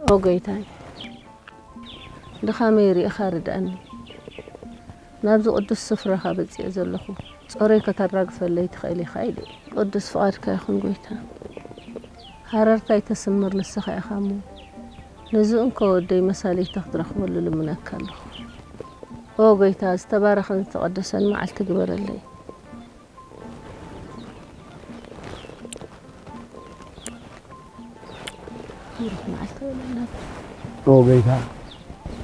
ኦ ጎይታይ፣ ድኻመይ ርኢኻ ርድኣኒ። ናብዚ ቅዱስ ስፍራኻ በጺኤ ዘለኹ፣ ጾረይ ከተራግፈለይ ትኽእል ኢኻ ኢሉ። ቅዱስ ፍቓድካ ይኹን ጎይታ። ሃረርታይ ተስምር ንስኻ ኢኻ እሞ፣ ነዚ እንኮ ወደይ መሳለይታ ክትረኽበሉ ልምነካ ኣለኹ። ኦ ጎይታ፣ ዝተባረኸን ዝተቐደሰን መዓልቲ ግበረለይ። ብሩኽ መዓልቲ በለና። ኦ ጎይታ፣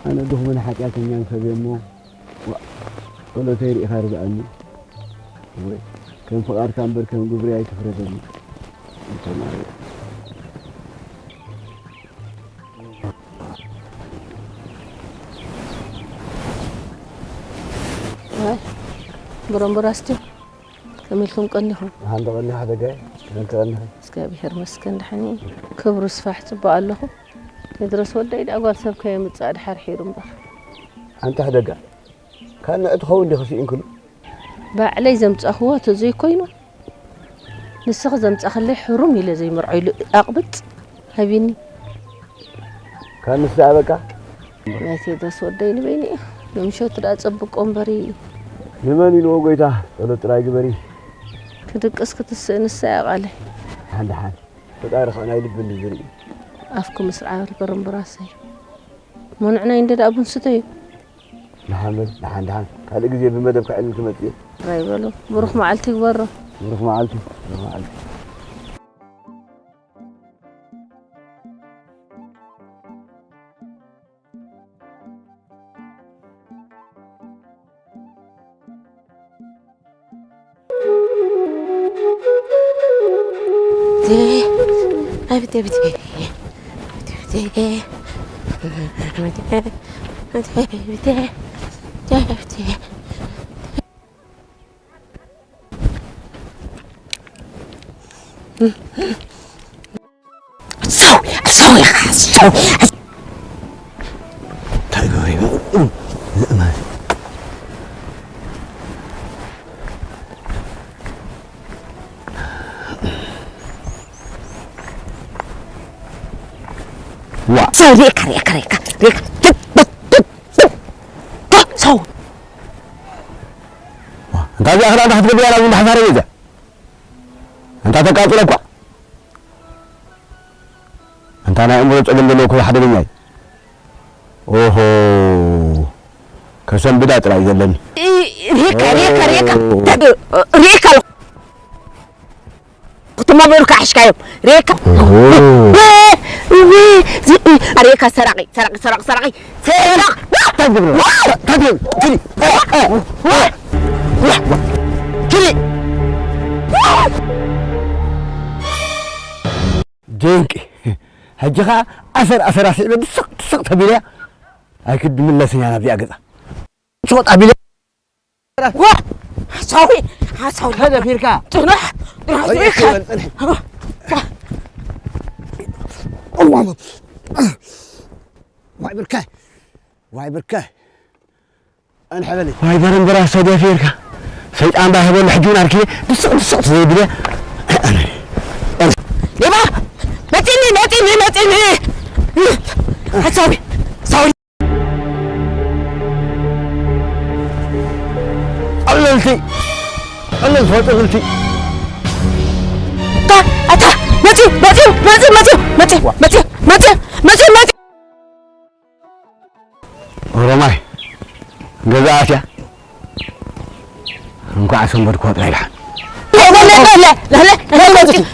ኣነ ድኹምን ሓጢኣተኛን ሰብ እየ እሞ፣ ዋእ፣ ጸሎተይ ርኢኻ ርድኣኒ። ወይ ከም ፍቓድካ እምበር ከም ግብሪ ኣይትፍረደኒ። እንተ ማርያም። ኣይ፣ ብሮምቦራስቲ፣ ከመይ ኢልኩም ቀኒኹም? ደሓን ተቐኒኹ ሓደጋይ፣ ከመይ ትቐኒኹ? እግዚኣብሔር መስገን ደሓን እየ። ክብሩ ስፋሕ ጽቡቕ ኣለኹ። ቴድሮስ ወደይ ደኣ ጓል ሰብ ከየምጽእ ድሓር ሒሩ እምበር። ኣንታ ሕደጋ፣ ካብ ንዕ ትኸውን ዲኺ ስኢንክሉ? ባዕለይ ዘምጻእክዎ ተዘይኮይኑ፣ ንስኺ ዘምጻእክለይ ሕሩም ኢለ ዘይምርዖ ኢሉ ኣቕብጽ ሃቢኒ። ካብ ንስ ደኣ በቃ? ናይ ቴድሮስ ወደይ ንበይኑ እዩ። ንምሸቱ ደኣ ጸብቆ እምበሪ። ንመን ኢልዎ ጎይታ? ጸሎት ጥራይ ግበሪ። ክድቅስ ክትስእ ንሳ እያ ቃለይ። ሓንደ ሓን ፈጣሪ ኸኣ ናይ ልቢ እንዲ ዝርኢ። ኣፍኩም ስርዓት በረምብራሰይ። መኑዕናይ እንደ ደኣ ቡን ስተዩ። ደሓን በል፣ ደሓን፣ ደሓን። ካልእ ግዜ ብመደብ ከዕልል ክመጽእ እየ። ጥራይ በሉ። ብሩኽ መዓልቲ ይግበሮ። ብሩኽ መዓልቲ፣ ብሩኽ መዓልቲ። ዋ። ሰው ሪእካ፣ ሪእካ፣ ሪእካ፣ ሪእካ። ትብ፣ ትብ፣ ትብ፣ ትብ። ሰው። ዋ፣ እንታይ እዚኣ ክዳን ታሕቲ ገቢኣ ናብ እንዳሓሳረ እየ እዚኣ። እንታይ ተቃጽሎ እኳ። እንታይ ናይ ኣእምሮ ጸገም ዘለዎ እኮ ሓደገኛ እዩ። ኦሆ፣ ከሰንብዳ ጥራይ ዘለኒ። ሪእካ፣ ሪእካ፣ ሪእካ። ኦ። ሪእካ ኣለኹ። ክትማበሩካ ኣሕሽካዮም። ሪእካ። ኦሆ። እ፣ እ፣ ዚ-፣ እ፣ ሪእካ ሰራቂ፣ ሰራቂ፣ ሰራቂ፣ ሰራቂ። ሰራቂ። እንታይ ትገብር? እንታይ ትገብር? ኪዲ። ኪዲ። ድንቂ። ሕጂ ኸኣ ኣሰር ኣሰር ኣስዒበ ድስቕ ድስቕ ተቢለያ ኣይክድምለስን እያ ናብዚኣ ገጻ። ሶጥ ኣቢለ ዋ! ሓሳዊ! ሓሳዊ! ከደፊርካ! ጽናሕ! ጽናሕ! ኣይ፣ ጽናሕ! ጽናሕ! ዋይ ብርከ! ዋይ ብርከ! ኣንሐበለይ። ዋይ በረምበራ ሰደፊርካ። ሰይጣን ባይ ህበሉ ሕጂ እውን ኣርኪበ ድስቕ ድስቕ ዘይብለ። ሌባ! መጺኒ፣ መጺኒ፣ መጺኒ! ሓሳዊ! ሳዊ! ቀለልቲ! ቀለልቲ፣ ቀለልቲ! ኣታ! ኣታ! መጺ! መጺ! መጺ! ኦሮማይ፣ ገዛ ኣትያ። እንኳዕ ሰንበድኩዋ ጥራይ ደሓን።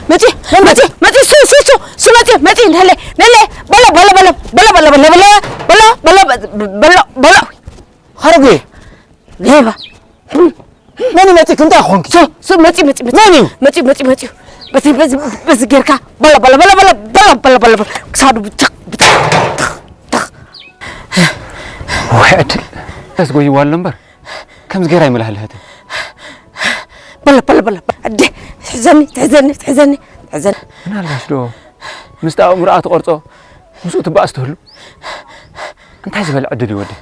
መጺ፣ መጺ፣ መጺ፣ ሱ፣ ሱ፣ ሱ፣ ሱ፣ መጺ፣ መጺ፣ ነለ፣ ነለ፣ በሎ፣ በሎ፣ በሎ፣ በሎ፣ በሎ፣ በሎ፣ በሎ፣ በሎ፣ በሎ፣ በሎ፣ በሎ። ሐረጉ፣ ሌባ። መን መጺ፣ እንታይ ኾንኪ? ሱ፣ ሱ፣ መጺ፣ መጺ፣ መጺ። መን እዩ? መጺ፣ መጺ፣ መጺ። በዚ፣ በዚ፣ በዚ ጌርካ፣ በሎ፣ በሎ፣ በሎ፣ በሎ፣ በሎ፣ በሎ፣ በሎ። ክሳዱ ብትኽ፣ ብትኽ፣ ትኽ፣ ትኽ። ውሕድ። ተስጎይዋ ኣሎ እምበር። ከምዚ ገይራ ኣይመላህልሀትን። በለ፣ በለ፣ በለ፣ በለ። ኣደ፣ ትሕዘኒ፣ ትሕዘኒ፣ ትሕዘኒ፣ ትሕዘኒ። ምናልባሽ ዶ ምስቲ ኣእምሮኣ ትቐርጾ ምስኡ ትበኣስ ትህሉ? እንታይ ዝበለ ዕድል እዩ ወደይ?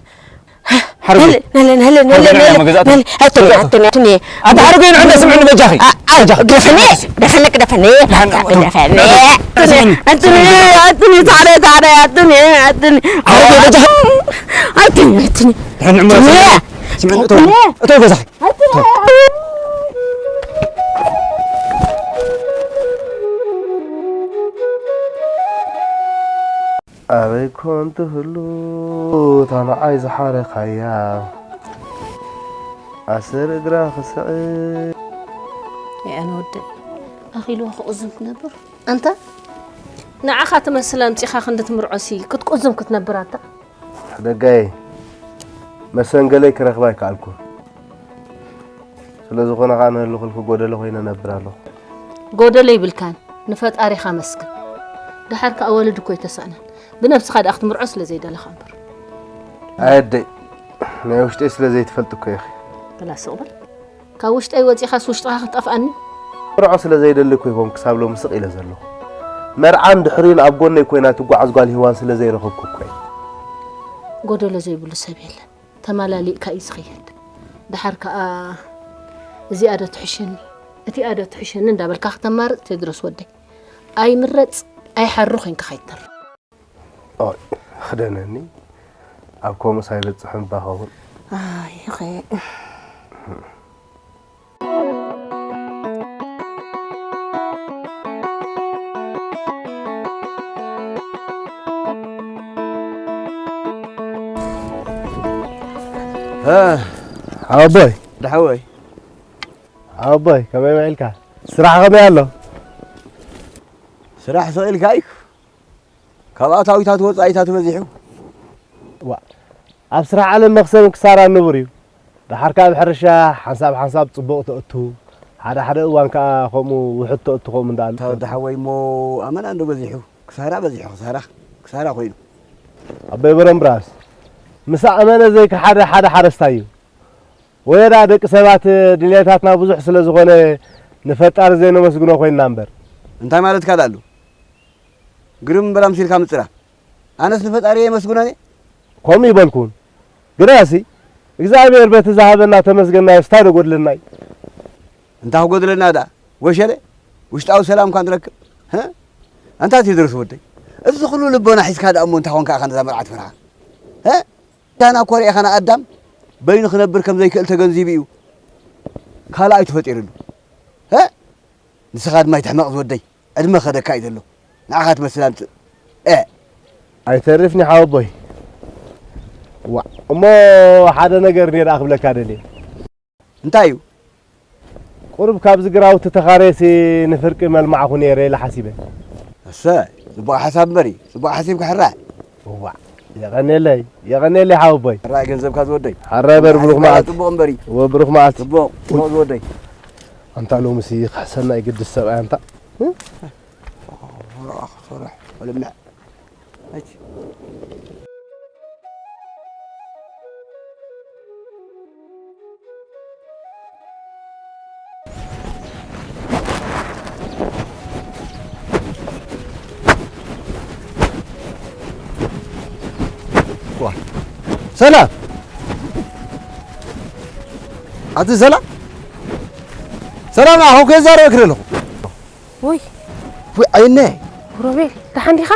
ሓረጎይ። ነለ ነለ ነለ ነለ ሓረጎይ፣ ነለ ንዓና መገዛእቲ። ነለ ኣቱኒ ኣቱኒ ኣቱኒ ኣቱኒ ኣንተ ሓረጎይ ንዕና ስምዕኒ በጃኺ። ኣ- ኣ- በጃኺ። ግደፈኒ ግደፈኒ ግደፈኒ ግደፈኒ ግደፈኒ። ኣቱኒ ስምዕኒ። ኣቱኒ ኣቱኒ ኣቱኒ ሳዕረ ሳዕረ ኣቱኒ ኣቱኒ ሓረጎይ በጃኺ። ኣቱኒ ኣቱኒ ንሕና ንዕምሮ ኣቱኒ። ስምዕኒ። እተው ኣቱኒ። እተው ገዛኺ። ኣቱኒ። ኣበይ ኮን ትህሉ እታ ንዓይ ዝሓረኻያ ኣሰር እግራ ክስዕብ። ኣነ ወደይ ኣኺልዋ ክቕዝም ክነብር። ኣንታ ንዓኻ ትመስል ኣምጺኻ ክንዲ ትምርዖሲ ክትቁዝም ክትነብር ኣታ። ደጋየ መሰንገለይ ክረኽባ ኣይከኣልኩን። ስለ ዝኾነ ኸኣ ንህልኽልኪ ጎደሎ ኮይነ እነብር ኣለኹ። ጎደሎ ይብልካን፣ ንፈጣሪኻ መስግን። ደሓር ከኣ ወልድ እኮ ኣይተሳእነን። ብነብስኻ ደኣ ክትምርዖ ስለ ዘይደለኻ እምበር። ኣየደይ፣ ናይ ውሽጠይ ስለ ዘይትፈልጢ እኮ ኢኺ። በላ ስቕ በል። ካብ ውሽጠይ ወጺኻስ ውሽጥኻ ክትጠፍኣኒ? ክምርዖ ስለ ዘይደሊ እኮ ይኾን ክሳብ ሎሚ ስቕ ኢለ ዘለኹ። መርዓን ድሕሪኡን ኣብ ጎነይ ኮይና ትጓዓዝ ጓል ሂዋን ስለ ዘይረኸብኩ እኮ እየ። ጎደሎ ዘይብሉ ሰብ የለን። ተማላሊእካ እዩ ዝኸይድ። ደሓር ከኣ እዚኣ ዶ ትሕሽኒ፣ እቲኣ ዶ ትሕሽኒ እንዳበልካ ክተማርጽ ቴድሮስ ወደይ። ኣይምረጽ ኣይሓሪ ኮይንካ ከይትተርፍ። ኦይ፣ ክደነኒ። ኣብ ከምኡስ ኣይበጽሕን እባ ኸውን። ኣይ፣ ኸ- እ፣ ሓወቦይ። ደሓወይ። ሓወቦይ፣ ከመይ ውዒልካ? ስራሕ ከመይ ኣሎ? ስራሕ ስቕ ኢልካ እዩ። ካብ ኣታዊታት ወጻኢታት በዚሑ። ዋ፣ ኣብ ስራሕ ዓለም መኽሰብን ክሳራን ንቡር እዩ። ደሓር ከኣ ኣብ ሕርሻ ሓንሳብ ሓንሳብ ጽቡቕ ተእቱ፣ ሓደ ሓደ እዋን ከኣ ከምኡ ውሑድ ተእቱ ከምኡ እንዳኣሉ። እታ ወዲ ሓወይ እሞ ኣመና እንዶ በዚሑ፣ ክሳራ በዚሑ፣ ክሳራ፣ ክሳራ ኮይኑ። ኣቦይ በረምብራስ፣ ምስ ኣመነ ዘይከሓደ ሓደ ሓረስታይ እዩ። ወየዳ ደቂ ሰባት ድልየታትና ብዙሕ ስለ ዝኾነ ንፈጣሪ ዘይነመስግኖ ኮይንና እምበር። እንታይ ማለትካ ደኣሉ? ግርም እምበር ኣምሲልካ ምጽራፍ። ኣነስ ንፈጣሪ የመስግኖ እየ። ከምኡ ይበልኩን። ግናሲ እግዚኣብሔር በቲ ዝሃበና ተመስገናዮ ስታይ ዶ ጎድለናይ? እንታይ ክጎድለና ደኣ? ወሸለ ውሽጣዊ ሰላም እኳ ንረክብ። ህ? ኣንታ ቴድሮስ ወደይ፣ እዚ ኩሉ ልቦና ሒዝካ ደኣ እሞ እንታይ ኮንካ ኢኻ ነዛ መርዓ ትፈርሓ? ህ? ዳና ኮርያ ኸና ኣዳም በይኑ ክነብር ከም ዘይክእል ተገንዚቡ እዩ ካልኣይ ተፈጢርሉ። እ? ንስኻ ድማ ይትሕመቕ ዝወደይ፣ ዕድመ ከደካ እዩ ዘሎ። ንዓኻ ትመስል ኣምጽእ። እ? ኣይተርፍኒ ሓወቦይ። ዋ፣ እሞ ሓደ ነገር እኔ ደኣ ክብለካ ደልየ። እንታይ እዩ? ቁሩብ ካብዚ ግራውቲ ተኻርየሲ ንፍርቂ መልማዕኹ ነይረ ኢለ ሓሲበ። እሰይ፣ ጽቡቕ ሓሳብ እምበሪ፣ ጽቡቕ ሓሲብካ ሕራይ። እዋእ፣ የቐንየለይ፣ የቐንየለይ ሓወቦይ። ሕራይ ገንዘብካ ዝወደይ። ሕራይ በር ብሩኽ መዓልቲ። ጽቡቕ እምበሪ። እወ፣ ብሩኽ መዓልቲ። ጽቡቕ፣ ጽቡቕ ዝወደይ። ኣንታ ሎምሲ ይኽሕሰና ይግድስ ሰብኣይ ኣንታ። እ? ሰርሕ፣ በልምዕ። ሰላም ኣቲ ሰላም ሰላም ኣኹ ከዛረበክ ኣለኹ። ውይ ውይ ዓይነ ሮቤል፣ ደሓን ዲኻ?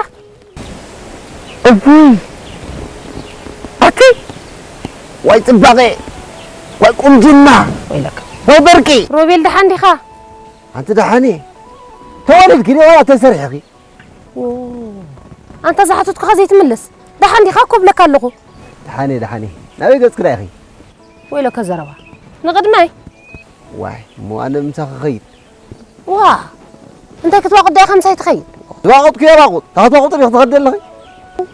እውይ ኣቲ ዋይ ጽባቐ፣ ዋይ ቁንጅና፣ ወይለካ። ዋይ በርቂ። ሮቤል፣ ደሓን ዲኻ? ኣንቲ ደሓን እየ። ተወሊድኪ ዲ ዋላ ተሰሪሕኺ? ዎ፣ ኣንታ ዝሓተትኩኻ ዘይትምልስ፣ ደሓን ዲኻ እኮ እብለካ ኣለኹ። ደሓን እየ፣ ደሓን እየ። ናበይ ገጽኪ ደኣ ኢኺ? ወይለካ ዘረባ። ንቕድመይ። ዋይ፣ እሞ ኣነ ምሳኺ ክኸይድ? ዋ፣ እንታይ ክትባቑጥ ደኣ ከምሳይ ትኸይድ? ዝባቑጥኩ የባቑጥ። ታኽትባቑጥ ዲኺ ትኸዲ ኣለኺ?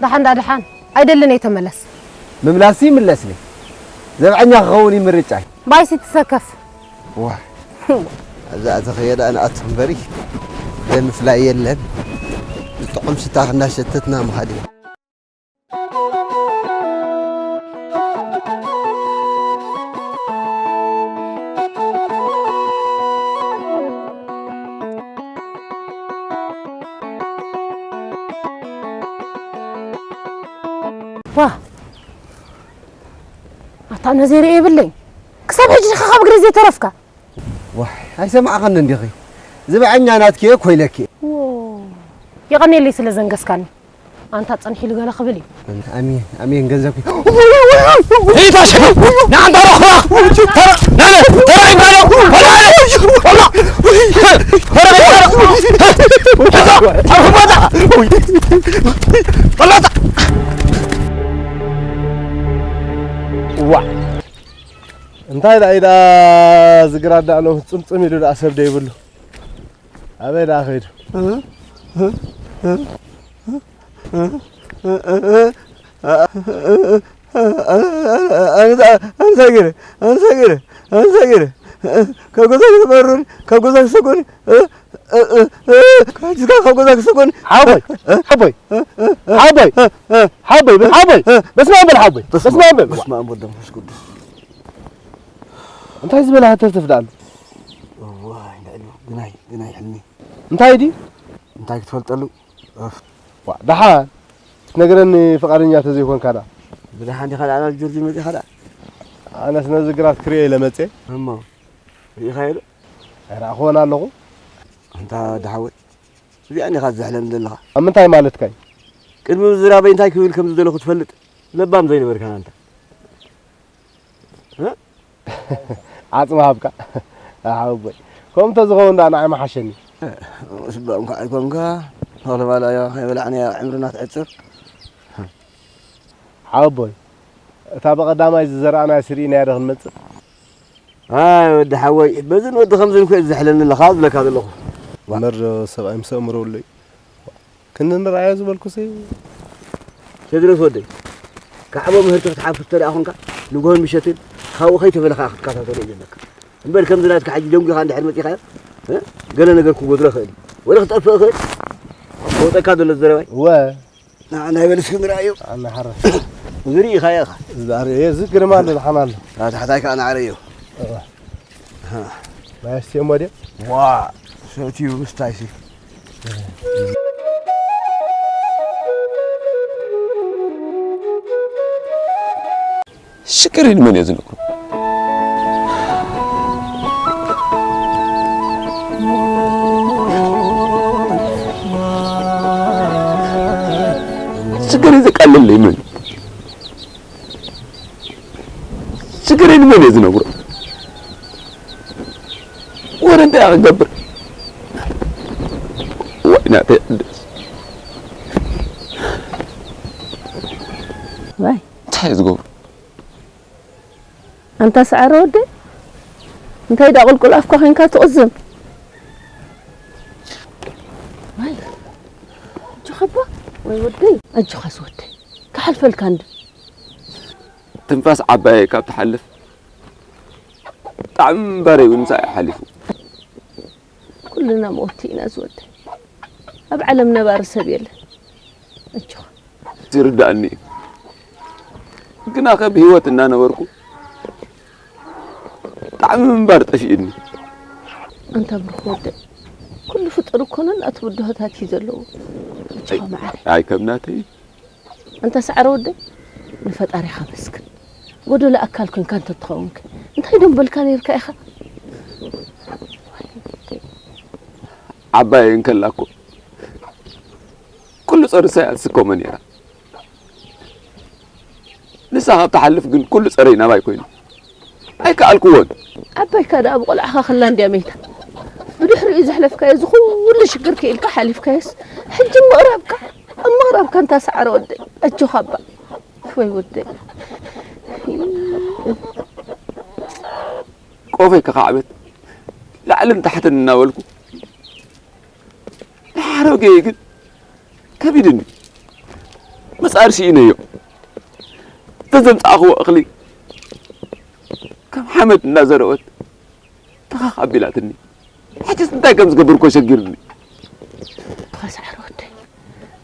ደሓን ደኣ ደሓን። ኣይደልን እየ ተመለስ። ምምላስሲ ይምለስኒ። ዘብዐኛ ክኸውን እዩ ምርጫይ። ባይሲ ትሰከፍ። ዋ፣ እዛ ተኸየ ደኣ ንኣቱ እምበሪ። ደም ምፍላይ የለን። ዝጥዑም ሽታ እናሸተትና ምኻድ እዩ። ዋ፣ እታ ነዘይ ርእየ የብለይ። ክሳብ ሕጂ ዲኻ ካብ እግረይ ዘይተረፍካ? ዋይ፣ ኣይሰማዕኸንን ዲኺ? ዝብዐኛ ናትኪ እየ እኮ ኢለኪ። ዎ፣ የቐንየለይ ስለ ዘንገስካኒ። ኣንታ ጸንሒሉ ገለ ክብል እዩ። ኣሜን፣ ኣሜን፣ ገንዘብኪ። ሂድ፣ ታሸ፣ ንዓንታ ሮኽራ፣ ተረ-፣ ናነ፣ ተረ-፣ ናነ፣ ተረ-፣ ተረ-፣ ዋ። እንታይ ደኣ ኢዳ ዝግራት ደኣ ሎም ጽምጽም ኢሉ ደኣ ሰብ ደይብሉ። ኣበይ ደኣ ከይዱ? ኣንሳጊረ፣ ኣንሳጊረ፣ ኣንሳጊረ፣ ካብ ገዛ ክተባርሩኒ፣ ካብ ገዛ ክሰጎኒ፣ እ፣ እ፣ እ፣ እ፣ ካብ ገዛ ክሰጎኒ። ሓወቦይ፣ ሓወቦይ፣ እ፣ እ፣ እ፣ ሓወቦይ፣ እ፣ እ፣ ሓወቦይ፣ በል ሓወቦይ፣ እ፣ በስመ ኣብ በል ሓወቦይ፣ በስመ በስመ ኣብ በል። በስመ ኣብ ወወልድ ወመንፈስ ቅዱስ። እንታይ ዝበለ ሃተፍተፍ ደኣሉ? እዋይ፣ ልዕሉ ግናይ፣ ግናይ ሕልሚ። እንታይ ድዩ? እንታይ ክትፈልጠሉ? እፍ። ዋ፣ ደሓን ክትነግረኒ ፍቓደኛ ተዘይኮንካ ደኣ። ብደሓን ዲኻ ደኣ ናብ ጆርጅ መጺኻ ደኣ? ኣነስ ነዚ ግራት ክርእዮ ኢለ መጽየ። እሞ፣ ርኢኻዮ ዶ? ኣይረኣኽዎን ኣለኹ። ኣንታ ወዲ ሓወይ፣ እዚኣ እንዲኻ ትዝሕለኒ ዘለኻ። ኣብ ምንታይ ማለትካ እዩ? ቅድሚ ምዝራበይ እንታይ ክብል ከም ዝደለኹ ትፈልጥ ለባም ዘይነበርካን ኣንታ። እ? ዓጽሚ ሃብካ። ሓወቦይ። ከምኡ እንተዝኸውን ደኣ ንዓይ ምሓሸኒ። እስ እባ እንኳዕ ኣይኮንካ። ተኽለ ባልያ ከይበላዕናያ ዕምርና ትሕጽር። ሓወቦይ፣ እታ ብቐዳማይ ዝዘራእናያ ስርኢናያ ዶ ክንመጽእ? ኣይ ወዲ ሓወይ፣ በዝን ወዲ ከምዝን ኮ ዝሕለኒ ኣለኻ ዝብለካ ዘለኹ። እምበር ዶ ሰብኣይ ምስ ኣእምሮ ኣሎ እዩ? ክንዲ ንርኣዮ ዝበልኩሲ። ቴድሮስ ወደይ፣ ካዕቦ ምህርቲ ክትሓፍስ ተደኣ ኾንካ፣ ንግሆን ምሸትን ካብኡ ከይተፈለኻ ክትከታተሎ እዩ ዘለካ። እምበር ከምዚ ናትካ ሕጂ ደንጒኻ እንድሕር መጺኻዮ፣ እ? ገለ ነገር ክጎድሎ ይኽእል እዩ። ወረ ክጠፍእ ይኽእል። ከውጠካ ዘሎ ዘረባይ። እወ። ንዓ ናይ በል እስኪ ንርኣዮ። ኣነ ሓረ። እዚ ርኢኻዮ ኢኻ። እዚ ዳኣ ርኤዮ፣ እዚ ግርማ ኣሎ፣ ደሓን ኣሎ። እታ ታሕታይ ከኣ ንዓ ርኣዮ። እወ። ሃ። ማይ ኣስትዮም ወድዮም? ዋ፣ ሰትዩ ምስታይሲ። ሽግረይ ንመን እየ ዝነግሮ? ሽግረይ ዘቃልለይ መን? ሽግረይ ንመን እየ ዝነግሮ? ወረ እንታይ ክገብር? ወይ ናተይ ቅዱስ። ዋይ። እንታይ እየ ዝገብሮ? ኣንታ ሰዓረ ወደይ፣ እንታይ ደኣ ቁልቁል ኣፍካ ኮይንካ ትቕዝም? ማይ፣ ኣጆኻ እባ፣ ወይ ወደይ፣ ኣጆኻስ ወደይ፣ ክሓልፈልካ እንዲ። ትንፋስ ዓባየይ ካብ ትሓልፍ፣ ጣዕሚ እምበረይ እውን ምሳይ ሓሊፉ። ኩልና መወቲ ኢና ዝወደይ። ኣብ ዓለም ነባሪ ሰብ የለን። ኣጆኻ። ይርዳእኒ እዩ። ግናኸ ብህይወት እናነበርኩ ጣዕሚ ምንባር ጠፊኡኒ። ኣንታ ብሩኽ ወደይ፣ ኩሉ ፍጡር እኮ ነናቱ ብድሆታት እዩ ዘለዎ። ኣጆኻ መዓረይ። ኣይ ከም ናተይ። ኣንታ ሰዓረ ወደይ፣ ንፈጣሪኻ ኣመስግን። ጎደሎ ኣካል ኮንካ እንተትኸውን ከ እንታይ ዶ ምበልካ ነይርካ ኢኻ? ዓባየይ እንከላ እኮ ኩሉ ጸርሳይ ኣትስከሞ ነይራ። ንሳ ካብ ትሓልፍ ግን ኩሉ ጸረይ ናባይ ኮይኑ። ኣይከኣልክዎን። ዓባይካ ደኣ ብቆልዓኻ ከላ እንድያ መይታ። ብድሕሪኡ ዘሕለፍካዮ እዚ ኩሉ ሽግር ክኢልካ ሓሊፍካዮስ፣ ሕጂ ምቕራብካ፣ ኣብ ምቕራብካ እንታ ሰዓረ ወደይ፣ ኣጆኻ እባ። ወይ ወደይ። ቆፈይ ከኻዕበት ላዕልን ታሕትን እናበልኩ፣ ንሓረገየ ግን ከቢድኒ። ምጻር ስኢነዮ። እተን ዘምጻእኽዎ እኽሊ ከም ሓመድ እናዘረወት ተኻኽ ኣቢላትኒ። ሕጅስ እንታይ ከም ዝገብር እኮ ሸጊርኒ። ተኸሳዕር ወደይ፣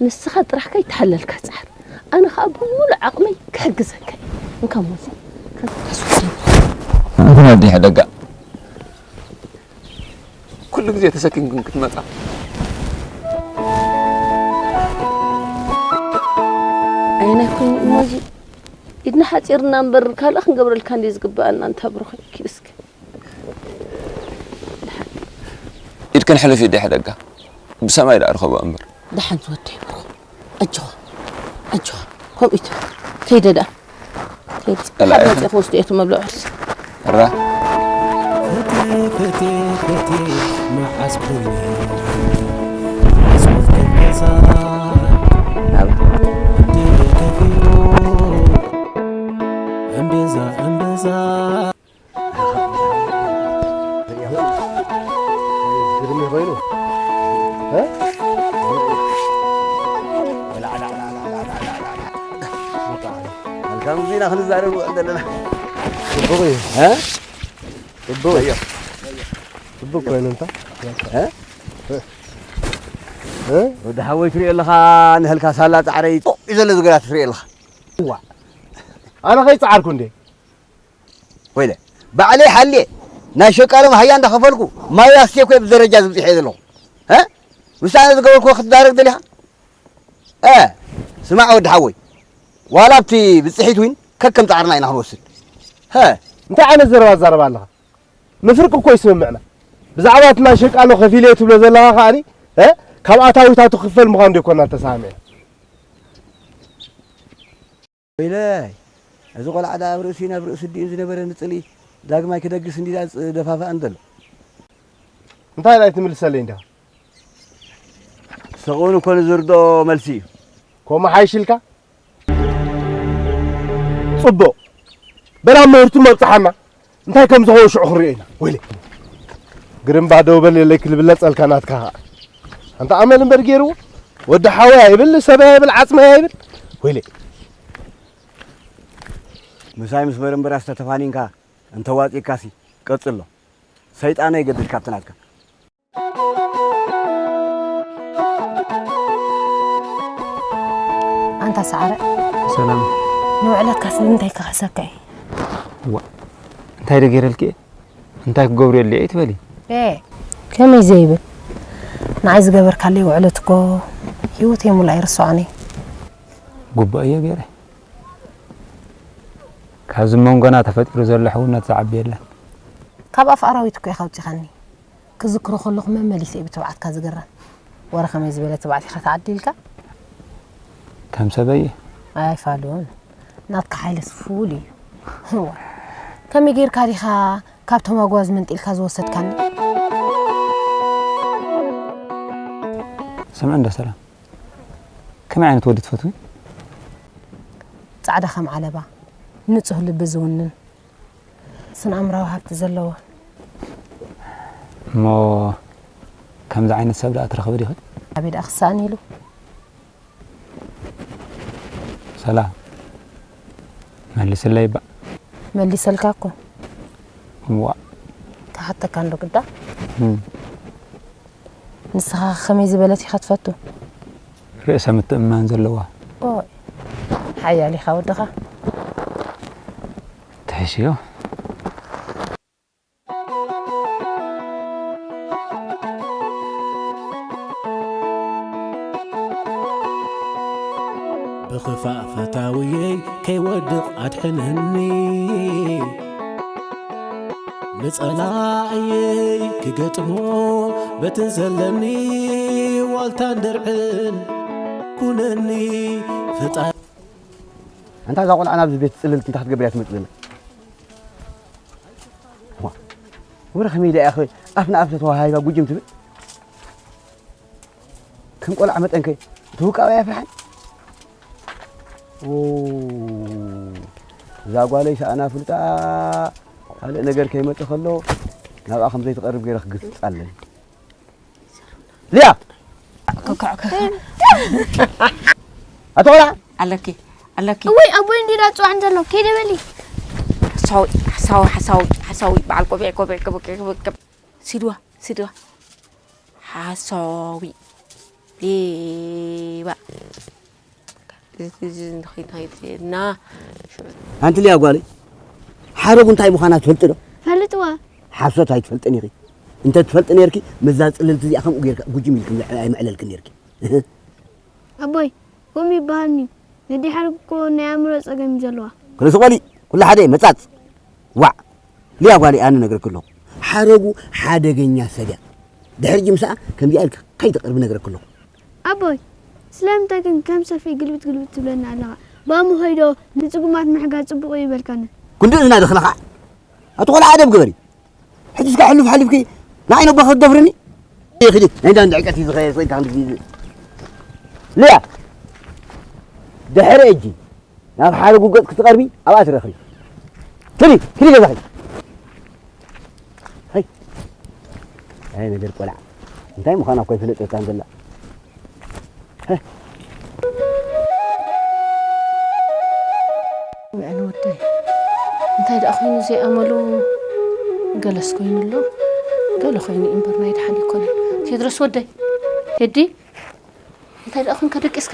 ንስኻ ጥራሕ ከይተሓለልካ ጻዕር። ኣነ ኸኣ ብምሉእ ዓቕመይ ክሕግዘካ እየ። እንካ ሞዚ፣ ከ-፣ ኣንቲ ናዲ ሕደጋ። ኩሉ ግዜ ተሰኪምክን ክትመጻ። ኣይናይ ኮይኑ እሞ እዚ ንሓጺርና እምበር ካልእ ክንገብረልካ እንዴ ዝግብኣና። እንታ ብሩኸይ፣ ኪድ እስኪ። ኢድክን ሕልፊ ደይ ሕደጋ። ብሰማይ ደኣ ርኸቦ እምበር። ደሓን ዝወደይ ብሩኽ። ኣጆኻ፣ ኣጆኻ። ከምኡ ኢቱ። ከይደ ደኣ። ከይደ። ቀላኢ። መጽእ ክወስዱ እየ እቲ መብልዒ ቁርሲ። ራ። ፍትህ፣ ፍትህ፣ ፍትህ፣ መዓስ ኮይኑ? መዓስ ወፍሪ ገዛ? ኣብ ወዲ ከፊሉ። እምብዛ፣ እምብዛ። ግርም ኮይኑ። እ? መልካም ጊዜ ኢና ክንዛረብ ንውዕል ዘለና። ጽቡቕ እዩ። እ? ጽቡቕ እዩ። ጽቡቕ ኮይኑ እንታ። እ? እ? ወዲ ሓወይ ትሪኦ ኣለኻ፣ ንህልካ ሳላ ጻዕረይ ጦቕ እዩ ዘሎ ዝገራት ትሪኦ ኣለኻ። እዋ። ኣነ ከይጸዓርኩ እንዴ? ወይለ፣ ባዕለይ ሓልየ ናይ ሸቃሎም ሃያ እንዳኸፈልኩ ማይ ኣስቴ እኮ ብደረጃ ዝብጽሕ እየ ዘለኹ። እ? ምስ ኣነ ዝገበርኩዎ ክትዳረግ ደሊኻ? እ፣ ስማዕ ወዲ ሓወይ፣ ዋላ ኣብቲ ብጽሒት እውን ከከም ጻዕርና ኢና ክንወስድ። ሀ። እንታይ ዓይነት ዘረባ ትዛረብ ኣለኻ? ንፍርቂ እኮ ይስምምዕና። ብዛዕባ እቲ ናይ ሸቃሎ ከፊለ እየ ትብሎ ዘለኻ ከኣኒ፣ እ፣ ካብ ኣታዊታቱ ክፈል ምዃኑ ዶ ይኮና ተሰማሚዕና? ወይለይ፣ እዚ ቆልዓ ደኣ ኣብ ርእሲ ናብ ርእሲ ኣዲኡ ዝነበረ ንጽልኢ ዳግማይ ክደግስ እንዲዳ ዝደፋፍኣን ዘሎ። እንታይ ኢላ ኣይትምልሰለይ እንዲኻ? ስቕ እውን እኮ ንዝርድኦ መልሲ እዩ። ከምኡ ሓይሽ ኢልካ? ጽቡቕ። በል ኣብ ምህርቱ መብጽሓና። እንታይ ከም ዝኸውን ሽዑ ክንሪኦ ኢና። ወይለ። ግርምባ ደው በል የለይ ክልብለጸልካ ናትካ ኸኣ። ኣንታ ኣመል እምበር ገይርዎ። ወዲ ሓወይ ኣይብል፣ ሰበይ ኣይብል፣ ዓጽመይ ኣይብል። ወይለ። ምሳይ ምስ በረምበራስ ተተፋኒንካ እንተዋጺእካሲ ቀጽሎ። ሰይጣነይ ገድድ ካብቲ ናትካ። ኣንታ ሰዓረ። ሰላም። ንውዕለትካስ ብምንታይ ክኽሕሰካ እዩ? ዋ፣ እንታይ ዶ ገይረልኪ እየ? እንታይ ክገብሩ የድልየ እየ ትበሊ? ኤ፣ ከመይ ዘይብል? ንዓይ ዝገበርካለይ ውዕለት እኮ ህይወተይ ሙሉእ ኣይርስዖን እየ። ግቡእ እየ ገይረ። ካብዚ መንጎና ተፈጢሩ ዘሎ ሕውነት ዝዓቢ የለን። ካብ ኣፍ ኣራዊት እኮ ኢኻ ኣውጺኻኒ። ክዝክሮ ከለኹ መመሊሰ እየ ብትብዓትካ ዝግረም። ወረ ከመይ ዝበለ ትብዓት ኢኻ ተዓዲልካ? ከም ሰበይ እየ። ኣይፋሉን። ናትካ ሓይለስ ፍሉይ እዩ። እዋ። ከመይ ጌርካ ዲኻ ካብቶም ኣጓዝ መንጢልካ ዝወሰድካኒ? ስምዒ እንዶ ሰላም። ከመይ ዓይነት ወዲ ትፈትዊ? ጻዕዳ ከም ዓለባ፣ ንጹህ ልቢ ዝውንን፣ ስነ ኣእምራዊ ሃብቲ ዘለዎ። እሞ ከምዚ ዓይነት ሰብ ደኣ ትረኽቢ ዲኺ? ኣበይ ደኣ ክሰኣን ኢሉ? ሰላም፣ መልስለይ እባ። መሊሰልካ እኮ። እዋ። ክሓተካ እንዶ ግዳ? እም። ንስኻ ከመይ ዝበለት ኢኻ ትፈቱ? ርእሰ ምትእምማን ዘለዋ። ኦይ፣ ሓያል ኢኻ ወድኻ። ትሕሽዮ። ብኽፋእ ፈታውየይ ከይወድቕ ኣድሕነኒ። ንጸላእየይ ክገጥሞ በትን ዘለኒ ዋልታን ድርዕን ኩነኒ ፈጣሪ። ኣንታ እዛ ቆልዓ ናብዚ ቤት ጽልልቲ እንታይ ክትገብር እያ ትመጽእ ዘላ? ዋ፣ ወረ ከመይ ኢላ እያ ኸ ኣፍ ንኣፍ ተተዋሃሂባ ጉጅም ትብል? ከም ቆልዓ መጠን ከ እቲ ውቃበ ኣይፍርሓን? ኦ፣ እዛ ጓለይ ሰኣና ፍልጣ ካልእ ነገር ከይመጽእ ከሎ ናብኣ ከም ዘይትቐርብ ገይረ ክግስጻ ኣለኒ። ሊያ! ኮኮዕ፣ ኮኮዕ። ኣቶ ቆልዓ! ኣለኪ፣ ኣለኪ። እወይ፣ ኣቦይ እንዲዳ ጽዋዕ እንተሎ፣ ከይደ በሊ። ሓሳዊ፣ ሓሳዊ፣ ሓሳዊ፣ ሓሳዊ፣ በዓል ቆቢዕ፣ ቆቢዕ፣ ቆቢዕ፣ ቆቢዕ፣ ቆቢዕ። ሲድዋ፣ ሲድዋ። ሓሳዊ። ሌባ። እዚ፣ እዚ ንኸይድ፣ ንኸይድ፣ ና። ኣንቲ ሊያ ጓለይ፣ ሓረጉ እንታይ ምዃና ትፈልጢ ዶ? ፈልጥዋ። ሓሶት ኣይትፈልጥን ኢኺ። እንተ ትፈልጢ ነይርኪ፣ ምስዛ ጽልልቲ እዚኣ ከምኡ ጌርካ ጉጅም ኢልኪ ኣይምዕለልክን ነይርኪ። ኣቦይ፣ ከምኡ ይበሃልኒ። ነዲ ሓረግ እኮ ናይ ኣእምሮ ጸገም እዩ ዘለዋ። ርእሲ ቆሊ ኩሉ ሓደ እዩ፣ መጻጽ። ዋዕ። ሊያ ጓለይ፣ ኣነ ነግረኪ ኣለኹ። ሓረጉ ሓደገኛ ሰብ እያ። ድሕሪ ጅምሳኣ ከምዚኣ ኢልኪ ከይትቐርቢ ነግረኪ ኣለኹ። ኣቦይ፣ ስለምንታይ ግን ከም ሰፍኢ ግልብጥ ግልብጥ ትብለኒ ኣለኻ? ባሙ ኸይዶ ንጽጉማት ምሕጋዝ ጽቡቕ እዩ ይበልካኒ። ክንዲ እዝና ድኽለኻ። ኣቲ ቆልዓ ኣደብ ግበሪ። ሕጂ እስካ ሕሉፍ ሓሊፍኪ ንዓይ ነቦ ክትደፍርኒ? ይኽዲ ናይ እንዳንድ ዕቀት እዩ ዝኸየ፣ ሰይጣን ድዚ። ሊያ፣ ድሕሪ ሕጂ ናብ ሓደ ጉገጥ ክትቐርቢ ኣብኣ ትረኽቢ። ክዲ፣ ክዲ ገዛኺ። ሀይ። ኣይ ነገር ቆልዓ። እንታይ ምዃና እኮ ኣይፈለጠታን ዘላ። ሀይ። ውዕል ወደይ። እንታይ ደኣ ኮይኑ ዘይኣመሉ? ገለስ ኮይኑ ኣሎ። ገለ ኮይኑ እምበር ናይ ደሓን ኣይኮነን። ቴድሮስ ወደይ። ቴዲ። እንታይ ደኣ ኮንካ ደቂስካ?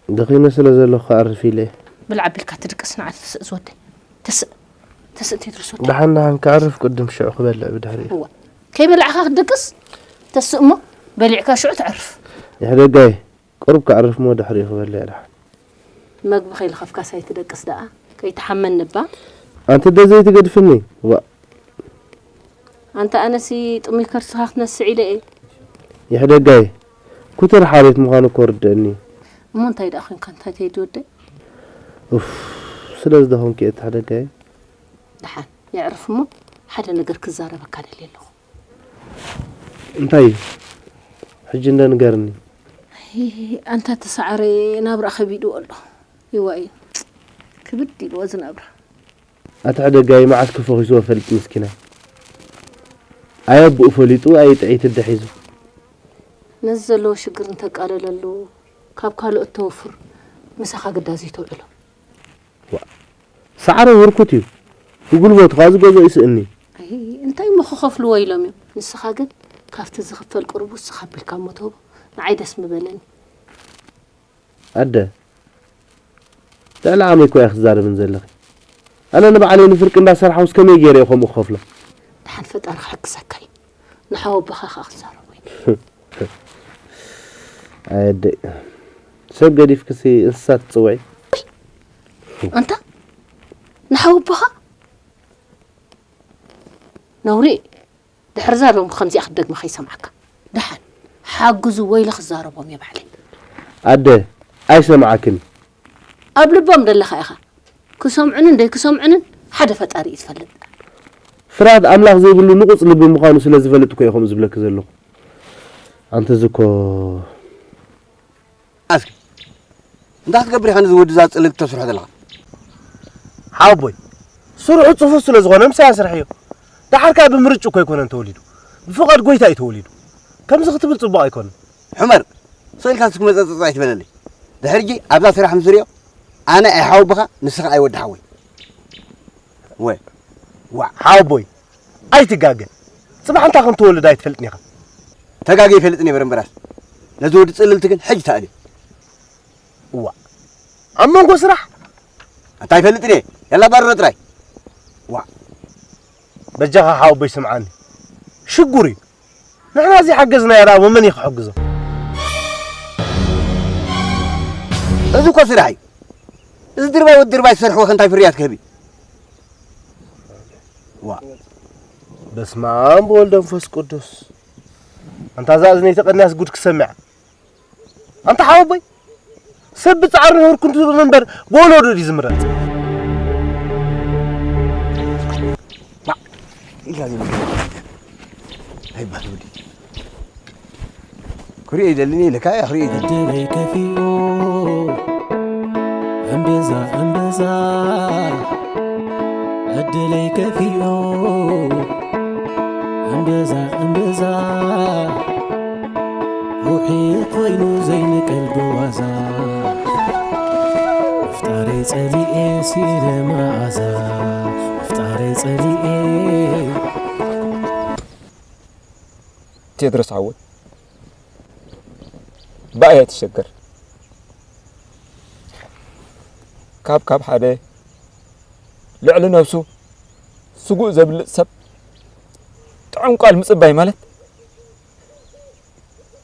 ደኺመ ስለ ዘለኹ ክኣርፍ ኢለ። ብልዕ ኣቢልካ ትድቅስ ንዓ ተስእ ዝወደይ። ተስእ። ተስእ ቴድሮስ ወደይ። ደሓን ደሓን ክኣርፍ ቅድም ሽዑ ክበልዕ ብድሕሪኡ። እዋ። ከይበላዕካ ክትድቅስ? ተስእ እሞ በሊዕካ ሽዑ ትዕርፍ። ይሕደጋይ፣ ቁሩብ ክኣርፍ እሞ ድሕሪኡ ክበልዕ ደሓን። መግቢ ከይልኸፍካስ ኣይትደቅስ ደኣ። ከይትሓመኒ እባ። ኣንቲ ዶ ዘይትገድፍኒ? ዋ። ኣንታ ኣነሲ ጥሙይ ከርስኻ ክነስዕ ኢለ እየ። ይሕደጋይ፣ ኩትር ሓሬት ምዃኑ እኮ ርድእኒ። እሞ እንታይ ደኣ ኮንካ እንታይ ተይዲ ወደይ? ኡፍ፣ ስለ ዝደኸምኩ እየ እቲ ሕደጋይ። ደሓን፣ የዕርፍ እሞ ሓደ ነገር ክዛረበካ ደልየ ኣለኹ። እንታይ እዩ? ሕጂ እንደ ንገርኒ። ኣይ፣ ኣንታ ተሰዓረ ናብራ ከቢድዎ ኣሎ። ይዋ እዩ። ክብድ ኢልዎ ዝነብራ። ኣቲ ሕደጋይ መዓስ ክፈኺስዎ ፈልጥ ምስኪናይ። ኣይ ኣቦኡ ፈሊጡ፣ ኣይ ጥዒት እደ ሒዙ። ነዚ ዘለዎ ሽግር እንተቃለለሉ፣ ካብ ካልኦት ተወፍር ምሳኻ ግዳ ዘይተውዕሎ። ዋ፣ ሰዓረ ህርኩት እዩ። ብጉልበቱ ኻዚ ገዝኦ ይስእኒ። ኣይ፣ እንታይ እሞ ክኸፍልዎ ኢሎም እዮም። ንስኻ ግን ካብቲ ዝኽፈል ቁሩብ ውስኽ ኣቢልካ እሞ ትህቦ። ንዓይ ደስ ምበለኒ። ኣደ፣ ልዕሊ ዓመይ እኮ እያ ክትዛረብን ዘለኺ። ኣነ ንባዕለይ ንፍርቂ እንዳሰርሓውስ ከመይ ገይረ እየ ከምኡ ክኸፍሎ? ደሓን ፈጣሪ ክሕግዘካ እዩ። ንሓወቦኻ ኸኣ ክትዛረቦ እዩ። ኣይ ኣደይ፣ ሰብ ገዲፍክሲ እንስሳት ትጽውዒ? ኣንታ ንሓወቦኻ ነውሪ። ድሕርዛ ሎም ከምዚኣ ክትደግመ ከይሰምዓካ። ደሓን ሓግዙ ወይለ ክዛረቦም እየ ባዕለይ። ኣደ፣ ኣይሰምዓክን። ኣብ ልቦም ደለኻ ኢኻ። ክሰምዑንን ደይክሰምዑንን ሓደ ፈጣሪ እዩ ዝፈልጥ። ፍርሃት ኣምላኽ ዘይብሉ ንቑጽ ልቢ ምዃኑ ስለ ዝፈልጥ እኮ እየ ከምኡ ዝብለኪ ዘለኹ። ኣንቲ እዚ እኮ ኣስኪ፣ እንታይ ክትገብር ኢኻ ነዚ ወዲ እዛ ጽልልቲ ተስርሖ ዘለኻ? ሓወቦይ፣ ስርሑ ጽፉፍ ስለ ዝኾነ ምሳይ ኣስርሕዮ። ደሓር ከኣ ብምርጭ እኮ ኣይኮነን ተወሊዱ። ብፍቓድ ጎይታ እዩ ተወሊዱ። ከምዚ ክትብል ጽቡቕ ኣይኮነን። ሑመር፣ ስቕ ኢልካ እስኪ መጸጸጽ ኣይትበለለይ። ድሕሪ ሕጂ ኣብዛ ስራሕ ምስ ርእዮ፣ ኣነ ኣይሓወቦኻ፣ ንስኻ ኣይወዲ ሓወይ። ወ-፣ ዋ፣ ሓወቦይ፣ ኣይትጋገ። ጽባሕ እንታይ ከም ትወልድ ኣይትፈልጥን ኢኻ። ተጋገ ይፈልጥን እየ በረምበራስ። ነዚ ወዲ ጽልልቲ ግን ሕጂ ተኣልዮ። እዋ። ኣብ መንጎ ስራሕ? ኣታ ኣይፈልጥን እየ። ያላ ባርሮ ጥራይ። ዋ። በጃኻ ሓወቦይ ስምዓኒ። ሽጉር እዩ። ንሕና ዘይሓገዝናዮ ደኣ መን እዩ ክሕግዞ? እዚ እኮ ስራሕ እዩ። እዚ ድርባይ ወዲ ድርባይ ዝሰርሕዎ ከ እንታይ ፍርያት ክህብ እዩ? ዋ። በስመ ኣብ ወወልድ ወመንፈስ ቅዱስ። ኣንታ እዛ እዝነይ ተቐንያስ ጉድ ክሰምዕ። ኣንታ ሓወቦይ፣ ሰብ ብጻዕርን ህርኩትን እምበር ብወለዶ ድዩ ዝምረጽ? ባ፣ ኢላ ዝብል ኣይባል ወዲ። ክሪኦ ይደልን እየ፣ ለካ እያ ክሪኦ ይደልን። ዕድለይ ከፊኡ፣ እምብዛ እምብዛ፣ ዕድለይ ከፊኡ፣ እምብዛ እምብዛ፣ ውሒድ ኮይኑ ዘይንቀል ብዋዛ። ምፍጣረይ ጸሊኤ ሲኢነ መኣዛ፣ ምፍጣረይ ጸሊኤ። ቴድሮስ ሓወይ፣ ብኣይ ኣይትሸገር። ካብ፣ ካብ ሓደ ልዕሊ ነብሱ ስጉእ ዘብልጽ ሰብ ጥዑም ቃል ምጽባይ ማለት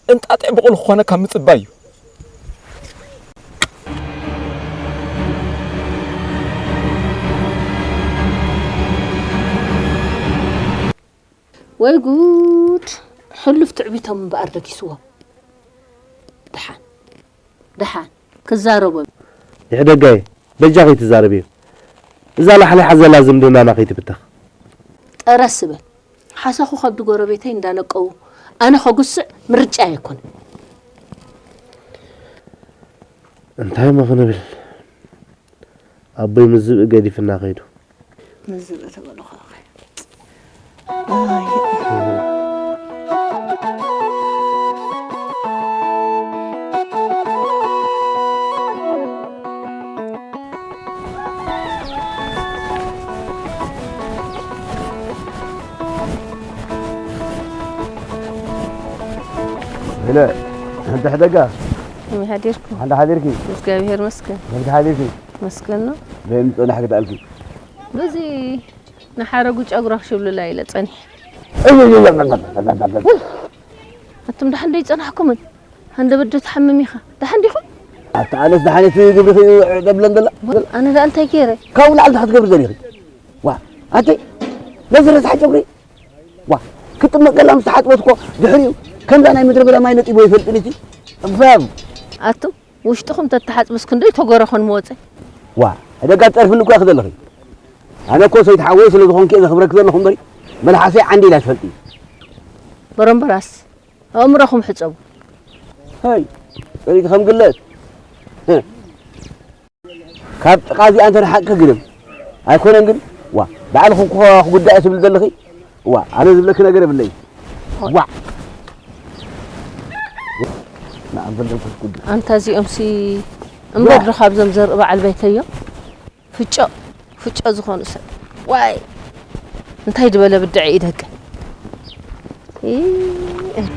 እንጣጢዕ ብቑል ክኾነካ ምጽባይ እዩ። ወይ ጉድ! ሕሉፍ ትዕቢቶም እምበኣር ደጊስዎም። ደሓን ደሓን ክዛረቦም። ይሕደጋይ በጃኺ ትዛረብዮ። እዛ ላሕሊሓ ዘላ ዝምድናና ከይትብተኽ። ጠረስ በል። ሓሰኹ ከብዲ ጎረቤተይ እንዳነቀዉ ኣነ ከጉስዕ ምርጫ ኣይኮነን። እንታይ እሞ ክንብል? ኣቦይ ምስ ዝብኢ ገዲፍና ከይዱ። ምስ ዝብኢ ትበልኹ። ሄለ፣ ሓንቲ ሕደጋ። ከመይ ሓዲርኩም? ሓንቲ ሓዲርኪ? እግዚኣብሔር ይመስገን። ከመይ ሓዲርኪ? መስገን ነው። በይ፣ ምጸናሕ ክደኣልኪ። በዚ ንሓረጉ ጨጉራ ክሽብልላ ኢለ ጸኒሐ። ኣቱም ደሓን ዶ ይጸናሕኩምን? ሃንደበት ዶ ትሓምም ኢኻ? ደሓን ዲኹም? ኣታ ኣነስ ደሓነት ግብርኺ እዩ ደብለን ደላ። ኣነ ደኣ እንታይ ገይረ? ካብኡ ላዕሊ እንታይ ክትገብሪ ደሊኺ? ዋ፣ ኣቲ ነዚ ረሳሕ ጨጉሪ። ዋ፣ ክጥመቅ ገላ ምስ ተሓጥበት እኮ ድሕሪኡ ከምዛ ናይ ምድረ በዳ ማይ ነጢቦ ይፈልጥን እቲ እባብ። ኣቱም ውሽጥኹም ተተሓጽብስ ክንደይ ተጎረ ኾን ምወጸ። ዋ፣ ሕደጋ ትጸርፍኒ እኮ ኢኺ ዘለኺ። ኣነ እኮ ሰይቲ ሓወይ ስለ ዝኾንኪ እየ ዘኽብረኪ ዘለኹ እምበሪ፣ መልሓሰይ ዓንዲ ኢላ ትፈልጢ። በረምበራስ ኣእምሮኹም ሕጸቡ። ሃይ፣ ጸሪግ ከም ግለት። ህ። ካብ ጥቓ እዚኣ እንተ ረሓቕኪ ግርም። ኣይኮነን ግን፣ ዋ፣ ባዕልኺ እኮ ክጉዳእ እየ ትብሊ ዘለኺ። ዋ፣ ኣነ ዝብለኪ ነገር የብለይ። ዋ። ንኣንፈል ደንፈስ ጉድ። ኣንታ እዚኦምሲ እምበር ዶ ካብዞም ዘርኢ በዓል ቤተዮም? ፍጮ፣ ፍጮ ዝኾኑ ሰብ። ዋይ! እንታይ ዝበለ ብድዐ እዩ ደቂ። ኢ-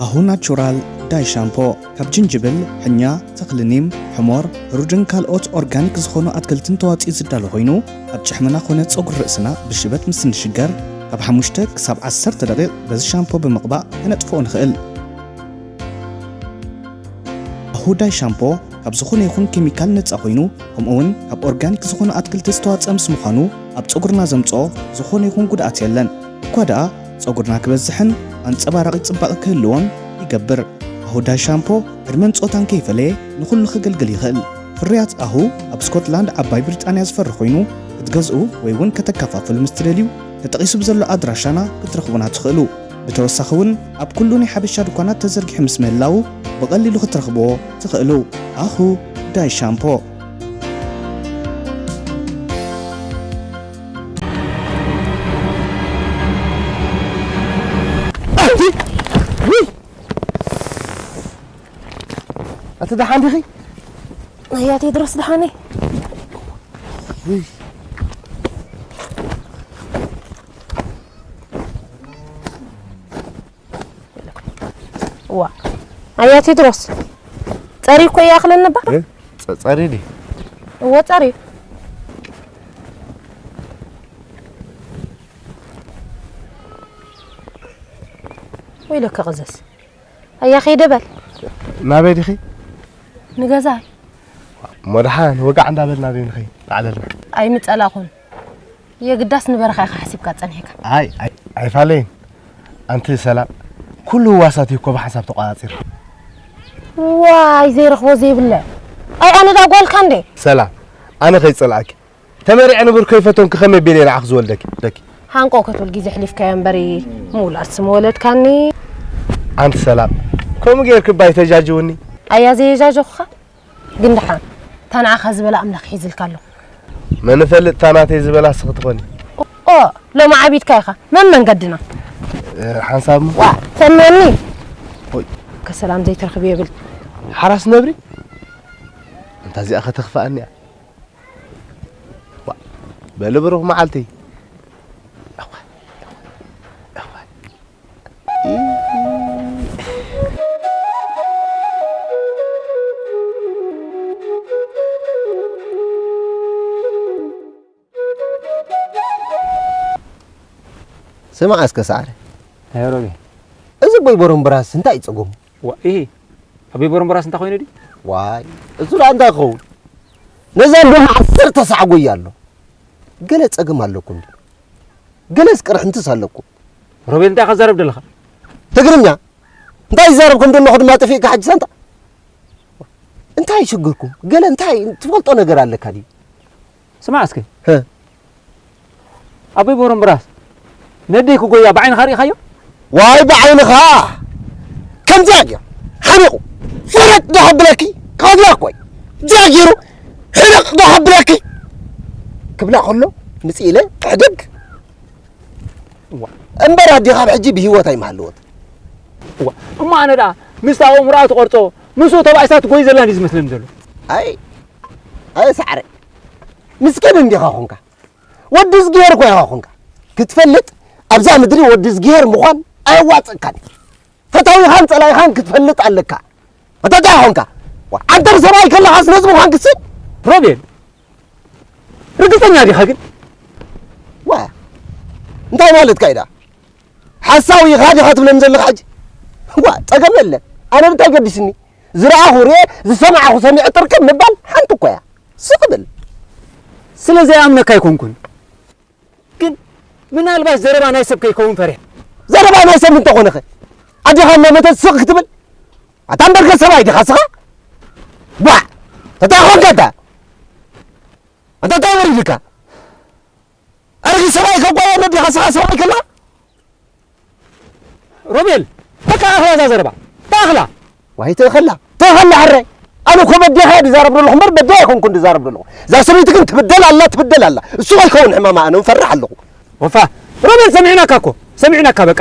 ኣሁ ናቹራል ዳይ ሻምፖ ካብ ጅንጅብል፣ ሕኛ፣ ተኽሊ ኒም፣ ሕሞር፣ ሩድን ካልኦት ኦርጋኒክ ዝኾኑ ኣትክልትን ተዋፂኡ ዝዳሎ ኮይኑ ኣብ ጭሕምና ኮነ ፀጉሪ ርእስና ብሽበት ምስ እንሽገር ካብ ሓሙሽተ ክሳብ ዓሰርተ ደቂቕ በዚ ሻምፖ ብምቕባእ ከነጥፍኦ ንኽእል። ኣሁ ዳይ ሻምፖ ካብ ዝኾነ ይኹን ኬሚካል ነፃ ኮይኑ ከምኡ እውን ካብ ኦርጋኒክ ዝኾኑ ኣትክልቲ ዝተዋፀአ ምስ ምዃኑ ኣብ ፀጉርና ዘምፅኦ ዝኾነ ይኹን ጉድኣት የለን። እኳ ደኣ ጸጉርና ክበዝሕን ኣንጸባራቒ ጽባቐ ክህልዎን ይገብር። ኣሁዳይ ሻምፖ ዕድመን ጾታን ከይፈለየ ንኹሉ ከገልግል ይኽእል። ፍርያት ኣሁ ኣብ ስኮትላንድ ዓባይ ብሪጣንያ ዝፈሪ ኮይኑ ክትገዝኡ ወይ እውን ከተከፋፍሉ ምስ ትደልዩ ተጠቒሱ ብዘሎ ኣድራሻና ክትረኽቡና ትኽእሉ። ብተወሳኺ እውን ኣብ ኩሉ ናይ ሓበሻ ድኳናት ተዘርጊሑ ምስ ምህላዉ ብቐሊሉ ክትረኽብዎ ትኽእሉ። ኣሁ ዳይ ሻምፖ። ኣቲ ደሓን ዲኺ? ኣያ ቴድሮስ ደሓነይ። ዋ ኣያ ቴድሮስ ጸሪ እኮ ይኣኽለኒ እባ። እ? ጸ- ጸሪ ዲ? እወ ጸሪ። ወይለከ ቅዘዝ ኣያ ከይደ በል። ናበይ ዲኺ? ንገዛይ። እሞ ደሓን ወጋዕ እንዳበልና ዶ ንኸይድ? ንዓለልና። ኣይምጸላኹን። የግዳስ ንበረኻ ኢኻ ሓሲብካ ጸኒሕካ። ኣይ ኣይ ኣይፋለይን። ኣንቲ ሰላም ኩሉ ህዋሳት እኮ ብሓንሳብ ተቋጻጺሩ። ዋይ ዘይረኽቦ ዘይብለ። ኣይ ኣነ ዳ ጓልካ እንዴ? ሰላም ኣነ ከይጸላእኪ ተመሪዐ ንብር ከይፈተንኩ ከመይ ቤለ ንዓኽ ዝወልደኪ ደኪ። ሃንቆ ክትብል ግዜ ሕሊፍካዮ እምበሪ ምውላድ ስም ወለድካኒ። ኣንቲ ሰላም ከምኡ ጌርኪ ባይ ተጃጅውኒ። ኣያ ዘየጃጀኹኻ ግን ደሓን እታ ንዓኻ ዝበላ ኣምላኽ ሒዝልካ ኣሎ። መን ፈልጥ እታ ናተይ ዝበላ እስኺ ትኾኒ። ኦ ሎሚ ዓቢድካ ኢኻ መን መንገድና። እ፣ ሓንሳብ እሞ። ዋ ፈነኒ። ሆይ። ከሰላም ዘይትረኽብ የብል። ሓራስ ነብሪ እንታ እዚኣ ከተኽፍኣኒ እያ። ዋ፣ በሊ ብሩኽ መዓልቲ። እዋይ፣ እዋይ፣ እዋይ። ስማዕ እስከ ሰዓረ። ኣይ ሮቤ። እዚ ኣቦይ ቦሮምብራስ እንታይ እዩ ጸገሙ? ዋ፣ ኢሂ። ኣቦይ ቦሮምብራስ እንታይ ኮይኑ ድዩ? ዋይ፣ እሱ ደኣ እንታይ ክኸውን? ነዛ እንዶ ዓሰርተ ሳዕ ጎያ ኣሎ። ገለ ጸገም ኣለኩም ድዩ? ገለስ ቅርሕንትስ ኣለኩም? ሮቤል፣ እንታይ ኢኻ ትዛረብ ዘለኻ? ትግርኛ እንታይ ይዛረብ ከም ዘለኹ ድማ ጠፊእካ ሕጂ ሳንታ። እንታይ ሽግርኩም? ገለ እንታይ ትፈልጦ ነገር ኣለካ ድዩ? ስማዕ እስከ። ሀ። ኣቦይ ቦሮምብራስ ነደይ ክጎያ ብዓይንኻ ርኢኻዮ? ዋይ ብዓይንኻ! ከምዚኣ ገይሩ ሓኒቑ ፍረጥ ዶ ከብለኪ? ካብዚኣ እኮ እዩ። እዚኣ ገይሩ ሕንቕ ዶ ከብለኪ? ክብላ ከሎ ምጽእ ኢለ ክሕደግ። እዋ። እምበር ኣዴኻ ኣብ ሕጂ ብህይወት ኣይምሃለወት። እዋ። እሞ ኣነ ደኣ ምስቲ ኣእምሮኣ ትቖርጾ ምስኡ ተባኢሳ ትጎይ ዘላ እንዲ ዝመስለኒ ዘሎ። ኣይ፣ ኣይ ሳዕረ፣ ምስኪን እንዲኻ ኾንካ። ወዲ እዝግሄር እኮ ኢኻ ኾንካ። ክትፈልጥ ኣብዛ ምድሪ ወዲ እዝግሄር ምዃን ኣየዋጽእካን እዩ። ፈታዊኻን ጸላኢኻን ክትፈልጥ ኣለካ። ፈታታ ኾንካ። ዋ፣ ዓንተር ሰብኣይ ከለኻስ ነዚ ምዃን ክስብ? ሮቤል፣ ርግጸኛ ዲኻ ግን? ዋ፣ እንታይ ማለትካ እዩ ደኣ? ሓሳዊ ኢኻ ዲኻ ትብለኒ ዘለኻ ሕጂ? ዋ፣ ጸገም የለን። ኣነ እንታይ ገዲስኒ? ዝረኣኹ ርኤ፣ ዝሰማዕኹ ሰሚዐ ጥርቅም ምባል ሓንቲ እኮ እያ። ስቕ ብል። ስለ ዘይኣምነካ ኣይኮንኩን። ግን ምናልባት ዘረባ ናይ ሰብ ከይከውን ፈሪሐ። ዘረባ ናይ ሰብ እንተኾነኸ? ኣዴኻ እናመተት ስቕ ክትብል? ኣታ እምበርከ ሰብኣይ ዲኻ ስኻ? ዋ! ተታ ኾንካ ኣታ? ኣታ እንታይ ወሪድካ? ኣረጊት ሰብኣይ ከጓየለ ዲኻ ስኻ ሰብኣይ ከላ? ሮቤል፣ በቃ ኣኽላ እዛ ዘረባ። ተኣኽላ። ዋይ ተኸላ፣ ተኸላ ሕራይ። ኣነ እኮ በዴኻ እየ ዝዛረብ ዘለኹ እምበር በዴ ኣይኮንኩን ዝዛረብ ዘለኹ። እዛ ሰበይቲ ግን ትብደል ኣላ፣ ትብደል ኣላ። እሱ ከይከውን ሕማማ ኣነ እውን ፈርሕ ኣለኹ። ወፋ፣ ሮቤል ሰሚዕናካ እኮ፣ ሰሚዕናካ በቃ።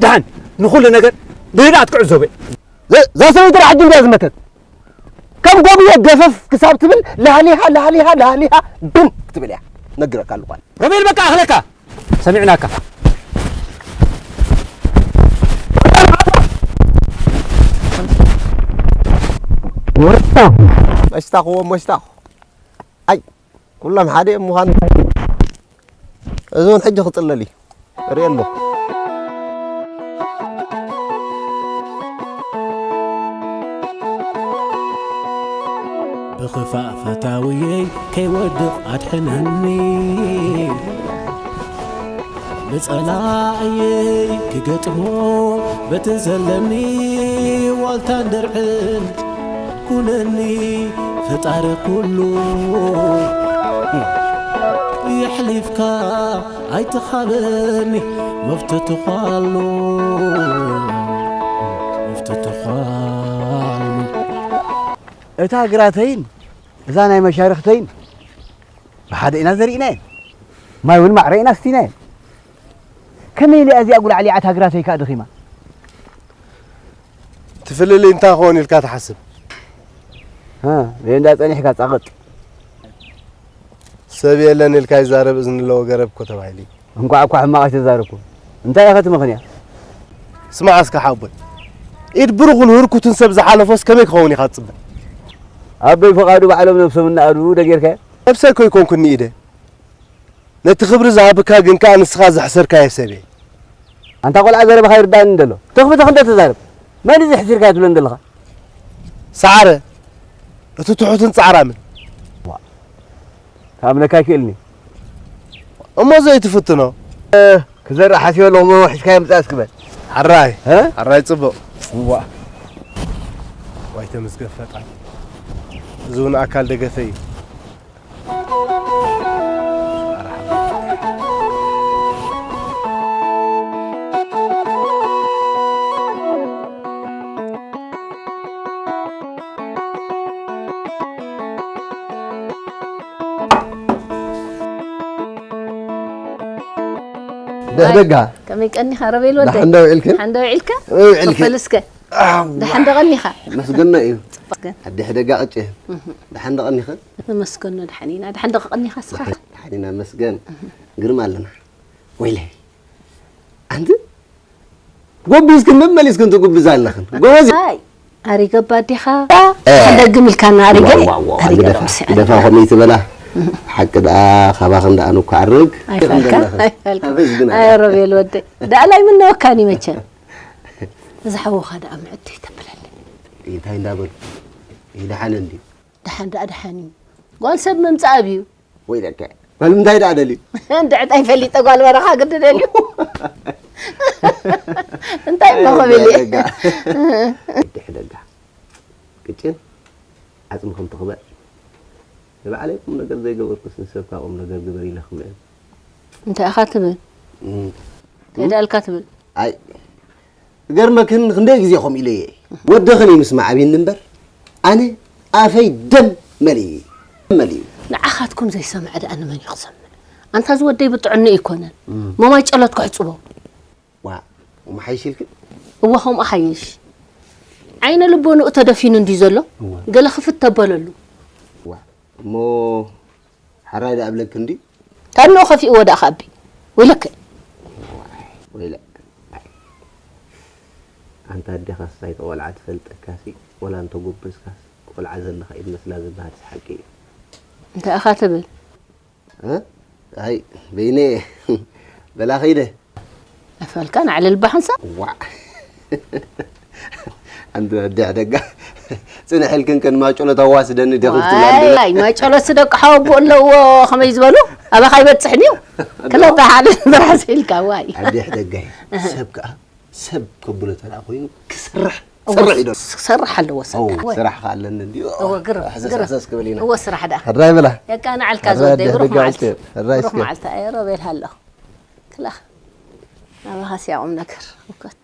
ደሓን፣ ንኹሉ ነገር ብህድኣት ክዕዘቦ እየ። ዘ-፣ እዛ ሰበይቲ ደኣ ሕጂ እንድያ ዝመተት። ከም ጎብየ ገፈፍ ክሳብ ትብል ላህሊሃ፣ ላህሊሃ፣ ላህሊሃ ብን ክትብል እያ። ነግረካ ኣለኹ ኣነ። ሮቤል በቃ ኣኽለካ። ሰሚዕናካ። መሽታኹ፣ መሽታኹ። ኣይ፣ ኩሎም ሓደ እዮም ምዃኑ። እዚ እውን ሕጂ ክጽለል እዩ። ርኢ ኣለኹ። ብኽፋእ ፈታውየይ ከይወድቕ ኣድሕነኒ። ንጸላእየይ ክገጥሞ በቲ ዘለኒ ዋልታን ድርዕን ኩነኒ ፈጣሪ ኩሉ። የሕሊፍካ ኣይትኻበኒ መፍትትዃሉ፣ መፍትትዃሉ። እታ ግራተይን እዛ ናይ መሻርኽተይን ብሓደ ኢና ዘሪእናየን። ማይ እውን ማዕረ ኢና ኣስቲናየን። ከመይ ኢለ እዚኣ ጉላዕሊዓት ሃግራተይ ከኣ ደኺማ? እቲ ፍልልይ እንታይ ክኸውን ኢልካ ትሓስብ? ሃ፣ በየንዳ ጸኒሕካ ጻቕጥ። ሰብ የለን ኢልካ ይዛረብ እዝኒ ኣለዎ ገረብ እኮ ተባሂሉ እዩ። እንኳዕ እኳ ሕማቕ ኣይተዛረብኩ። እንታይ ኢኻ እቲ ምኽንያት? ስማዕ እስከ ሓቦይ፣ ኢድ ብሩኽን ህርኩትን ሰብ ዝሓለፎስ ከመይ ክኸውን ኢኻ ትጽበ? ኣቦይ ፍቓዱ ባዕሎም ነብሶም እናኣዱ ደጌርካዮ? ነብሰይ እኮ ኣይኮንኩን ንኢደ። ነቲ ክብሪ ዝሃብካ ግን ከኣ ንስኻ ዘሕሰርካዮ ሰብ እየ። ኣንታ ቆልዓ ዘረባኻ ይርዳእኒ እንደሎ። ተኽቢ ተኽንደ ተዛረብ። መን እዚ ሕሲርካዮ ትብለኒ ዘለኻ? ሰዓረ፣ እቲ ትሑትን ጻዕራምን። ዋ። ክኣምነካ ኣይክእልኒ። እሞ ዘይትፍትኖ? እ፣ ክዘርእ ሓሲበ ኣለኹ፣ እሞ ሒዝካዮ ምጻእ እስኪ በል። ሕራይ፣ እ? ሕራይ ጽቡቕ። እዋ። ዋይ ተመስገን ፈጣሪ። እዚ እውን ኣካል ደገፈ እዩ። ደሕደጋ። ከመይ ቀኒኻ ሮቤል ወደይ? ደሓን ዶ ውዒልክን? ደሓን ዶ ውዒልካ? ውዒልክን። ክፈል እስከ። ኣዋ። ደሓን ዶ ቀኒኻ? መስገኖ እዩ። ጽቡቕ። ኣደ ሕደጋ ቅጭ። እህ። ደሓን ዶ ቀኒኽን? ንመስገኖ ደሓን ኢና። ደሓን ዶ ቀኒኻ እስኻ? ደሓን ኢና መስገን። እህ። ግርም ኣለና። ወይለይ። ኣንቲ ጎቢዝክን መመሊስክን ትጉብዛ ኣለኽን። ጎበዝ። ኣይ፣ ኣሪገባ ኣዴኻ። እ። ደሓን ደግም ኢልካና ኣሪገ። ዋ፣ ዋ፣ ዋ፣ ኣሪገ ግደፋ፣ ሎምሲ ግደፋ ኣሪገ። ከምኡ ይትበላ። ሓቂ ደኣ ካባኽን ደኣ ንኳ ኣርግ። ኣይፋልካ፣ ኣይፋልካ። ኣበይ ግን ኣይ፣ ኣላ? ሮቤል ወደይ። ደኣ ላይ ምነወካኒ መቸም። እዛ ሓውኻ ደኣ ምዕድ ተብለኒ። እንታይ እንዳበሉ? ይደሓን እንድዩ። ደሓን ደኣ ደሓን እዩ። ጓል ሰብ ምምጻእ ኣብዩ። ወይለከ። ጓል ምንታይ ደኣ ደልዩ? እንድዕት ኣይፈሊጠ ጓል በረኻ ግዲ ደልዩ። እንታይ እሞ ክብል እየ? ደጋ። ድሕ ደጋ። ቅጭን ዓጽሚ ከም ትኽበእ። ንባዕለይ ቁም ነገር ዘይገበርኩስ ንሰብካ ቁም ነገር ግበር ኢለ ክብሎ እየ። እንታይ ኢኻ ትብል? እንታይ ደኣ ኢልካ ትብል? ኣይ፣ ክገርመክን ክንደይ ግዜ ከምኡ ኢለየ። ወደኽን እዩ ምስማዕ ኣብይኒ እምበር፣ ኣነ ኣፈይ ደም መሊኡ፣ ደም መሊኡ። ንዓኻትኩም ዘይሰምዐ ደኣ ንመን እዩ ክሰምዕ? ኣንታ እዚ ወደይ ብጥዕኑ ኣይኮነን። እም። ሞማይ ጨሎት ክሕጽቦ። ዋ፣ እሞ ሓይሽ ኢልክን? እወ፣ ከምኡ ሓይሽ። ዓይነ ልቦንኡ ተደፊኑ እንድዩ ዘሎ። እወ። ገለ ክፍት ተበለሉ። ዋ፣ እሞ ሓራይ ደኣ እብለኪ እንድዩ። ታንኡ ከፊእዎ ደኣ ከኣቢ። ወይለከ። ወይለ። ኣንታ ኣዴኻስ ኣይተቖልዓ ትፈልጠካሲ፣ ወላ እንተጎበዝካስ ቆልዓ ዘለኻ እዩ ዝመስላ ዝበሃልስ ሓቂ እዩ። እንታይ ኢኻ ትብል? እ? ኣይ፣ በይነ በላ ኸይደ። ኣፈልካ ንዓለ ልባ ሓንሳእ? ዋዕ። ኣንቲ ኣዲ ዕደጋ ጽንሕ ኢልክን ከን ማጨሎ ተዋስደኒ ደኺፍ ትብላ ኣለና። ዋይ፣ ማጨሎስ ደቂ ሓወቦ ኣለዎ ከመይ ዝበሉ? ኣባኻ ይበጽሕን እዩ። ክለተ ሓደ ብራስ ኢልካ፣ ዋይ። ኣዲ ዕደጋይ፣ ሰብ ከኣ ሰብ ከብሎ ተደኣ ኮይኑ ክስራሕ፣ እወ፣ ሰርሕ ኢዶ። ክሰርሕ ኣለዎ ሰብ እወ፣ ከኣ። ስራሕ ከኣ ኣለኒ እንድዩ። እወ፣ ግርም፣ ሕሰስ ግርም። ሕሰስ ክብል ኢና። እወ፣ ስራሕ ደኣ። ሕራይ ብላ። የቃንዓልካ ሕራይ ዝወደይ፣ ኣዲ ዕደጋ ብሩኽ መዓልቲ። ዕልቴ። ሕራይ ብሩኽ እስከ። መዓልቲ፣ ኣየ፣ ሮቤል ሃለኹ። ክላኽ። ኣባኻስ ያ ቁም ነገር። እኮት።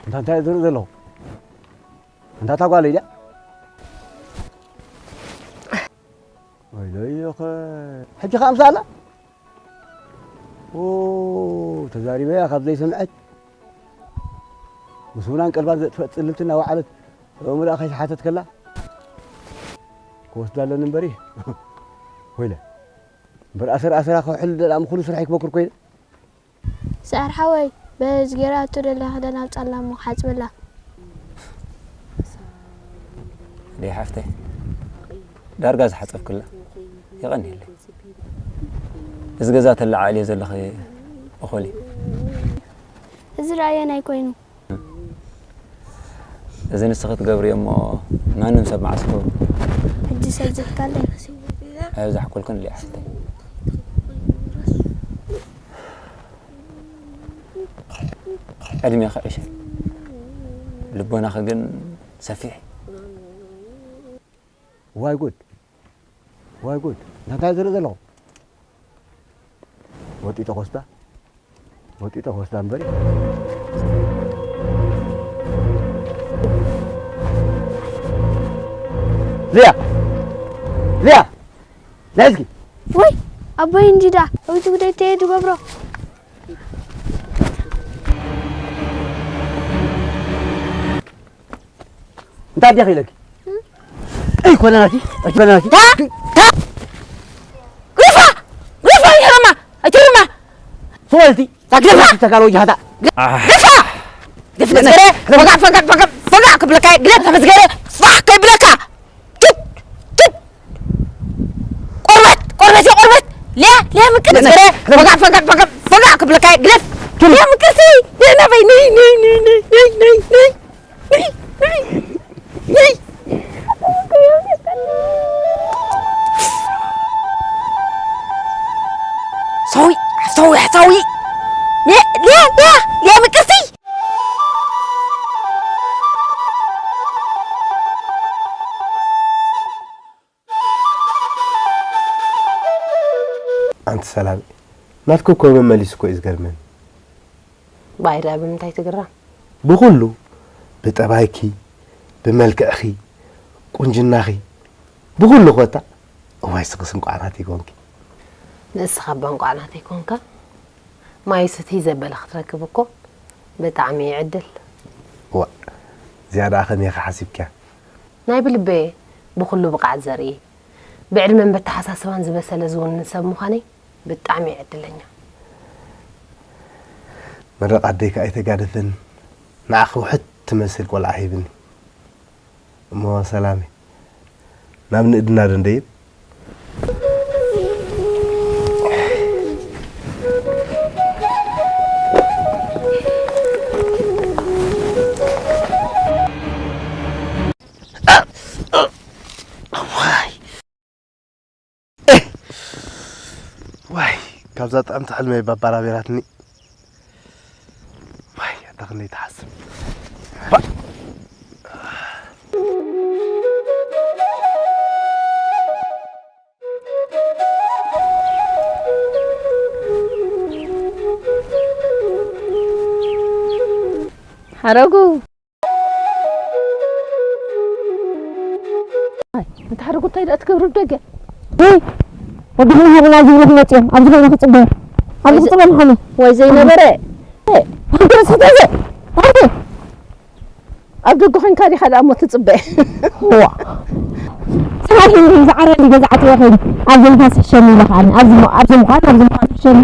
እንታ እንታይ ዝርኢ ዘለኹ? እንታ እታ ጓለይ ድያ? ወይለይ ኸ። ሕጂ ኸኣ ኣምሳላ? ኦ፣ ተዛሪበያ ካብ ዘይሰምዐት። ምስውናን ቀልባን ዘጥፈት ጽልልቲ እናወዓለት፣ እምርኣ ከይተሓተት ከላ፣ ክወስዳ ኣለኒ እምበሪ። ወይለ። እምበር ኣሰር ኣሰራ ከውሕል ደኣ ምኹሉ ስራሕ ይክበክር ኮይነ። ሰዓር ሓወይ፣ በዚ ገይራ እቶ ደላ ክዳን ኣውጻላ እሞ ክሓጽበላ። ደይ ሓፍተይ፣ ዳርጋ ዝሓጸብክላ። የቐንየለይ። እዚ ገዛ ተለዓዕልዮ ዘለኺ እኹል እዩ። እዚ ርኣየን ኣይኮይኑ። እዚ ንስኺ ትገብርዮ እሞ ማንም ሰብ መዓስ ክህቦ? ሕጂ ሰብ ዘትካለይ። ኣየብዛሕኩልክን ልያ ሓፍተይ። ዕድሜኺ ዕሸል። ልቦናኺ ግን ሰፊሕ እዩ። ዋይ ጉድ! ዋይ ጉድ! እንታይ ዝርኢ ዘለኹ? ወጢጠ ኮስታ፣ ወጢጠ ኮስታ እምበሪ። ሊያ! ሊያ! ናይ እስኪ! ወይ ኣቦይ እንዲዳ፣ ኣብቲ ጉዳይ ተየ ትገብሮ። እንታይ ኣዲኺ ኢለኪ? ኣይኮነናኪ፣ ኣይኮነናኪ። ታ፣ ታ፣ ግደፋ፣ ግደፋ፣ ኣይትርማ፣ ኣይትርማ። ሶማልቲ፣ ታ ግደፋ። ተጋሎ ጃሃታ። ግደፋ። ግደፍ መዝገረ፣ ፈጋዕ፣ ፈጋዕ፣ ፈጋዕ፣ ፈጋዕ ክብለካ፣ ግደፍ መዝገረ፣ ፋሕ ከይብለካ። ቱት፣ ቱት። ቆርበት፣ ቆርበት፣ ቆርበት። ሊያ፣ ሊያ ምቅር መዝገረ፣ ፈጋዕ፣ ፈጋዕ፣ ፈጋዕ፣ ፈጋዕ ክብለካ፣ ግደፍ። ሊያ ምቅርቲ፣ ሊያ ናበይ፣ ነይ፣ ነይ፣ ነይ። ሰዊ፣ ሰዊ፣ ሰዊ። ሊያ፣ ሊያ፣ ሊያ፣ ሊያ ምቅርቲ። ኣንቲ ሰላም፣ ናትኪ እኮ መመሊስ እኮ እዩ ዝገርመኒ። ባይዳ ብምንታይ ትግራም? ብኹሉ፣ ብጠባይኪ፣ ብመልክዕኺ፣ ቁንጅናኺ፣ ብኹሉ ኮታ። እዋይ፣ ስኽስ እንቋዕ ናተይ ኮንኪ። ንስኻ እባ እንቋዕ ናተይ ኮንካ። ማይ ስትይ ዘበለ ክትረክብ እኮ ብጣዕሚ እዩ ዕድል። እዋ፣ እዚኣ ደኣ ከመይ ኢኻ ሓሲብክያ? ናይ ብልበየ ብኹሉ ብቕዓት ዘርኢ፣ ብዕድመን በተሓሳስባን ዝበሰለ ዝውንን ሰብ ምዃነይ ብጣዕሚ እየ ዕድለኛ። ምርቓት ደይካ ኣይተጋደፈኒ። ንዓኺ ውሕድ ትመስል ቆልዓ ሂብኒ። እሞ ሰላሜ፣ ናብ ንእድና ዶ እንደይብ? ዋይ፣ ካብዛ ጥዕምቲ ሕልመይ ባባራቢራትኒ። ዋይ፣ ኣታ ክንደይ ትሓስብ። ባ- ሓረጉ። ኣይ፣ እንተ ሓረጉ እንታይ ደኣ ትገብሪ ብደገ? ወይ፣ ወዲ ምን ሃብና ዝብሉ ክመጽ እዮም። ኣብዚ ኮይነ ክጽበ። ኣብዚ ወይ ዘ-፣ ክጽበ ምዃኑ። ወይ ዘይነበረ። ሃገር ሰተዘ። ሃገር። ኣብ ደገ ኮይንካ ዲኻ ደኣ እሞ ትጽበ? ዋ። ሰሓት እዩ ዝዓረኒ ገዛ ዓጽየ ከይዱ። ኣብዚ ንፋስ ሕሸኒ ኢለ ከዓኒ። ኣብዚ ሞ-፣ ኣብዚ ምዃን፣ ኣብዚ ምዃን ሕሸኒ።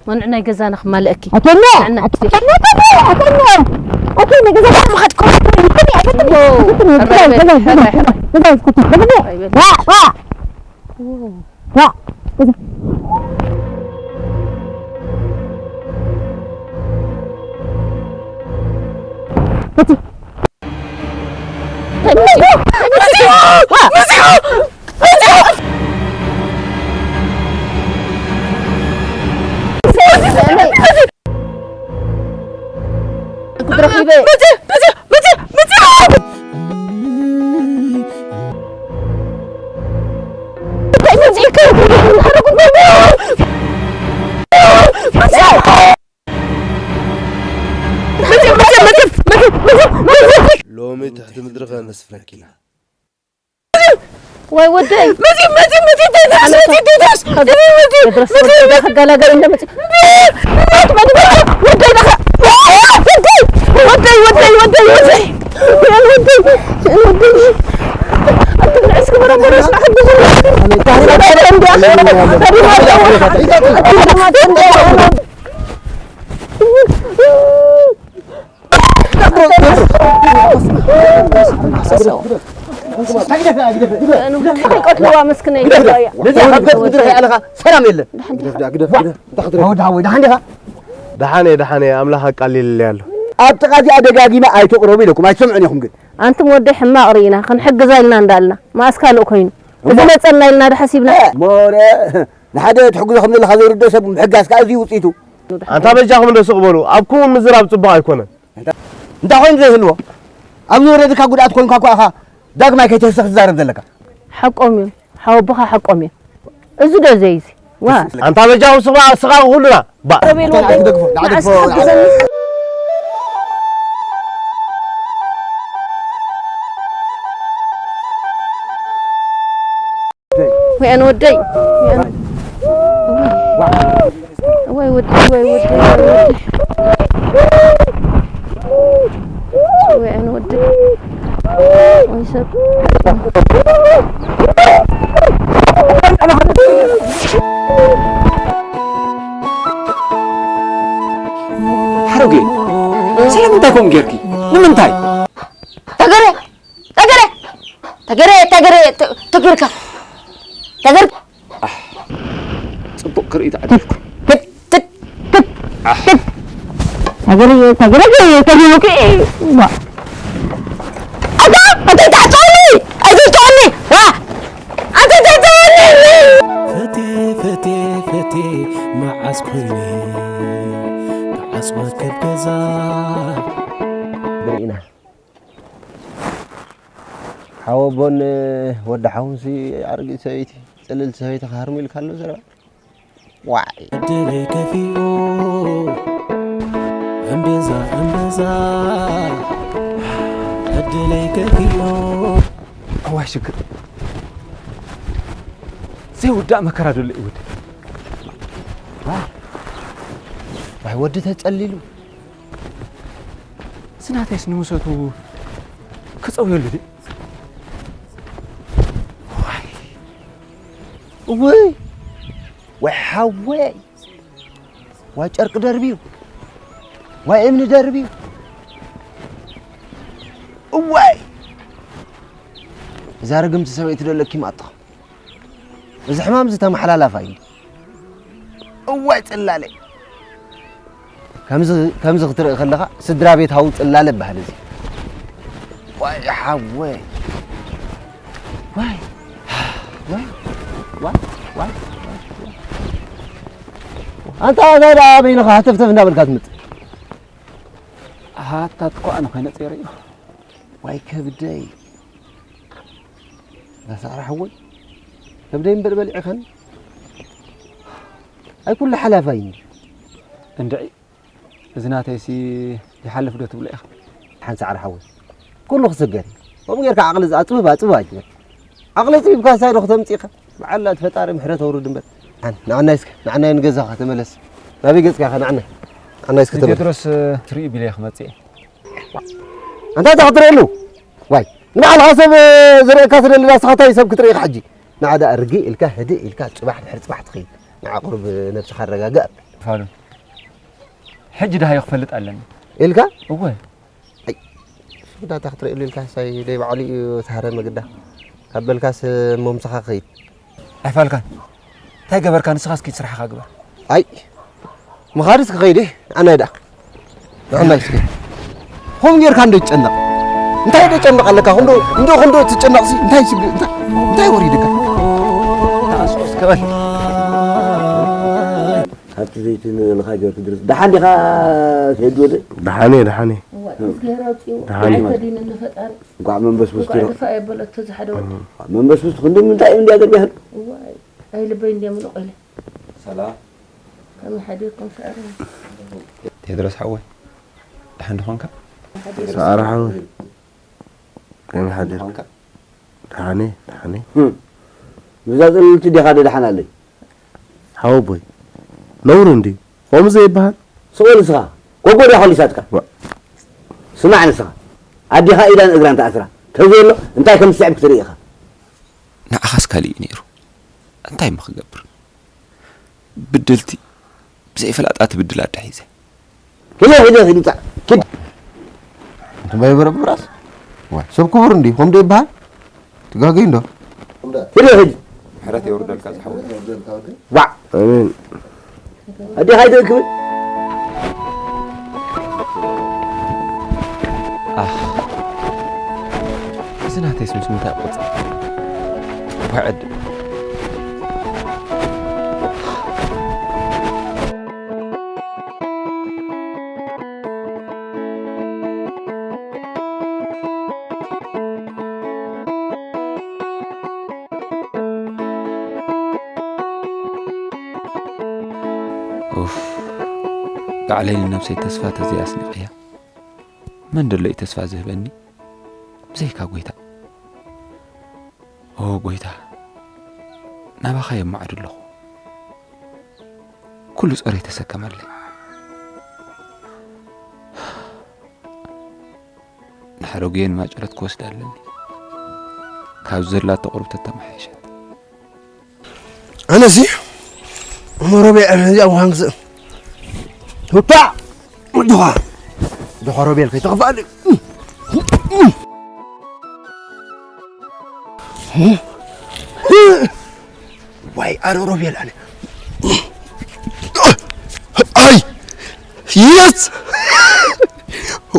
መኑዕ ናይ ገዛና ክማልአኪ። ኣከለ! ጥዕና ክትብል። ኣከለ! ኣከለ! ኣከለ! ገዛ ምኻድ ኮፍ ትብል። ኣከለ! ኣከለ! ዮ! ኣከለ! ገዛ፣ ገዛ፣ ሕራይ፣ ገዛ፣ ሕራይ። ገዛ፣ ገዛ፣ ገዛ። ሕራይ በል። ዋ! ዋ! ዋ! ገዛ። እቲ ሎሚ ትሕቲ ምድሪ ከነስፍረኪ ኢና። ወይ ወደይ። መጺ፣ መጺ፣ መጺ፣ ቴድሮስ፣ መጺ፣ ቴድሮስ። መጺ፣ መጺ፣ ቴድሮስ፣ መጺ፣ ወደይ መጺ። ከጋላገል እንደ መጺ። ወደይ፣ ወደይ፣ ወደይ፣ ወደይ፣ ወደይ፣ ወደይ። ወደይ፣ ወደይ፣ ወደይ። ኣንተ ንዕስ ክብረ በረስ ንሕግዝ። ቀትልዋ መስክነይ ነዚ ኣብ ገጽ ምድሪ ኣለኻ ሰላም የለን። ግደፍ፣ ግደፍ፣ ግደፍ፣ ግደፍ፣ ግደፍ። ወዲ ሓወይ፣ ደሓን ዲኻ? ደሓን እየ፣ ደሓን እየ፣ ኣምላኽ ኣቃሊልለይ ኣሎ። ኣብ ጥቓ እዚኣ ደጋጊመ ኣይትቕረቡ ኢለኩም፣ ኣይትሰምዑን ኢኹም ግን። ኣንቱም ወደይ ሕማቕ ርኢና፣ ክንሕግዛ ኢልና እንዳልና፣ መኣስ ካልእ ኮይኑ። እዚ እሞ መጸና ኢልና ዶ ሓሲብና? እ፣ ሞረ፣ ንሓደ ትሕግዞ ከም ዘለኻ ዘይርድኦ ሰብ ምሕጋዝ ከኣ እዚ ውጽኢቱ። ኣንታ በጃኹም እንዶ ስቕ በሉ፣ ኣብ ከምኡ ምዝራብ ጽቡቕ ኣይኮነን። እንታይ፣ እንታይ ኮይኑ ዘይህልዎ? ኣብ ዝወረድካ ጉድኣት ኮንካ እኳ ኢኻ ዳግማይ ከይተህሰኽ ትዛረብ ዘለካ። ሓቆም እዮም፣ ሓወቦኻ ሓቆም እዮም። እዚ ዶ ዘይዚ? ዋ። ኣንታ በጃኹም ስኻ፣ ስኻ ኩሉና። ባ። ረቤል ወደይ፣ ንዓስ ትሓግዘኒ። ወይ ኣነ ወደይ፣ ወይ ኣነ፣ ወይ ወደይ፣ ወይ ወደይ፣ ወይ ወደይ፣ ወይ ኣነ ወደይ፣ ወይ ሰብ። ሓረጉ፣ ስለምንታይ ከምኡ ጌርኪ? ንምንታይ? ተገረ፣ ተገረ፣ ተገረ፣ ተገረ፣ ተ-፣ ተገርካ፣ ተገር-፣ ኣሕ፣ ጽቡቕ ክርኢ ተዓዲልኩ። ክት፣ ክት፣ ክት፣ ኣሕ። ክት። ተገረ፣ ተገረ፣ ተገረ፣ ዋ። ኣታ፣ ኣታ ኣይትሕጽወኒ፣ ኣይትሕጽወኒ፣ ዋ። ኣታ ኣይትሕጽወኒ። ፈቴ፣ ፈቴ፣ ፈቴ፣ መዓስ ኮይነ፣ መዓስ ወከብ ገዛ። ብርኢና። ሓወቦን ወዲ ሓውንሲ ኣረጊት ሰበይቲ፣ ጽልልቲ ሰበይቲ ክሃርሙ ኢልካ ኣሎ ዘረባ። ዋይ። ዕድለይ ከፊኡ፣ እምብዛ፣ እምብዛ፣ ዕድለይ ከፊኡ። እዋይ ሽግር። ዘይውዳእ መከራ ደሎ እዩ ወዲ። ዋይ። ዋይ፣ ወዲ ተጸሊሉ። እዚ ናተይስ ንምሰቱ ክጸውየሉ ድዩ? ዋይ። እወይ። ዋይ ሓወይ። ዋይ ጨርቂ ደርብዩ። ዋይ እምኒ ደርብዩ። እወይ። እዛ ርግምቲ ሰበይቲ ዶ ለኪም ኣጥኻ? እዚ ሕማም እዚ ተመሓላላፋይ እዩ። እዋይ ጽላለይ። ከምዚ ከምዚ ክትርኢ ከለኻ ስድራ ቤት ሃው ጽላለ ይበሃል እዚ። ዋይ ሓወይ። ዋይ። ዋይ። ዋይ። ዋይ። ዋይ። ኣንታ እንታይ ደኣ በይንኻ ሃተፍተፍ እንዳበልካ ትመጽእ? ሃታት እኮ ኣነ ኮይነ ጸይረ እዩ። ዋይ ከብደይ። ዳሳዕራ ሓወይ። ከብደይ እምበር በሊዕኸን። ኣይ ኩሉ ሓላፋይ እዩ። እንድዒ፣ እዚ ናተይሲ ይሓልፍ ዶ ትብሎ ኢኻ? ሓንሳዕራ ሓወይ። ኩሉ ክስገር እዩ። ከምኡ ጌርካ ዓቕሊ ኣጽብብ ኣጽብብ ኣይትበል። ዓቕሊ ኣጽቢብካ እንታይ ዶ ክተምጽእ ኢኻ? በዓል እቲ ፈጣሪ ምሕረት ኣውርድ እምበር። ኣን-፣ ንዓናይ እስከ፣ ንዓናይ ንገዛኻ ተመለስ። ናበይ ገጽካ ኢኻ? ንዓናይ። ንዓናይ እስከ ተመለስ። ንቴድሮስ ትርኢ ቢለ ክመጽእ እየ። ኣንታ እንታይ ክትርእየሉ? ዋይ፣ ንባዕልኻ ሰብ ዝርእየካ ትደሊ፣ ንስኻ እንታይ ሰብ ክትርኢ ኢኻ ሕጂ? ንዓ ደኣ ርግእ ኢልካ፣ ህድእ ኢልካ፣ ጽባሕ ድሕሪ ጽባሕ ትኸይድ። ንዓ ቁሩብ ነብስኻ ኣረጋግእ። ፋሉን፣ ሕጂ ደሃዮ ክፈልጥ ኣለኒ። ኢልካ? እወ። ኣይ፣ ሽጉዳታ ክትርእየሉ ኢልካ፣ ሳይ ደይ ባዕሉ እዩ ተሃረመ ግዳ። ካብ በልካስ እሞ ምሳኻ ክኸይድ። ኣይፋልካን። እንታይ ገበርካ? ንስኻስ ኪድ ስራሕኻ ግበር። ኣይ፣ ምኻድስ ክኸይድ እየ። ንዓናይ ደኣ። ንዓናይ እስኪ። ሆም ጌርካ እንዶ ትጨነቕ። እንታይ ዶ ጨነቕ ኣለካ? ክንዶ፣ እንዶ ክንዶ ትጨነቕ ሲ? እንታይ ሽግ-፣ እንታይ፣ እንታይ ወሪድካ? ተዓስኩስ ከበል። ሃብቲ ዘይትን ንኻ ገብር ትድርስ። ደሓን ዲኻ ቴዲ ወደ? ደሓን እየ፣ ደሓን እየ። እዋ፣ እግዚኣብሔር ኣውፅእዎ። ደሓን እየ። ኣይከዲንን ንፈጣሪ። እንኳዕ መንበስበስ እንኳዕ ትረኽ-፣ ድፋ የበለቶ ዝሓደ ወዲ። መንበስበስ ክንዲ ምንታይ እዩ እንድያ ገርቢያህል? እዋ፣ ኣይ ልበይ እንድያ ምሉቕ ኢለ። ሰላም። ከመይ ሓዲርኩም ሰኣረ? ቴድሮስ ሓወይ፣ ደሓን ድኾንካ? ሰኣረ ሓወይ፣ ከመይ ሓዲርካ? ድኾንካ? ደሓነ፣ ደሓነ። ህም። ብዛ ጽልልቲ ዲኻ ዶ ደሓን ኣለይ? ሓወቦይ፣ ነውሪ እንድዩ። ከምኡ ዘይበሃል። ስቕ በል ንስኻ። ጎጎ ዲኻ ኮሊሳትካ? ዋ። ስማዕ ንስኻ። ኣዴኻ ኢዳን እግራን ተኣስራ። ተዘየሎ እንታይ ከም ዝስዕብ ክትርኢ ኢኻ። ንዓኻስ ካሊእ እዩ ነይሩ። እንታይ እሞ ክገብር? ብድልቲ ብዘይፈላጣ ትብድል ኣደ ሒዘ። ሂደ፣ ሂደ፣ ሂደ፣ ውጻእ። ኪድ። እንትን ባይበረብራስ? ዋ፣ ሰብ ክቡር እንዲ፣ ከምኡ ዶ ይበሃል? ትጋገይ እንዶ? ሂደ፣ ሂድ። ምሕረት የውርደልካ ዝሓወይ። ዋዕ። ኣሜን። ኣዴኻ ኣይትእክብን? ኣህ፣ እዚ ናተይስ ምስ ምንታይ ቆጽ-፣ ዋዕድ። ኡፍ፣ ባዕለይ ንነብሰይ ተስፋ ተዘይኣስኒቐያ፣ መን ደሎ እዩ ተስፋ ዝህበኒ? ብዘይካ ጐይታ። ኦ ጐይታ፣ ናባኻ የማዕዱ ኣለኹ። ኩሉ ጾረይ ተሰከመለይ። ንሓረጉየን ማጨረት ክወስድ ኣለኒ። ካብ ዘላቶ ቁሩብ ተተማሓየሸት። ኣነሲ እሞ ረቢዐ ነዚኣ ምዃን ክስእ። ውታዕ! ድኻ! ድኻ ሮቤል ከይተኽፍኣኒ። ዋይ፣ ኣረ ሮቤል፣ ኣነ። ኣይ! የስ!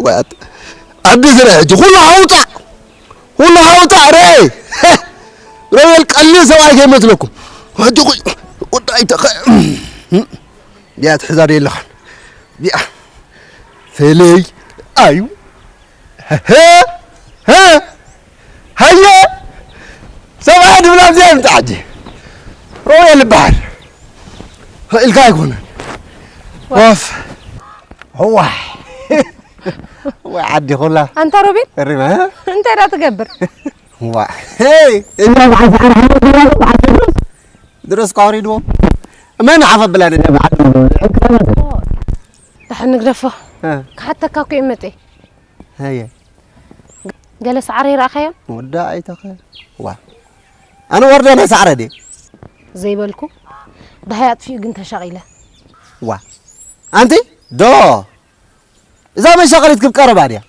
ዋይ፣ ኣደ ስለ ሕጂ ኩሉ ሃውጣ! ኩሉ ሃውጣ፣ ኣረ! ሮቤል ቀሊል ሰብኣይ ከይመስለኩም። ሕጂ ቁጭ-፣ ቁጣ ኣይተኸ-፣ ቢያ ትሕዛ ዶ የለኻን? ቢያ። ፍልይ። ኣዩ። ሀ-፣ ሀ-፣ ሀ-፣ ሃየ። ሰብኣይ ድብላ እዚኣ ይምጣ ሕጂ። ሮቤል ይበሃል። ኢልካ ኣይኮነን። ወፍ። ዋይ። ወይ ዓዲ ኩላ። ኣንታ ሮቤል። እሪማ፣ ሀ? እንታይ ዳ ትገብር? ዋ፣ ሄይ፣ እዛ በዓል ሰዓር ሓመድ ድረስ፣ በዓል ቴድሮስ ድረስ እኳ ወሪድዎም። መን ዓፈ ብላ ነዛ በዓል? ደሓን ንግደፎ። እ። ክሓተካ እኮ እየ መጤ። ሀየ። ገለ ሰዓር ይረኣኻዮ? ወዳ ኣይተኸ። ዋ። ኣነ ወርደ ናይ ሰዓረ ድየ? ዘይበልኩ። ደሃይ ኣጥፊኡ ግን ተሻቒለ። ዋ። ኣንቲ? ዶ። እዛ መሻቐሊት ክብ ቀረባ ድያ?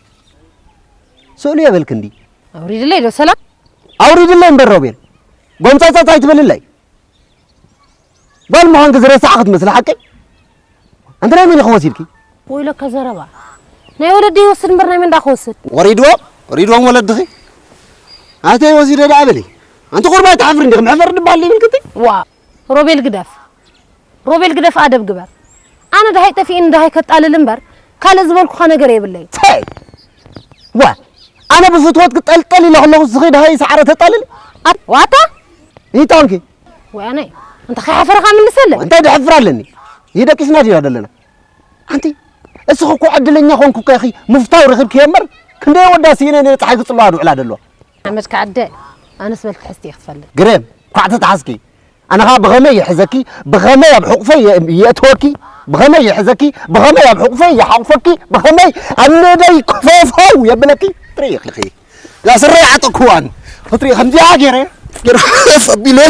ስእሉ የበልክ እንዲ? ኣውሪድለይ ዶ ሰላም? ኣውሪድለይ እምበር ሮቤል፣ ጎምጻጻት ኣይትበልለይ። ጓል ምዃንኪ ዝረሳዕኺ ትመስሊ ሓቀይ። ኣንቲ ናይ መን ኢኺ ወሲድኪ? ወይለከ ዘረባ። ናይ ወለዲ ይወስድ እምበር ናይ መን ደኣ ክወስድ? ወሪድዎም፣ ወሪድዎም ወለድኺ። ኣተይ ወሲደ ደኣ በሊ። ኣንቲ ቁርባይ ትሓፍሪ እንዲኺ፣ መሕፈሪ ድበሃል ይብልኪ እቲ? ዋ፣ ሮቤል ግደፍ። ሮቤል ግደፍ፣ ኣደብ ግበር። ኣነ ደሃይ ጠፊእኒ ደሃይ ከጣልል እምበር ካልእ ዝበልኩኻ ነገር የብለይ። ተይ! ዋ! ኣነ ብፍትወት ክጠልጠል ኢለ ከለኹ እስኺ ደሃይ ሰዓረ ተጣልሊ? ኣ-፣ ዋታ? ይታንኪ? ወይ ኣነይ፣ እንተ ከይሓፈርኻ ምልሰለይ። እንታይ ደሕፍር ኣለኒ? ይደቂስና ዲና ዘለና? ኣንቲ፣ እስኺ እኮ ዕድለኛ ኮንኩ እኮ ኢኺ ምፍታው ረኺብክዮ እምበር፣ ክንደይ ወዳ ስኢነ ነየን ጸሓይ ክጽልዋ ዝውዕላ ዘለዋ። ሓመድካ ዓደ፣ ኣነስ በልኪ ሕዝቲ እየ ክትፈልጥ። ግርም፣ ኳዕ ተተሓዝኪ። ኣነ ኸኣ ብኸመይ ይሕዘኪ፣ ብኸመይ ኣብ ሕቑፈይ የ-፣ የእትወኪ፣ ብኸመይ ይሕዘኪ፣ ብኸመይ ኣብ ሕቑፈይ ይሓቑፈኪ፣ ብኸመይ ኣብ ነደይ ኮፈፈው የብለኪ ትርኢ ኢኺ። እዛ ስረይ ዓጠቅኩዋን። ክትርኢ ከምዚኣ ገይረ፣ ገይረ ከፍ ኣቢለ።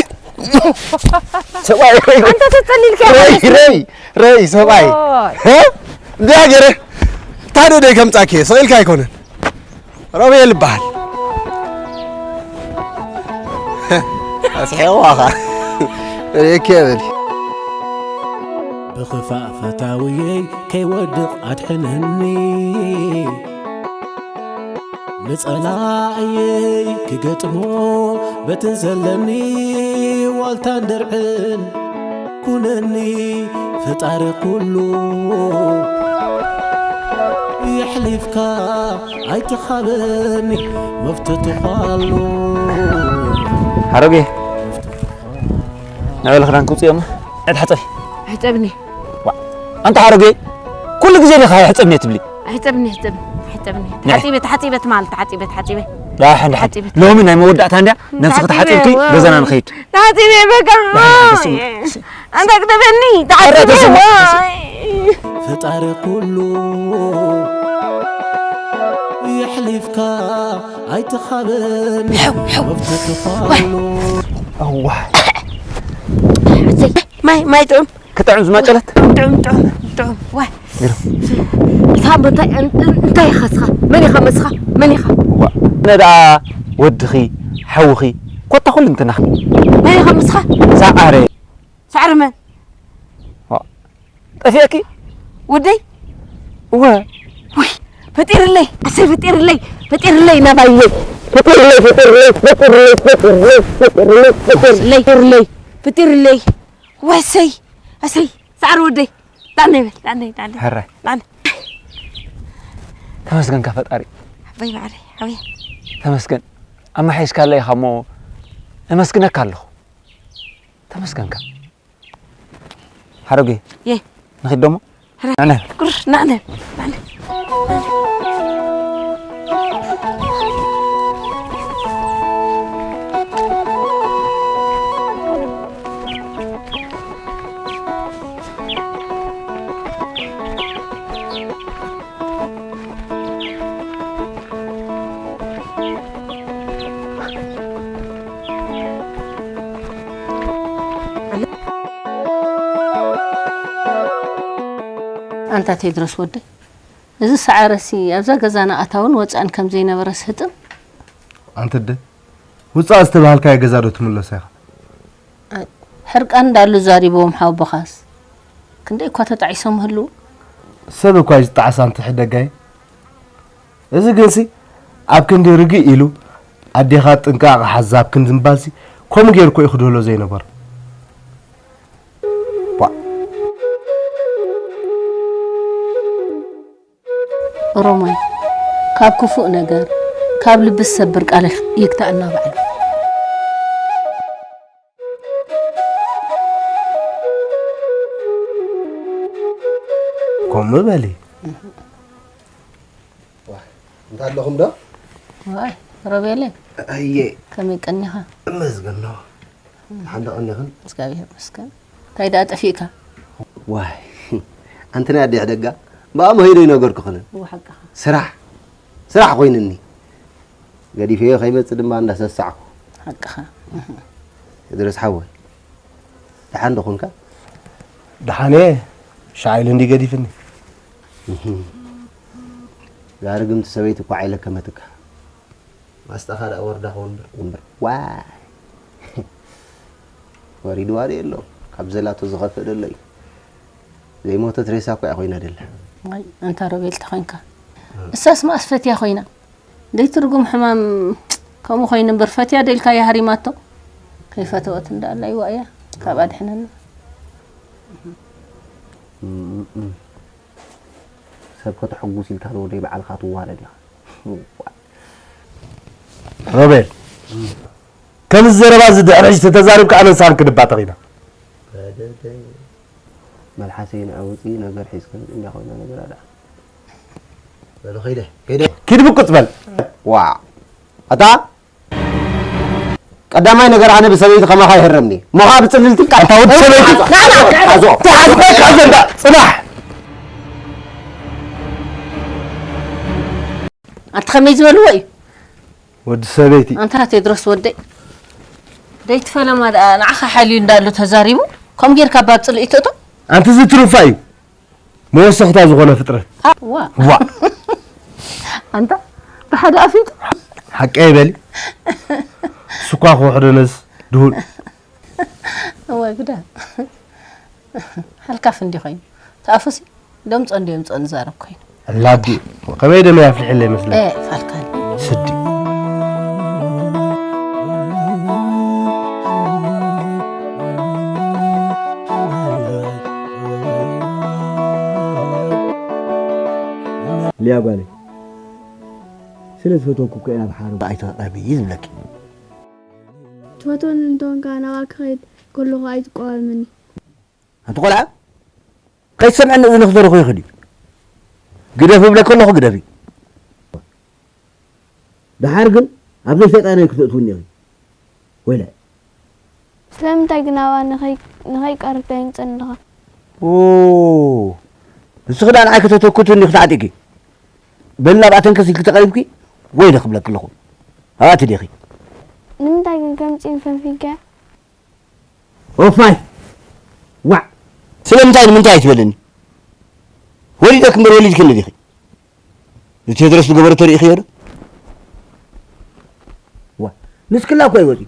ሰብኣይ፣ ረይ፣ ኣንተ ተጸሊልካ ረይ፣ ኢኻ። ረይ፣ ረይ፣ ሰብኣይ። ኦይ። እ? እንዲኣ ገይረ። ታዶ ደይ ከምጻኪ፣ ስቕ ኢልካ ኣይኮነን። ሮቤል ይበሃል። ኣስሒቕዋኻ። ርእየኪ የብል። ብኽፋእ ፈታውየይ ከይወድቕ ኣድሕነኒ። ንጸላእየይ ክገጥሞ በትን ዘለኒ ዋልታን ድርዕን ኩነኒ ፈጣሪ ኩሉ። የሕሊፍካ ኣይትኻበኒ መፍትትኻ ኣሎ። ሓረጌ፣ ንዕበለ ክዳን ክውፅእ እሞ ንዕድ ሓፀቢ። ኣይሕፀብኒ። ዋ፣ ኣንታ ሓረጌ፣ ኩሉ ግዜ ዲኻ ኣይሕፀብኒ ትብሊ? ኣይሕፀብኒ፣ ኣይሕፀብኒ፣ ኣይሕፀብኒ። ንዒ። ተሓፂበ፣ ተሓፂበ ትማል፣ ተሓፂበ፣ ተሓፂበ። ዳሕን፣ ዳሕን። ተሓፂበ። ሎሚ ናይ መወዳእታ እንድያ፣ ነብስኺ ተሓፂበ፣ ተሓፂብኪ ዋ። ገዛና ንኸይድ። ተሓፂበ በቃ። ዳሕን፣ ዳሕን፣ ስሙ። ኣንታ ክተበኒ፣ ኣረ፣ ተሓፂበ፣ ተስሙ። ዋይ። ፈጣሪ ኩሉ የሕሊፍካ ኣይትኻበኒ፣ ሕው፣ ሕው። መፍትትኻ ዋይ። ኣሎ። ኣዋ። ማይ፣ ማይ ጥዑም። ክጥዕም ዝማጨለት? ጥዑም፣ ጥዑም፣ ጥዑም። ዋይ። ይሩ። ሳም እንታይ፣ እን-፣ እን-፣ እንታይ ኢኻ እስኻ? መን ኢኻ መስኻ? መን ኢኻ? ዋ፣ ኣነ ደኣ ወድኺ፣ ሓውኺ፣ ኮታ ኩሉ እንትናኺ። መን ኢኻ መስኻ? ሳዓረ። ሳዕሪ መን? ዋ፣ ጠፊእኪ? ወደይ? እወ። ውይ፣ ፈጢርለይ፣ ኣሰይ ፈጢርለይ፣ ፈጢርለይ ናባየይ። ፈጢርለይ፣ ፈጢርለይ፣ ፈጢርለይ፣ ፈጢርለይ፣ ፈጢርለይ፣ ፈጢርለይ፣ ፈጢርለይ። ወሰይ፣ ኣሰይ፣ ሳዕሪ ወደይ። ዳዕነ ይበል፣ ዳዕነ፣ ዳዕነ። ሕራይ። ዳዕነ። ተመስገንካ ፈጣሪ። ኣበይ ማዕረ፣ ኣበይ። ተመስገን። ኣመሓይሽካለይ ኢኻ እሞ፣ እመስግነካ ኣለኹ። ተመስገንካ። ሓረጉ። የ። ንኺድ ደሞ? ረ-፣ ንዕነ። ቁር፣ ንዕነ፣ ንዕነ። ኣንታ ቴድሮስ ወደይ፣ እዚ ሰዓረሲ ኣብዛ ገዛና ኣታውን ወጻእን ከም ዘይነበረስ ህጥም። ኣንቲ ኣደ፣ ውጻእ ዝተባሃልካዮ ገዛ ዶ ትምለሶ ኢኻ? ኣይ፣ ሕርቃን እንዳሉ ዛሪብዎም ሓወቦኻስ ክንደይ እኳ ተጣዒሶም ህልው። ሰብ እኳ እዩ ዝጣዓስ ኣንቲ ሕደጋይ። እዚ ግንሲ ኣብ ክንዲ ርግእ ኢሉ ኣዴኻ ጥንቃቐ ሓዛ ኣብ ክንዲ ምባልሲ ከምኡ ገይሩ እኮ እዩ ክድህሎ ዘይነበሮ። ቧእ። ኦሮማይ፣ ካብ ክፉእ ነገር፣ ካብ ልቢ ዝሰብር ቃል ይግታኣና ባዕሉ። ከምኡ በሊ። ዋይ፣ እንታይ ኣለኹም ዶ? ዋይ፣ ሮቤለይ። ኣየ። ከመይ ቀኒኻ? እመስገን ነው። ሓንዳ ቀኒኽን? እግዚኣብሔር ይመስገን። እንታይ ደኣ ጠፊእካ? ዋይ፣ ኣንቲ ናይ ኣደ ሕደጋ፣ ብኣሞ ሄዶ ይነገርኩኽን። እወ፣ ሓቅኻ። ስራሕ፣ ስራሕ ኮይንኒ። ገዲፈዮ ከይመጽእ ድማ እንዳሰሳዕኩ። ሓቅኻ። እህ። ድረስ ሓወይ፣ ደሓን ዶ ኾንካ? ደሓን እየ፣ ሻዕ ኢሉ እንዲ ገዲፍኒ። እህ። እዛ ርግምቲ ሰበይቲ እኳ ኣይለከመትካ። ማስጣኻ ደኣ ወርዳ ክወንበር። ወንበር። ዋይ። ወሪድዋ ዶ የሎ? ካብ ዘላቶ ዝኸፍእ ደሎ እዩ። ዘይሞተት ሬሳ እኮ እያ ኮይና ደላ። ኣይ፣ ኣንታ ሮቤል ተኾይንካ። እሳስ ማስ ፈትያ ኮይና። ደይ ትርጉም ሕማም ከምኡ ኮይኑ እምበር ፈትያ ደልካ እያ ሃሪማቶ። ከይፈተወት እንዳላ ይዋ እያ። ካብ ኣድሕነና። እም፣ እም። ሰብ ከተሐጉስ ኢልካ ንወደይ በዓልካ ትዋረድ ኢኻ። ሮቤል፣ ከምዚ ዘረባ እዚ ድሕሪ ሕጂ ተተዛሪብካ ኣነ ንስኻን ክንባተኽ ኢና። በደደ። መልሓሰይ ንኣውፂ ነገር ሒዝክን እንዳ ኮይና ነገር ኣዳ። በሉ ኸይደ፣ ኸይደ። ኪድ ብቁፅ በል። ዋ። ኣታ ቀዳማይ ነገር ኣነ ብሰበይቲ ከማኻ ይህረምኒ። ሞኻ ብፅልልቲ ኣታ ወዲ ሰበይቲ። ሓዞ። ተሓዝበካ ዘንዳ ጽናሕ። ኣቲ ከመይ ዝበልዎ እዩ? ወዲ ሰበይቲ። ኣንታ ቴድሮስ ወደይ። ደይትፈለማ ደኣ ንዓኻ ሓልዩ እንዳሉ ተዛሪቡ። ከም ጌርካ ባብ ጽልኢ ትእቶ? ኣንቲ እዚ ትሩፋ እዩ። መወሰኽታ ዝኾነ ፍጥረት። ዋ። ዋ። ኣንታ ብሓደ ኣፊት። ሓቂ ኣይበሊ። ስኳ ክውሕዶ ነዝ ድሁል። እወ ግዳ። ሓልካፍ እንዲ ኮይኑ። ተኣፉሲ ደምጾ እንዲ የምጾ ንዛረብ ኮይኑ። ኣላዲ። ከመይ ደመ ያፍልሕለይ መስለክ? እ፣ ፋልካኒ። ስዲ። ሊያ ጓለይ፣ ስለ ዝፈተውኩ እኮ እየ ናብ ሓሩም ኣይትቕረቢ ዝብለኪ። ትፈትወኒ እንተኾንካ ናብኣ ክኸይድ ከለኹ ኣይትቋወመኒ። ኣንቲ ቆልዓ፣ ከይትሰምዐኒ እዝንኺ ተረኹ ይኽእል እዩ። ግደፊ እብለኪ ኣለኹ፣ ግደፊ። ደሓር ግን ኣብ ዘይሰይጣናይ ክትእትውኒ ኢኺ። ወይለ። ስለምንታይ ግን ኣብኣ ንኸይ-፣ ንኸይቀርብ ተየምጽእኒ ኣለኻ? ኦ፣ ንስኺ ደኣ ንዓይ ከተተኩትኒ ክትዓጢቂ። በሊ ናብኣ ተንከስ ኢልኪ ተቐሪብኪ፣ ወይለ ክብለኪ ኣለኹ። ኣብኣ ትደኺ። ንምንታይ ግን ከምጺእን ፈንፊንካያ? ኦፋይ! ዋዕ! ስለምንታይ ንምንታይ ኣይትበልኒ? ወሊደኪ እምበር ወሊድክኒ ዲኺ? ንቴድሮስ ዝገበሮ ተሪኢኽዮ ዶ? ዋ፣ ንስክላ እኮ ይወፂ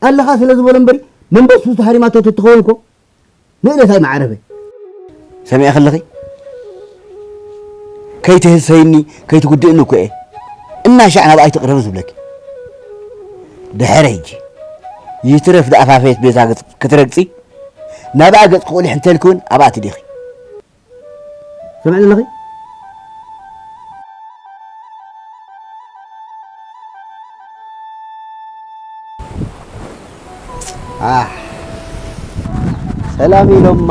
ኣለኻ ስለ ዝበሎ እምበሪ፣ መንበሱ ተሃሪማቶ ትትኸውን እኮ ንእለታይ መዓረፈ። ሰሚዐ ከለኺ? ከይትህሰይኒ፣ ከይትጉድእኒ እኮ እየ። እናሻዕ ናብኣ ኣይትቕረቢ ዝብለኪ። ድሕሪ ሕጂ፣ ይትረፍ ደኣ ፋፌት ቤዛ ገጽ ክትረግጺ፣ ናብኣ ገጽ ክቑልሕ እንተልኪ እውን ኣብኣ ትዲኺ። ሰምዕኒ ኣለኺ? ኣሕ፣ ሰላም ኢሎማ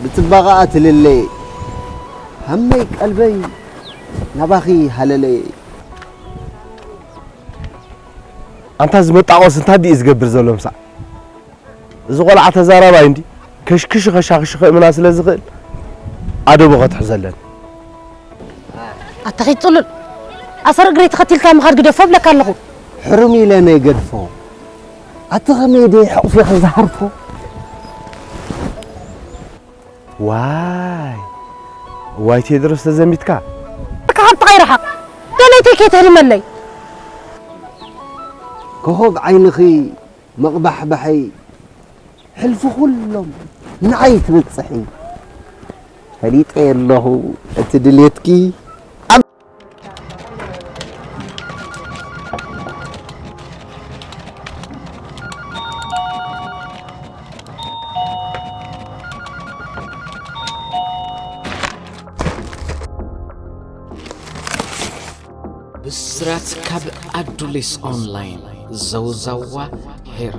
ብጽባቐኣ ትልለ። ሃመይ ቀልበይ ናባኺ ሃለለ። ኣንታ ዝመጣቖስ እንታይ ድዩ ዝገብር ዘሎ ምሳዕ? እዚ ቆልዓ ተዛራባይ እንዲ ከሽክሽ ኸሻኽሽ ኸእምና ስለ ዝኽእል ኣደቡ ኸትሕዘለን። ኣታ ኺድ ጽሉል፣ ኣሰር እግረይ ተኸቲልካ ምኻድ ግደፎ እብለካ ኣለኹ። ሕሩም ኢለ ነይ ገድፎ። ኣቲ ኸመይ ደይ ሕቑፌ ኸዝሃርፎ? ዋይ፣ ዋይ ቴድሮስ ተዘሚትካ። ካብ ጥቓይ ርሓቕ። ደለይተይ ከይተህድመለይ። ኮኾብ ዓይንኺ መቕባሕባሐይ ሕልፊ ኩሎም ንዓይ ትብጽሒ። ፈሊጠ ኣለኹ እቲ ድሌትኪ። ኣብ ብስራት ካብ ኣዱሊስ ኦንላይን። ዘውዘዋ ሄር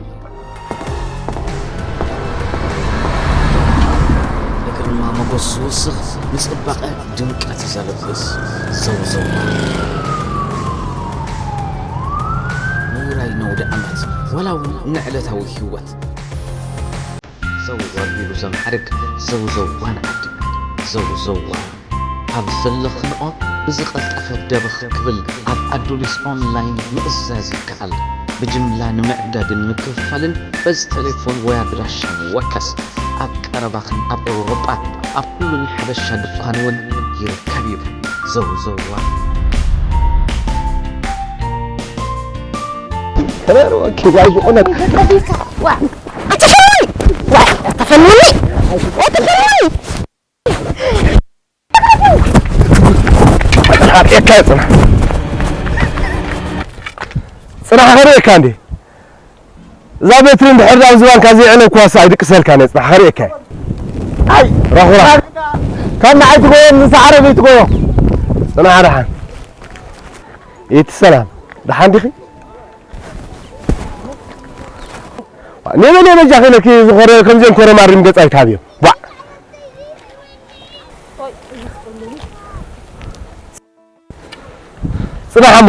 ንግርማ ሞገስ ዝውስኽ፣ ንጽባቐ ድምቀት ዘልብስ። ዘውዘዋ ንውራይ ነውደ ዓመት፣ ዋላ እውን ንዕለታዊ ህይወት። ዘውዘው ኣቢሉ ዘማዕርግ ዘውዘዋ ንዓዲ። ዘውዘዋ ኣብ ዘለኽንኦ ብዝቐልጠፈ ደበኽ ክብል ኣብ ኣዱሊስ ኦንላይን ምእዛዝ ይከኣል። ብጅምላ ንምዕዳግን ምክፍፋልን በዚ ቴሌፎን ወይ ኣድራሻ ንወከስ። ኣብ ቀረባኽን ኣብ ኤውሮጳ ኣብ ኩሉን ሓበሻ ድኳን እውን ይርከብ እዩ። ዘውዘዋ። ተረርወኪ ዋይ ብቑነት። ዋ፣ ኣትፈልኒ! ዋ፣ ኣትፈልኒ! ኣትፈልኒ! ኣርእየካ እየ፣ ጽናሕ። ጽናሕ፣ ከርእየካ እንዴ? እዛ በትሪ እንድሕር ዳብ ዝባንካ ዘይዕለብኩዋስ ኣይድቅሰልካን እየ፣ ጽናሕ፣ ከርእየካ እየ። ኣይ፣ ራኹራ። ካብ ንዓይ ትጎዮ፣ ንሳዕረ ዘይትጎዮ። ጽናሕ፣ ደሓን። ኢቲ ሰላም፣ ደሓን ዲኺ? ኔበል በጃኺ ኢለኪ ዝኾረ-፣ ከምዚኦም ኮረማሪም ገጽ ኣይትሃብዮም። ቧዕ። ጽናሕ እሞ።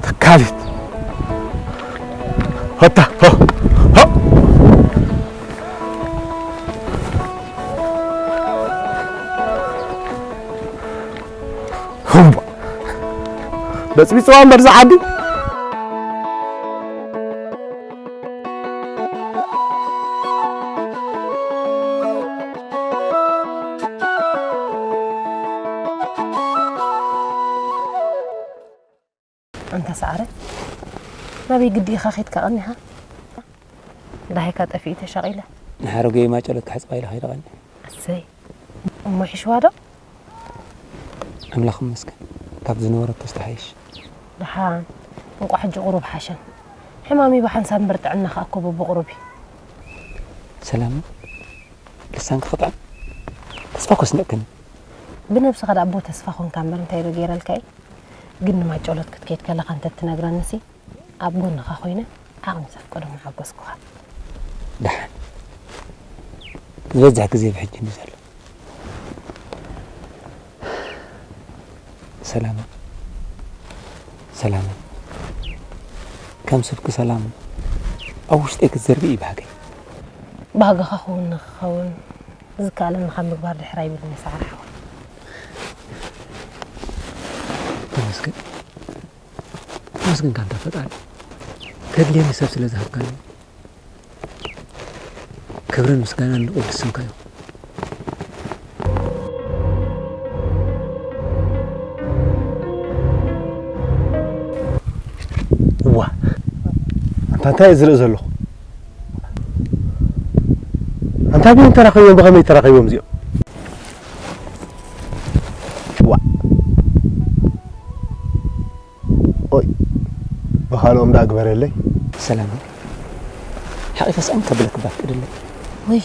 ተካሊት። ሆታ፣ ሆ፣ ሆ። ሁምባ። በጽቢጽዋ እምበር እዛ ዓዲ። ኣንታ ሰዓረ፣ ናበይ ግዲ ኢኻ ኸይድካ ቀኒኻ? ደሃይካ ጠፊኡ ተሻቒለ። ንሓረገይ ማጨሎት ክሕጽባ ኢለ ከይደ ቀኒ። ኣሰይ፣ እሞ ይሕሽዋ ዶ? ኣምላኽ ይመስገን፣ ካብ ዝነበረቶ ዝተሓይሽ። ደሓን፣ እንቋዕ ሕጂ ቁሩብ ሓሸን። ሕማም እዩ ብሓንሳብ እምበር ጥዕና ኸኣ እኮ በብቑሩብ እዩ። ሰላም፣ ልሳንኪ ክጥዕም። ተስፋ እኮ ስኒቕክኒ። ብነብስኻ ደኣ ኣቦ ተስፋ ኾንካ እምበር እንታይ ዶ ገይረልካ እየ? ግን ንማጨሎት ክትከይድ ከለኻ እንተ ትነግረኒሲ፣ ኣብ ጎንኻ ኮይነ ዓቕሚ ዘፍቀዶ ምሓጎስኩኻ። ደሓን። ዝበዝሕ ግዜ ብሕጂ እንዲ ዘሎ። ሰላም፣ ሰላም። ከም ስብኪ ሰላም ኣብ ውሽጠይ ክትዘርቢ እዩ ባህገይ። ባህግኻ ክውን ንኽኸውን ዝከኣለኒ ካብ ምግባር ድሕር ኣይብልን እየ፣ ሰዓረ ሓወይ። ተመስገን፣ ተመስገን ካንታ ፈጣሪ፣ ከድልየኒ ሰብ ስለ ዝሃብካኒ። ክብርን ምስጋናን ንቅዱስ ስምካ ይኹን። እዋ፣ ኣንታ እንታይ እየ ዝርኢ ዘለኹ? ኣንታ ብየን ተራኺቦም፣ ብኸመይ ተራኺቦም እዚኦም? እዋ። ኦይ፣ ብኻልኦም ደኣ ግበረለይ። ሰላም፣ ሓቂፈ ስኣን ከብለክ ባፍቅደለይ። ወይ፣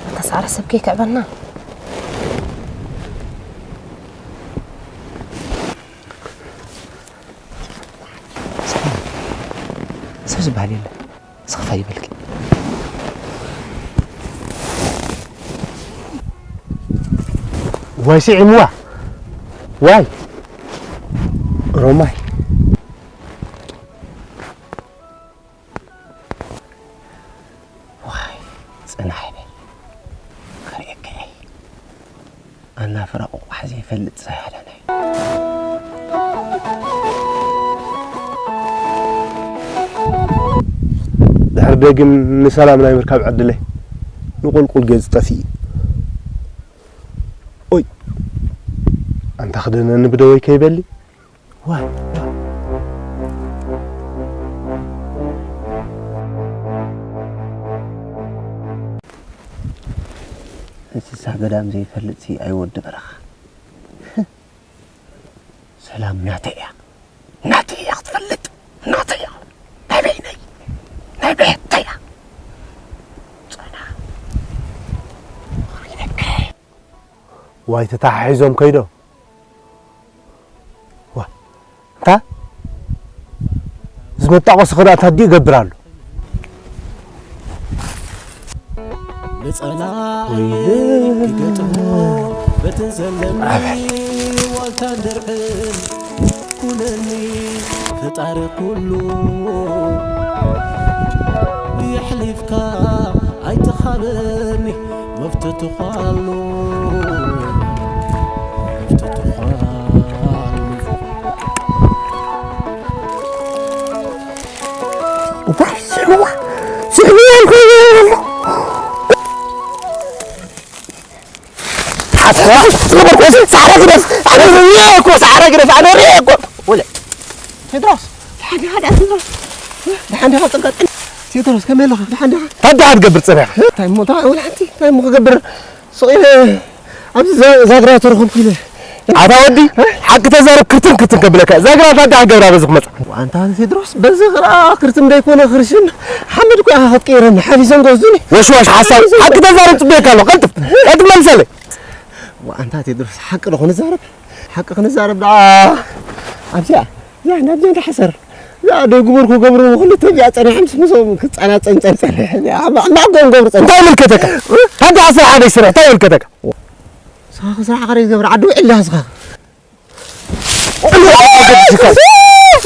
ኣታ ሰዓረ ሰብ ከይክዕበና። ሰላም፣ ሰብ ዝበሃል የለን። ስኽፋ ይበልኪ። ዋይ ስዒምዋ። ዋይ። ሮማይ። ዋይ፣ ጽናሕ በይ። ከርእየካ እየ። ኣናፍራ ቁቋሕ ዘይፈልጥ ሳያዳናይ። ድሕሪ ደጊም ንሰላም ናይ ምርካብ ዕድለይ ንቁልቁል ገጽ ጠፊኡ። ኦይ፣ ኣንታ ክደነኒ ብደወይ ከይበሊ። ዋይ፣ ዋይ። እንስሳ ገዳም ዘይፈልጥሲ ኣይወዲ በረኻ። ሰላም ናተይ እያ። ናተይ እያ ክትፈልጥ። ናተይ እያ። ናይ በይነይ። ናይ ቤተይ እያ። ጸና። ሪነከ። ዋይ ተታሓሒዞም ከይዶም። ዋ፣ እንታ ዝመጣ ቆስኺ ደኣ እንታይ ድዩ ይገብር ኣሎ? ንጸላኢ ክገጥሞ በትን ዘለኒ ኣበይ? ዋልታን ድርዕን ኩነኒ ፈጣሪ ኩሉ። የሕሊፍካ ኣይትኻበኒ መፍትትዃሉ፣ መፍትትዃሉ። ዋይ፣ ስዕዋ፣ ስዕዋ፣ ስዕዋ። ኣታ፣ ዝገበርኩ፣ ሳዕረ ግደፍ። ኣነ ርእየ እኮ፣ ሳዕረ ግደፍ፣ ኣነ ርእየ እኮ። ወለ። ቴድሮስ። ሓደ፣ ሓደ፣ ኣትንበር። ደሓን ዲኻ ጸጋጥ? ቴድሮስ፣ ከመይ ኣለኻ? ደሓን ዲኻ? እንታይ ደኣ ክትገብር ጸኒሕካ? እንታይ እሞ፣ እንታይ፣ ወላ ሓንቲ፣ እንታይ እሞ ክገብር? ስቕ ኢለ ኣብዚ ዛ-፣ ዛግራ ተረኸብኩ ኢለ። ኣታ ወዲ፣ ሓቂ ተዛረብ፣ ክርትም ክርትም ከብለካ። ዛግራ እንታይ ደኣ ክገብራ በዚ ክመጻ? ኣንታ ቴድሮስ፣ በዚ ክርኣ ክርትም ደይኮነ ክርሽን ሓመድ እኮ ኢኻ ክትቅይረኒ፣ ሓፊሶም ክወስዱኒ። ወሽዋሽ ሓሳብ፣ ሓቂ ተዛረብ፣ ጽበየካ ኣለኹ። ቀልጥፍ፣ ቀልጥፍ መልሰለይ። ዋ፣ ኣንታ ቴድሮስ፣ ሓቂ ዶ ክንዛረብ? ሓቂ ክንዛረብ ደኣ ኣብዚኣ፣ እዚኣ፣ ናብዚኣ እንዳሓሰር፣ እዚኣ ደይ ግበር ክገብሩ ክልተ እዚኣ ጸኒሖም ምስ ምስኦም ክጸናጸን ጸንጸን። እዚኣ፣ ማ-፣ ማዕጎም ገብሩ ጸንጸን። እንታይ ይምልከተካ? ታዲኣ ስራሕ ኣበይ ስራሕ? እንታይ ይምልከተካ? ስኻ ስራሕ ከረይ ዝገብር ዓዲ ውዕል ዳስ ስኻ። እንታይ ደኣ ገድሽካ?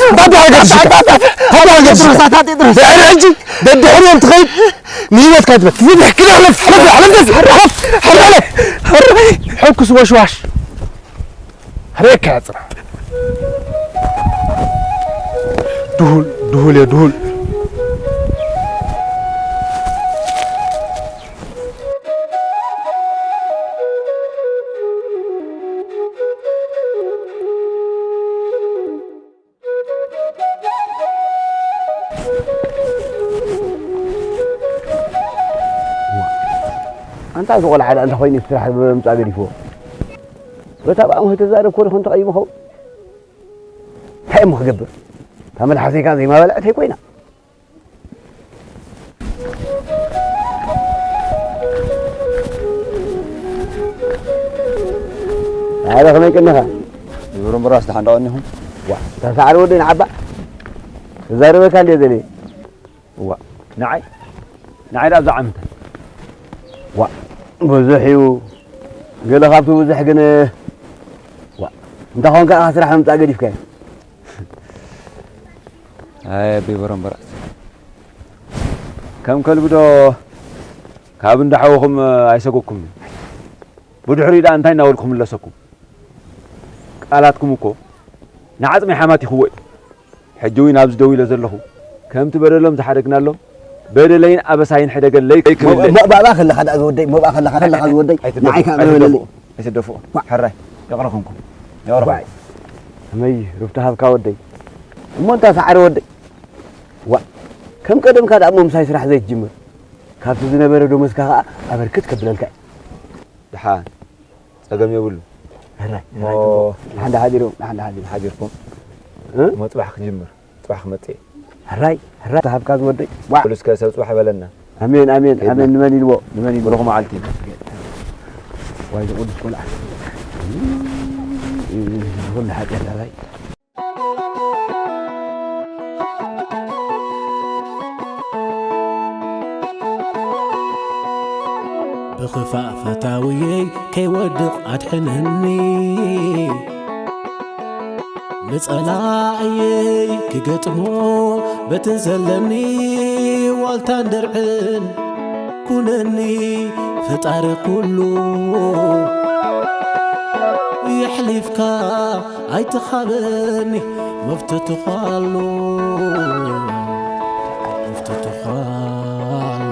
እንታይ ደኣ ገድሽካ? እንታይ ደኣ ገድሽካ? ድሕሪ ሕጂ ደድሕሪኦም ትኸይድ ንህይወትካ ትበት። ትፍትሕ ክዳ ሕለፍ፣ ሕለፍ፣ ሕለፍ፣ ሕለፍ፣ ሕለፍ፣ ሕለፍ። ሕኩስ ወሽዋሽ። ሕሬካ ያጽና። ድሁል፣ ድሁል እየ፣ ድሁል። ኣንታ እዚ ቆልዓ ደኣ እንታይ ኮይኑ ስራሕ ብምምጻእ ገዲፍዎ? በታ ብኣምሆ ተዛረብ ኮ ይኹን ተቐይሙ ኸውን? እንታይ እሞ ክገብር? እታ መልሓሰይካ ዘይማበልዐተይ ኮይና። ኣረ ከመይ ቀኒኻ? ይብሮም ብራስ ደሓን ዶ ቀኒኹም? ዋ፣ እታ ሳዕሪ ወደይ ንዓባ ክዛረበካ እንድየ ዘልየ። ዋ፣ ንዓይ? ንዓይ ደኣ ብዛዕባ ምንታይ? ዋ፣ ብዙሕ እዩ። ገለ ካብቲ ብዙሕ ግን፣ ዋ፣ እንታይ ኾንካ ኢኻ ስራሕ ምምጻእ ገዲፍካዮ? ኣይ፣ ኣቦይ በረምበራስ። ከም ከልቢ ዶ ካብ እንዳ ሓውኹም ኣይሰጎግኩምን? ብድሕሪኡ ደኣ እንታይ እናበልኩ ክምለሰኩም? ቃላትኩም እኮ ንዓጽመይ ሓማቲኽዎ እዩ። ሕጂ እውን ኣብዚ ደው ኢለ ዘለኹ፣ ከምቲ በደሎም ዝሓደግናሎም፣ በደለይን ኣበሳይን ሕደገለይ ክብል እየ። ሞእ ባባ ከለኻ ደኣ ዝወደይ፣ ሞእ ከለኻ፣ ከለኻ ዝወደይ፣ ኣይትደፍኡ፣ ንዓይ ከኣ ኣይትደፍኡ፣ በለለይ። ኣይትደፍኡ። ዋ። ሕራይ፣ ይቕረ ኮንኩም። ይቕረ ኮንኩም። ዋይ። ከመይ ሩፍታ ሃብካ ወደይ። እሞ እንታ ሳዕሪ ወደይ። ዋ። ከም ቀደምካ ደኣ እሞ ምሳይ ስራሕ ዘይትጅምር። ካብቲ ዝነበረ ደሞዝካ ከኣ ኣበርክት ከብለልካ እየ። ደሓን። ጸገም የብሉ። ሕራይ፣ እሞ ሕራይ፣ ጽቡቕ። ደሓን ደሓዲሮም፣ ደሓን ደሓዲሮም። ሓዲርኩም? እ? እሞ ጽባሕ ክጅምር፣ ጽባሕ ክመጽእ እየ። ሕራይ፣ ሕራይ፣ ተሃብካ ዝወደይ። ዋ። ኩሉ እስከ ሰብ ጽባሕ በለና። ኣሜን፣ ኣሜን፣ ከይድና። ኣሜን። ንመን ኢልዎ? ንመን ኢልዎ? ብሩኽ መዓልቲ። ዋይ፣ ዝቕዱስ ቆልዓ። ዝኹሉ ሓጢኣት ሕራይ። ብኽፋእ ፈታውየይ ከይወድቕ ኣድሕነኒ፣ ንጸላእየይ ክገጥሞ በትን ዘለኒ ዋልታን ድርዕን ኩነኒ ፈጣሪ ኩሉ። የሕሊፍካ ኣይትኻበኒ፣ መፍትትኻ ኣሎ፣ መፍትትኻ ኣሎ።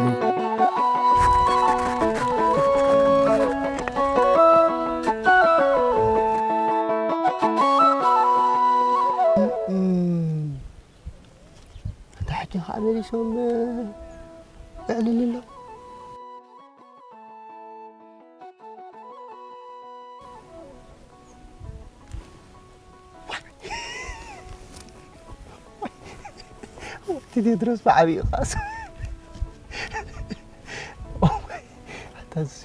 እታ ሕጂ ኸዓ መሊሶም የዕልሉ ኣለዉ። እቲ ቴድሮስ ብዓብዪ ቃሱ። ኣታ እዚስ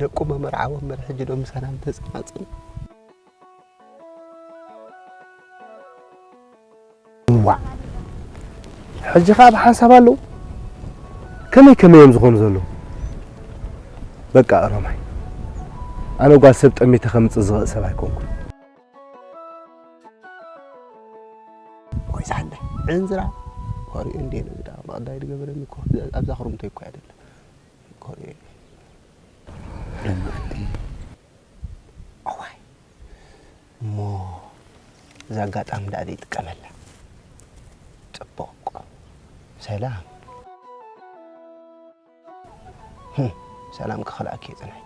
ደቁ መመርዓዎም እምበር ሕጂ ዶ ምሳና ምተጸናጸኑ? ዋዕ! ሕጂ ኸኣ ብሓንሳብ ኣለዉ። ከመይ ከመይ እዮም ዝኾኑ ዘለዉ? በቃ ሮማይ፣ ኣነ ጓል ሰብ ጠሚተ ከምጽእ ዝኽእል ሰብ ኣይኮንኩን። ወይ ዛሕለ ዕንዝራ ኮሪኡ እንዴ ነው ዝዳ መቕዳይ ዝገበረኒ እኮ ኣብዛ ክርምቶ እኮ ኣይደለ ኮሪኡ። እዋይ እሞ እዛ ኣጋጣሚ ደኣ ዘይጥቀመላ። ጽቡቕ። ሰላም። ህም፣ ሰላም ክኽልኣኪ እየ ጽንሐ።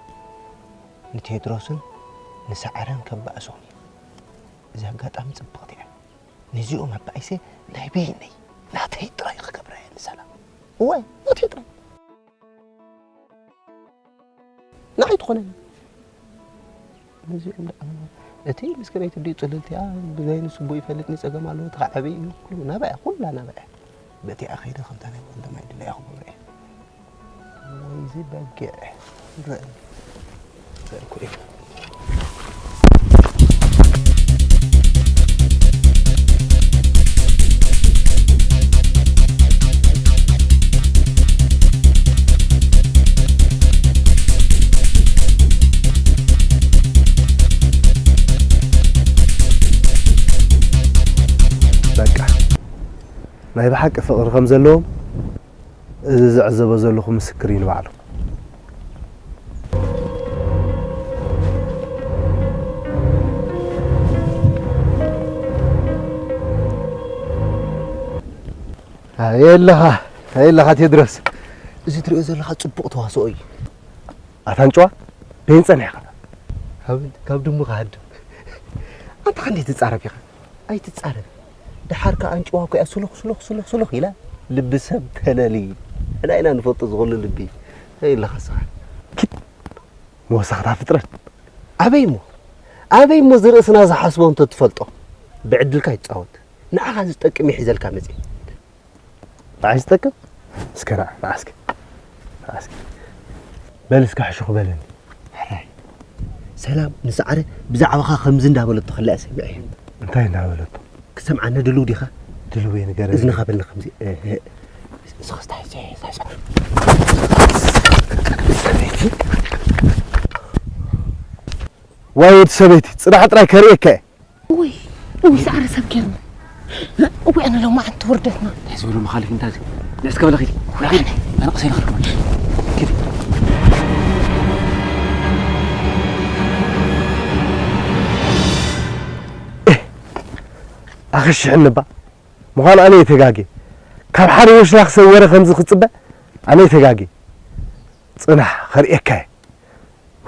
ንቴድሮስን ንሰዓረን ከባእሶም እየ። እዛ ኣጋጣሚ ጽብቕቲ እያ። ነዚኦም ኣባኢሰ ናይ በይነይ ናተይ ጥራይ ክገብራ እየ ንሰላም። እዋይ፣ ናተይ ጥራይ። ንዓይ ትኾነኒ። ነዚኦም ደኣ፣ እቲ ምስክነይቲ ድዩ ጽልልቲ እያ፣ ብዘይ ንሱ ቦ ይፈልጥ ንጸገም ኣለዎ፣ እቲ ከዓ ዓብዪ እዩ፣ ኩሉ ናባይ እያ፣ ኩላ ናባይ እያ። በቲኣ ከይደ ከምታ ናይ ወልደ ማይ ድላያ ክገብሮ እየ። ወይዚ በጊዕ፣ ንረኣኒ። ዘርኩ እየ። በቃ፣ ናይ ብሓቂ ፍቕሪ ከም ዘለዎም እዚ ዝዕዘቦ ዘለኹ ምስክር እዩ ንባዕሉ። ኣየለኻ፣ ኣየለኻ ቴድሮስ፣ እዚ ትሪኦ ዘለኻ ጽቡቕ ተዋስኦ እዩ። ኣታ ኣንጭዋ፣ በይን ጸኒሕካ? ካብ፣ ካብ ድሙ ክሃድም። ኣንታ ክንደይ ትጻረፍ ኢኻ? ኣይትጻረፍ። ደሓር ከኣ ኣንጭዋ እኮ እያ፣ ስሉኽ፣ ስሉኽ፣ ስሉኽ፣ ስሉኽ ኢላ ልቢ ሰብ ተለሊ። ንሕና ኢና ንፈልጦ ዝኹሉ ልቢ። እንታይ ኢለኻ ንስኻ? ኪድ፣ መወሰኽታ ፍጥረት። ኣበይ እሞ? ኣበይ እሞ ዝርእስና ዝሓስቦ እንተትፈልጦ? ብዕድልካ ይጻወት። ንዓኻ ዝጠቅም እየ ሒዘልካ መጽየ። ንዓይ ዝጠቅም? እስከ ንዓ፣ ንዓ እስከ። ንዓ እስከ። በል እስከ ሕሹኽ በለኒ። ሕራይ። ሰላም ንሰዓረ ብዛዕባኻ ከምዚ እንዳበለቶ ከላ እየ ሰሚዐ። እንታይ እንዳበለቶ? ክሰምዓኒ ድልው ዲኻ? ድልው እየ፣ ንገረኒ። እዝንኻ በልና ከምዚ፣ እ፣ እ፣ እስኻ ስታይ፣ ስታይ፣ ስታይ፣ ስታይ። ዋይ ወዲ ሰበይቲ፣ ጽናሕ ጥራይ ከርእየካ እየ። እውይ፣ እውይ፣ ሰዓረ ሰብ ጌርና። እውይ፣ ኣነ ሎማዓንቲ ውርደትና። እንታይ ዝበሉ መኻልፍ እንታይ እዚ? ንዕስ ከበለ ኺዲ። ና ኺዲ። ኣነ ቀሰይ ንኽድሞ። ኪዲ። ኣኸሽሕኒ እባ። ምዃኑ ኣነ እየ ተጋግየ። ካብ ሓደ ወሽላኽ ሰብ ወረ ከምዚ ክጽበ ኣነ እየ ተጋግየ። ጽናሕ፣ ከርእየካ እየ።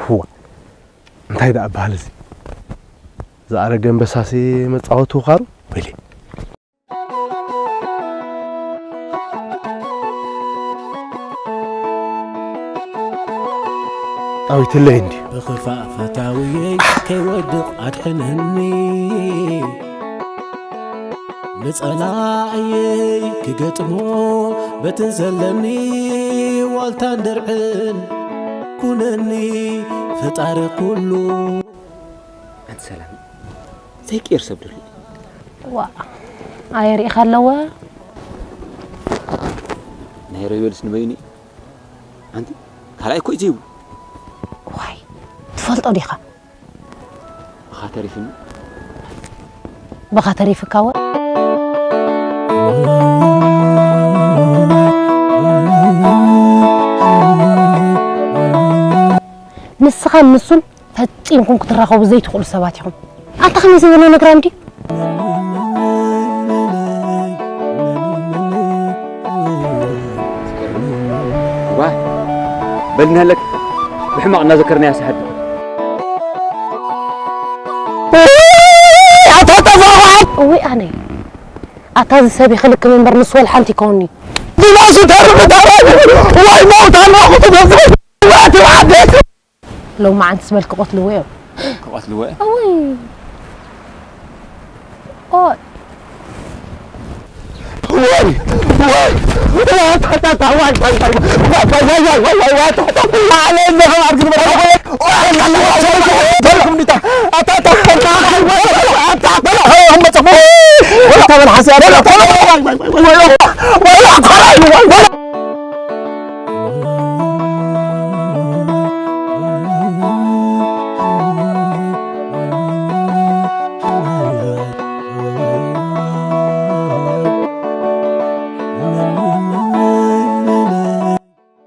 ህዋ። እንታይ ደኣ በሃል እዚ? ዝኣረገ ኣንበሳሲ መጻወቱ ኻሩ? ወይለይ። ጣዊትለይ እንድዩ። ብኽፋእ ፈታውየይ ከይወድቕ ኣድሕነኒ። ንጸላእየይ ክገጥሞ በትን ዘለኒ ዋልታን ድርዕን ኩነኒ ፈጣሪ ኩሉ። ኣንቲ ሰላም፣ ዘይቅየር ሰብ ዶ ኣሎ? ዋ፣ ኣየ ርኢኻ ኣለወ? ናይ ሮቤልስ ንበይኑ እዩ። ኣንቲ ካልኣይ እኮ እዩ ዘይብሉ። ዋይ፣ ትፈልጦ ዲኻ? ብኻ ተሪፍኒ። ብኻ ተሪፍካ ወ? ንስኻን ንሱን ፈጺምኩም ክትራኸቡ ዘይትኽእሉ ሰባት ኢኹም። ኣንታ ከመይ ዝበለ ነግራም ድዩ? ዋ፣ በል ንሃለክ ብሕማቕ እናዘከርናያ ሰሓት። ኣታ ጠፋዋይ! እውይ ኣነ። ኣታ እዚ ሰብ ይኽልክም እምበር ምስ ወል ሓንቲ ይከውኒ። ዲናሱ ተርፍ ተረፍ! ዋይ ሞት ኣለኹ ትበጽሕ! ዋት ዓደት! ሎማዓንትስ በል ክቐትልዎ እዮም። ክቐትልዎ እዮም? እውይ። ኦይ። ወይ! ወይ!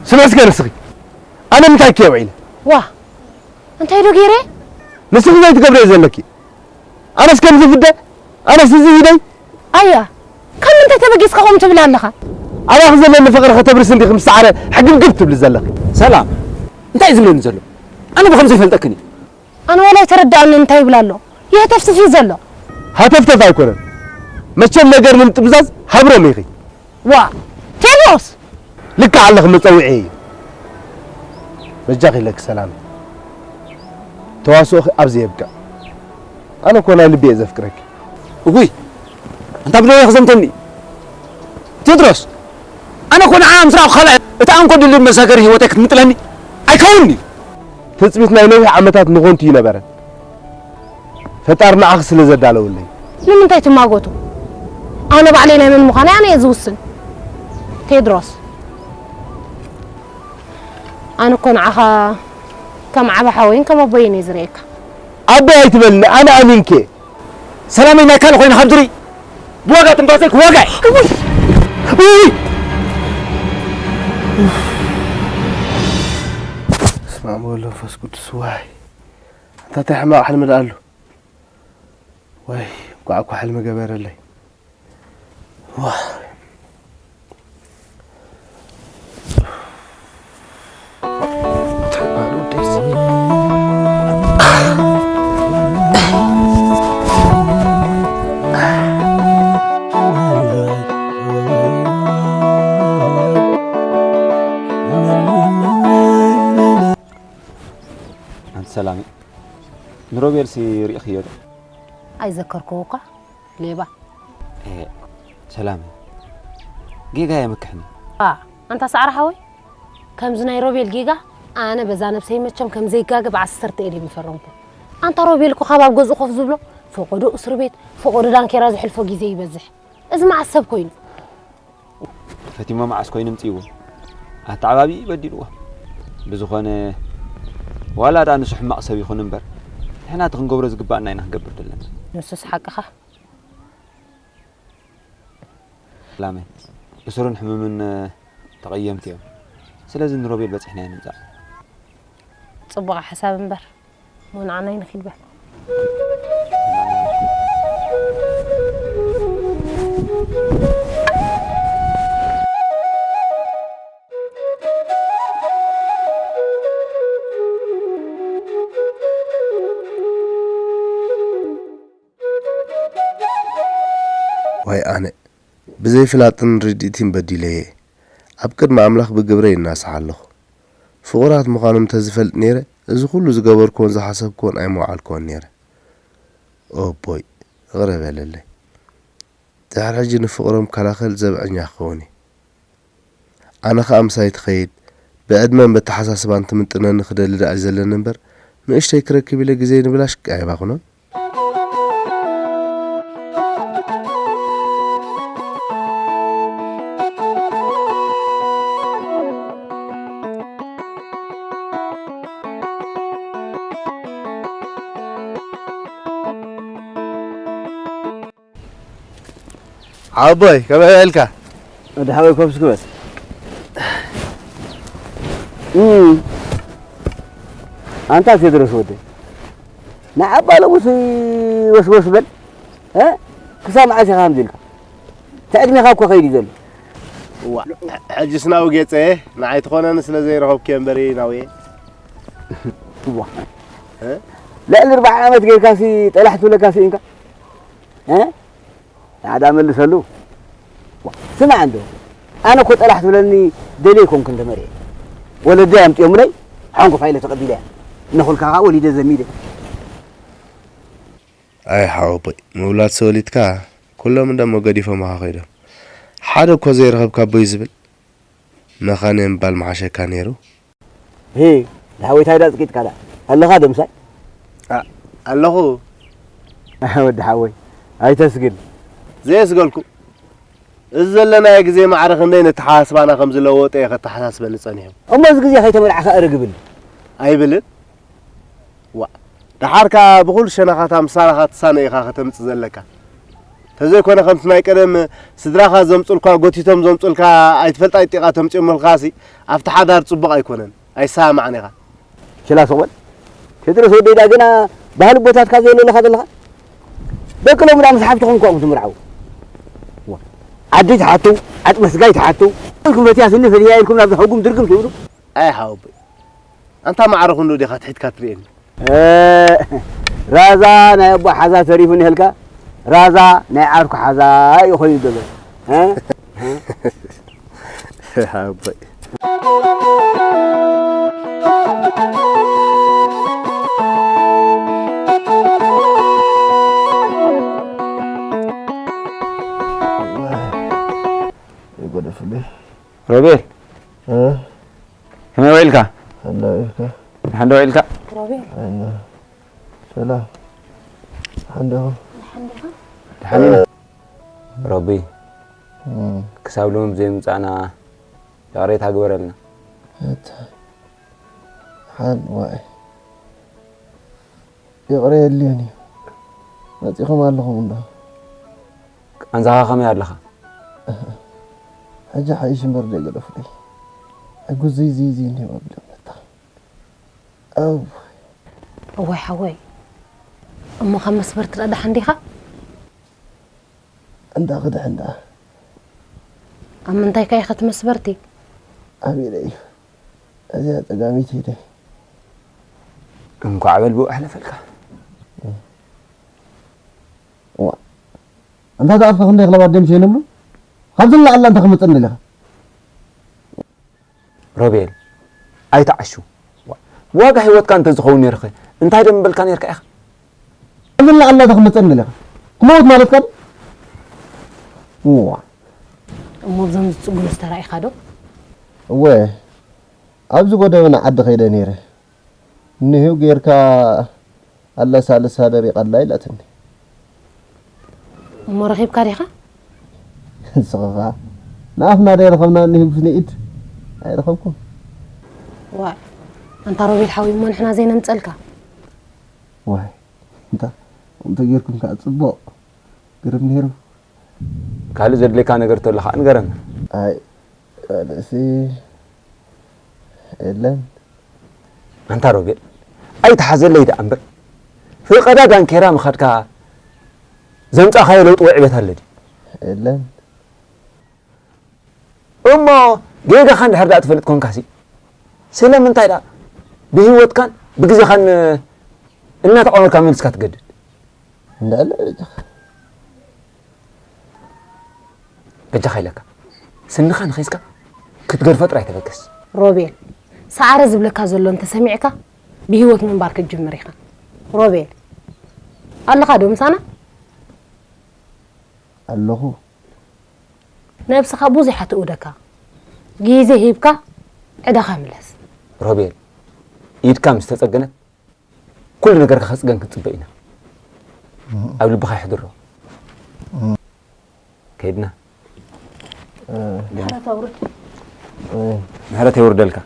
ስለ እስከ ንስኺ፣ ኣነ ምንታይ ከ ውዒለ? ዋ፣ እንታይ ዶ ገይረ? ንስኺ ዘይትገብርዮ ዘለኪ። ኣነስ ከምዚ ፍደ፣ ኣነስ እዚ ኢደይ። ኣያ፣ ካብ ምንታይ ተበጊስካ ከምኡ ትብል ኣለኻ? ኣባኺ ዘለኒ ፍቕሪ ከተብርሲ እንዲኺ ምስ ሰዓረ ሕግብግብ ትብሊ ዘለኺ። ሰላም፣ እንታይ እዩ ዝብለኒ ዘሎ? ኣነ ብኸምዚ ይፈልጠክን እዩ። ኣነ ዋላ ኣይተረድኣንን እንታይ ይብል ኣሎ? ይህተፍትፍ እዩ ዘሎ። ሃተፍተፍ ኣይኮነን። መቸም ነገር ንምጥምዛዝ ሃብሮም ኢኺ። ዋ፣ ቴድሮስ! ልክዕ ኣለኺ፣ መጸውዒ እዩ። በጃኺ ኢለኪ ሰላም። ተዋስኦኺ ኣብዚ የብቅዕ። ኣነ እኮ ናይ ልቢ እየ ዘፍቅረኪ። እጉይ፣ ኣንታ ብደወይ ክዘምተኒ። ቴድሮስ፣ ኣነ እኮ ንዓ ምስ ረኣኹ ካልኣይ፣ እቲ ኣንኮ ድልድል መሳገሪ ህይወተይ ክትምጥለኒ ኣይከውን'ዩ። ትጽቢት ናይ ነዊሕ ዓመታት ንኾንቱ ይነበረ። ፈጣሪ ንዓኺ ስለ ዘዳለወለይ። ንምንታይ ትማጎቱ? ኣነ ባዕለይ ናይ መን ምዃነይ ኣነ እየ ዝውስን። ቴድሮስ፣ ኣነ እኮ ንዓኻ ከም ዓቢ ሓወይን ከም ኣቦይን እየ ዝርእየካ። ኣቦይ ኣይትበልኒ፣ ኣነ ኣሚንከ። ሰላመይ ናይ ካልእ ኮይነ ካብ ዝርኢ፣ ብዋጋ ትንፋሰይ ክዋጋ እየ። እውይ! እውይ! በስመ ኣብ ወወልድ ወመንፈስ ቅዱስ። ዋይ፣ ኣንታ እንታይ ሕማቕ ሕልሚ ደኣ ኣሎ? ዋይ፣ እንኳዕ እኮ ሕልሚ ገበረለይ። ዋይ። ኣንቲ ሰላም፣ ንሮቤልሲ ርኢኽዮ ዶ? ኣይዘከርክዎ እኳ። ሌባ። ኤ፣ ሰላም፣ ጌጋ የምክሕኒ። ኣ፣ ኣንታ ሳዕራ ሓወይ፣ ከምዚ ናይ ሮቤል ጌጋ ኣነ በዛ ነብሰይ መቸም ከም ዘይጋገ ብዓሰርተ ኢለ ምፈረምኩ። ኣንታ ሮቤል እኮ ካብ ኣብ ገዝኡ ኮፍ ዝብሎ፣ ፈቆዶ እስር ቤት፣ ፈቆዶ ዳንኬራ ዝሕልፎ ግዜ ይበዝሕ። እዚ መዓስ ሰብ ኮይኑ? ፈቲሞ መዓስ ኮይኑ ምጽእዎ? ኣተዓባቢ በዲልዎ። ብዝኾነ፣ ዋላ ደኣ ንሱ ሕማቕ ሰብ ይኹን እምበር፣ ንሕና እቲ ክንገብሮ ዝግባኣና ኢና ክንገብር ዘለና። ንሱስ ሓቅኻ። ላመይ፣ እሱርን ሕሙምን ተቐየምቲ እዮም። ስለዚ ንሮቤል በጺሕናዮ ንምጻእ። ጽቡቕ ሓሳብ እምበር፣ ሞ ንዓናይ ንኺድ በል። ዋይ ኣነ፣ ብዘይ ፍላጥን ርድኢትን በዲለየ። ኣብ ቅድሚ ኣምላኽ ብግብረይ እናስሓ ኣለኹ። ፍቑራት ምዃኖም እንተዝፈልጥ ነይረ፣ እዚ ኩሉ ዝገበርክዎን ዝሓሰብክዎን ኣይምወዓልክዎን ነይረ። ኦቦይ፣ ይቕረ በለለይ። ድሕሪ ሕጂ ንፍቕሮም ከላኸል ዘብዐኛ ክኸውን እየ። ኣነ ኸኣ ምሳይ ትኸይድ፣ ብዕድመን በተሓሳስባን ትምጥነኒ ክደሊ ደኣ እዩ ዘለኒ እምበር፣ ንእሽተይ ክረክብ ኢለ ግዜይ ንብላሽ ኣይባኽኖን። ዓቦይ፣ ከመይ ውዒልካ? ወዲ ሓወይ፣ ኮፍ እስኪ በል። እም። ኣንታ ቴድሮስ ወደይ፣ ንዓባ ሎምስ ወስወስ በል። እ? ክሳብ መዓስ ኢኻ ከምዚ ኢልካ? እቲ ዕድሜኻ እኮ ከይዱ እዩ ዘሎ። እዋ፣ ሕጅስ ናው ጌጸ፣ ንዓይ ትኾነኒ ስለ ዘይረኸብኩ እየ እምበሪ ናውየ። እዋ። እ? ልዕሊ ኣርብዓ ዓመት ጌርካሲ ጠላሕ ትብለካ ስኢንካ? እ? ናዕዳ መልሰሉ። ዋ፣ ስማዕ እንዶ፣ ኣነ እኮ ጠላሕ ትብለኒ ደልየ ኣይኮንኩን ተመርዕየ። ወለደይ ኣምፅኦምለይ፣ ሓንኮፋ ኢለ ተቐቢለያ። እናኾልካ ከዓ ወሊደ ዘሚደ። ኣይ ሓወቦይ፣ ምውላድ ሰወሊድካ፣ ኩሎም እንደሞ ገዲፎምኻ ከይዶም። ሓደ እኮ ዘይረኸብካ ኣቦይ ዝብል፣ መኻነ ምባል ምሓሸካ ነይሩ። ሄ፣ ዳሓወይ ታይ ዳጽቂጥካ ዳ ኣለኻ ዶ ምሳይ? ኣ-፣ ኣለኹ። ወዲ ሓወይ፣ ኣይተስግል። ዘየስገልኩ። እዚ ዘለናዮ ግዜ ማዕረ ክንደይ ነተሓሳስባና ከም ዝለወጦ እየ ከተሓሳስበኒ ጸኒሑ። እሞ እዚ ግዜ ከይተመልዓኻ እርግብል። ኣይብልን። ዋ፣ ደሓር ከኣ ብኹሉ ሸነኻታ ምሳና ክትሳነ ኢኻ ከተምጽእ ዘለካ። ተዘይኮነ ከምቲ ናይ ቀደም ስድራኻ ዘምጹልካ፣ ጎቲቶም ዘምጹልካ፣ ኣይትፈልጣ ይጢቓ ተምጽኦምልካሲ፣ ኣብቲ ሓዳር ጽቡቕ ኣይኮነን። ኣይሰማማዕን ኢኻ። ችላ ስቕ በል። ቴድሮስ ወደይ፣ ዳ ገና ባህሊ ቦታትካ ዘለለኻ ዘለኻ? ደቂ ሎሚ ዳ ምስ ሓፍትኹም እኳ ትምርዓው። ዋ፣ ዓዲ ትሓቱ፣ ዓጥ መስጋይ ትሓቱ። ኢልኩም ፈትያ ስኒ ፈትያ ኢልኩም ናብዚ ሕጉም ድርግም ትብሉ። ኣይ ሓወቦይ። ኣንታ ማዕረ ክንዱ ዲኻ ትሒትካ ትርእየኒ? እ፣ ራዛ ናይ ኣቦ ሓዛ ተሪፉ እኒሀልካ፣ ራዛ ናይ ዓርኩ ሓዛ እዩ ኮይኑ ዘሎ። እ? ሓወቦይ። ይጎደፍልኝ። ሮቤል፣ እ? ከመይ ውዒልካ? ደሓን ዶ ውዒልካ? ደሓን ዶ ውዒልካ? ሮቤል። ደሓን። ሰላም። ደሓን ዲኹም? ደሓን ዲኻ? ደሓን ኢና። ሮቢ፣ እም። ክሳብ ሎሚ ዘይምጻእና ይቕሬታ ግበረልና። እታ ሓን ዋይ። ይቕረ የድልዮን እዩ። መጺኹም ኣለኹም እንዶ። ቃንዛኻ ከመይ ኣለኻ? ሕጂ ሓይሽ እምበር ደይ ገደፉለይ። ሕጉዝ ዝይ ዝይ ዝይ እንዲዮም ኣቢሎም መታ። ኣው። እዋይ ሓወይ፣ እሞ ካብ መስበርቲ ደኣ ደሓን ዲኻ? እንዳ ክድሕን ደኣ። ኣብ ምንታይ ከ ኢኻ እቲ መስበርቲ? ኣብ ኢደ እዩ። እዚኣ ጸጋሚት ኢደይ። እንኳዕ በል ብኡ ኣሕለፈልካ። እዋ። ኣንታ ዝኣርፈ ክንደይ ክለባት ደም ሸይነሉ? ካብዚ ንላዕሊ ኣንታ ክመጸኒ ደሊኻ? ሮቤል፣ ኣይትዓሹ። ዋ-፣ ዋጋ ህይወትካ እንተዝኸውን ነይርኸ፣ እንታይ ደም በልካ ነይርካ ኢኻ? ካብዚ ንላዕሊ ኣንታ ክመጸኒ ደሊኻ? ክመውት ማለትካ ድዩ? እዋ። እሞ ብዞም ዝጽጉኑስ ተራኢኻ ዶ? እወ፣ ኣብዚ ጎደበና ዓዲ ከይደ ነይረ። ንህው ጌርካ ኣለሳልሳ ደሪቓ ኣላ ኢላትኒ። እሞ ረኺብካ ዲኻ? ንስኻ ኸኣ ንኣፍና ደይረኸብና ንህው ስንኢድ ኣይረኸብኩን። ዋእ፣ ኣንታ ሮቤል ሓወይ፣ እሞ ንሕና ዘይነምጸልካ? ዋይ፣ እንታ፣ ከምኡ ተጌርኩም ከኣ ጽቡቕ። ግርም ነይሩ። ካልእ ዘድልየካ ነገር ተሎ ከኣ ንገረና። ኣይ፣ ካልእሲ የለን። ኣንታ ሮቤል፣ ኣይትሓዘለይ ደኣ እምበር፣ ፍቐዳ ዳንኬራ ምኻድካ ዘምጻእካዮ ለውጢ ወይ ዕቤት ኣሎ ድዩ? የለን። እሞ ጌጋኻ እንድሕር ደኣ ትፈልጥ ኮንካሲ፣ ስለምንታይ ደኣ ብህይወትካን ብግዜኻን እናተቓወምካ መሊስካ ትገድድ? እንዳ ኣለ በጃኻ። በጃኻ ኢለካ። ስንኻ ንኺስካ ክትገድፎ ጥራይ ተበገስ። ሮቤል፣ ሰዓረ ዝብለካ ዘሎ እንተሰሚዕካ ብህይወት ምንባር ክትጅምር ኢኻ። ሮቤል፣ ኣለኻ ዶ ምሳና? ኣለኹ። ነብስኻ ብዙሕ ትእውደካ። ግዜ ሂብካ ዕዳኻ ምለስ። ሮቤል፣ ኢድካ ምስ ተጸገነት ኩሉ ነገርካ ክጽገን ክንጽበ ኢና። ኣብ ልብኻ ይሕድሮ። ከይድና። ምሕረት ኣውርድ። ምሕረት የውርደልካ።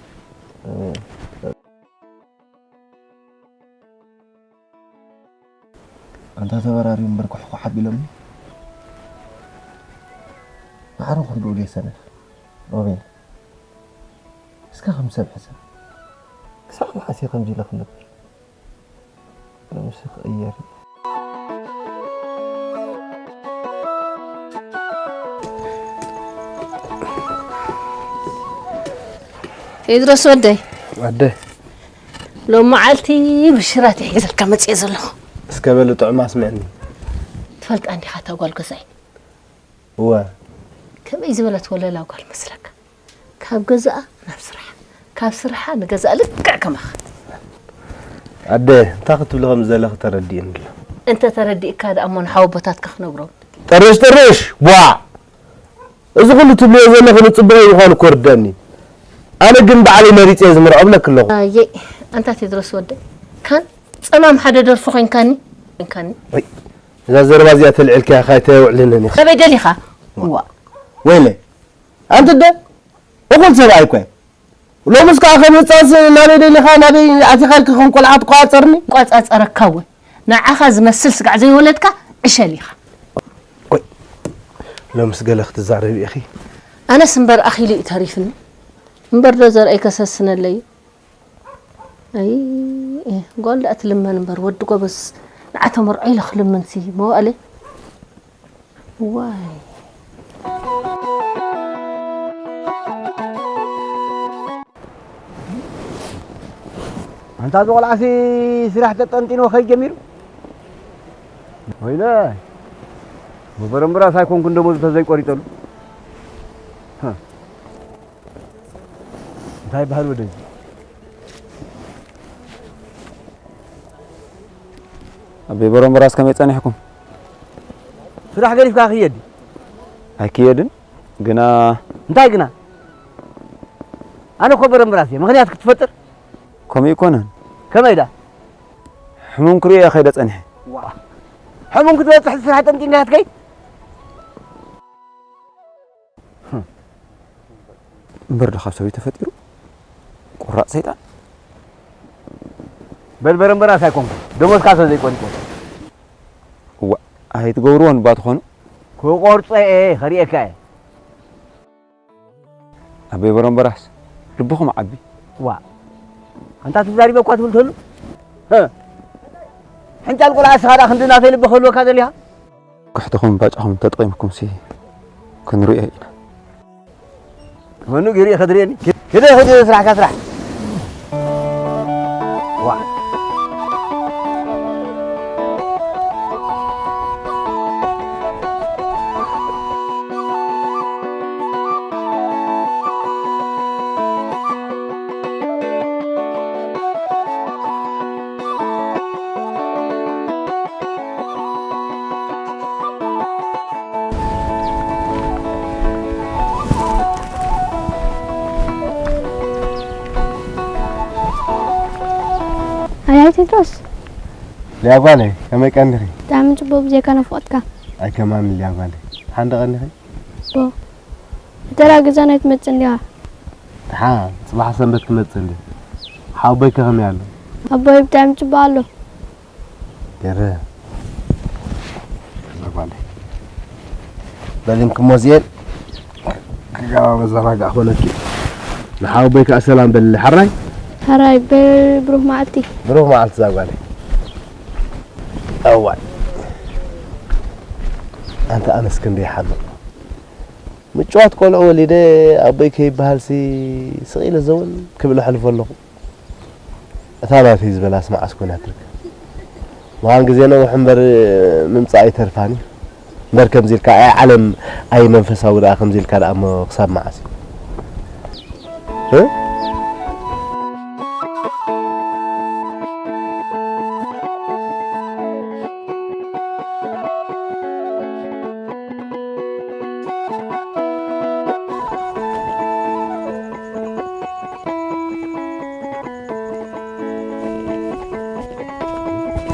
ኣንታ ተበራርዩ እምበር ኩሕኩሕ ኣቢሎምኒ። ማዕረ ክንድኡ ድየ ሰነፍ? ሮቤል፣ እስከ ከም ሰብ ሕሰብ። ክሳዕ መዓስ እየ ከምዚ ኢለ ክነብር? ሎምስ ክቕየር እየ። ቴድሮስ ወደይ። ኣደ። ሎም መዓልቲ ብሽራት እየ ሒዘልካ መጽየ ዘለኹ። እስከ በሉ ጥዑም ኣስምዕኒ። ትፈልጣ እንዲኻ እታ ጓል ገዛይ? እወ። ከመይ ዝበለት ወለላ ጓል መስለካ? ካብ ገዛኣ ናብ ስራሓ፣ ካብ ስራሓ ንገዛኣ ልክዕ ከማኻ። ኣደ፣ እንታይ ክትብሊ ከም ዘለኺ ተረዲእኒ ኣሎ። እንተ ተረዲእካ ደኣ እሞ ንሓወቦታትካ ክነግሮም። ጥርሽ ጥርሽ፣ ቧዕ! እዚ ኩሉ ትብልዮ ዘለኺ ንጽቡቐይ ምዃኑ እኮ ርደኣኒ። ኣነ ግን ባዕለይ መሪጸ እየ ዝምርዖ እብለኪ ኣለኹ። ኣየይ፣ ኣንታ ቴድሮስ ወደይ፣ ካን ጸማም ሓደ ደርፊ ኮይንካኒ፣ ኮይንካኒ። ወይ፣ እዛ ዘረባ እዚኣ ተልዒልካያ ካይ ተየውዕልንን ኢኻ። ናበይ ደሊኻ? ዋ። ወይለይ፣ ኣንቲ ኣደ፣ እኹል ሰብኣይ እኮ እየ። ሎምስ ከኣ ከም ህጻንስ ናበይ ደሊኻ፣ ናበይ ኣቲኻ ኢልካ ከም ቆልዓ ትቆጻጸርኒ? ቆጻጸረካ እውን። ንዓኻ ዝመስል ስጋዕ ዘይወለድካ ዕሸል ኢኻ። ቆይ፣ ሎምስ ገለ ክትዛረቢ ኢኺ? ኣነስ እምበር ኣኺሉ እዩ ተሪፍኒ። እምበር ዶ ዘርኣይ ከሰስነለይ? ኣይ፣ ጓል ደኣ ትልመን እምበር ወዲ ጎበዝ ንዓ ተመርዖ ኢለ ክልምንሲ መዋእለ። ዋይ። ኣንታ እዚ ቆልዓሲ ስራሕ ተጠንጢንዎ ከይድ ጀሚሩ? ወይለ፣ ብበረምብራስ ኣይኮንኩን ደሞዙ ተዘይቆሪጠሉ። እንታይ ይበሃል ወደይ? ኣቤ በረምበራስ ከመይ ጸኒሕኩም? ስራሕ ገዲፍካ ክየድ ድዩ? ኣይክየድን፣ ግና እንታይ ግና? ኣነ እኮ በረምበራስ እየ። ምኽንያት ክትፈጥር? ከምኡ ኣይኮነን። ከመይ ዳ? ሕሙም ክርእዮ እየ ከይደ ጸኒሐ። ዋ። ሕሙም ክትበጽሕ ስራሕ ጠምጢምካ ትከይድ? እምበር ዶ ካብ ሰበይቲ ተፈጢሩ? ቁራጽ ሰይጣን። በል በረምበራስ ኣይኮንኩን። ደሞዝካ ስለ ዘይቆሪጽዎ። እዋ፣ ኣይትገብርዎን እባ ትኾኑ። ክቆርጾ እየ፣ ከርእየካ እየ። ኣቤ በረምበራስ፣ ልብኹም ዓቢ። ዋ፣ ኣንታ ትዛሪበ እኳ ትብል ተሉ? ሀ፣ ሕንጫል ቆልዓ እስኻ ደኣ ክንዲ ናተይ ልቢ ክህልወካ ደሊኻ? ክሕድኹም ባጫኹም ተጠቒምኩምሲ ክንሪኦ ኢና። መኑ ገይሩ እዩ ከድርየኒ? ክደ፣ ክደ፣ ስራሕካ ስራሕ። ዋ። ኣያይ ቴድሮስ። ሊያ ጓለይ፣ ከመይ ቀኒኺ? ብጣዕሚ ጽቡቕ፣ ብዘይካ ናፍቖትካ። ኣይ ከማን ሊያ ጓለይ፣ ሓንደ ቀኒኺ? ቦ፣ ዕደራ ገዛና ኣይትመጽእን ዲኻ? ደሓን፣ ጽባሕ ሰንበት ክመጽእ እንድየ። ሓወቦይከ ከመይ ኣሎ? ኣቦይ ብጣዕሚ ጽቡቕ ኣሎ። ገረ። እዛ ጓለይ። በሊም ክሞዝየን ክጋባ መዘናጋዕ ኮነኪ። ንሓወቦይ ከኣ ሰላም በልለ። ሓራይ? ሓራይ፣ በ-፣ ብሩህ መዓልቲ። ብሩህ መዓልቲ እዛ ጓለይ። እዋይ። ኣንታ ኣነስ ክንደይ ሓምቕ። ምጭዋት ቆልዑ ወሊደ ኣቦይ ከይበሃልሲ ስቕ ኢለ ዘወል ክብል ኣሕልፎ ኣለኹ። እታ ናተይ ዝበላስ መዓስ ኮይና ትርከብ? ምዃን ግዜ ነዊሕ እምበር ምምጻእ ኣይተርፋን እዩ። እምበር ከምዚ ኢልካ ኣይ ዓለም ኣይ መንፈሳዊ ደኣ ከምዚ ኢልካ ደኣ እሞ ክሳብ መዓስ እዩ? እ?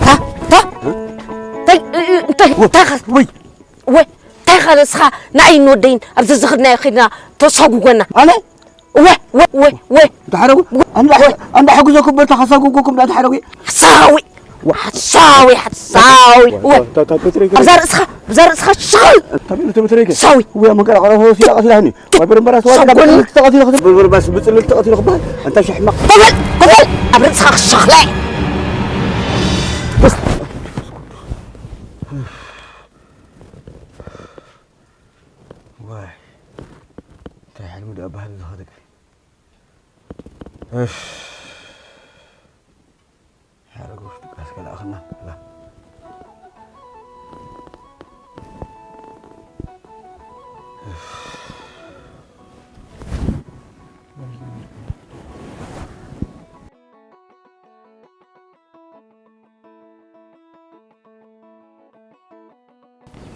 ታ፣ ታ፣ እንታይ፣ እንታይ፣ እንታይ ኸ-፣ ወይ። ወይ፣ እንታይ ኸ ንስኻ ንዓይን ንወደይን ኣብዚ ዝኸድናዮ ኸይድና ተሳጉጎና? ኣነ? ወይ፣ ወይ፣ ወይ፣ ወይ። እንታይ ሓረጉ? ኣንዳ፣ ኣንዳ ሕግዘኩም በታ ኸሳጉጎኩም ዳ እንታይ ሓረጉ? ሓሳዊ፣ ሓሳዊ፣ ሓሳዊ። ወይ። ኣብዛ ርእስኻ፣ ኣብዛ ርእስኻ ሽቕል። ሓሳዊ። ወይ፣ መንቀራቕሮ ወሲዳ ቀቲላትኒ። ወይ፣ በርበራስ፣ ወይ፣ ሰጎን። ብጽልል ተቐቲሉ፣ ብርበራስ ብጽልል ተቐቲሉ ክበሃል። ኣንታ ሽሕማቕ። ኮበል፣ ኮበል፣ ኣብ ርእስኻ ክሸኽለ። ዋይ፣ እንታይ ሕልሚ ደኣ ባህል ዝኸደቀ። እፍ። ሓረግ ወፍቲ ቃስ ከለኣኽና።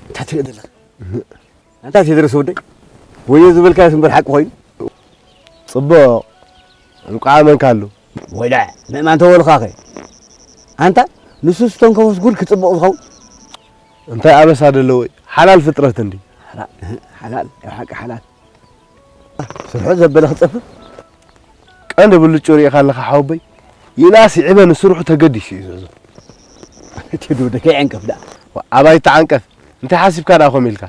እንታይ ትርኢ ዘለኻ? ኣንታ ቴድሮስ ወደይ፣ ወዮ ዝበልካዮስ እምበር ሓቂ ኮይኑ። ጽቡቕ። እንቋዕ ኣመንካሉ። ወይዳ፣ ምእማን ተወልኻኸ? ኣንታ ንሱ ዝተንከፎስ ጉድ ክጽቡቕ ዝኸውን? እንታይ ኣበሳ ደለዎ? ሓላል ፍጥረት እንዲ። ሓላ-፣ ሓላል፣ ኣብ ሓቂ ሓላል። ስርሑ ዘበለ ክጸፍፍ? ቀንዲ ብልጩ ርኢኻ ኣለኻ ሓወቦይ? ይንኣስ ይዕበ ንስርሑ ተገዲሱ እዩ ዝዕዞ። እቲ ዱደ ከይዕንቀፍ ደኣ። ዋ፣ ኣባይ ተዓንቀፍ። እንታይ ሓሲብካ ደኣ ከምኡ ኢልካ?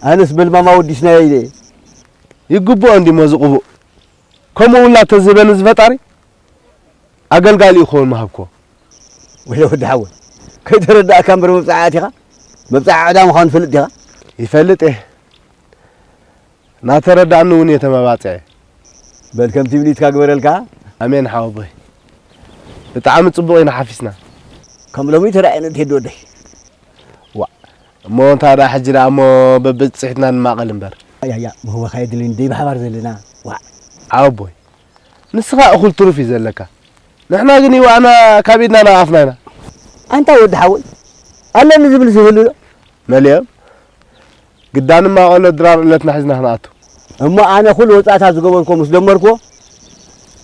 ኣነስ በልማማ ወዲስናዮ ኢለ እየ። ይግብኦ እንዲሞ ዝቕቡእ። ከምኡ ውላ ተዝህበኒ ዝፈጣሪ፣ ኣገልጋሊኡ ክኸውን ምሃብክዎ። ወይለ ወዲ ሓወይ፣ ከይተረዳእካ እምበር መብጽዓ ኣቲኻ፣ መብጽዓ ዕዳ ምዃኑ ትፈልጥ ዲኻ? ይፈልጥ እየ። ናተረዳእኒ እውን እየ ተመባጽዐ። በል ከምቲ ብኒትካ ግበረልካ። ኣሜን ሓወቦይ። ብጣዕሚ ጽቡቕ ኢና ሓፊስና። ከም ሎሚ ተራእየና ቴዲ ወደይ። ዋእ፣ እሞ እንታይ ደኣ ሕጂ ደኣ እሞ በብጽሒትና ንማቐል እምበር። ያያ፣ ምህወኻ የድልይን ደይ ብሓባር ዘለና። ዋእ። ሓወቦይ፣ ንስኻ እኹል ትሩፍ እዩ ዘለካ። ንሕና ግን ይዋእና ካብ ኢድና ናብ ኣፍና ኢና። ኣንታ ወዲ ሓወይ፣ ኣለኒ ዝብል ዝህሉ ዶ? መሊኦም ግዳንማ ቆሎ ድራር ዕለትና ሒዝና ክንኣቱ። እሞ ኣነ ኩሉ ወጻእታት ዝገበርኩዎ ምስ ደመርኩዎ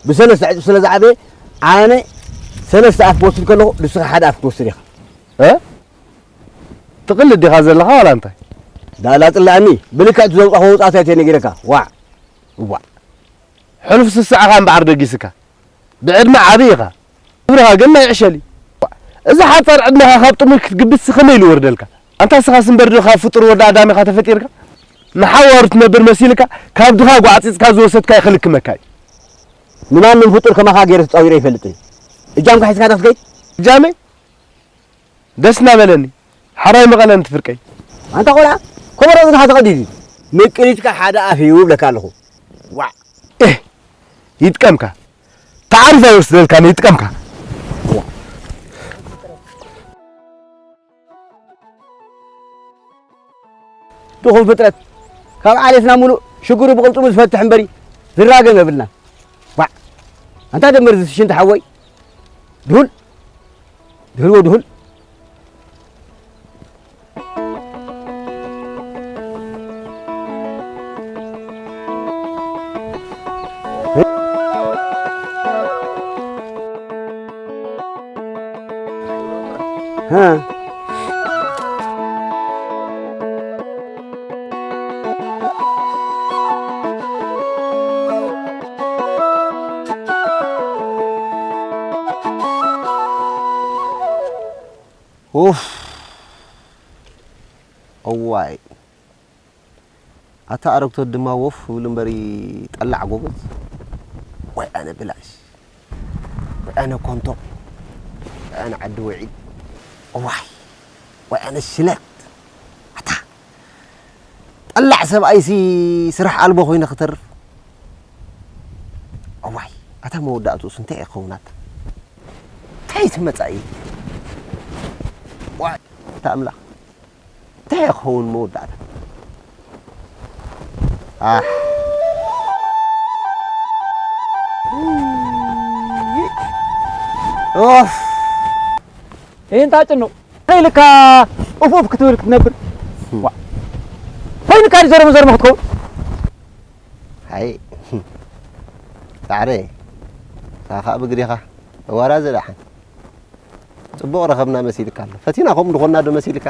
ብሰለስተ ዕጽፍ ስለ ዝዓበየ ኣነ ሰለስተ ኣፍ ክወስድ ከለኹ ንስኻ ሓደ ኣፍ ክትወስድ ኢኻ። እ? ትቕልድ ዲኻ ዘለኻ ዋላ እንታይ? ዳላ ጽላእኒ ብልክዕ እቲ ዘውጻእኩዎ ወጻእታት እየ ነጊረካ። ዋዕ። ዋዕ። ሕሉፍ ስስዕኻ እምበኣር ደጊስካ። ብዕድመ ዓቢ ኢኻ። ክብርኻ ግን ናይ ዕሸል እዩ። እዚ ሓጻር ዕድመኻ ካብ ጥሙይ ክትግብስ ከመይ ኢሉ ይወርደልካ? ኣንታ ስኻስ እምበር ዶ ካብ ፍጡር ወዲ ኣዳም ኢኻ ተፈጢርካ? ንሓዋሩ ትነብር መሲልካ ካብ ድኻ ጓዕጺጽካ ዝወሰድካዮ ክልክመካ እዩ። ንማንም ፍጡር ከማኻ ገይረ ተጻዊረ ይፈልጥ እየ። እጃምካ ሒዝካ ዶ ክትከይድ? እጃመይ? ደስ እናበለኒ ሓራይ መቐለ እንትፍርቀይ። ኣንታ ቆልዓ፣ ከበሮ እዝንኻ ተቐዲድ እዩ። ምቅሊትካ ሓደ ኣፍ እዩ እብለካ ኣለኹ። ዋዕ። ኤህ፣ ይጥቀምካ። ተዓሪፍ ኣይወስደልካን፣ ይጥቀምካ። ድኹም ፍጥረት፣ ካብ ዓሌትና ሙሉእ ሽግሩ ብቕልጥሙ ዝፈትሕ እምበሪ ዝራገም የብልናን። ዋዕ። ኣንታ ደመር ዝሽንት ሓወይ፣ ድሁል፣ ድሁል ወድሁል። ኡፍ። እዋይ። ኣታ ኣረግቶት ድማ ወፍ ክብሉ እምበሪ ጠላዕ ጎበዝ። ወይ ኣነ ብላሽ። ወይ ኣነ ኮንቶ። ወይ ኣነ ዓዲ ውዒል። እዋይ። ወይ ኣነ ሽለት። ኣታ ጠላዕ ሰብኣይሲ ስራሕ ኣልቦ ኮይነ ክተርፍ። እዋይ፣ ኣታ መወዳእትኡስ እንታይ ይኸውን ኣታ? እንታይ እቲ መጻኢ? ዋይ፣ ኣታ ኣምላኽ፣ እንታይ ይኸውን መወዳእታ? ኣሕ። ኦፍ። እንታይ ጭኑቕ? ኢልካ ኡፍ ኡፍ ክትብል ክትነብር። ዋ። ኮይንካ ድዩ ዘርሞ ዘርሞ ክትከውን? ኣይ፣ ጻዕረ፣ ንስኻ ብግዲኻ፣ እዋራ ዘዳሓን። ጽቡቕ ረኸብና መሲልካ ኣሎ። ፈቲና ከምኡ ዝኾንና ዶ መሲልካ?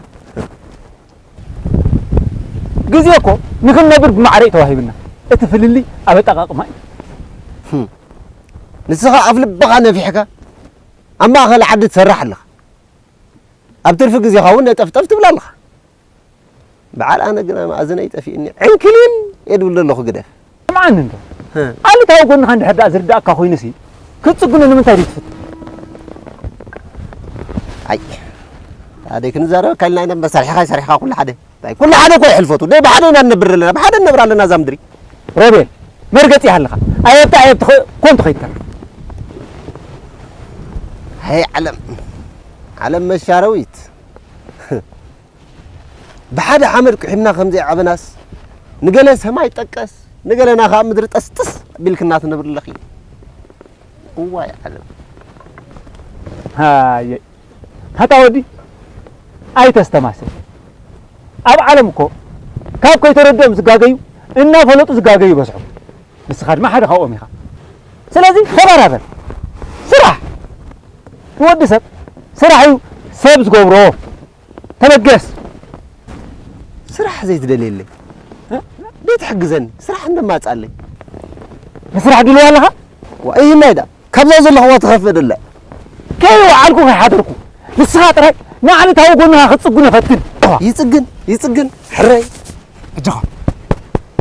ግዜ እኮ ንኽንነብር ብማዕረ እዩ ተዋሂብና። እቲ ፍልልይ ኣብ ኣጠቓቕማ እዩ። ህም። ንስኻ ኣፍ ልብኻ ነፊሕካ፣ ኣብ ማእከል ዓዲ ትሰርሕ ኣለኻ። ኣብ ትርፊ ግዜኻ እውን ነጠፍጠፍ ትብል ኣለኻ። በዓል ኣነ ግና መኣዝነይ ጠፊእኒ፣ ዕንክሊል እየ ድብል ዘለኹ ግደፍ። ስምዓኒ እንዶ። ህ። ኣሉታዊ ጎንኻ እንድሕር ደኣ ዝርድኣካ ኮይኑሲ፣ ክትጽግኖ ንምንታይ ድዩ ትፍትን? ኣይ፣ ኣደይ ክንዛረበካ ኢልና ኢና እምበር፣ ሰሪሕኻ ኣይሰሪሕኻ ኩሉ ሓደ። እንታይ፣ ኩሉ ሓደ እኮ ይሕልፈቱ። ደይ ብሓደ ኢና ንነብር ዘለና፣ ብሓደ ንነብር ኣለና እዛ ምድሪ። ሮቤል፣ መርገጺ ይሃልኻ። ኣየብታ ኣየብቲ ኸ-፣ ኮንቱ ከይትተርፍ። ሃይ ዓለም፣ ዓለም መሻረዊት። ብሓደ ሓመድ ቁሒምና ከም ዘይዓበናስ፣ ንገለ ሰማይ ጠቀስ፣ ንገለና ከኣ ምድሪ ጠስጥስ ኣቢልክና ትነብር ኣለኺ። እዋይ ዓለም። ሃየ። ኣታ ወዲ፣ ኣይተስተማስል። ኣብ ዓለም እኮ ካብ ከይተረድኦም ዝጋገዩ፣ እናፈለጡ ዝጋገዩ ይበዝሑ። ንስኻ ድማ ሓደ ካብኦም ኢኻ። ስለዚ ተበራበር። ስራሕ። ንወዲ ሰብ ስራሕ እዩ ሰብ ዝገብሮ። ተበገስ። ስራሕ ዘይትደልየለይ? እ? ዘይትሕግዘኒ? ስራሕ እንደማጻለይ። ንስራሕ ድልዋ ኣለኻ? ዋ፣ እይ፣ ናይ ዳ? ካብዛ ዘለኹዋ ትኸፍእ ደላ። ከይወዓልኩ ከይሓደርኩ፣ ንስኻ ጥራይ ንዓለታዊ ጎንኻ ክትጽጉነ ፈትን። ይጽግን፣ ይጽግን፣ ሕረይ። ኣጆኻ።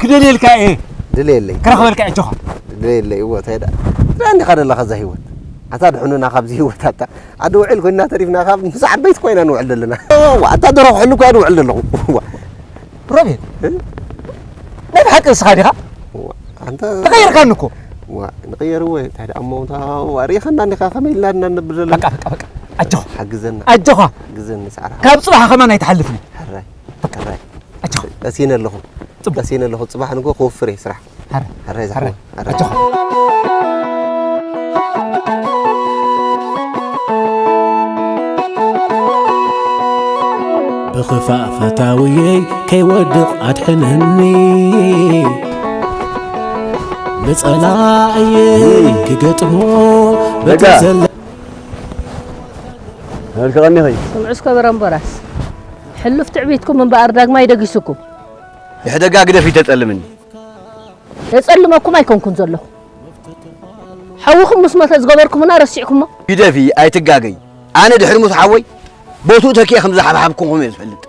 ክደልየልካ እየ። ድልየለይ። ክረኽበልካ እየ፣ ኣጆኻ። ድልየለይ፣ እወ፣ እንታይ ደኣ? ጥራይ እንዲኻ ደለኻ እዛ ህይወት። ኣታ ድሕኑና ካብዚ ህይወት ኣታ። ዓዲ ውዕል ኮይና ተሪፍና፣ ካብ ምስ ዓበይቲ ኮይና ንውዕል ዘለና። እዋ፣ ኣታ ደረኹ ሕሉ እኳ ንውዕል ዘለኹ። እዋ። ሮቤል፣ እ? ናይ ብሓቂ ንስኻ ዲኻ? እዋ፣ ኣንተ ተቐይርካኒ እኮ። እዋ፣ ንቕየር እወ፣ እንታይ ደኣ እሞ፣ እታ፣ እዋ፣ ርኢኻና እንዲኻ ከመይ ኢልና ኢና ንነብር ዘለና? በቃ፣ በቃ፣ በቃ። ኣጆኻ። ሓግዘና። ኣጆኻ። ሓግዘኒ፣ ሰዓራ። ካብ ጽባሕ ከማን ኣይትሓልፍን። ሕራይ። ሕራይ። ኣጆኻ። ቀሲነ ኣለኹ። ጽቡቕ። ቀሲነ ኣለኹ። ጽባሕ ንግሆ ክወፍር እየ ስራሕ። ሕራይ። ሕራይ፣ ሕራይ። ዝሓወ። ሕራይ። ኣጆኻ። ኣታውየይ ከይወድቕ ኣድሕነኒ፣ ንጸላእየይ ክገጥሞ በቲ ደጋ። ዘለ መልክቐኒ ኸይ ስምዑ እስከ በረምበራስ፣ ሕሉፍ ትዕቢትኩም እምበኣር ዳግማይ ደጊሱኩም። ይሕደጋ ግደፊ ተጸልምኒ። የጸልመኩም ኣይኮንኩን ዘለኹ። ሓውኹም ምስ ሞተ ዝገበርኩምና ረሲዕኩሞ? ግደፊ፣ ኣይትጋገይ። ኣነ ድሕሪ ሙት ሓወይ ቦትኡ ተኪኤ ከም ዝሓብሓብኩምኩም እየ ዝፈልጥ።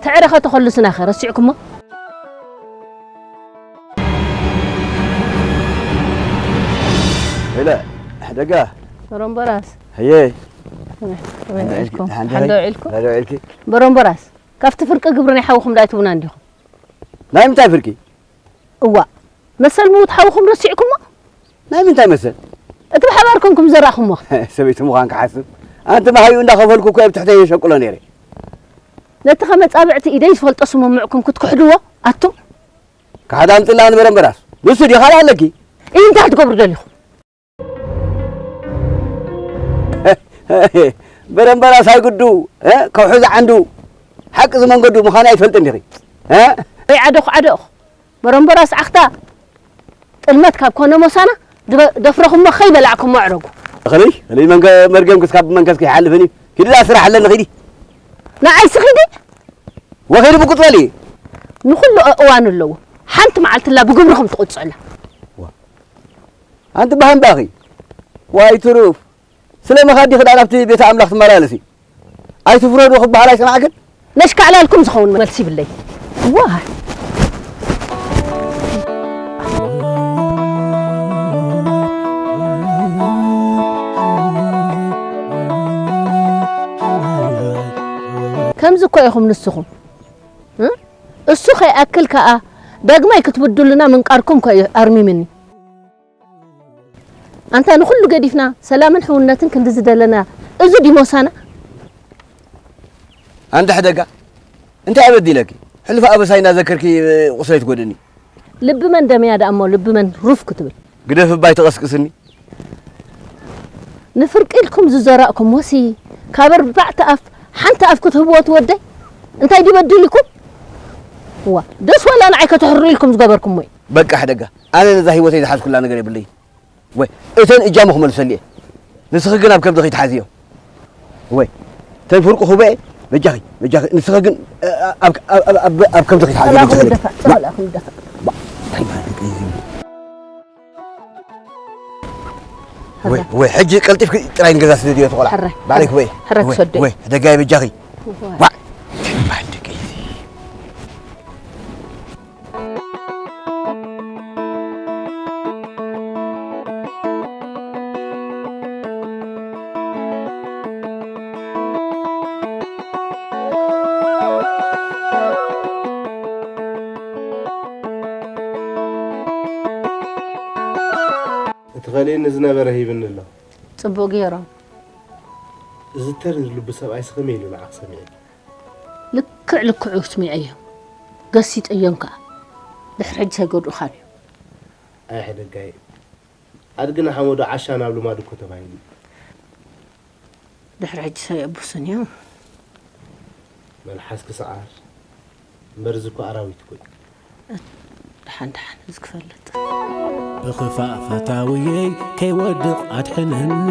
ተዕረኸ ተኸልስናኸ ረሲዕኩሞ? ኢለ፣ ሕደጋ። በረምበራስ። ህየ። ከመይ፣ ከመይ ደሓን ውዒልኩም? ዲኺ? ደሓን ዶ ውዒልኩም? ደሓን ዶ ውዒልኪ? በረምበራስ፣ ካብቲ ፍርቂ ግብሪ ናይ ሓውኹም ዳኣ ኣይትቡና እንዲኹም? ናይ ምንታይ ፍርቂ? እዋ፣ መሰል ምዉት ሓውኹም ረሲዕኩሞ? ናይ ምንታይ መሰል? እቲ ብሓባር ኮንኩም ዘራእኹሞ። ሰበይቲ ምዃን ክሓስብ። ኣንቲ መሃይኡ እንዳኸፈልኩ እኮ ኣብ ትሕተይ የሸቅሎ ነይረ። ነቲ ከመጻብዕቲ ኢደይ ዝፈልጦ ስምምዕኩም ክትክሕድዎ ኣቱም? ካሕዳ ኣምጽላ ንበረምበራስ። ንሱ ድዩ ካልእ ኣለኪ? እንታይ ክትገብሩ ደሊኹም? በረምበራስ ኣይግዱ፣ እ? ከውሒ ዝዓንዱ፣ ሓቂ ዝመንገዱ ምዃኑ ኣይትፈልጥን ዲኺ? እ? ወይ ዓደኹ ዓደኹ። በረምበራስ ዓኽታ ጥልመት ካብ ኮነ ሞሳና ድበ-፣ ደፍረኹሞ ከይበላዕኩሞ ኣዕረጉ። እኽሊ፣ እኽሊ መንከ-፣ መርገምክስ ካብ መንከስኪ ይሓልፍን እዩ። ኪዲ ዳ ስራሕ ኣለኒ ኺዲ። ንዓይሲ ኺዲ። ወኺዲ ብቁጽበሊ። ንኹሉ ኣእዋን ኣለዎ። ሓንቲ መዓልትላ ብግብርኹም ትቁጽዕላ። ዋ። ኣንቲ ባህምባኺ። ዋይ ትሩፍ። ስለምኻ ዲኺ ደኣ ናብቲ ቤተ ኣምላኽ ትመላለሲ? ኣይትፍረዱ ክበሃል ኣይሰማዕክን? ነሽካዕላልኩም ዝኸውን መልሲ ይብለይ። ዋይ። ከምዚ እኮ ኢኹም ንስኹም። እ? እሱ ከይኣክል ከኣ ዳግማይ ክትብድሉና ምንቃርኩም እኮ እዩ ኣርሚምኒ። ኣንታ ንኹሉ ገዲፍና ሰላምን ሕውነትን ክንዲ ዝደለና፣ እዚ ድዩ ሞሳና? ኣንታ ሕደጋ፣ እንታይ ኣበዲለኪ? ሕልፊ ኣበሳይ እናዘከርኪ ቁስለይ ትጎድእኒ። ልቢ መን ደምያ ደኣ እሞ ልቢ መን ሩፍ ክትብል? ግደፍ እባ ኣይትቐስቅስኒ። ንፍርቂ ኢልኩም ዝዘራእኩሞሲ ካብ ኣርባዕተ ኣፍ ሓንቲ ኣፍ ክትህብዎ ትወደይ? እንታይ ድዩ በዲልኩም? እዋ፣ ደስ ዋላ ንዓይ ከተሕርሩ ኢልኩም ዝገበርኩሞ እዩ። በቃ ሕደጋ፣ ኣነ ነዛ ህይወተይ ዝሓዝኩላ ነገር የብለይን። ወይ እተን እጃሙ ክመልሰሉ እየ። ንስኺ ግን ኣብ ከብዲ ከይትሓዝዮ። ወይ እተን ፍርቁ ክበኤ በጃኺ፣ በጃኺ፣ ንስኺ ግን ኣብ፣ ኣብ፣ ኣብ፣ ኣብ፣ ኣብ ከብዲ ከይትሓዝዮ። ጸላእኹም በጃኺ። ደፋዕ፣ ጸላእኹም ደፋዕ። ባ-፣ እንታይ ማለት እዩ እዚ? ወይ፣ ወይ፣ ሕጂ ቀልጢፍኪ ጥራይ ንገዛ ስደድዮ፣ ተቆልዓ። ሕራይ። ባዕለይ ክበኤ። ሕራይ ወይ፣ ክሰዶ። ወይ፣ ደጋይ በጃኺ። ወይ። ባ-፣ እንታይ ማለት እዩ እዚ? እቲ ኸልእኒ ዝነበረ ሂብኒ ኣሎ። ጽቡቕ ገይሮም። እዚ ተሪር ልቢ ሰብኣይስ ከመይ ኢሉ ንዓኺ ሰሚዕኪ? ልክዕ ልክዑ ስሚዐዮ። ገሲጠዮም ከኣ። ድሕሪ ሕጂ ኣይጎድኡኻን እዮም። ኣይ ሕደጋይ። ኣድጊ ንሓመዱ ዓሻ ናብ ልማዱ እኮ ተባሂሉ። ድሕሪ ሕጂ ሰየእቡሱን እዮም። መልሓስኪ ሰዓር። እምበር እዚ እኮ ኣራዊት እኮ እዩ። ደሓን ደሓን እዚ ክፈልጥ። ብኽፋእ ፈታውየይ ከይወድቕ ኣድሕነኒ።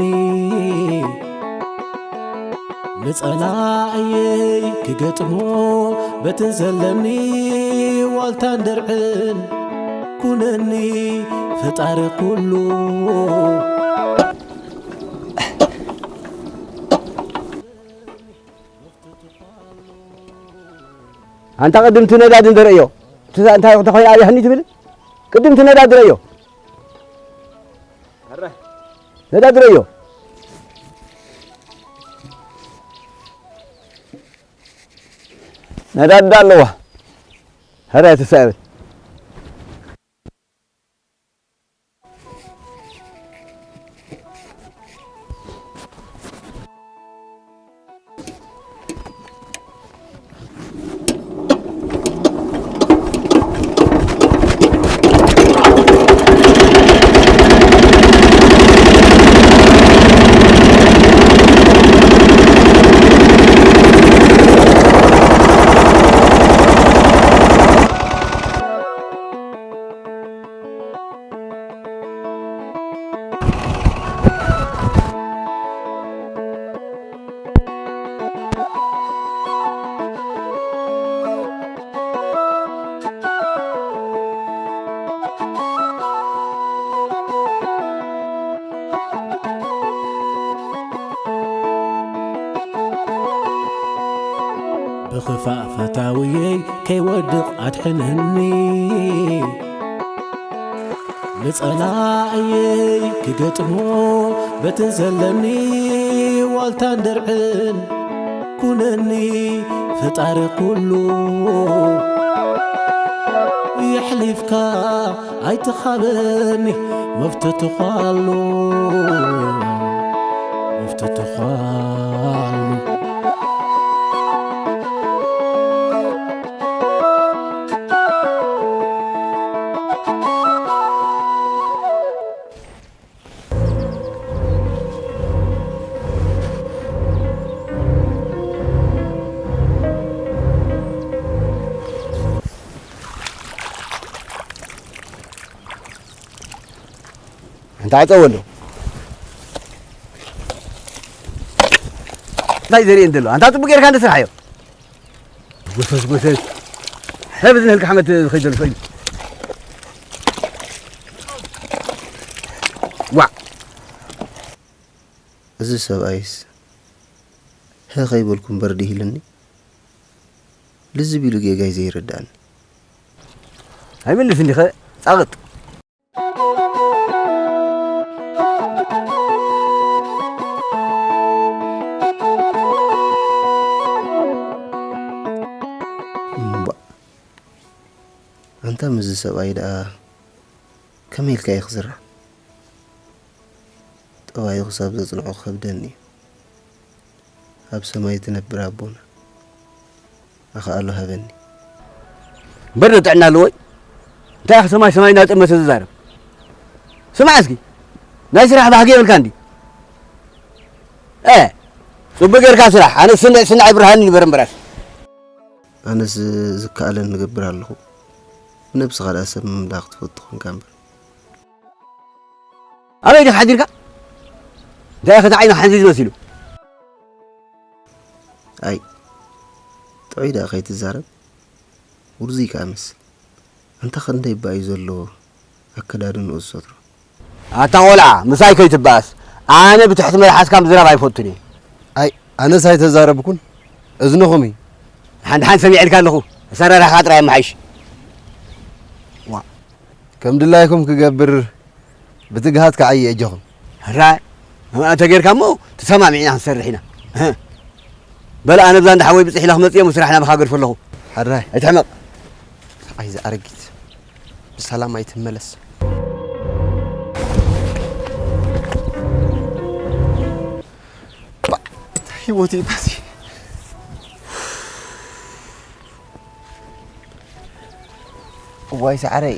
ንጸላእየይ ክገጥሞ በቲ ዘለኒ ዋልታን ድርዕን ኩነኒ ፈጣሪ ኩሉ። ኣንታ ቅድም እቲ ነዳዲ እንተርእዮ፣ እቲ እንታይ ተኾይኑ ኣብያህኒ ትብል? ቅድም እቲ ነዳዲ ርእዮ። ነዳዲ ርእዮ። ነዳዲ ዶ ኣለዋ? ሀረ ትሳብል። ክፋእ ፈታውየይ ከይወድቕ ኣድሕነኒ። ንጸላእየይ ክገጥሞ በቲ ዘለኒ ዋልታን ድርዕን ኩነኒ ፈጣሪ ኩሉ። የሕሊፍካ ኣይትኻበኒ መፍትትዃሉ መፍትትዃሉ። ኣንታ ዕጸወሉ። እንታይ ዘርኢ እንተሎ ኣንታ ጽቡቅ ጌርካ እንደ ስራሕ እዮ። ጎሰስ ጎሰስ። ሰብ ዝንህልካ ሓመት ዝኸይደሉ ሰው። ዋ። እዚ ሰብኣይስ፣ "ሀ" ከይበልኩ እምበር ድሂልኒ። ልዝብ ኢሉ ጌጋይ ዘይርዳእኒ። ኣይምልስ እንዲኸ ጻቕጥ። እምባ። ኣንታ ምስዚ ሰብኣይ ደኣ ከመይ ኢልካ እዩ ክዝራእ? ጠባዩ ክሳብ ዘጽንዖ ክኸብደኒ እዩ። ኣብ ሰማይ ትነብር ኣቦና፣ ኣኻእሎ ሃበኒ። እምበር ዶ ጥዕና ኣለዎ? እንታይ ኢኻ ሰማይ ሰማይ እናጠመተ ዝዛረብ? ስማዕ እስኪ፣ ናይ ስራሕ ባህጊ የብልካ እንዲ? እ፣ ጽቡቅ ጌርካ ስራሕ። ኣነ ስንዕ ስንዕ ኣይብርሃንን እዩ በረምበራስ። ኣነስ ዝከኣለን ንገብር ኣለኹ። ብነብስኻ ደኣ ሰብ ምምላኽ ትፈቱ ኾንካ እምበር። ኣበይ ዲኻ ሓዲርካ? እንታይ ኢኻ እቲ ዓይንኻ ሕንዚዝ መሲሉ? ኣይ፣ ጥዑይ ደኣ ከይትዛረብ። ውርዙይ ከኣ መስል። ኣንታ ክንደይ እባ እዩ ዘሎ ኣከዳድንኡ ዝሰትሮ። ኣታ ቖልዓ፣ ምሳይ ከይትበኣስ። ኣነ ብትሕቲ መልሓስካ ምዝራብ ኣይፈቱን እየ። ኣይ፣ ኣነስ ኣይተዛረብኩን። እዝንኹም እዩ። ሓን ሓን ሰሚዐልካ ኣለኹ። ኣሰራርሓኻ ጥራይ ኣመሓይሽ። ዋ። ከም ድላይኩም ክገብር ብትግሃት ክዓዪ ኣጆኹም። ሕራይ፣ ከምኣ እንተጌርካ እሞ ተሰማሚዕና ክንሰርሕ ኢና። እህ። በል ኣነ ብዛ እንዳ ሓወይ ብጽሕ ኢለ ክመጽእ እየ፣ ስራሕ ናባኻ ገድፎ ኣለኹ። ሕራይ። ኣይትሕመቕ። ሰብኣይ ዝኣረጊት ብሰላም ኣይትመለስ። ባ-፣ ህይወት እዩ ባሲ። እዋይ ሰዓረይ፣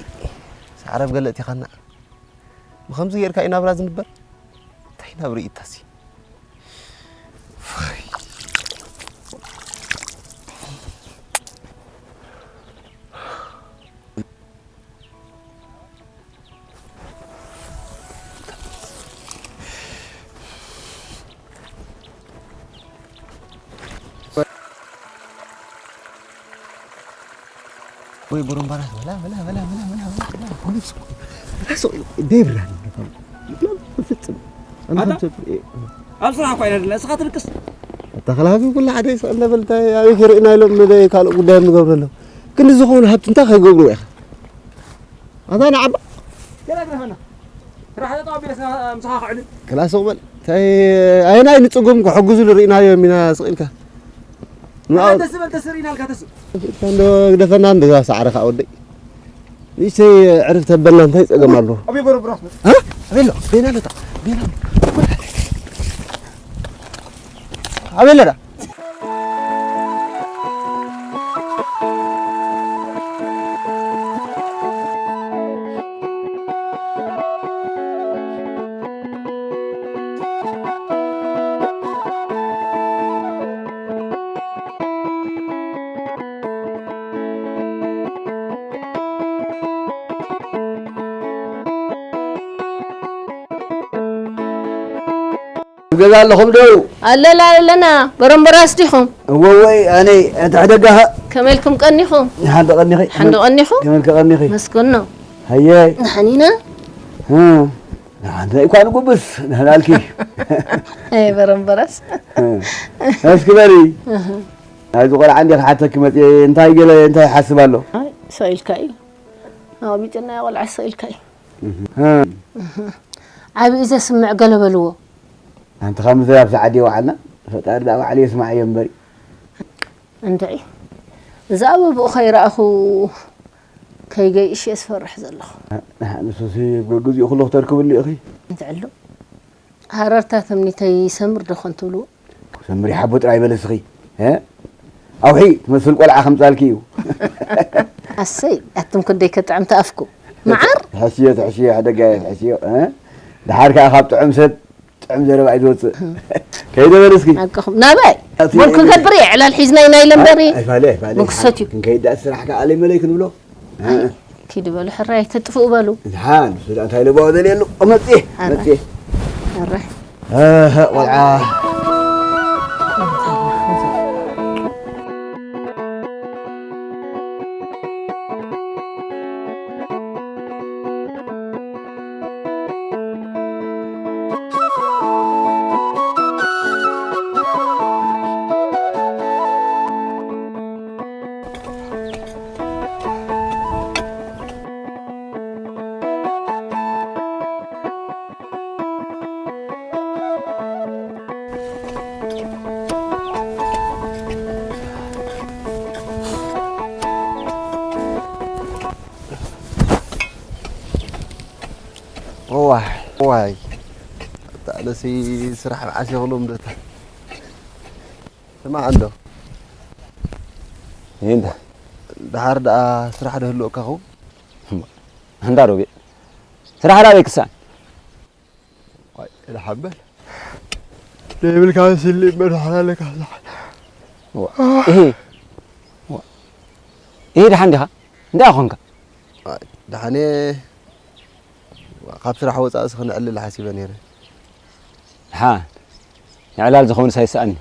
ሰዓረ ብገለ እቲኻና። ብኸምዚ ጌርካ እዩ ናብራ ዝንበር? እንታይ ናብራ እዩ እታሲ? ወይ ቦሮምባራት በላ፣ በላ፣ በላ። ደብራ ፍጽም። ኣንታ ኣንታ ኣብ ስራሕ እኳ ኢና ዘለና፣ እስኻ ትልቅስ። ኣታ ከላሃቢ ኩሉ ሓደ ይስቕ እንዳበል፣ እንታይ ኣበይ ከይርኢና ኢሎም ንደ-፣ ካልእ ጉዳዮም ንገብረሎም። ክንዲ ዝኾኑ ሃብቲ እንታይ ከይገብሩ ኢኻ? ኣታ ንዓባ። ገለ ግደፈና። ስራሕ ተጣቢስና ምሳኻ ክዕልል። ክላስ በል። እንታይ ኣየናይ ንጽጉም ክሕግዙ ንርኢናዮም ኢና ስቕ ኢልካ። ንኣ-፣ ተስእ በል፣ ተስእ ርኢና ኣልካ፣ ተስእ። እንዶ ግደፈና፣ እንዶ ሳዕሪ ከኣ ወደይ። ንእሽተይ ዕርፍ ተበልና እንታይ ጸገም ኣለዎ? ኣበይ በረብራስ? እ? ኣበይ ኣሎ? ቤና ኣሎ፣ ቤና ኣሎ። ኣበይ ኣሎ ዳ? ገዛ ኣለኹም ዶ? ኣለና ኣለና። በረምበራስ ዲኹም? እወ፣ እወ፣ ኣነ፣ እቲ ሕደጋኸ? ከመይ ኢልኩም ቀኒኹም? ሓንቲ ቀኒኺ? ሓንቲ ቀኒኹ? ከመይ ኢልከ ቀኒኺ? መስገኖ። ሃየ። ንሓኒና? እ፣ ንሓንቲ እኳ ንጉብስ፣ ንሕናልኪ። ኣይ፣ በረምበራስ። እ፣ እስኪ በሪ። እህ። ናይዚ ቆልዓ እንዲ ክሓተኪ መፅየ፣ እንታይ ገለ እንታይ ይሓስብ ኣሎ? ኣይ፣ ስቕ ኢልካ እዩ። ኣቕቢፅና ቆልዓ ስቕ ኢልካ እዩ። ዓብዪ ዘስምዕ ገለ በልዎ። ኣንቲ ካብ ምዝራብ ሰዓት የውዓልና፣ ፈጣሪ ደኣ ባዕሉ የስማዕ እዮ እምበሪ። እንድዒ፣ እዛ ኣበብኡ ከይረኣኹ ከይገይሽ እየ ዝፈርሕ ዘለኹ። ንሱሲ ገግዚኡ ኩሉ ክተርክብሉ ኢኺ። እንተዕሉ ሃረርታ ተምኒተይ ሰምር ዶ ኾን ትብልዎ? ሰምሪ ሓቦ ጥራይ በለ እስኺ። እ? ኣውሒ ትመስል ቆልዓ ከምጻልኪ እዩ። ኣሰይ ኣቱም ክንደይ ከጥዕም ተኣፍኩ። መዓር? ትሕሽዮ ትሕሽዮ ሕደጋየ ትሕሽዮ። እ? ደሓር ከኣ ካብ ጥዑም ሰብ ጥዑም ዘረባ እዩ ዝወፅእ። ከይደ በል እስኪ። ሓቅኹም ናበይ? ኣቲ ጎል ክገብር እየ ዕላል ሒዝና ኢና ኢለ እምበሪ። ኣይፋለ ኣይፋለ። ንክሰት እዩ። ክንከይድ ደኣ ስራሕ ከኣ ኣለይ መለይ ክንብሎ። ኪዱ በሉ ሕራይ ተጥፍኡ በሉ። ድሓን ንሱ ደኣ እንታይ ልባው ዘልየሉ። መፅየ ኣረ። መፅየ። ኣረ። ኣሀ ቆልዓ። እዋይ እዋይ፣ ኣታ ኣነሲ ስራሕ መዓስ ይኽሎም ዶ እታ። ስማዕ እንዶ፣ ይንታ፣ ደሓር ደኣ ስራሕ ዶ ህልወካ ኸው? እንዳ ሮቤ፣ ስራሕ ዳበይ ክሳን? ዋይ፣ እዳ ሓበል። ዘይብልካ ስሊ እምበር ዝሓላለካ ስራሕ። ዋ፣ እሄ፣ ዋ፣ እሄ፣ ደሓን ዲኻ? እንታይ ኾንካ? ዋይ፣ ደሓን እየ። ዋ፣ ካብ ስራሕ ወፃእስ ክነዕልል ሓሲበ ነይረ። ደሓን፣ ንዕላል ዝኸውንስ ኣይሰኣንን።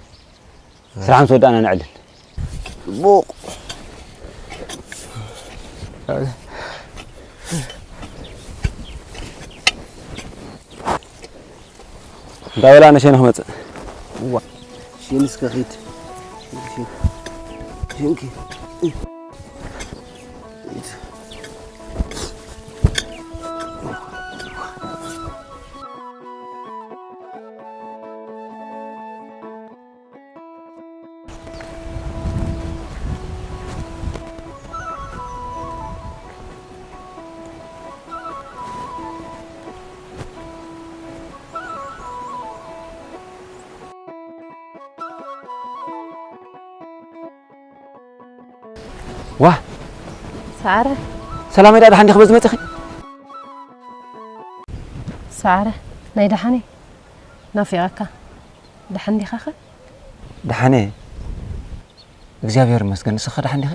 ስራሕ ምስ ወዳእና ነዕልል። ጽቡቕ። እንዳ በላ ንሸይነ ክመጽእ። እዋ፣ ሽን እስከ ኺድ። ሽን፣ ሽንኪ። ዋ፣ ሰዓረ። ሰላመይ ደኣ ደሓን ዲኺ በዚ መጺኺ? ሰዓረ፣ ናይ ደሓነይ ናፊቐካ። ደሓን ዲኻኸ? ደሓነ፣ እግዚኣብሔር ይመስገን። ንስኺ ደሓን ዲኺ?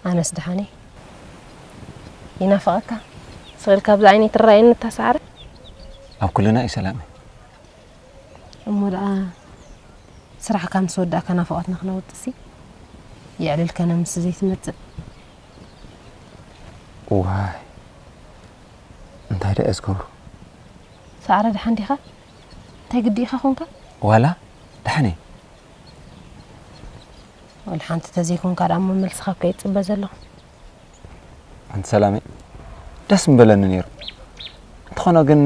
ኣነስ ደሓነ። ይናፍቐካ። ስቕ ኢልካ ኣብዚ ዓይነይ ትረኣየኒ እታ ሰዓረ? ኣብ ኩልና እዩ ሰላመይ። እሞ ደኣ ስራሕካ ምስ ወዳእካ ናፍቖትና ክነውጽእ ሲ የዕልልከ ነምስ ዘይትመጽእ። ዋይ እንታይ ደኣ ዝገብሩ። ሰዓረ ደሓን ዲኻ? እንታይ ግዲ ኢኻ ኾንካ? ዋላ ደሓን እየ። ወላ ሓንቲ ተዘይኮንካ ደኣ እሞ መልስኻ እኮ እየ ዝጽበ ዘለኹ። ኣንቲ ሰላመይ ደስ ምበለኒ ነይሩ። እንተኾነ ግን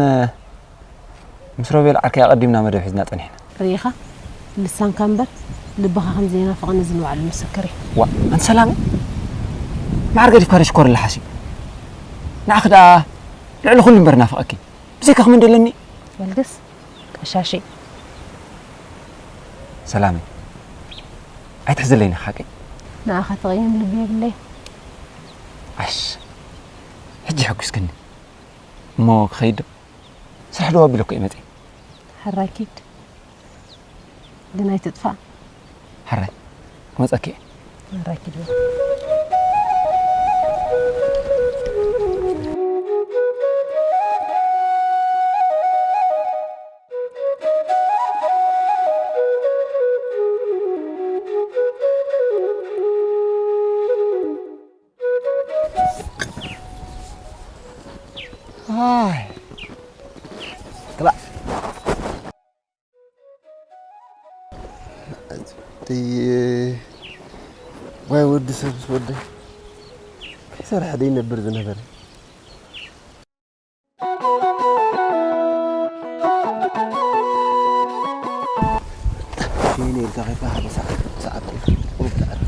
ምስ ሮቤል ዓርከይ ኣቐዲምና መደብ ሒዝና ጸኒሕና። ርኢኻ ልሳንካ እምበር ልብኻ ከም ዘይናፍቐኒ እዚ ንባዕሉ ምስክር እዩ። ዋእ ኣንቲ ሰላመይ መዓር ገዲፍካ ዶ ሽኮር ኣለሓሲ ንዓኺ ደኣ ልዕሊ ኩሉ እምበር ናፍቐኪ። ብዘይካ ከመይ ደለኒ? በልግስ ቀሻሺ። ሰላመይ ኣይትሕዝለይኒ ሓቀይ። ንዓኻ ተቐይም ልቢ የብለይ። ዓሽ ሕጂ ሕጉስክኒ እሞ ክኸይድ ዶ? ስራሕ ዶ ኣቢለ እኮ እየ መፅየ። ሕራይ ኪድ ግን ኣይትጥፋእ። ሕራይ ክመፀኪ እየ። ሕራይ ኪድ በል። ክላእ እቲ ዋይ ወዲ ሰብስ ወደይ፣ ከይሰርሐ ደይነብር ዝነበረ። ሽይነ ኢልካ ከይድካ ሓደ ሰዓት፣ ሰዓት ኢልካ ቁሩብ ተዕርፍ።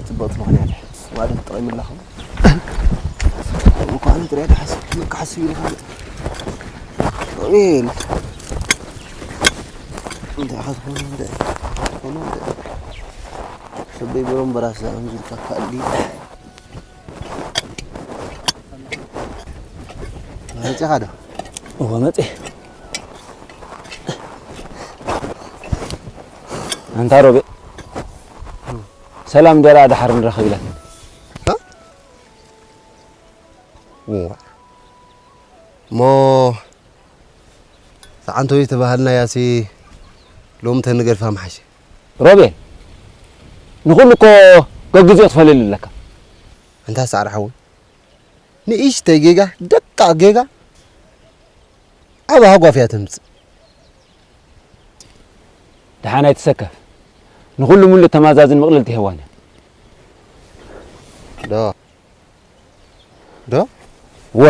ጽብቕቲ ምኽንያት እያ። ማለት ትጠቒሙ ኣለኹ። እኳ ኣነ ጥራይ ክሓስብ፣ ክሓስብ ኢልካ። ኣሜን። እንታይ ኢኻ ዝኾነ እንደ፣ ዝኾነ እንደ። ሰበይ ብሮም በራስ ዝኣምዝልካ ካልዲ። መጺኻ ዶ? እወ፣ መጺ። ኣንታ ሮቤ፣ ሰላም ደራ ድሓር ንራኸብ ኢላትኒ። እ? እዋ። እሞ፣ ሰዓንቶይ ተባሃልና ያሲ ሎሚ ተንገድፋ ምሓሸ። ሮቤል፣ ንኹሉ እኮ ገግዜኡ ትፈልል ኣለካ። ኣንታ ሳዕሪ ሓወይ፣ ንእሽተይ ጌጋ፣ ደቃቕ ጌጋ፣ ዓቢ ሃጓፍ እያ ተምጽእ። ደሓን ኣይትሰከፍ። ንኹሉ ሙሉእ ተማዛዝን ምቕልልቲ ሄዋን እያ። ዶ? ዶ? ወ።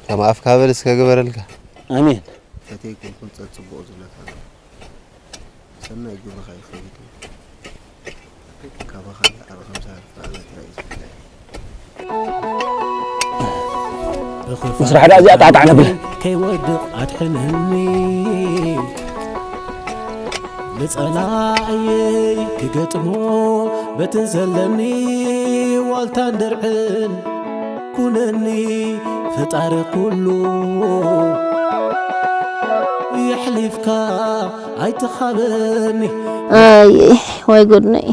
ከም ኣፍካ በል እስከ ግበረልካ። ኣሜን። ፈተይ ኩንኩን ጸጽብቑ ዝብለካ ዘሎ። ሰናይ ግብርኻ ይኸይድ። ካባኻ ዝዓቢ ከም ዝሃርፍ ኣመት ራእይ ዝፍለ። ምስራሕ ደኣ እዚኣ ጣዕጣዕ ነብል። ከይወድቕ ኣድሕነኒ፣ ንጸላእየይ ክገጥሞ በትን ዘለኒ ዋልታን ድርዕን ኩነኒ ፈጣሪ ኩሉ የሕሊፍካ ኣይትኻበኒ። ኣየ፣ ዋይ ጎድነይ።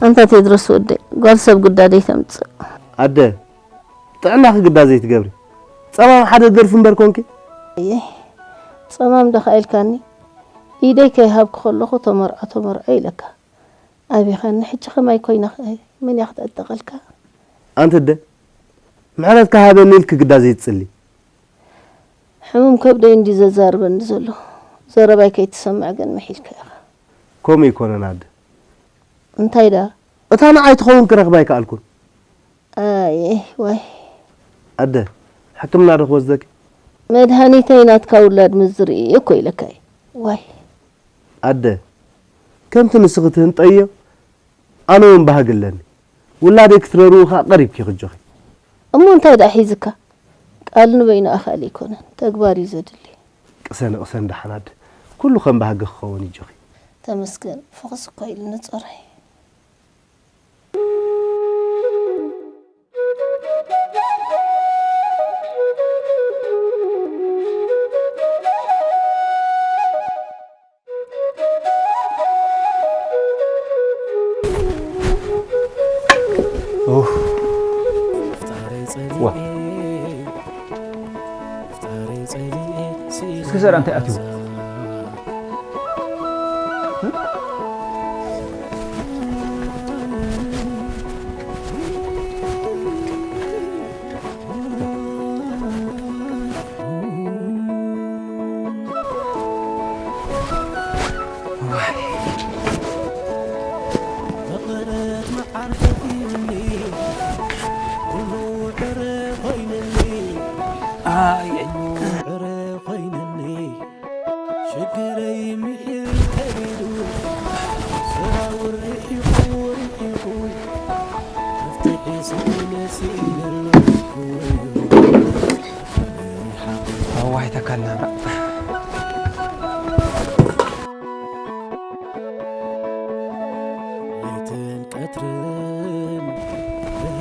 ኣንታ ቴድሮስ ወደይ፣ ጓል ሰብ ግዳ ደይተምጽእ። ኣደ፣ ጥዕናኺ ግዳ ዘይትገብሪ። ጸማም ሓደ ደርፊ እምበር ኮንኪ። ኣየ፣ ጸማም ዶ ኢልካኒ? ኢደይ ከይሃብኩ ከለኹ ተመርዖ፣ ተመርዖ ኢለካ። ኣቢኻኒ፣ ሕጂ ኸማይ ኮይና ኸ መን እያ ክትዕጠቐልካ? ኣንቲ ኣደ፣ ምሕረት ከሃበኒ ኢልኪ ግዳ ዘይትጽሊ። ሕሙም ከብደይ እንዲ ዘዛርበኒ ዘሎ። ዘረባይ ከይትሰምዕ ግን ምሒልካ ኢኻ። ከምኡ ኣይኮነን ኣደ። እንታይ ደኣ? እታ ንዓይ ትኸውን ክረኽባ ኣይከኣልኩን። ኣየ፣ ዋይ። ኣደ፣ ሕክምና ዶ ክወስደኪ? መድሃኒተይ ናትካ ውላድ ምስ ዝርኢ እኮ ኢለካ እየ። ዋይ። ኣደ፣ ከምቲ ንስኺ ትህንጠዮ፣ ኣነ እውን ባህጊ ኣለኒ። ውላደይ ክትረርኡ ከኣ ቀሪብኪ ክጆኺ። እሞ እንታይ ደኣ ሒዝካ? ቃል ንበይኑ ኣኻሊ ኣይኮነን፣ ተግባር እዩ ዘድሊ። ቅሰኒ፣ ቅሰኒ ደሓን ኣደ። ኩሉ ከም ባህጊ ክኸውን እዩ ጆኺ። ተመስገን፣ ፍኹስ እኮ ኢሉኒ ጾረይ። ኡፍ። ዋ። እስኪ ዘራ እንታይ ኣትዩ? ሽግረይ ምሒር ከቢዱ ሰራውር ርሒቑ ርሒቑ መፍትሒ ስኢነ ስኢነ ኣለኹ። ኣዋይ ተካልና ለይትን ቀትርን ብህ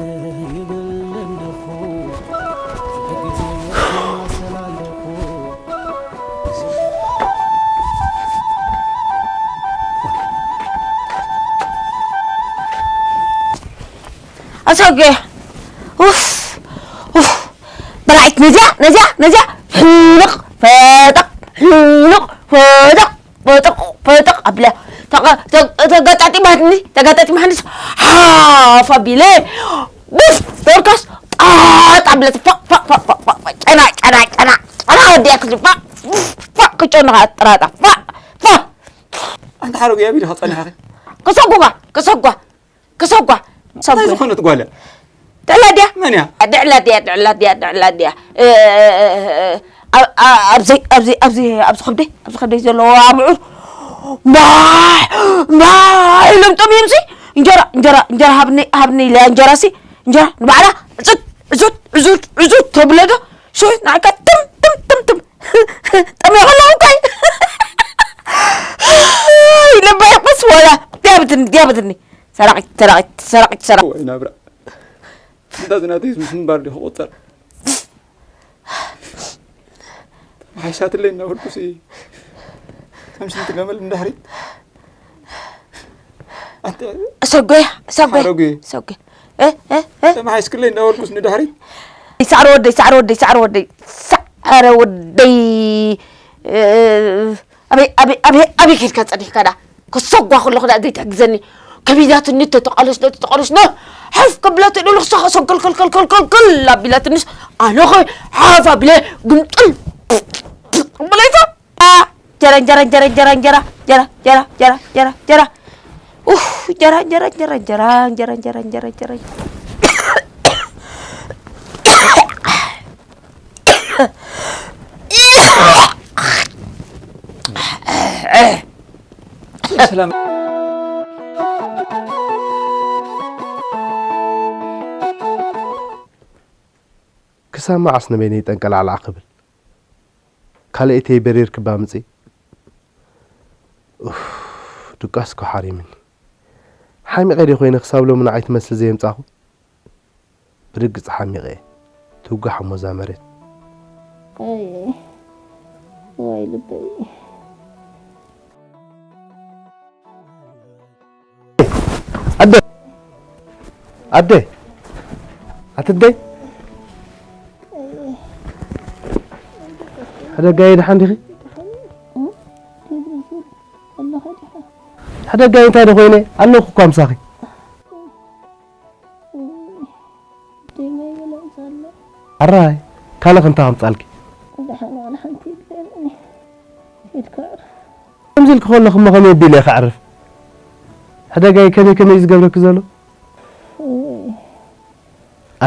ይብል ኣለኹ። ሽሕ ግዜ የማሰል ኣለኹ። ኣሰገ። ኡፍ፣ ኡፍ። በላዒት ነዚኣ፣ ነዚኣ፣ ነዚኣ። ሕንቕ፣ ፈጠቕ፣ ሕንቕ፣ ፈጠቕ፣ ፈጠቕ፣ ፈጠቕ ኣብለ። ተቐ-፣ ተ-፣ ተጋጣጢማትኒ፣ ተጋጣጢማትኒ። ሃፍ ኣቢለ። ቡፍ፣ ዶርካስ፣ ጣጥ ኣብለ። ፋ፣ ፋ፣ ፋ፣ ፋ፣ ፋ። ጨና፣ ጨና፣ ጨና። ጨና ወዲያ ክሊ። ፋ፣ ፋ፣ ክጨኑ ኸዓ ጥራጣ። ፋ፣ ፋ። ኣንታ ሓረጉ፣ ኣበይ ዲኻ ጸኒሕኺ? ክሰጉማ። ክሰጓ ክሰጓ እንታይ ዝኾነት ጓል እያ? ድዕላ ድያ መን እያ? ድዕላ ድያ ድዕላ ድያ ድዕላ ድያ ኣብዚ ኣብዚ ኣብዚ ኣብዚ ከብደይ ኣብዚ ከብደይ ዘለዎ ኣምዑር ማይ ማይ ኢሎም ጠምዮም ሲ እንጀራ እንጀራ እንጀራ ሃብኒ ሃብኒ ኢለያ እንጀራ ሲ እንጀራ ንባዕላ ዕዙት ዕዙት ዕዙት ዕዙት ተብለ ዶ ሽዑ ንዓካ ትም ትም ትም ትም ጠምዮ ከለኹ እንታይ ልበይ ቁስ ወላ ዲያብትኒ ዲያብትኒ ሰራቂት ሰራቂት ሰራቂት ሰራቂት ወይ ናብራ እንዳ ዝናተይ ምስ ምንባር ዲኹ ቁፀር ሓይሳትለይ እናበልኩሲ ከም ሽንቲ ገመል እንዳሕሪት ሰጎያ ሰጎያ ሰጎያ ተማሓይስክለይ እንዳበልኩስ ንዳሕሪት ሳዕሪ ወደይ ሳዕሪ ወደይ ሳዕሪ ወደይ ሳዕሪ ወደይ ኣበይ ኣበይ ኣበይ ኣበይ ከድካ ጸኒሕካ ዳ ክሰጓ ከለኹ ዳ ዘይትሕግዘኒ ከቢዳትኒ ተተቃለስሎ ተተቃለስሎ ሓፍ ከብላ ትደሉ ክሳኸ ሰንከልከልከልከልከል ኣቢላትንስ ኣነ ኸ ሓፍ ኣቢለ ግምጥል ብለይታ ጀራ እንጀራ እንጀራ እንጀራ እንጀራ ጀራ ጀራ ጀራ ጀራ ጀራ ጀራ ኡፍ እንጀራ እንጀራ እንጀራ እንጀራ እንጀራ እንጀራ እንጀራ እንጀራ ሰላም ክሳብ መዓስ ንበይነይ ጠንቀላዕላዕ ክብል? ካልኣይተይ በሪር ክባ ምጽእ? ኡፍ፣ ድቃስ እኮ ሓሪምኒ። ሓሚቐ ድየ ኮይነ ክሳብ ሎሚ ንዓይ ትመስል ዘየምጻኹ? ብርግጽ ሓሚቐ እየ። ትውጋሕ እሞ እዛ መሬት። ኣየ ዋይ ልበይ። ኣደ ኣደ ኣትደይ ሕደጋይ ደሓን ዲኺ? ሕደጋይ እንታይ ዶ ኮይነ ኣለኹ እኳ ምሳኺ። ኣራይ ካልእ እንታይ ከምጻልኪ? ከምዚ ኢልኪ ከለኹ እሞ ከመይ ኣቢለ እየ ከዕርፍ? ሕደጋይ ከመይ ከመይ እዩ ዝገብረኪ ዘሎ?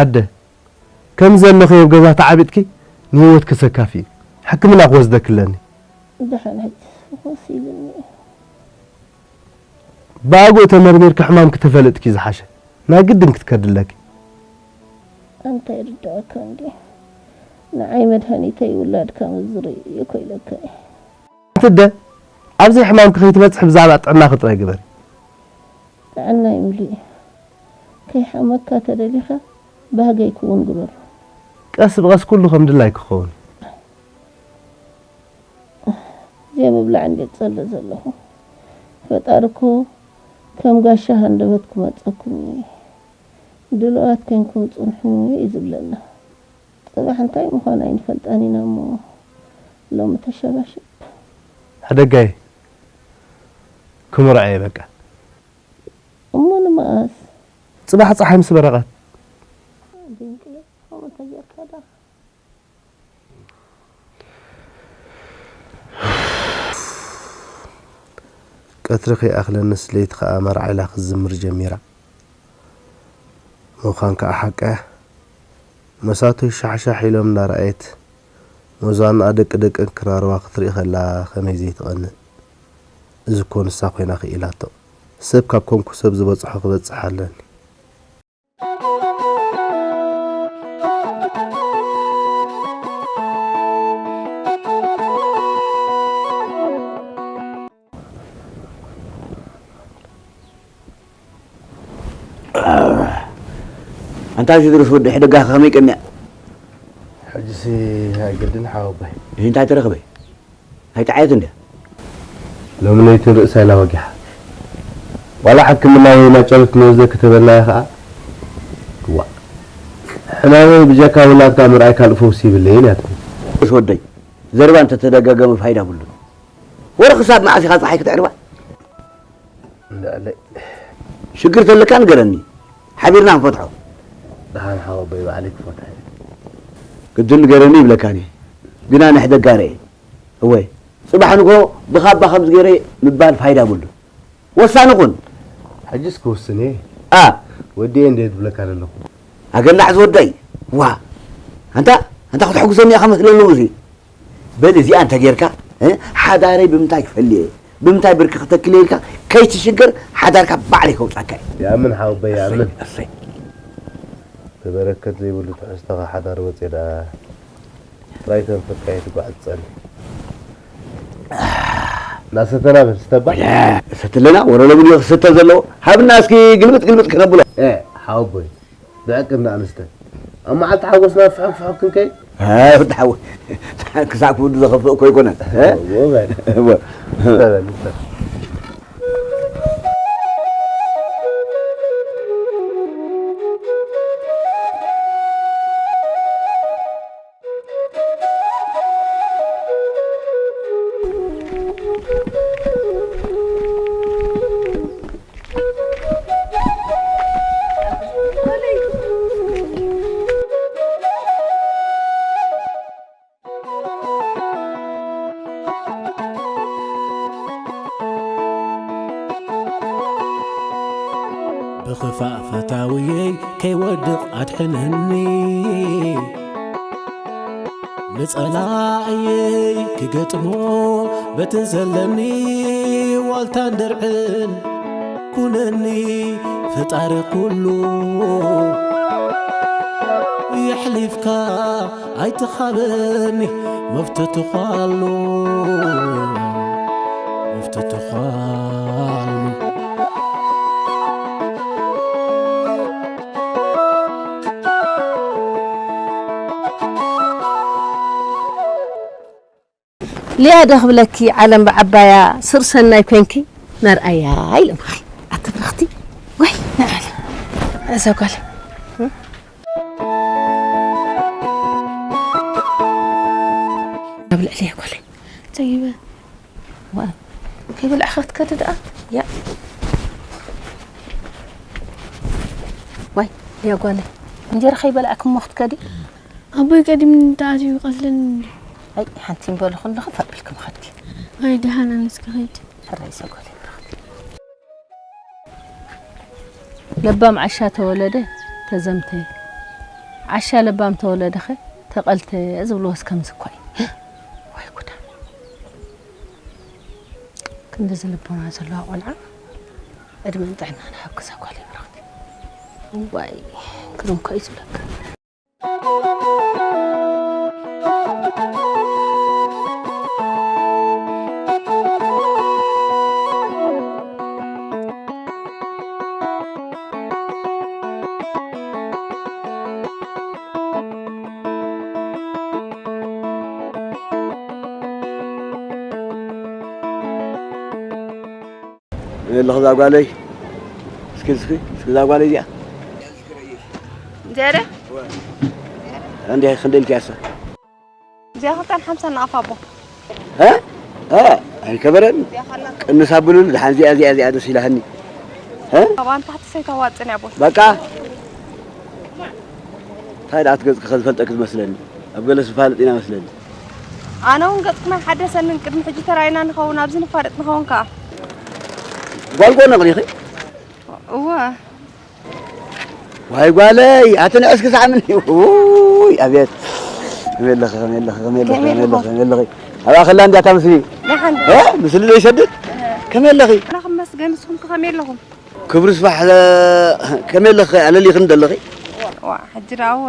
ኣደ፣ ከምዚ ዘለኽዮ ኣብ ገዛ ተዓቢጥኪ ንህይወትኪ ሰካፊ እዩ። ሕክምና ክወስደኪ ኣለኒ። ደሓን ሕጂ ኮስ ኢሉኒ እዩ። ብኣግኡ ተመርሚርኪ ሕማምኪ ተፈለጥኪ እዩ ዝሓሸ። ናይ ግድን ክትከዲ ኣለኪ። ኣንታ ይርድኣካ እንድዩ። ንዓይ መድሃኒተይ ውላድካ ምስ ዝርኢ እኮ ኢለካ እየ። ኣንቲ ኣደ፣ ኣብዚ ሕማምኪ ከይትበጽሒ ብዛዕባ ጥዕናኺ ጥራይ ግበሪ። ጥዕናይ ምሉእ እዩ። ከይሓመካ ተደሊኻ ባህገይ ክውን ግበሮ። ቀስ ብቐስ ኩሉ ከም ድላይኪ ክኸውን እዩ። ዘይምብላዕ እንድየ ዝጸልእ ዘለኹ። ፈጣሪ እኮ ከም ጋሻ ሃንደበት ክመጸኩም እዩ። ድሉዋት ኮይንኩም ጽንሑ እዩ ዝብለና። ጽባሕ እንታይ ምዃን ኣይንፈልጣን ኢና እሞ ሎሚ ተሸባሽብ። ሕደጋይ ክምርዖ እየ በቃ። እሞ ንመኣስ? ጽባሕ ጸሓይ ምስ በረቐት። ድንቂ ከምኡ ተጌርካ ዳ። ቀትሪ ከይኣኽለንስ ለይቲ ኸኣ መርዓ ኢላ ክትዝምር ጀሚራ። ምዃን ከኣ ሓቃ እያ። መሳቱይ ሻሕሻሕ ኢሎም እንዳረኣየት፣ መዛኑኣ ደቂ ደቀን ክራርዋ ክትርኢ ከላ ከመይ ዘይትቐንእ። እዚ እኮ ንሳ ኮይና ክኢላቶ። ሰብ ካብ ኮንኩ ሰብ ዝበጽሖ ክበጽሕ ኣለኒ። ኣንታ ቴድሮስ ወዲ ሕደጋኻ ከመይ ቀኒኣ? ሕጂሲ ኣይግድን ሓወቦይ። እዚ እንታይ ተረኽበ? ኣይጠዓየት እንድያ። ሎሚ ለይቲ ርእሳ ኢላ ወጊሓ። ዋላ ሕክምና ወይ ማጨሎት ክንወስደኪ ተበልናያ ኸኣ ዋ ሕማመይ ብጀካ ውላድካ ምርኣይ ካልእ ፈውሲ ይብለይን እያ ትብል። ቴድሮስ ወደይ ዘረባ እንተተደጋገመ ፋይዳ የብሉን። ወረ ክሳብ መዓስ ኢኻ ጸሓይ ክትዕርባ? እንዳለ ሽግር ተለካ ንገረኒ ሓቢርና ንፈትሖ። ደሓን ሓወቦይ ባዕለይ ክፈትሖ እየ። ግድን ንገረኒ ይብለካን እየ ግና ንሕደጋ ርኤ። እወ ጽባሕ ንግሆ ብኻባ ከምዚ ገይረ ምባል ፋይዳ የብሉን። ወሳኒ ኩን። ሕጅስ ክውስን እየ። ኣ ወዲኤ እንዴ ትብለካ ዘለኹ። ኣገናዕ ዝወዳይ። ዋ ኣንታ ኣንታ ክትሕጉሰኒ ኢኻ መስለኒ እዚ። በል እዚኣ እንተ ጌርካ፣ እ፣ ሓዳረይ ብምንታይ ክፈልየ፣ ብምንታይ ብርኪ ክተክልየ ኢልካ ከይትሽገር ሓዳርካ ባዕለይ ከውጻካ እየ። ይኣምን ሓወቦይ፣ ይኣምን። እሰይ፣ እሰይ። ተበረከት ዘይብሉ ትሕዝቶኻ ሓዳር ወጽየ ደኣ ጥራይ ተንፈትካ እየ ትጓዓዝ ትጸንሕ። እናሰተና በል፣ ስተባ። ወላ፣ ሰትለና፣ ወረሎ ብድዮ ክስተ ዘለዎ። ሃብና እስኪ ግልብጥ ግልብጥ ክነብሎ። እ፣ ሓወቦይ። ብዕቅን ደኣ ንስተ። ኣብ መዓልቲ ሓጎስና ፍሕግ ፍሕግ ክንከይድ? ኣይ፣ ወዲ ሓወይ። ክሳብ ክውዲ ዘኸፍእ እኮ ኣይኮነን። እ? እዎ በል። እዎ። ንስተ በል፣ ንስተ። ብኽፋእ ፈታውየይ ከይወድቕ ኣድሕነኒ። ንጸላእየይ ክገጥሞ በትን ዘለኒ ዋልታን ድርዕን ኩነኒ ፈጣሪ ኩሉ። የሕሊፍካ ኣይትኻበኒ መፍትትዃሉ፣ መፍትትዃሉ። ሊያ ዶ ክብለኪ ዓለም ብዓባያ ስር ሰናይ ኮንኪ መርኣያ ኢሎምኺ። ኣቲ ብርኽቲ ወይ ንዓለ እዛ ጓል ኣብ ልዕሊ እያ ጓለይ ተይበ ዋ ከይበላዕኺ ክትከዲ ደኣ ያ ዋይ ያ ጓለይ እንጀራ ከይበላዕኪ እሞ ክትከዲ ኣቦይ ቀዲምኒ እንተኣትዩ ይቐትለኒ እንድዩ። ኣይ ሓንቲ እምበሉ ከለኹ ፈቕልኪ ምኸድኪ። ኣይ ደሓን ኣነስ ክኸይድ። ሕራይ ሰጎለይ ብርኽቲ። ለባም ዓሻ ተወለደ ተዘምተ፣ ዓሻ ለባም ተወለደኸ ተቐልተ ዝብልዎስ ከምዚ እኮ እዩ። ወይ ጉዳ። ክንድዚ ልቦና ዘለዋ ቆልዓ ዕድመን ጥዕናን ይሃብኪ ሰጎለይ ብርኽቲ። እዋይ ግርም እኮ እዩ ዝብለካ። ኣለኹ እዛ ጓለይ። እስኪ፣ እስኪ፣ እስኪ እዛ ጓለይ እዚኣ። ዝያደ? እንዲያ ክንደይ ኢልኪያ እሳ? እዚኣ ክልተን ሓምሳን ንኣፍ ኣቦ። እ? እ? ኣይከበረን። እዚኣ ካላ። ቅንስ ኣብሉሉ፣ ደሓን እዚኣ፣ እዚኣ፣ እዚኣ ደስ ኢላትኒ። እ? ካብኣን ታሕቲ ሰይተዋፅን እያ ኣቦ። በቃ። እንታይ ደኣ እቲ ገፅኪ ከ ዝፈልጠኪ ዝመስለኒ? ኣብ ገለ ስፋልጥ ኢና መስለኒ። ኣነ እውን ገፅክና ሓደሰንን ቅድሚ ሕጂ ተራኢና ንኸውን ኣብዚ ንፋለጥ ንኸውን ከዓ። ጓል ጎኖ ዲኺ? እወ። ዋይ ጓለይ ኣቲ ንዕስኪ ሳዕምኒ። ውይ ኣቤት። ከመይ ኣለኺ ከመይ ኣለኺ ከመይ ኣለኺ ከመይ ኣለኺ ከመይ ኣለኺ? ኣብ ኣኸላ እንድያ እታ ምስሊ። ደሓን ዶ? እ? ምስሊ ዶ ይሰድድ? ከመይ ኣለኺ? ኣምላኽ ይመስገን ንስኹም ከ ከመይ ኣለኹም? ክብሪ ስፋሕ ከመይ ኣለኺ ኣለሊኽኒ ደለኺ? ዋ ሕጂ ደኣ እወ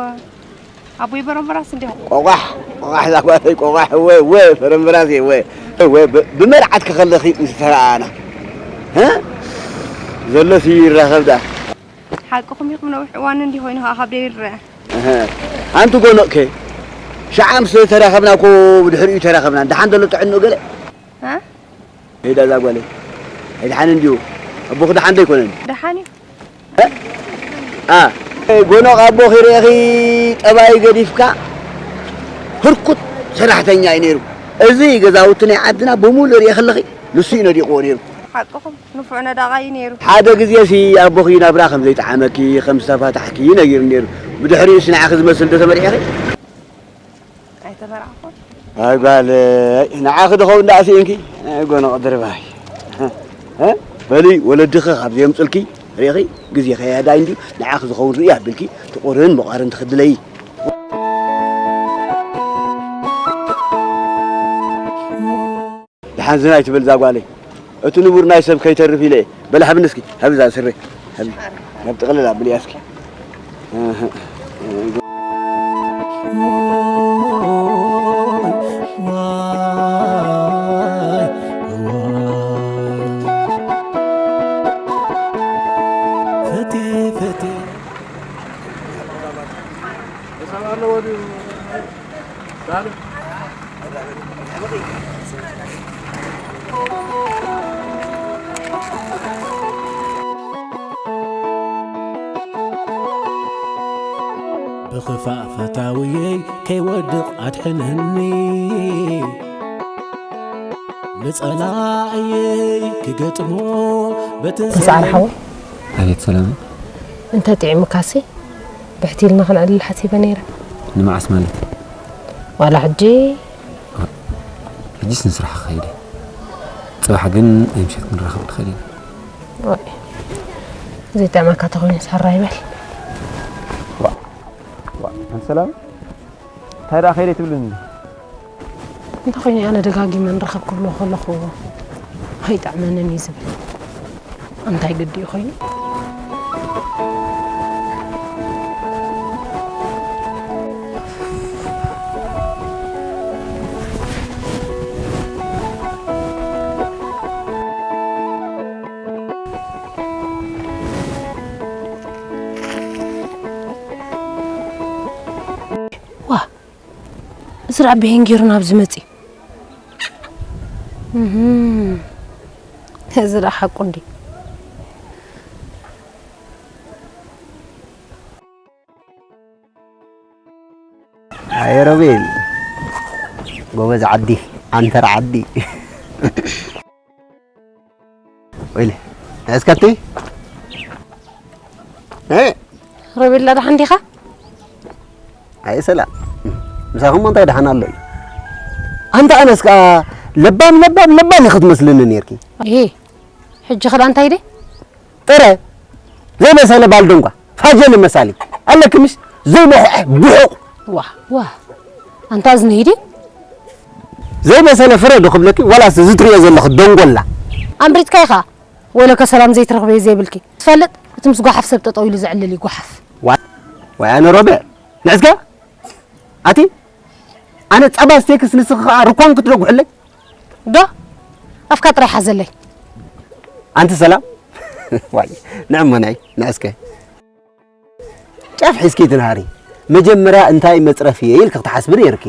ኣቦይ በረምበራስ እንዲኹም። ቆቋሕ ቆቋሕ እዛ ጓለይ ቆቋሕ እወ እወ በረምበራስ እየ እወ እወ ብ- ብመርዓት ከኸለኺ ምስ ተረኣና እ? ዘሎሲ ይራኸብ ደኣ። ሓቅኹም ኢኹም ነዊሕ እዋን እንዲ ኮይኑ ከዓ ካብ ደይርአ። እህ። ኣንቲ ጎኖቕ ከ ሸዓ ምስ ተራኸብና እኮ ብድሕሪኡ ተራኸብና ደሓን ደሎ ጥዕንኡ ገለ? እ? ሄዳ እዛ ጓለይ ኣይደሓንን ድዩ? ኣቦኺ ደሓን ዶ ኣይኮነን? ደሓን እዩ። እ? ኣ፣ ጎኖቕ ኣቦኺ ርኢኺ ጠባይ ገዲፍካ ህርኩት ሰራሕተኛ እዩ ነይሩ። እዚ ገዛውቲ ናይ ዓድና ብምሉእ ርኢኺ ኣለኺ ንሱ እዩ ነዲቕዎ ነይሩ። ሓቅኹም ንፉዕ ነዳቓይ እዩ ነይሩ። ሓደ ግዜሲ ኣቦኺ ናብራ ከም ዘይጠዓመኪ ከም ዝተፋታሕኪ ነጊሩ ነይሩ። ብድሕሪኡስ ንዓኺ ዝመስል ዶ ተመርዒኺ? ኣይተመርዓኹን። ኣይ ጓለይ፣ ንዓኺ ዶ ኸውን ደኣ ስኢንኪ? ኣይ ጎኖቕ ድርባይ። እ? በሊ ወለድኺ ካብ ዘየምፅልኪ ርኢኺ ግዜ ከይሃዳ እንድዩ ንዓኺ ዝኸውን ርኢ ኣቢልኪ ትቑርን መቋርን ትኽድለይ። ደሓን ዝናይ ትብል እዛ ጓለይ። እቲ ንቡር ናይ ሰብ ከይተርፍ ኢለ እየ። በል ሃብኒ እስኪ፣ ሃብ እዛ ስረ። ሃብ፣ ሃብ ጥቕልል ኣብልያ እስኪ። ብኽፋእ ፈታውየይ ከይወድቕ ኣድሕነኒ፣ ንጸላእየይ ክገጥሞ በቲ ሰዓር ሓወይ። ኣቤት ሰላም። እንተ ጥዒሙካሲ ብሕቲ ኢልና ክንዕልል ሓሲበ ነይረ። ንመዓስ ማለት? ዋላ ሕጂ። ሕጂስ ንስራሕ ክኸይድ እየ። ጽባሕ ግን ናይ ምሸት ክንራኸብ ንኽእል ኢና። ዋይ፣ ዘይጥዕመካ ተኾይኑ ሰራ ይበል። ዋእ፣ ሰላም እንታይ ደኣ ከይደ ትብልኒ? እንታይ ኮይኑ ኣነ ደጋጊመ ንረኸብ ክብሎ ከለኹ ኣይጥዕመንን እዩ ዝብል? እንታይ ግዲ እዩ ኮይኑ? ዋ፣ እዚ ደኣ በየን ገይሩ ናብዚ መጺኡ? እህም፣ እዚ ደኣ ሓቁ እንድዩ። ኣየ ሮቤል ጎበዝ ዓዲ ዓንተር ዓዲ። ወይለ እስከቲ ሮቤል ደሓን ዲኻ? ኣየ ሰላም ምሳኹም እንታይ ደሓን ኣሎ እዩ። ኣንተ ኣነስ ከኣ ለባም ለባም ለባም ኢኺ ትመስልኒ ነርኪ። እሄ ሕጂ ኸ እንታይ ኢለ? ጥረ ዘይበሰለ ባልዶ እንኳ ፋጀል መሳሊ ኣለኪ ምሽ ዘይበሕዐ ብሑቕ። ዋ ዋ ኣንታ እዝኒ ሂዲ ዘይበሰለ ፍረ ዶ ክብለኪ ዋላስ እዚ ትሪኦ ዘለኺ ደንጎላ። ኣምሪትካ ኢኻ ወለከ ሰላም ዘይትረኽበዮ ዘይብልኪ ትፈልጥ እቲ ምስ ጓሓፍ ሰብ ጠጠው ኢሉ ዘዕልል እዩ ጓሓፍ። ዋይ ዋይ ኣነ ሮቤ ንዕስከ ኣቲ ኣነ ጸባ ስቴክስ ንስኺ ኸኣ ርኳን ክትደጉሕለይ ዶ ኣፍካ ጥራይ ሓዘለይ። ኣንቲ ሰላም ዋይ ንዕመናይ ንዕስከ ጫፍ ሒዝኪ ትንሃሪ መጀመርያ እንታይ መጽረፊ እየ ኢልኪ ክትሓስቢ ነይርኪ።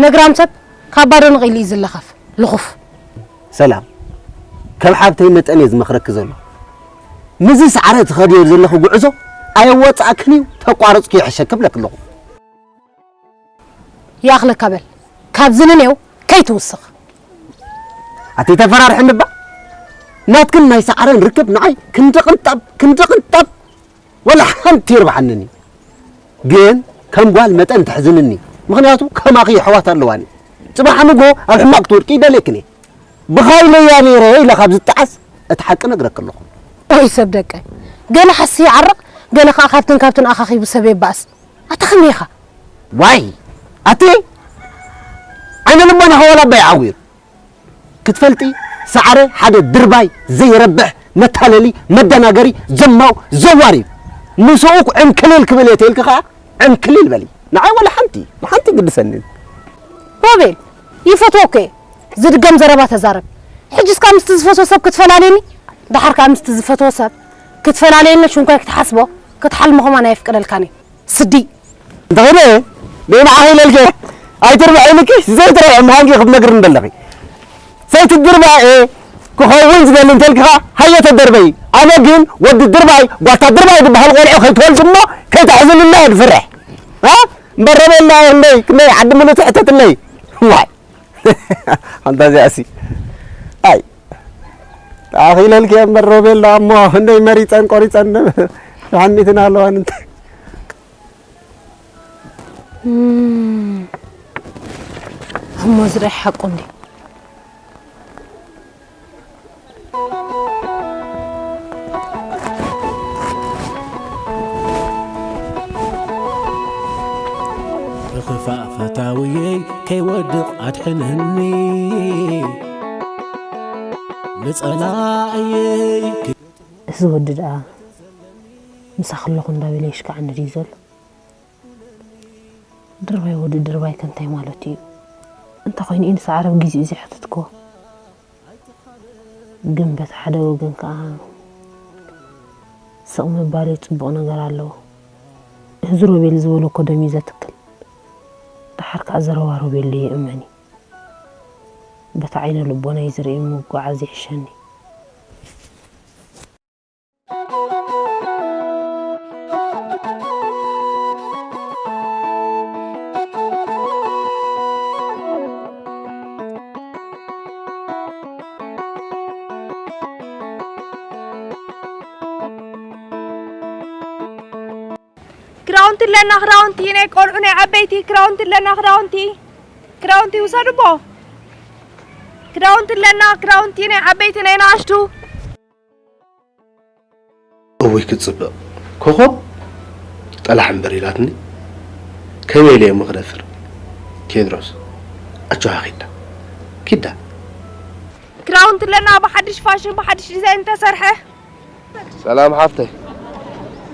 ነግራም ሰብ ካብ ባዶ ንቕሊ እዩ ዝለኸፍ ልኹፍ። ሰላም ከም ሓብተይ መጠን እየ ዝመኽረኪ ዘሎ። ምስዚ ሳዕረ ትኸድዮ ዘለኺ ጉዕዞ ኣየዋጽኣክን እዩ ተቋረጽኩ ይሕሸኪ እብለኪ ኣለኹ። ይኣኽለካ በል ካብዚ ንኔው ከይትውስኽ። ኣቲ ተፈራርሕኒ እባ ናትክን ናይ ሰዓረን ርክብ ንዓይ ክንዲ ቅንጣብ ክንዲ ቅንጣብ ወላ ሓንቲ ይርብሓንን እዩ። ግን ከም ጓል መጠን ተሕዝንኒ ምኽንያቱ ከማኺ የሕዋት ኣለዋኒ። ጽባሕ ንጎ ኣብ ሕማቕ ክትወድቂ ይደልየክን እየ። ብኻይለያ ነይረ ኢለ ካብ ዝጠዓስ እቲ ሓቂ ነግረኪ ኣለኹ። ኦይ ሰብ ደቀይ ገለ ሓሲ ይዓርቕ ገለ ኸኣ ካብትን ካብትን ኣኻኺቡ ሰብ የባእስ። ኣታ ከመይ ኢኻ? ዋይ ኣቲ ዓይነ ልቦና ኸወላ ኣባይ ዓዊሩ ክትፈልጢ ሰዓረ ሓደ ድርባይ ዘይረብሕ መታለሊ መደናገሪ ዘማው ዘዋሪ እዩ። ምስኡ ዕንክልል ክብል እየ ተይልኪ ኸዓ ዕንክልል በሊ ንዓይ ወላ ሓንቲ ሓንቲ ግድሰኒ ሮቤል ይፈትወኩ እየ ዝድገም ዘረባ ተዛረብ ሕጂ እስካ ምስቲ ዝፈትዎ ሰብ ክትፈላልየኒ ደሓር ከዓ ምስቲ ዝፈትዎ ሰብ ክትፈላልየኒ ሽንኳይ ክትሓስቦ ክትሓልሞ ከማን ኣየፍቅደልካን እዩ ስዲ። እንተኺደ ደይ ንዓኺ ኢለልኪ ኣይትርብሒ ኢልኪ ዘይትረብሒ ምዃንኪ ክትነግርኒ ዘለኺ። ዘይትድርባኤ ክኸውን ዝደሊ እንተልኪ ኸዓ ሃየ ተደርበዪ። ኣነ ግን ወዲ ድርባይ ጓልታ ድርባይ ዝበሃል ቆልዑ ከይትወልዲ እሞ ከይተሕዝንና እየ ዝፍርሕ። እ እምበር ረቤላ ክንደይ ክንደይ ዓዲ ምሉእ ትሕተትለይ። ዋይ ኣንታ እዚኣሲ ኣይ ተኣኺለልኪ እየ እምበር ሮቤል ደኣ እሞ ክንደይ መሪፀን ቆሪፀን ሓሚትን ኣለዋን እንታይ እሞ ዝረኣይ ሓቁ እንዲ ብኽፋእ ፈታውየይ ከይወድቕ ኣድሕነኒ፣ ንጸላእየይ እዚ ወዲ ደኣ ምሳኺ ኣለኹ እንዳበለ የሽክዓኒ ድዩ ዘሎ? ድርባይ ወዲ ድርባይ ከ እንታይ ማለቱ እዩ? እንተኾይኑ ኢንስ ዓረብ ግዚኡ ዘይሓተትክዎ። ግን በቲ ሓደ ወገን ከኣ ስቕ ምባለይ ጽቡቕ ነገር ኣለዎ። እዚ ሮቤል ዝበሎ እኮ ደም እዩ ዘትክል። ደሓር ከኣ ዘረባ ሮቤል ድዩ ይእመን እዩ? በቲ ዓይነ ልቦናይ ዝርኢ ምጉዓዝ ይሕሸኒ። ክዳውንቲ ኣለና፣ ክዳውንቲ ናይ ቆልዑ ናይ ዓበይቲ ክዳውንቲ ኣለና፣ ክዳውንቲ፣ ክዳውንቲ ውሰዱ እሞ። ክዳውንቲ ኣለና፣ ክዳውንቲ ናይ ዓበይቲ ናይ ንኣሽቱ። እውይ ክትጽብቕ። ኮኾብ ጠላሕ እምበር ኢላትኒ። ከመይ ኢለ እሞ ክደፍር? ቴድሮስ፣ ኣጆኻ ኪዳ። ኪዳ። ክዳውንቲ ኣለና ብሓድሽ ፋሽን ብሓድሽ ዲዛይን ዝተሰርሐ። ሰላም ሓፍተይ።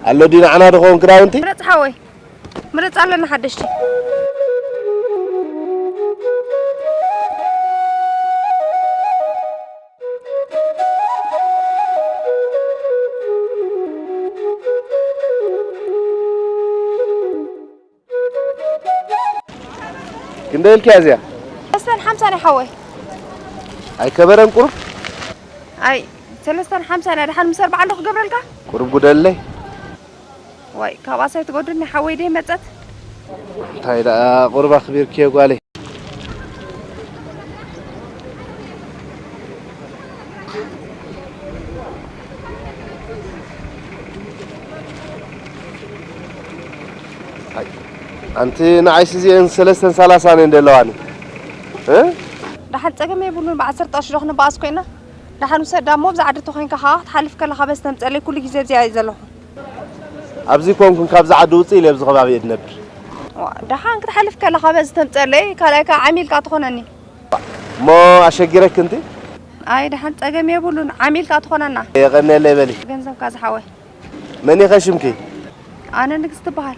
ኣሎ ድዩ ንዓና ድኸውን ክዳውንቲ? ምረጽ ሓወይ። ምረጽ ኣለና ሓደሽቲ። ክንደይ ኢልኪያ እዚኣ? ሰለስተን ሓምሳን እዩ ሓወይ። ኣይከበረን ቁሩብ? ኣይ፣ ሰለስተን ሓምሳን እያ። ደሓን ምስ ኣርብዓ እንዶ ክገብረልካ? ቁሩብ ጉደለይ። ዋይ፣ ካብኣ ሳይትጎድልኒ ሓወይ ደይ መጸት። እንታይ ደኣ ቁሩብ ኣኽቢርክዮ ጓለይ። ኣይ፣ ኣንቲ ንዓይስ እዚአን ሰለስተን ሰላሳን እየን ዘለዋኒ። እ? ደሓን ጸገም የብሉን፣ ብዓሰርተ ቅርሺ ዶ ክንበኣስ ኮይና? ደሓን ውሰዳ እሞ፣ ብዛ ዓዲ ተኾይንካ ኸዓ ክትሓልፍ ከለኻ በዚ ተምጸለይ፣ ኩሉ ግዜ ኣብዚኣ እየ ዘለኹ። ኣብዚ ኮንኩን ካብዚ ዓዲ ውጽእ ኢለ ኣብዚ ከባቢ እየ ዝነብር። ዋ፣ ደሓን ክትሓልፍ ከለኻ በዚ ተምጸለይ፣ ካልኣይ ከኣ ዓሚልካ ትኾነኒ። እሞ ኣሸጊረኪ እንቲ? ኣይ፣ ደሓን ጸገም የብሉን፣ ዓሚልካ ትኾነና። የቐንየለይ በሊ። ገንዘብካ ዝሓወይ። መን ኢኸ ሽምኪ? ኣነ ንግስቲ እበሃል።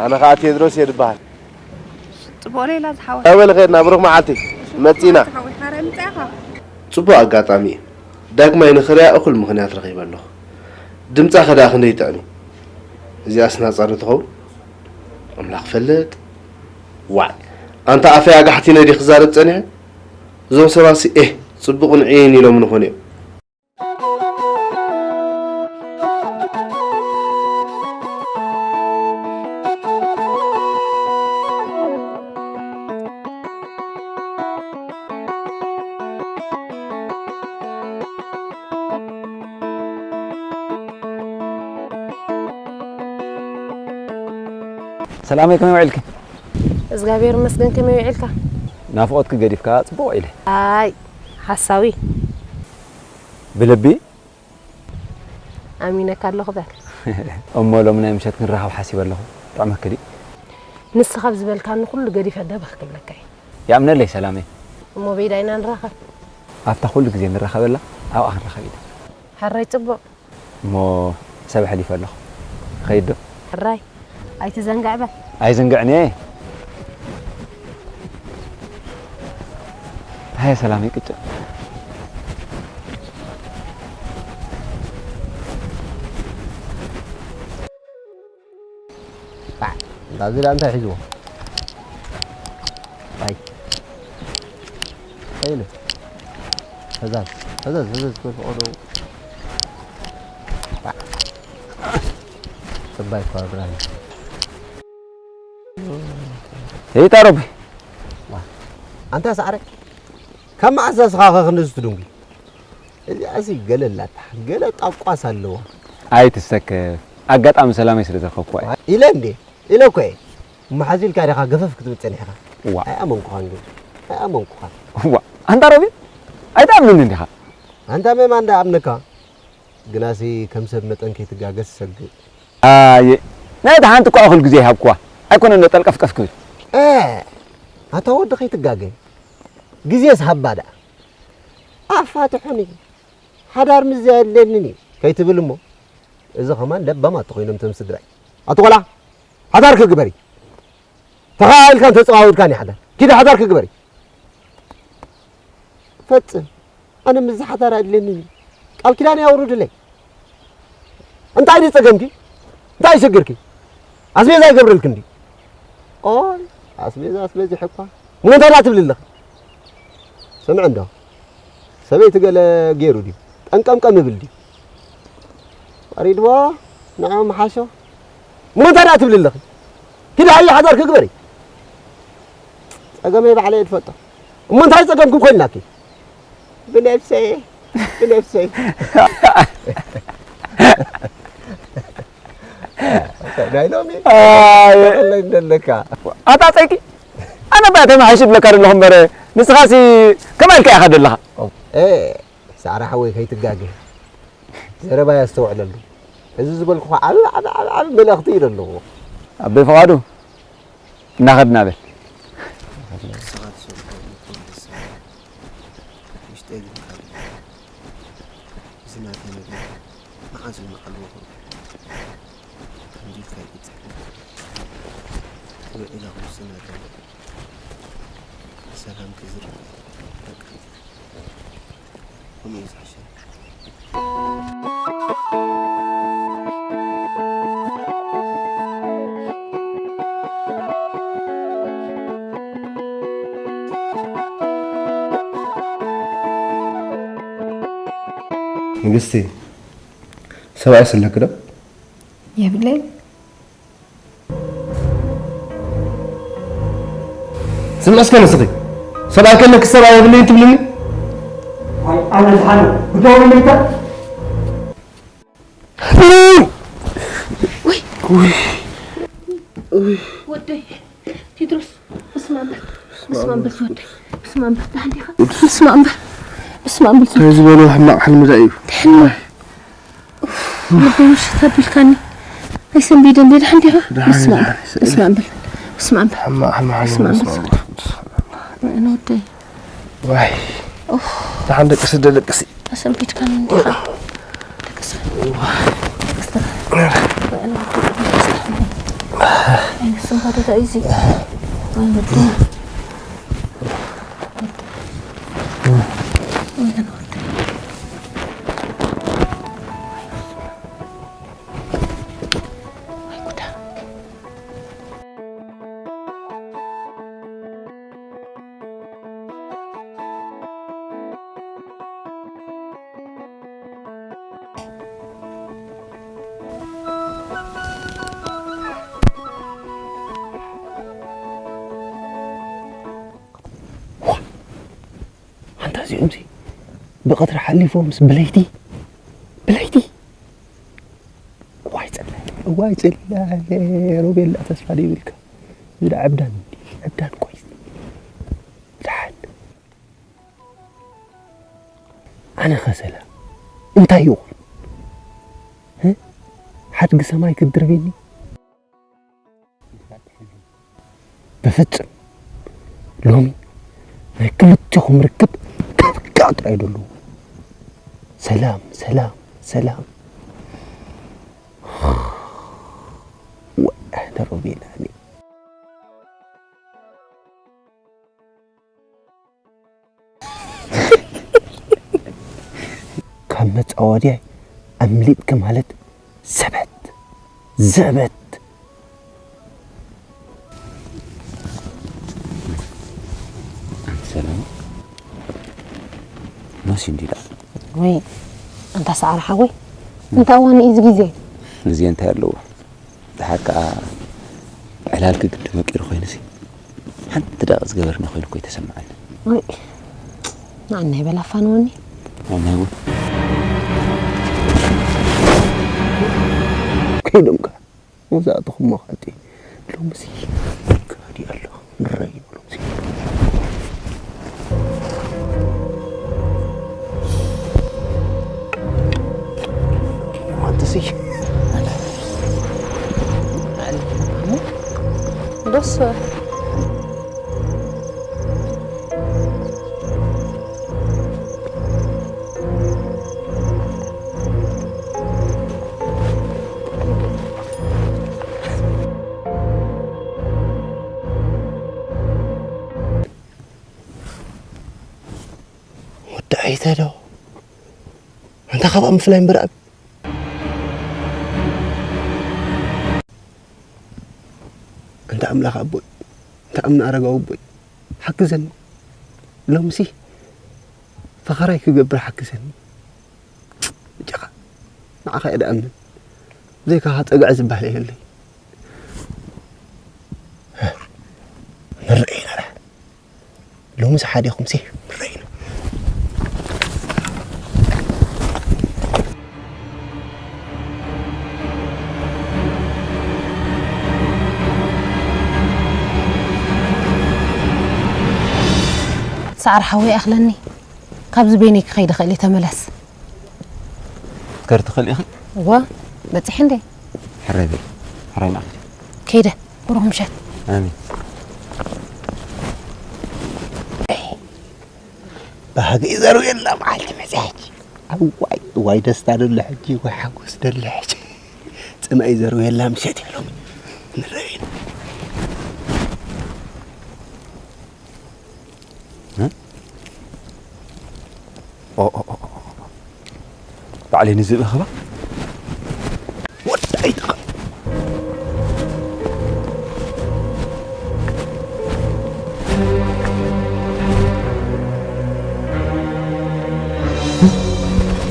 ኣነ ኸዓ ቴድሮስ እየ ዝበሃል። ጽቡቕ ሌላ ዝሓወይ። ኣበል ኸድና፣ ብሩኽ መዓልቲ። መጺና። ዝሓወይ፣ ሓራይ ምጻእኻ። ጽቡቕ ኣጋጣሚ እዩ። ዳግማይ ንኽሪኣ እኹል ምኽንያት ረኺበ ኣለኹ። ድምጻ ከ ደኣ ክንደይ ይጥዕም እዩ? እዚኣስ ናጻ ዶ ትኸውን? ኣምላኽ ፈልጥ። ዋዕ፣ ኣንታ ኣፈይ ኣጋሕቲነ ድየ ክዛረብ ጸኒሐ? እዞም ሰባትሲ ኤህ፣ ጽቡቕን ዕይን ኢሎምኒ ኾኑ እዮም። ሰላመይ፣ ከመይ ውዒልኪ? እግዚኣብሔር ይመስገን፣ ከመይ ውዒልካ? ናፍቖትኪ ገዲፍካ ጽቡቕ ውዒለ። ኣይ፣ ሓሳዊ። ብልቢ? ኣሚነካ ኣለኹ በል። እሞ ሎሚ ናይ ምሸት ክንራኸብ ሓሲበ ኣለኹ። ጥዕመኪ ድዩ? ንስኻ ብዝበልካኒ ኩሉ ገዲፈ ደበኽ ክብለካ እየ። ይኣምነለይ ሰላመይ። እሞ በይዳ ኢና ንራኸብ። ኣብታ ኩሉ ግዜ ንራኸበላ ኣብኣ ክንራኸብ ኢና። ሕራይ ጽቡቕ። እሞ ሰብ ኣሕሊፈ ኣለኹ። እኸይድ ዶ? ሕራይ። ኣይትዘንግዕ በል። ኣይዝንግዕን እየ። ሃየ ሰላመይ ቅጭ። ጣዕ፣ እንዳ እዚ ደኣ እንታይ ሒዝዎ? ኣይ። ኣይ ኢሉ። ፈዛዝ፣ ፈዛዝ፣ ፈዛዝ፣ ፈዛዝ፣ ፈቆዶ። ጣዕ። ጽባይ እኳ ብርሃን። እይ፣ ጣሮቢ። ዋ፣ ኣንታ ሰዓረ፣ ካብ መዓስ ስኻ ኸ ክንድዚ ትድንጉይ? እዚኣሲ ገለ ኣላታ፣ ገለ ጣቋስ ኣለዋ። ኣይትሰከፍ፣ ኣጋጣሚ ሰላመይ ስለ ዝረኸብኩዋ እየ። ኢለ እንዴ? ኢለ እኮ እየ። እሞ ሓዚልካ ዲኻ ገፈፍ ክትብል ጸኒሕካ? እዋ። ኣይኣመንኩኻን ግን፣ ኣይኣመንኩኻን። እዋ፣ ኣንታ ሮቤል፣ ኣይትኣምንን ዲኻ? ኣንታ መማ እንዳ ኣምነካ ግናሲ ከም ሰብ መጠን ከይትጋገስ ሰግእ። ኣየ፣ ናይታ ሓንቲ እኳ እኹል ግዜ ይሃብክዋ። ኣይኮነን ዶ ጠልቀፍቀፍ ክብል? እ፣ ኣታ ወዲ ከይትጋገ። ግዜስ ሃባ ደኣ። ኣፋትሑኒ። ሓዳር ምዝ የድልየንን እዩ ከይትብል እሞ፣ እዚ ኸማን ለባማት ተኾይኖም እቶም ስድራይ። ኣቲ ቆልዓ፣ ሓዳር ክግበሪ። ተኻኢልካን ተጸዋዊርካን እዩ ሓዳር። ኪዲ ሓዳር ክግበሪ። ፈጽም። ኣነ ምዝ ሓዳር ኣይድልየንን እዩ። ቃል ኪዳን የውርድለይ። እንታይ ድዩ ጸገምኪ? እንታይ ይሽግርኪ? ኣስቤዛ ይገብረልኪ እንዲ። ኦይ፣ ኣስቤዛ ኣስቤዚሐ እኳ። እሞ እንታይ ደኣ ትብሊ ኣለኺ? ስምዒ እንዶ። ሰበይቲ ገለ ገይሩ ድዩ? ጠንቀምቀም ይብል ድዩ? ፈሪድዎ ንዕኦም ሓሾ። እሞ እንታይ ደኣ ትብሊ ኣለኺ? ኪዲ ሃየ ሓዳር ክግበሪ። ጸገመይ ባዕለይ እየ ዝፈልጦ። እሞ እንታይ ጸገምኩም ኮይንናኪ? ብነብሰይ፣ ብነብሰይ። ናይ ሎሚ ኣይ። ተቐለይ እንደለካ። ኣታ ጸይቲ፣ ኣነ እባ ተማሓይሽ እብለካ ዘለኹ እምበር፣ ንስኻሲ ከመይ ኢልካ ኢኻ ዘለኻ? እ፣ ሳዕራ ሓወይ ከይትጋገ። ዘረባይ ኣስተውዕለሉ። እዚ ዝበልኩኻ ዓቢ፣ ዓቢ፣ ዓቢ፣ ዓቢ መልእኽቲ እዩ ዘለዎ። ኣቦይ ፍቓዱ፣ እናኸድና በል። ንስኻ ትሰርሖ መኮን ደስ ይብል። ውሽጠይ ግን ካብ እዚ ናተይ ነገር መዓዝ እዩ መዓልቦ ክብሎ? ከምዚ ኢልካ ይግጸኒ። ውዒላ ክውስን ኣለኒ። ሰላም ክዝርግ በቃ። ከምኡ እዩ ዝሕሸኒ። ንግስቲ፣ ሰብኣይስ ኣለኪ ዶ? የብለይን። ስምዒ እስከ ንስኺ፣ ሰብኣይ ከለኪ ሰብኣይ የብለይን ትብልኒ? ኣይ፣ ኣነ ዝሓነ፣ ብደወል ምንታ? ውይ! ውይ! ወደይ፣ ቴድሮስ፣ በስመ ኣብ በል። በስመ ኣብ በል ወደይ። በስመ ኣብ በል። ደሓን ዲኻ? በስመ ኣብ በል። በስመ ኣብ በል። እንታይ ዝበሎ ሕማቕ ሕልሚ ዳ እዩ? ሕልሚ። ኡፍ፣ ልበይ ምሽት ኣቢልካኒ። ኣይሰንቢደ እንዴ፣ ደሓን ዲኻ? ደሓን፣ በስመ ኣብ። ደሓን። በስመ ኣብ በል። በስመ ኣብ በል። ሕማቕ ሕልሚ ሓሊሙ በስመ ኣብ በል። በስመ ኣብ። ወይነ ወደይ። ዋይ። ኡፍ። ደሓን ደቅሲ፣ ደቅሲ። ኣሰንቢድካኒ እንዲኻ። ደቅሲ። ደቅሲ። ወይነ ወደይ። ደቅሲ። ኣይነ ስምካ ደዳ እዩ እዚ። ወይነ ወደይ። ወይነ ወደይ። ኣንታ እዚኦምሲ ብቐትሪ ሓሊፎምስ ብለይቲ፣ ብለይቲ። እዋይ ጽላለ፣ እዋይ ጽላለ፣ ሮቤል ደኣ ተስፋ ዘይብልካ። እዚ ደኣ ዕብዳን፣ ዕብዳን እኮ እዩ። ደሓን። ኣነ ኸ ሰላም እንታይ ይኹን? እ? ሓድጊ ሰማይ ክድርብየኒ? በፍጽም። ሎሚ ናይ ክልቴኹም ርክብ ከብቅዕ ጥራይ ደለዎ። ሰላም፣ ሰላም፣ ሰላም። ወ-፣ ኣነ ሮቤል ኣነ። ካብ መጻወድያይ ኣምሊጥኪ ማለት ዘበት፣ ዘበት። ኣንቲ ሰላም፣ መሲ እንዲ ደኣ። ወይ፣ ኣንታ ሰዓር ሓወይ፣ እንታይ እዋን እዩ እዚ ግዜ? ግዜ እንታይ ኣለዎ? ደሓር ከኣ ዕላልኪ ግዲ መቂሩ ኮይኑሲ፣ ሓንቲ ደቂቕ ዝገበርና ኮይኑ እኮ ይተሰምዓኒ። ወይ፣ ንዓናይ በል ኣፋንወኒ። ንዓናይ እውን። ከይዶም ከኣ መብዛሕትኹም መኻጢ ሎምሲ ክኸዲ ኣለኹ። ንረይ ሎምሲ። ዶስ ወዲ ኣይተ ዶ ኣንታ ካብኣ ምፍላይ እምበር ኣብ ኣንታ ኣምላኽ ኣቦይ፣ ኣንታ ኣምና ኣረጋዊ ኣቦይ፣ ሓግዘኒ። ሎምሲ ፈኸራይ ክገብር ሓግዘኒ። ብጃኻ ንዓኻ እየ ደኣምን። ብዘይካኻ ጸግዒ ዝበሃል የብለይ። ንርአ ኢና ደኣ። ሎምስ ሓዲኹምሲ ንርአ ኢና። ሰዓር ሓወይ ኣኽለኒ። ካብዚ በይነይ ክኸይድ እኽእል እየ፣ ተመለስ። ክትከዲ ትኽእሊ ኢኺ? እወ፣ በጺሐ እንዴ? ሕራይ በይ። ሕራይ ንዓኺ። ከይደ፣ ብሩኽ ምሸት። ኣሜን። ባህጊ ዘርውየላ መዓልቲ መጽያ ሕጂ። እዋይ፣ እዋይ ደስታ ደሎ ሕጂ፣ እዋይ ሓጎስ ደሎ ሕጂ። ጽምኣይ ዘርውየላ ምሸት እዮም ሎሚ። ንረኣየን። እ? ኦ፣ ኦ፣ ኦ፣ ኦ። ባዕለይ ንዝእ እኽባ? ወዳይ ተኸ-፣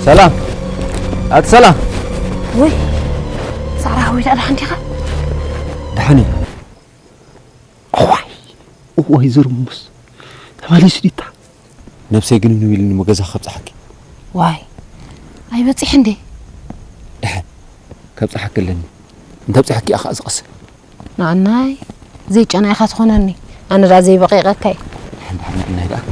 ሰላም። ኣቲ ሰላም። ወይ፣ ሳራ ወይ፣ ደሓን ዲኻ? ደሓን እየ። እዋይ፣ እዋይ፣ ዝርሙስ ተመሊሱ ዲታ? ነብሰይ ግን ንው ኢልኒ፣ ሞ ገዛ ከብጽሓኪ። ዋይ፣ ኣይበጺሕ እንዴ? ደሓን፣ ከብጽሓኪ ኣለኒ። እንተ ኣብጽሓኪ እያ ኸኣ ዝቐስን። ንዓናይ ዘይጨና ኢኻ ትኾነኒ። ኣነ ደኣ ዘይበቂቐካ እየ። ደሓን፣ ደሓን፣ ንዓናይ ደኣ።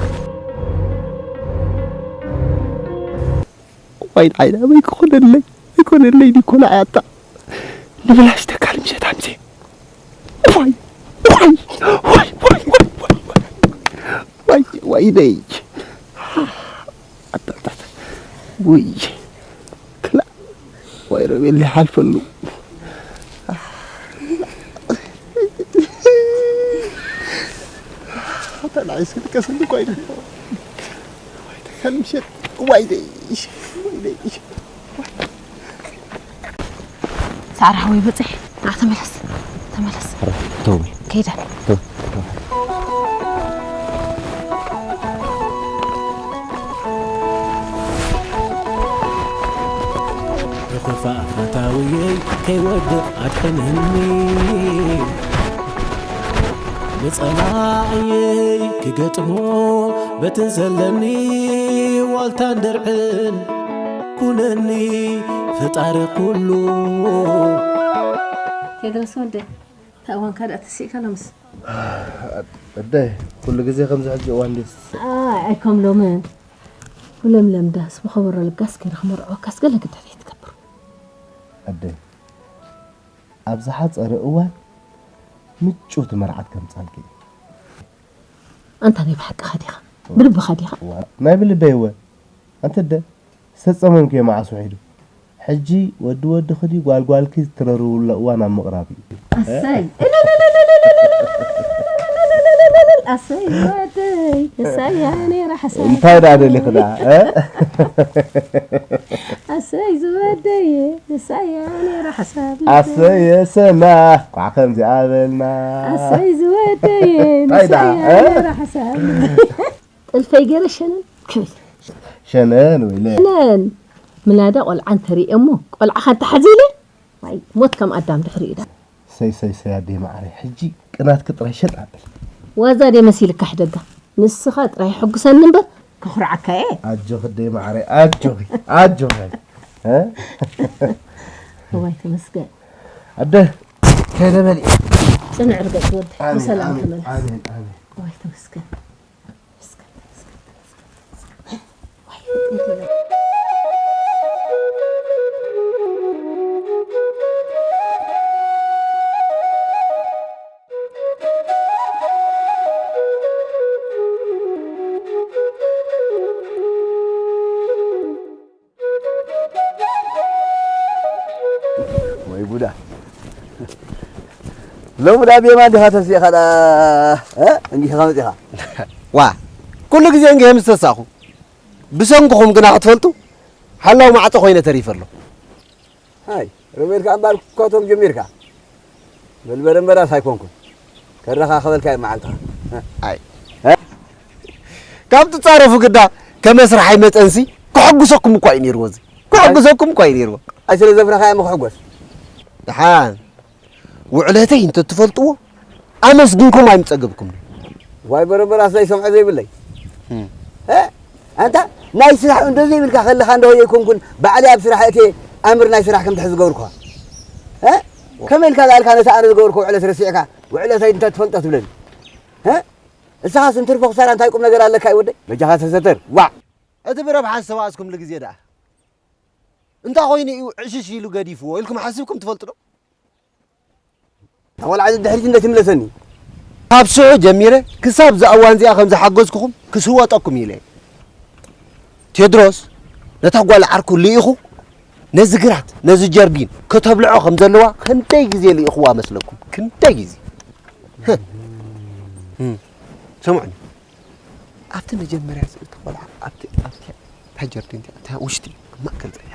እዋይ፣ ንዓይ ደኣ መይክኾነለይ፣ መይኮነለይ ዲኮላ ኣያታ። ንብላሽ ተካል ምሸት ኣምሴ። ዋይ፣ ዋይ፣ ዋይ፣ ዋይ፣ ዋይ፣ ዋይ፣ ዋይ፣ ዋይ፣ ነይ። ኣታ፣ ኣታ፣ ኣታ። ውይ፣ ክላ፣ ዋይ፣ ረቤል ይሓልፈሉ። ኣታ፣ ንዓይ እስኪ ትቀስኒ እኮ ኣይደል? ዋይ፣ ተካል ምሸት። ዋይ፣ ነይ። ዋይ፣ ነይ። ሳዕሪ ሓወይ በፂሕ። ንዓ ተመለስ፣ ተመለስ። ኧረ ተው በይ። ከይደ። ተው፣ ተው። ብኽፋእ ፈታውየይ ከይወድቕ ኣድሕነኒ። ንጸላእየይ ክገጥሞ በትን ዘለኒ ዋልታን ድርዕን ኩነኒ ፈጣሪ ኩሉ። ቴድሮስ ወደይ፣ እታ እዋንካ ደኣ ተሲእካ ሎምስ? ኣደ፣ ኩሉ ግዜ ከምዚ ሕጂ እዋን ድዩ ዝስእ? ኣይ፣ ኣይከም ሎምን። ብለምለም ዳስ ብኸበሮ ለጋስ ገይረ ክመርዕወካስ ገለ ግድሕድሕ ትገብር። ኣደ፣ ኣብ ዝሓጸረ እዋን ምጭውቲ መርዓት ከምጻልኪ እየ። ኣንታ ናይ ብሓቅኻ ዲኻ? ብልብኻ ዲኻ? ዋ፣ ናይ ብልበይ እወ። ኣንተ ኣደ፣ ዝተጸመምክዮ መዓስ ውሒዱ? ሕጂ ወዲ ወድኺ ድዩ ጓል ጓልኪ ዝትረርብሉ እዋን ኣብ ምቕራብ እዩ። ኣሰይ! ኣሰይ ወደይ! እሳያ ነይራ ሓሳብ። እንታይ ደኣ ደሊኺ ደኣ፣ እ? ኣሰይ ዝወደየ! እሳያ ነይራ ሓሳብ። ኣሰይ የሰና! ኳዕ ከምዚኣ በልና። ኣሰይ ዝወደየ! እንታይ ደኣ፣ ንሳያ እ? ነይራ ሓሳብ። ጥልፈይ ገይረ ሸነን ክብል። ሸነን ወይለ። ሸነን። ምላዳ ቆልዓ እንተሪኤ እሞ ቆልዓኻ እንተሓዚለ፣ ኣይ፣ ሞት ከም ኣዳም ድሕሪኡ ዳ። ሰይ፣ ሰይ፣ ሰይ፣ ኣደይ መዓረይ፣ ሕጂ ቅናትኪ ጥራይ ሸጥ ኣብል። ዋዛ ድየ መሲልካ ሕደጋ? ንስኻ ጥራይ ሕጉሰኒ እምበር ከኹርዓካ እየ። ኣጆኺ ኣደይ መዓረይ፣ ኣጆኺ፣ ኣጆኺ። እ? እዋይ ተመስገን። ኣደ፣ ከይደ በሊ። ጽንዕ ርገጽ ወዲ፣ ኣሜን፣ ብሰላም ኣሜን፣ ተመለስ። ኣሜን፣ ኣሜን። እዋይ ተመስገን። ተመስገን፣ ተመስገን፣ ተመስገን። ዋይ፣ እንዴ ነው? ቡዳ። ሎሚ ዳ ብየማን ዲኻ ተሲእኻ ዳ? እ? እንጊኻ መጺኻ? ዋ፣ ኩሉ ግዜ እንጊ ምስ ተሳእኹ፣ ብሰንክኹም ግና ክትፈልጡ፣ ሓላው ማዕጾ ኮይነ ተሪፈ ኣለኹ። ሃይ፣ ሮቤል ከኣ እምበኣር ኮቶም ጀሚርካ። በል በረምበራስ ኣይኮንኩን። ከራኻኸበልካ እየ መዓልትኻ። ኣይ። እ? ካብ ትጻረፉ ግዳ ከመስርሓይ መጠንሲ ክሕጉሰኩም እኳ እዩ ነይርዎ እዚ። ክሕጉሰኩም እኳ እዩ ነይርዎ። ኣይ ስለ ዘፍረኻ እየ ምክሕጎስ። ደሓን። ውዕለተይ እንተትፈልጥዎ ኣመስጊንኩም ኣይምጸገብኩም። ዋይ በረበራስ ዘይሰምዖ ዘይብለይ። እም። እ? ኣንታ ናይ ስራሕ እንዶ ዘይብልካ ከለኻ እንዶ ኣይኮንኩን ባዕለይ ኣብ ስራሕ እትየ ኣምር ናይ ስራሕ ከም ትሕዝ ዝገብርኩኻ። እ? ከመይ ኢልካ ዳልካ ነቲ ኣነ ዝገበርኩ ውዕለት ረሲዕካ ውዕለተይ እንተ ትፈልጦ ትብለኒ? እ? እስኻስ እንትርፎ ክሳራ እንታይ ቁም ነገር ኣለካ እዩ ወደይ? በጃኻ ተሰተር። ዋዕ! እቲ ብረብሓ ዝተባእስኩምሉ ግዜ ደኣ እንታይ ኮይኑ እዩ ዕሽሽ ኢሉ ገዲፍዎ ኢልኩም ሓሲብኩም ትፈልጡ ዶ? እታ ቆልዓ ድሕሪት እንደ ትምለሰኒ። ካብ ሽዑ ጀሚረ ክሳብ እዛ እዋን እዚኣ ከም ዝሓገዝኩኹም ክስወጠኩም ኢለ እየ። ቴድሮስ ነታ ጓል ዓርኩ ልኢኹ ነዚ ግራት ነዚ ጀርዲን ከተብልዖ ከም ዘለዋ ክንደይ ግዜ ልኢኽዋ መስለኩም? ክንደይ ግዜ? እም፣ ስምዑኒ። ኣብቲ መጀመርያ እዚ እታ ቆልዓ ኣብቲ ኣብቲ እታ ጀርዲን እታ ውሽጢ ማእከል ጽርግያ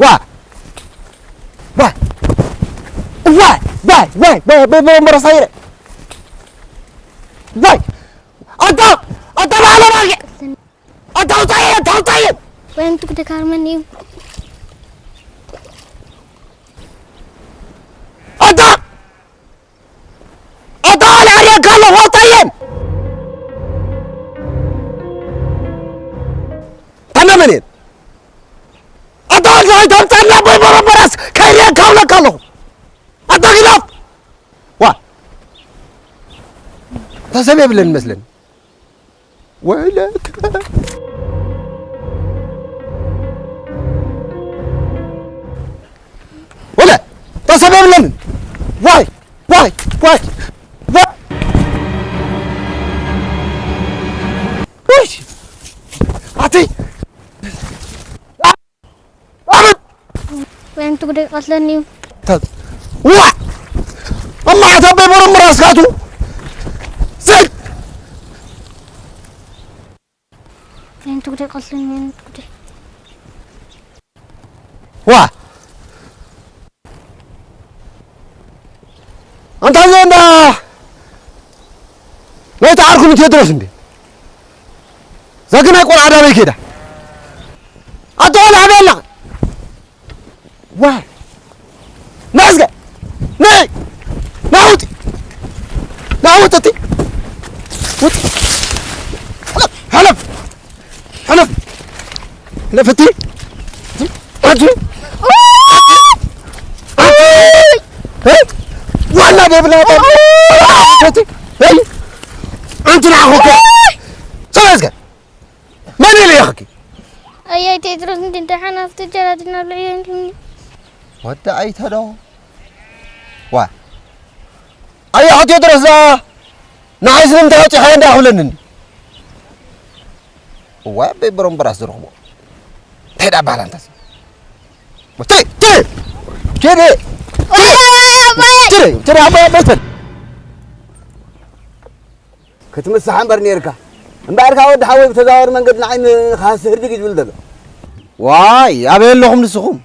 ዋ ዋ ዋ ዋ ዋ ዋ ዋ ዋ ዋ ኣታ ኣታ ባለ ባለ ኣታ ውጻየ ኣታ ውጻየ ወይም ትጉደ ካርመን እዩ ኣታ ኣታ ኣልዓርየካ ኣለኹ ኣውጣየን ኣመመን እየን ኣታ ኣልዛይ ተምፀና በይበረበራስ ከይርየካ ውለካ ኣለኹ ኣታ ግዳፍ ዋ ተሰብ የብለን መስለን ወይለከ ወለ ተሰብ የብለንን ዋይ ዋይ ዋይ ዋይ ውይ ኣቲ ኣበት ወይም ትጉደይ ቀትለኒ እዩ። ዋ እማዓት ኣበይ በረምር ኣስካቱ ዘይ ወይም ትጉደይ ቀትለኒ ወይም ትጉደይ ዋ ኣንታ ዘንዳ ናይ ተዓርኩ ንቴድሮስ እንዴ ዛግናይ ቆልዓ ዳበይ ኬዳ ኣቶ ቆልዓ በላ ዋ ናዝገ ነይ ናውጥ ናውጥ እቲ ውጥ ሕለፍ ሕለፍ ሕለፍ እቲ ኣቲ ኣቲ ዋና ደብላ ኣቲ ኣንቲ ንዓኹ ሰበዝገ መን ኢለ ኢኽኪ ኣያይ ቴድሮስ እንዲ ደሓን ኣብቲ ጀራዲን ኣብ ልዕዮ ኢሉኒ ወዲ ኣይተዶ ዋ ኣያኹ ቴድሮስ ዛ ንዓይ ስለምንታይ ኣውፂኻዮ እንዳ ክብለኒ እንዲ እዋ ኣበይ በረምበራስ ዝረኽቦ እንታይ ዳ ባህላ እንታሲ ቴ ቴ ቴ ቴ ቴ ኣባይ ኣባይ ተን ክትምስሓ እምበር ነይርካ እምበኣርካ ወዲ ሓወይ ብተዛዋሪ መንገዲ ንዓይ ንኻስህ ህርድግ እዩ ዝብል ዘሎ ዋይ ኣበይ ኣለኹም ንስኹም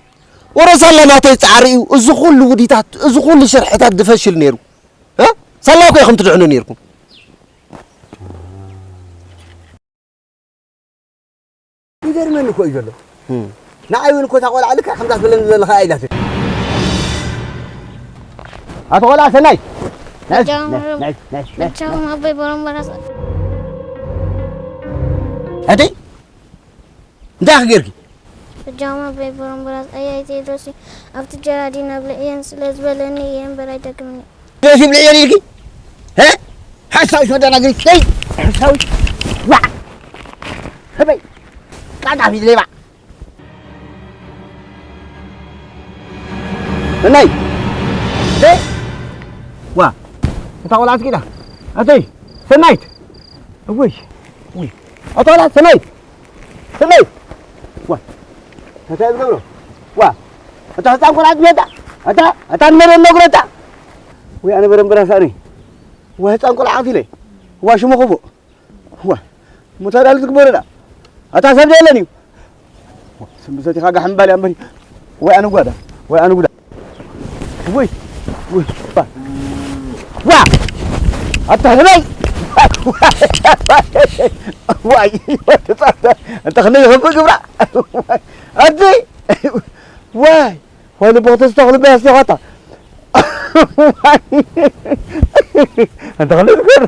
ወረ ሳላ ናተይ ፃዕሪ እዩ እዚ ኩሉ ውዲታት እዚ ኩሉ ሽርሕታት ዝፈሽል ነይሩ እ? ሳላ እኮ ኢኹም ትድሕኑ ነይርኩም ይገርመኒ እኮ እዩ ዘሎ ንዓይ እውን እኮ እታ ቆልዓ ልክዕ ከምዛ ትብለኒ ዘለኻ ኢላትኒ ኣቶ ቆልዓ ሰናይ በጃኹም ኣቦይ በረምበራስ ኣደይ እንታይ ክገርኪ በጃኹም ኣቦይ በረምበራስ ኣያይ ቴድሮስ ኣብቲ ጀራዲን ኣብ ልዕየን ስለ ዝበለኒ እየ እምበር ኣይደግምን እዩ ቴድሮስ ይብልዕየን ኢልኪ ሓሳዊት መደናግሪት ሓሳዊት ዋዕ ህበይ ቃጣፊት ሌባ ሰናይት ደ ዋ እታ ቆልዓ ስኪዳ ኣተይ ሰናይት እውይ እውይ ኣታ ቆልዓ ሰናይት ሰናይት ዋ፣ እንታይ ትገብሮ? ዋ፣ እታ ህፃን ቆልዓ ትመጣ። እታ፣ እታ ንመን ነግረታ? ወይ ኣነ በረምበራ ሳእኒ። ዋ፣ ህፃን ቆልዓ ቀቲለ። ዋ፣ ሽሙ ክፉእ። ዋ፣ ሙታዳል ትግበረላ። ኣታ ሰብ የለን እዩ። ዋ፣ ስም ብሰቲኻ ጋሕ ምባል እያ እምበሪ። ወይ ኣነ ጓዳ፣ ወይ ኣነ ጉዳ። ወይ፣ ወይ፣ ዋ። ዋ! ኣታ ህበይ! ዋይ! ኣታ ክንደይ ይኸፍእ ግብራ! ኣቲ! ዋይ! ዋይ ልቦ ክተስተኽሉ በያ ኣስቴኻታ! ኣታ ክንደይ ትገርም!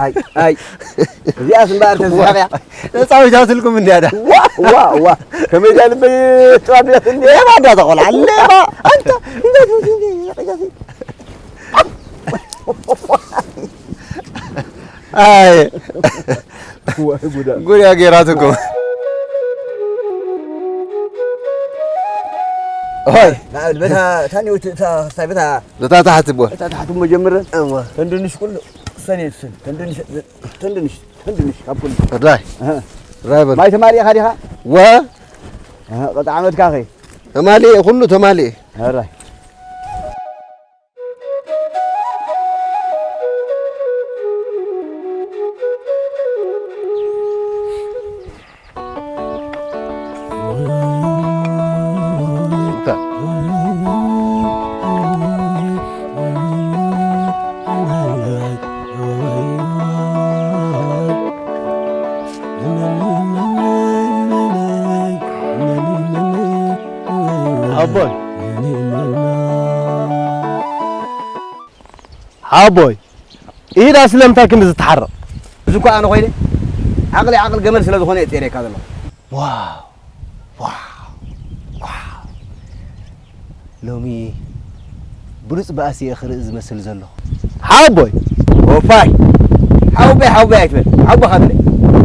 ኣይ፣ ኣይ። እዚኣስ እምበኣር ተዝሕቕያ። ተጻዊታትልኩም እንድያ ዳ። ዋ፣ ዋ፣ ዋ። ከመይ ድያ ልበይ ተዋቢያት እንድያ። ሌባ እንዳተቖልዓ፣ ሌባ። ኣንታ፣ እንዳት፣ እንዳት፣ እንዳት። ኣይ። ወይ ጉዳ። ጉድ እያ ገይራትኩም። ሆይ። ናብል በታ፣ ታኒ ወት-፣ እታ፣ እታ በታ። በታ ታሕቲ ቦ። እታ ታሕቲ እሞ ጀምረን። እወ። ተንድንሽ ኩሉ። ሰኔ ስን። ተንድንሽ፣ ተንድንሽ፣ ተንድንሽ ካብ ኩሉ። ራይ። እህ። ራይ በል። ማይ ተማሊእኻ ዲኻ? ወ። እህ፣ ቅጣዕ ዓመትካ ኸ? ተማሊኤ፣ ኩሉ ተማሊኤ። ራይ። ሓወቦይ፣ ሓወቦይ፣ ኢዳ ስለምንታይ ክንዲ ዝተሓርቕ? እዚ እኮ ኣነ ኮይነ ዓቕሊ ዓቕሊ ገመል ስለ ዝኾነ እየ ጸይረካ ዘለኹ። ዋው፣ ዋው፣ ዋው። ሎሚ ብሉጽ ባእሲ እየ ክርኢ ዝመስል ዘለኹ። ሓወቦይ! ኦፋይ! ሓወቦይ፣ ሓወቦይ ኣይትበል። ሓወቦኻ ትበል።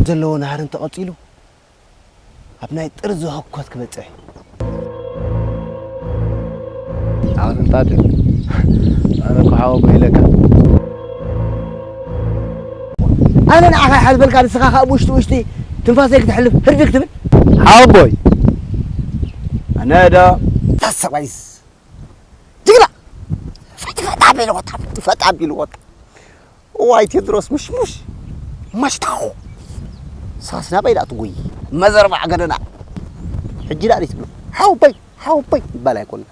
ዘለዎ ናህሪ እንተቐጺሉ፣ ኣብ ናይ ጥርዚ ህኮት ክበጽሕ እዩ። ኣነ እንታደ፣ ኣነ እኮ ሓወቦይ ኢለካ። ኣነ ንዓኻ ይሓስበልካ፣ ንስኻ ኸኣ ብውሽጢ ውሽጢ ትንፋሰይ ክትሕልፍ ህርድግ ትብል። ሓወቦይ። ኣነ ዶ ታሰባይስ ጅግና። ፈጥ ፈጥ ኣቢሉ ወጣ፣ ፈጥ ፈጥ ኣቢሉ ወጣ። እዋይ ቴድሮስ ምሽሙሽ፣ መሽታኹ። ንስኻስ ናበይ ደኣ ትጎይ? መዘርባዕ ገደና። ሕጂ ደኣ ሪስ ብሎ። ሓወቦይ፣ ሓወቦይ ይባል ኣይኮነን።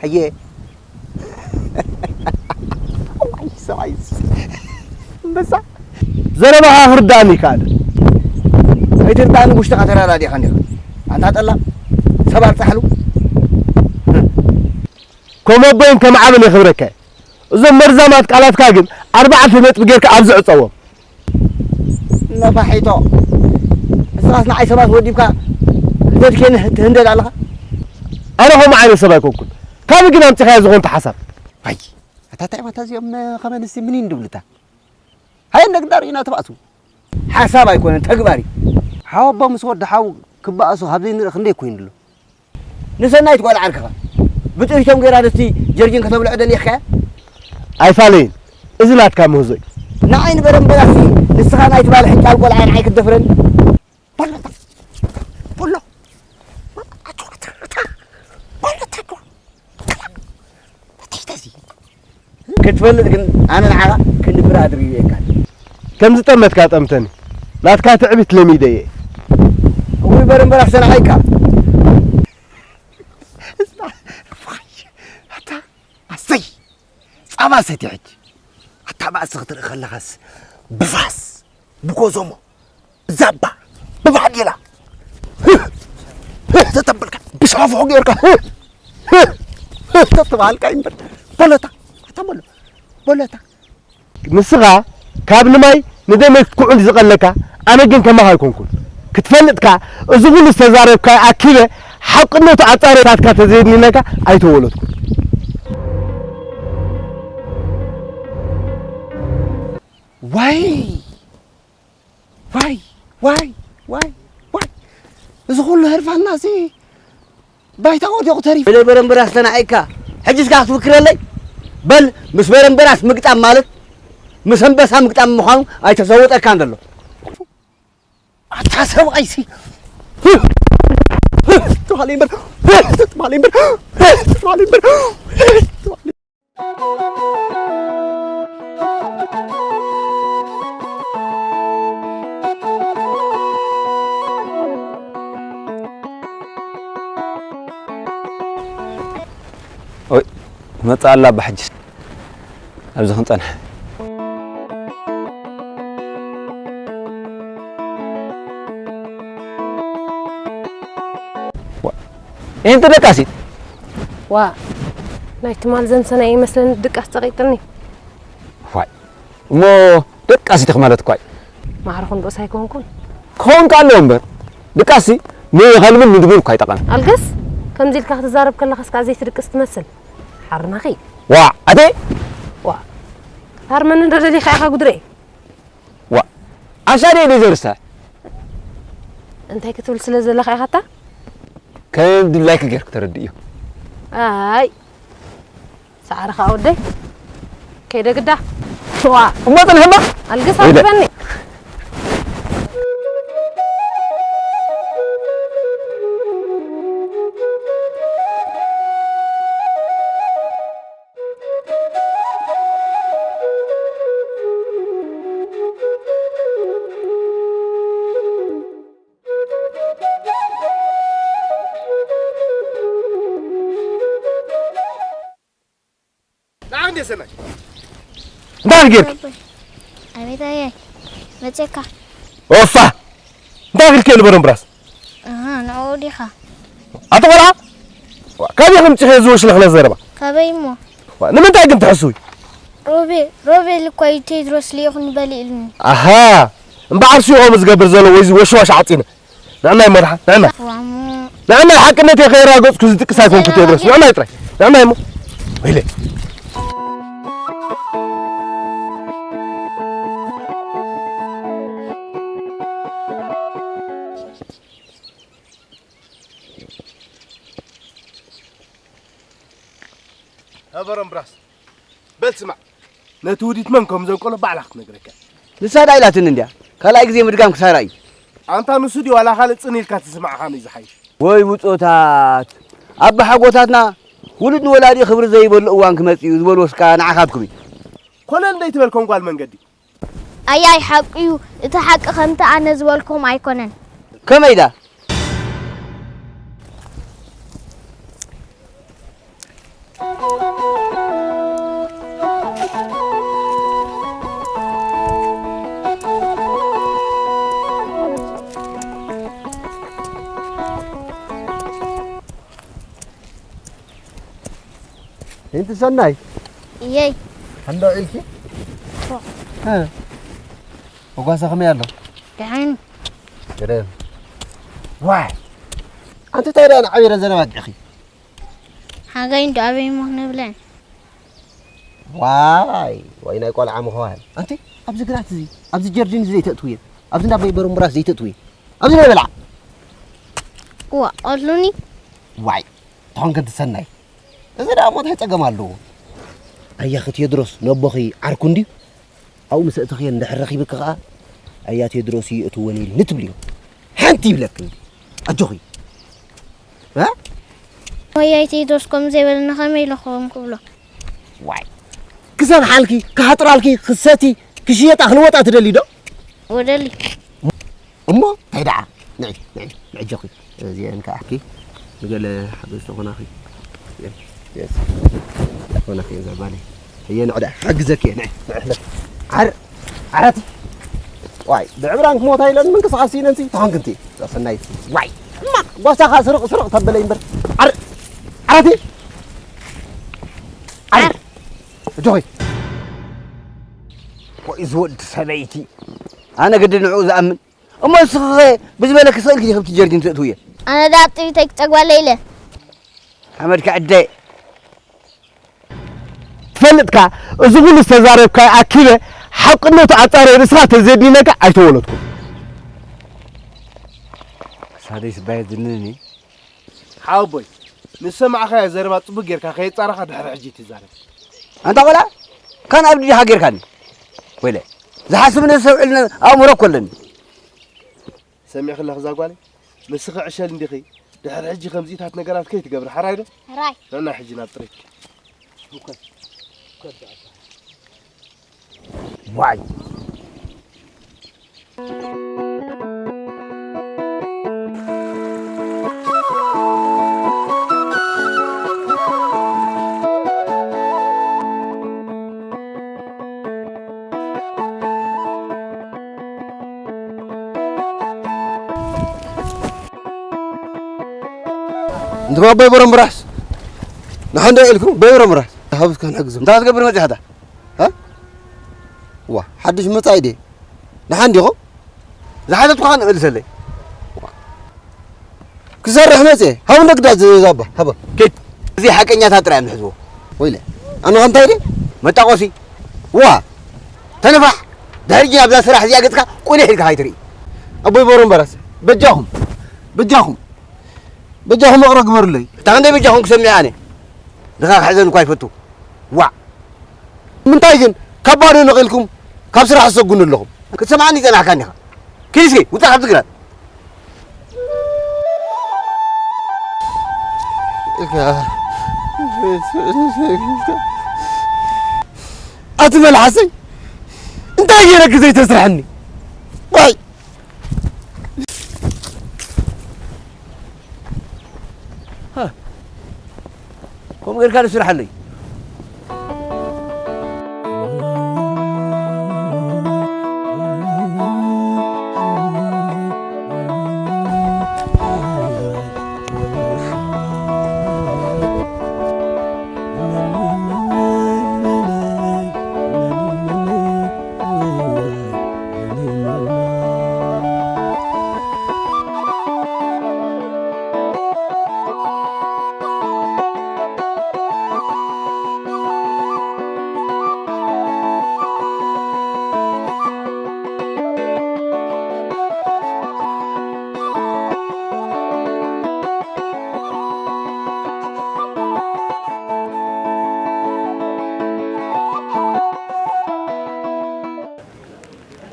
ኣየ። እዋይ ሰብኣይስ። እምበሳ። ዘረባኻ ክርዳእኒ ይከኣል። ኣይትርዳእኒ፣ ውሽጥኻ ተረዳዲእኻ እንዲኻ። ኣንታ ጠላም፣ ሰብ ኣርጻሕሉ። ከም ኣቦይን ከም ዓብን የኽብረካ እየ። እዞም መርዛማት ቃላትካ ግን ኣርባዕተ ነጥቢ ጌርካ ኣብዚ ዕጸዎም። ነፋሒቶ። ንስኻስ ንዓይ ሰባት ወዲብካ ልደትኬ ትህንደድ ኣለኻ? ኣነ ከምኡ ዓይነት ሰብ ኣይኮንኩን። ካበይ ግን ኣምጺኻዮ ዝኾንት ሓሳብ? ኣይ፣ ኣታ እንታይ ማለት እዚኦም ከመንስቲ ምን ይንድብልታ? ሃየ ነግዳር ኢና ተባእሱ። ሓሳብ ኣይኮነን ተግባር እዩ። ሓወቦ ምስ ወዲ ሓው ክባእሱ ካብ ዘይንርኢ ክንደይ ኮይኑ ኣሎ። ንሰናይት ጓል ዓርክኻ ብጥሪቶም ገይራ ድስቲ ጀርጂን ከተብልዖ ደሊኽካያ? ኣይፋለይን። እዚ ናትካ ምህዞ እዩ። ንዓይ ንበረምበራሲ ንስኻ ናይ ትባል ሕጫል ቆልዓ ንዓይ ክትደፍረኒ? በሎ፣ በሎ፣ በሎ፣ በሎ፣ በሎ፣ በሎ፣ በሎ፣ በሎ፣ በሎ፣ ክትፈልጥ ግን ኣነ ንዓኻ ክንብር ኣድርዩ እየ ካል። ከም ዝጠመትካ ጠምተኒ። ናትካ ትዕቢት ለሚደ እየ። እውይ በረምበር ኣሰናቒካ። ኣታ ኣሰይ ጻባ ሰቲ ሕጂ። ኣታ ባእሲ ክትርኢ ከለኻስ ብፋስ ብኮዞሞ ዛባ ብባዕዴላ ተተበልካ ብሻፎ ጌርካ ተተባሃልካ እምበር በለታ ኣታ በሎ በለታ። ንስኻ ካብ ንማይ ንደመይ ክትኩዕል ዝቐለካ፣ ኣነ ግን ከማኻ ኣይኮንኩን። ክትፈልጥካ እዚ ኩሉ ዝተዛረብካ ኣኪበ ሓቅነቱ ኣጻሪታትካ ተዘየድንነካ ኣይተወለድኩን። ዋይ ዋይ ዋይ ዋይ ዋይ፣ እዚ ኩሉ ህርፋና እዚ ባይታ ወዲቑ ተሪፉ። በለ በረምበራስ ተናዒካ፣ ሕጂ እስካ ክትፍክረለይ? በል ምስ በረምበራስ ምግጣም ማለት ምስ ኣንበሳ ምግጣም ምዃኑ ኣይተዘወጠካን ዘሎ። ኣታ ሰብኣይሲ። ትማሊ እምበር፣ ትማሊ እምበር፣ ትማሊ እምበር። ኦይ፣ መጻ ኣላ ኣባ ሕጅስ። ኣብዚ ክንጸንሕ። ዋ፣ እንቲ ደቃሲት። ዋ፣ ናይ ትማል ዘምሰና ይመስለኒ ድቃስ ጸቂጥኒ። ዋይ፣ እሞ ደቃሲትኽ ማለት እኳ እዩ። ማዕረ ክንዶስ ኣይኮንኩን። ክኸውን ከ ኣለዎ እምበር፣ ድቃሲ ንኸልብን ንድብን እኳ ኣይጠቐምን። ኣልገስ፣ ከምዚ ኢልካ ክትዛረብ ከለኻስ ከኣ ዘይትድቅስ ትመስል። ሓርናኺ። ዋ፣ ኣቲ? ዋ። ሃርመኒ ዶ ደሊኻ ኢኻ ጉድረ? ዋ። ዓሻ ድየ ደይ ዘርሳ? እንታይ ክትብል ስለ ዘለኻ ኢኻታ? ከም ድላይክ ጌርክ ተረድእዮ። ኣይ። ሳዕሪ ኸኣ ወደይ። ከይደ ግዳ። ዋ። እሞ ጽንሕማ? ኣልግስ ወይለ። ኣትበኒ። ንዓ እንዴ ሰናይ። እንታይ ጌርክ? ኣቤት ኣየ መጨካ። ኦፋ። እንታይ ኢልክ ንበሮም ብራስ? ኣሃ፣ ንዕኡ ዲኻ? ኣቶ ቆልዓ? ዋ፣ ካበይ ከምጽእ እዚ ወሽለኽለ ዘረባ? ካበይ እሞ? ዋ፣ ንምንታይ ግን ትሕስዊ? ሮቤ-፣ ሮቤል እኮ እዩ ቴድሮስ ልኢኹኒ በል ኢሉኒ። ኣሃ፣ እምበኣር ስዩ ከምኡ ዝገብር ዘሎ ወይ እዚ ወሽዋሽ ዓጺነ። ንዕናይ መርሓ፣ ንዕናይ። ዋሙ። ንዕናይ ሓቅነት እየ ከየራገጽኩ ዝጥቅስ ኣይኮንኩ ቴድሮስ። ንዕናይ ጥራይ። ንዕናይ እሞ። ወይለ። ነበሮም ብራስ። በል ስማዕ። ነቲ ውዲት መን ከም ዘንቀሎ ባዕላ ክትነግረካ። ንሳ ዳ ኢላትኒ እንድያ። ካልኣይ ግዜ ምድጋም ክሳራ እዩ። ኣንታ ንሱ ድዩ ዋላ ካልእ ጽን ኢልካ ትስማዕ ከመይ ዝሓይሽ? ወይ ብጾታት። ኣባሓጎታትና ውሉድ ንወላዲኡ ክብሪ ዘይበሉ እዋን ክመጽእ እዩ ዝበልዎ እስካ ንዓኻትኩም እዩ። ኮለል ደይ ትበል ከም ጓል መንገዲ። ኣያይ ሓቂ እዩ። እቲ ሓቂ ከምቲ ኣነ ዝበልኩም ኣይኮነን። ከመይ ዳ? እንቲ ሰናይ እየይ። ሓንዳ ኢልኪ? ፎ። እ። ወጓሳ ከመይ ኣሎ? ደሓን። ገደም። ዋይ። ኣንቲ እንታይ ደኣ ንዓቢረ ዘረባ ኣዲኺ? ሓጋይ እንዶ ኣበይ እሞ ክነብለን? ዋይ፣ ዋይ ናይ ቆልዓ ምዃን። ኣንቲ ኣብዚ ግራት እዚ፣ ኣብዚ ጀርዲን እዚ ዘይተእትውየን። ኣብዚ ናብ በይበሩምቡራስ ዘይተእትውየን። ኣብዚ ናይ በልዓ። ዋ፣ ኣሉኒ? ዋይ፣ ተኾንከ ትሰናይ። እዚ ደኣ እሞ እንታይ ጸገም ኣለዎ? ኣያኺ ቴድሮስ ነቦኺ ዓርኩ እንድዩ። ኣብኡ ምስ ኣእተኽዮ እንድሕር ረኺብኪ ኸኣ፣ ኣያ ቴድሮስ እዩ እትወኒ ኢልኒ ትብልዮ። ሓንቲ ይብለኪ እንዲ። ኣጆኺ። እ? ወያይ ቴድሮስ ከምኡ ዘይበለኒ ከመይ ኢለ ክኸውን ክብሎ? ዋይ። ክሰብሓልኪ፣ ክሃጥራልኪ፣ ክሰቲ፣ ክሽየጣ፣ ክልወጣ ትደሊ ዶ? ወደሊ። እሞ እንታይ ደኣ? ንዒ፣ ንዒ፣ ንዒ ኣጆኺ። እዚአን ከኣ ኣሕኪ ንገለ ሓገዝ ተኾናኺ። የስ፣ የስ። ተኾናኺ እዛ ጓለይ። እየ ንዕዳ ሓግዘኪ እየ። ንዒ፣ ንዒ፣ ንዒ። ዓር-፣ ዓራት። ዋይ፣ ብዕብራን ክሞታ ኢለን ምንቅስቃስ ኢለን ሲ ተኾንክ እንቲ። እዛ ሰናይት። ዋይ፣ እማ ጓሳኻ ስርቕ፣ ስርቕ ተበለይ እምበር። ዓር-፣ ዓራቲ። ዓር-፣ ዓር-፣ እጆኺ። ወይ ዝወድ ሰበይቲ። ኣነ ግዲ ንዕኡ ዝኣምን። እሞ ንስኺ ኸ ብዝበለኪ ስቕ ኢልኪ ዲኺ ኣብቲ ጀርዲን ተእትውዮ? ኣነ ደኣ ኣብ ጥሪተይ ክጸግባለ ኢለ። ሓመድካ ዕደ። ትፈልጥካ፣ እዚ ኩሉ ዝተዛረብካዮ ኣኪበ ሓቅነቱ ኣጻርየ ንስኻ ተዘዲነካ ኣይተወለድኩን። ክሳደይ ስባየ ዝንኒ። ሓወቦይ፣ ንዝሰማዕካዮ ዘረባ ጽቡቅ ጌርካ ከየጻረኻ ድሕሪ ሕጂ ትዛረብ። ኣንታ ቆልዓ፣ ካን ኣብዲ ዲኻ ጌርካኒ? ወይለ ዝሓስብ ነሰብ ዕልና ኣእምሮ እኮ ኣለኒ። ሰሚዕኺ ኣለኺ እዛ ጓለይ? ንስኺ ዕሸል እንዲኺ። ድሕሪ ሕጂ ከምዚታት ነገራት ከይትገብሪ፣ ሓራይ ዶ? ሕራይ። ንዕና ሕጂ ናብ ጥሪት። ዋይ። እንተ ኣቦይ በረምብራስ ንሓንዶ ኢልኩም ኣቦይ በረምብራስ ሃብስካ ንሕግዞም። እንታይ ክትገብር መጺኻ እታ? እ? ዋ፣ ሓድሽ መጻኢ ድየ? ንሓን ዲኹም? ዝሓተትኩኻ ንመልሰለይ። ክሰርሕ መጽየ። ሃቡ ነግዳ ዝዛባ፣ ሃባ። ኬት፣ እዚ ሓቀኛታት ጥራይ እዮም ዝሕዝዎ። ወይለ፣ ኣነ ኸ እንታይ ድየ? መጣቆሲ። ዋ፣ ተነፋሕ። ድሕሪ ናብዛ ስራሕ እዚኣ ገጽካ ቁሊሕ ኢልካ ከይትርኢ። ኣቦይ በረምበራስ፣ በጃኹም፣ በጃኹም፣ በጃኹም እቕረ ግበሩለይ። እታ ክንደይ በጃኹም ክሰምዕ ኣነ? ድኻ ክሕዘን እኳ ይፈቱ። ዋዕ! ምንታይ ግን ካብ ባዶ ነቒልኩም ካብ ስራሕ ትሰጉኑ ኣለኹም? ክትሰምዓኒ ይጸናሕካኒ ኢኻ። ኪድ እስኪ ውጻእ ካብዚ ግራት። ኣቲ መልሓሰይ፣ እንታይ ገይረኪ ዘይተስርሐኒ? ዋይ! ከምኡ ጌርካ ዶ ስርሓለይ?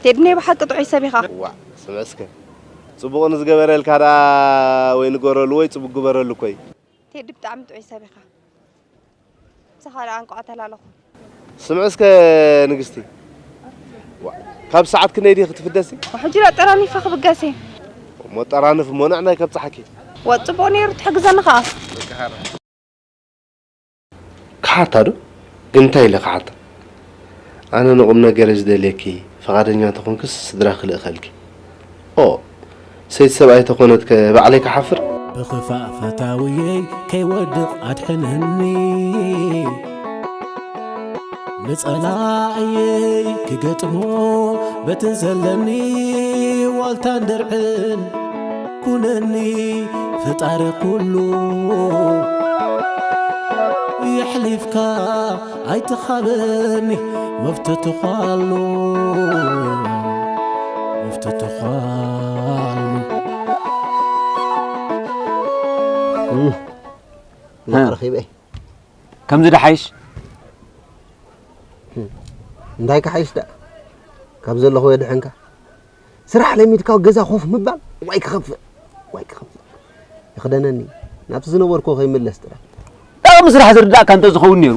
ቴዲ ናይ ብሓቂ ጥዑይ ሰብ ኢኻ። ዋእ፣ ስምዒ እስከ። ጽቡቕ ንዝገበረልካ ደኣ ወይ ንገረሉ ወይ ጽቡቕ ግበረሉ እኮ እዩ። ቴዲ ብጣዕሚ ጥዑይ ሰብ ኢኻ። ምሳኻ ደኣ እንቋዕ ተላለኹ። ስምዒ እስከ ንግስቲ። ዋእ፣ ካብ ሰዓት ክንደይ ዲኺ ክትፍደሲ? ሕጂ ደኣ ጠራኒፈ ክብገስ እየ። እሞ ጠራንፍ እሞ ንዕናይ ከብጽሓኪ። ዋእ፣ ጽቡቕ ነይሩ ትሕግዘኒ ኸኣ። ክሓታ ዶ? ግን እንታይ ኢለ ክሓታ? ኣነ ንቁም ነገር ዝደልየኪ፣ ፍቓደኛ ተኾንክስ ስድራ ክልእኸልኪ። ኦ፣ ሰይቲ ሰብኣይ ተኾነትከ ባዕለይ ክሓፍር? ብኽፋእ ፈታውየይ ከይወድቕ ኣድሕነኒ። ንጸላእየይ ክገጥሞ በትን ዘለኒ ዋልታን ድርዕን ኩነኒ ፈጣሪ ኩሉ። የሕሊፍካ ኣይትኻበኒ መፍተትዃሉ፣ መፍተትዃሉ። እም። እ። ረኺበ። ከምዚ ደሓይሽ? እም። እንታይ ክሓይሽ ደኣ? ካብ ዘለኹ የድሕንካ። ስራሕ ለሚድካ ኣብ ገዛ ኮፍ ምባል ዋይ ክኸፍእ፣ ዋይ ክኸፍእ። ይኽደነኒ፣ ናብቲ ዝነበርኩ ከይምለስ ጥራይ። ጠቓሚ ስራሕ ዝርዳእካ እንተ ዝኸውን ነይሩ፣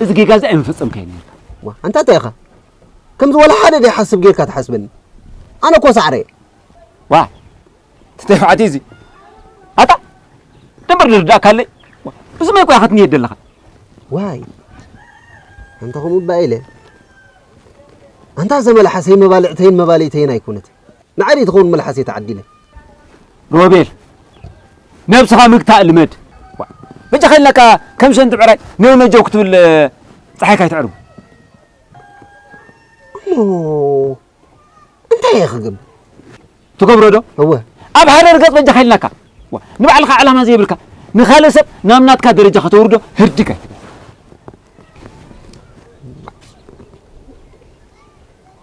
እዚ ጌጋ እዚ ኣይምፈጸምካዮ ነይርካ። ዋ፣ ኣንታ እንታይ ኢኻ? ከምዚ ወላ ሓደ ዘይሓስብ ጌርካ ትሓስበኒ። ኣነ እኮ ሳዕረ እየ። ዋ፣ እቲ ተባዕትይ እዚ። ኣታ፣ ደንበር ዝርዳእካ ኣለይ። ዋ፣ ብስመይ እኮ ኢኻ ክትንየድ ዘለኻ። ዋይ፣ ኣንታ ከምኡ እባ ኢለ። ኣንታ እዛ መልሓሰይ መባልዕተይን መባልዕተይን ኣይኮነትን። ንዓይ ትኸውን መልሓሰይ ተዓዲለ። ሮቤል፣ ነብስኻ ምግታእ ልመድ። ዋ፣ በጃኻ ኢልናካ ከም ሸንቲ ብዕራይ ነው ነጀው ክትብል፣ ጸሓይካ ኣይተዕርቡ። እሞ እንታይ እየ ክገብር? ትገብሮ ዶ? እወ። ኣብ ሓደ ርገጽ በጃኻ ኢልናካ። ዋ፣ ንባዕልኻ ዕላማ ዘይብልካ፣ ንኻልእ ሰብ ናብ ናትካ ደረጃ ከተውርዶ ህርድግ ኣይትበል።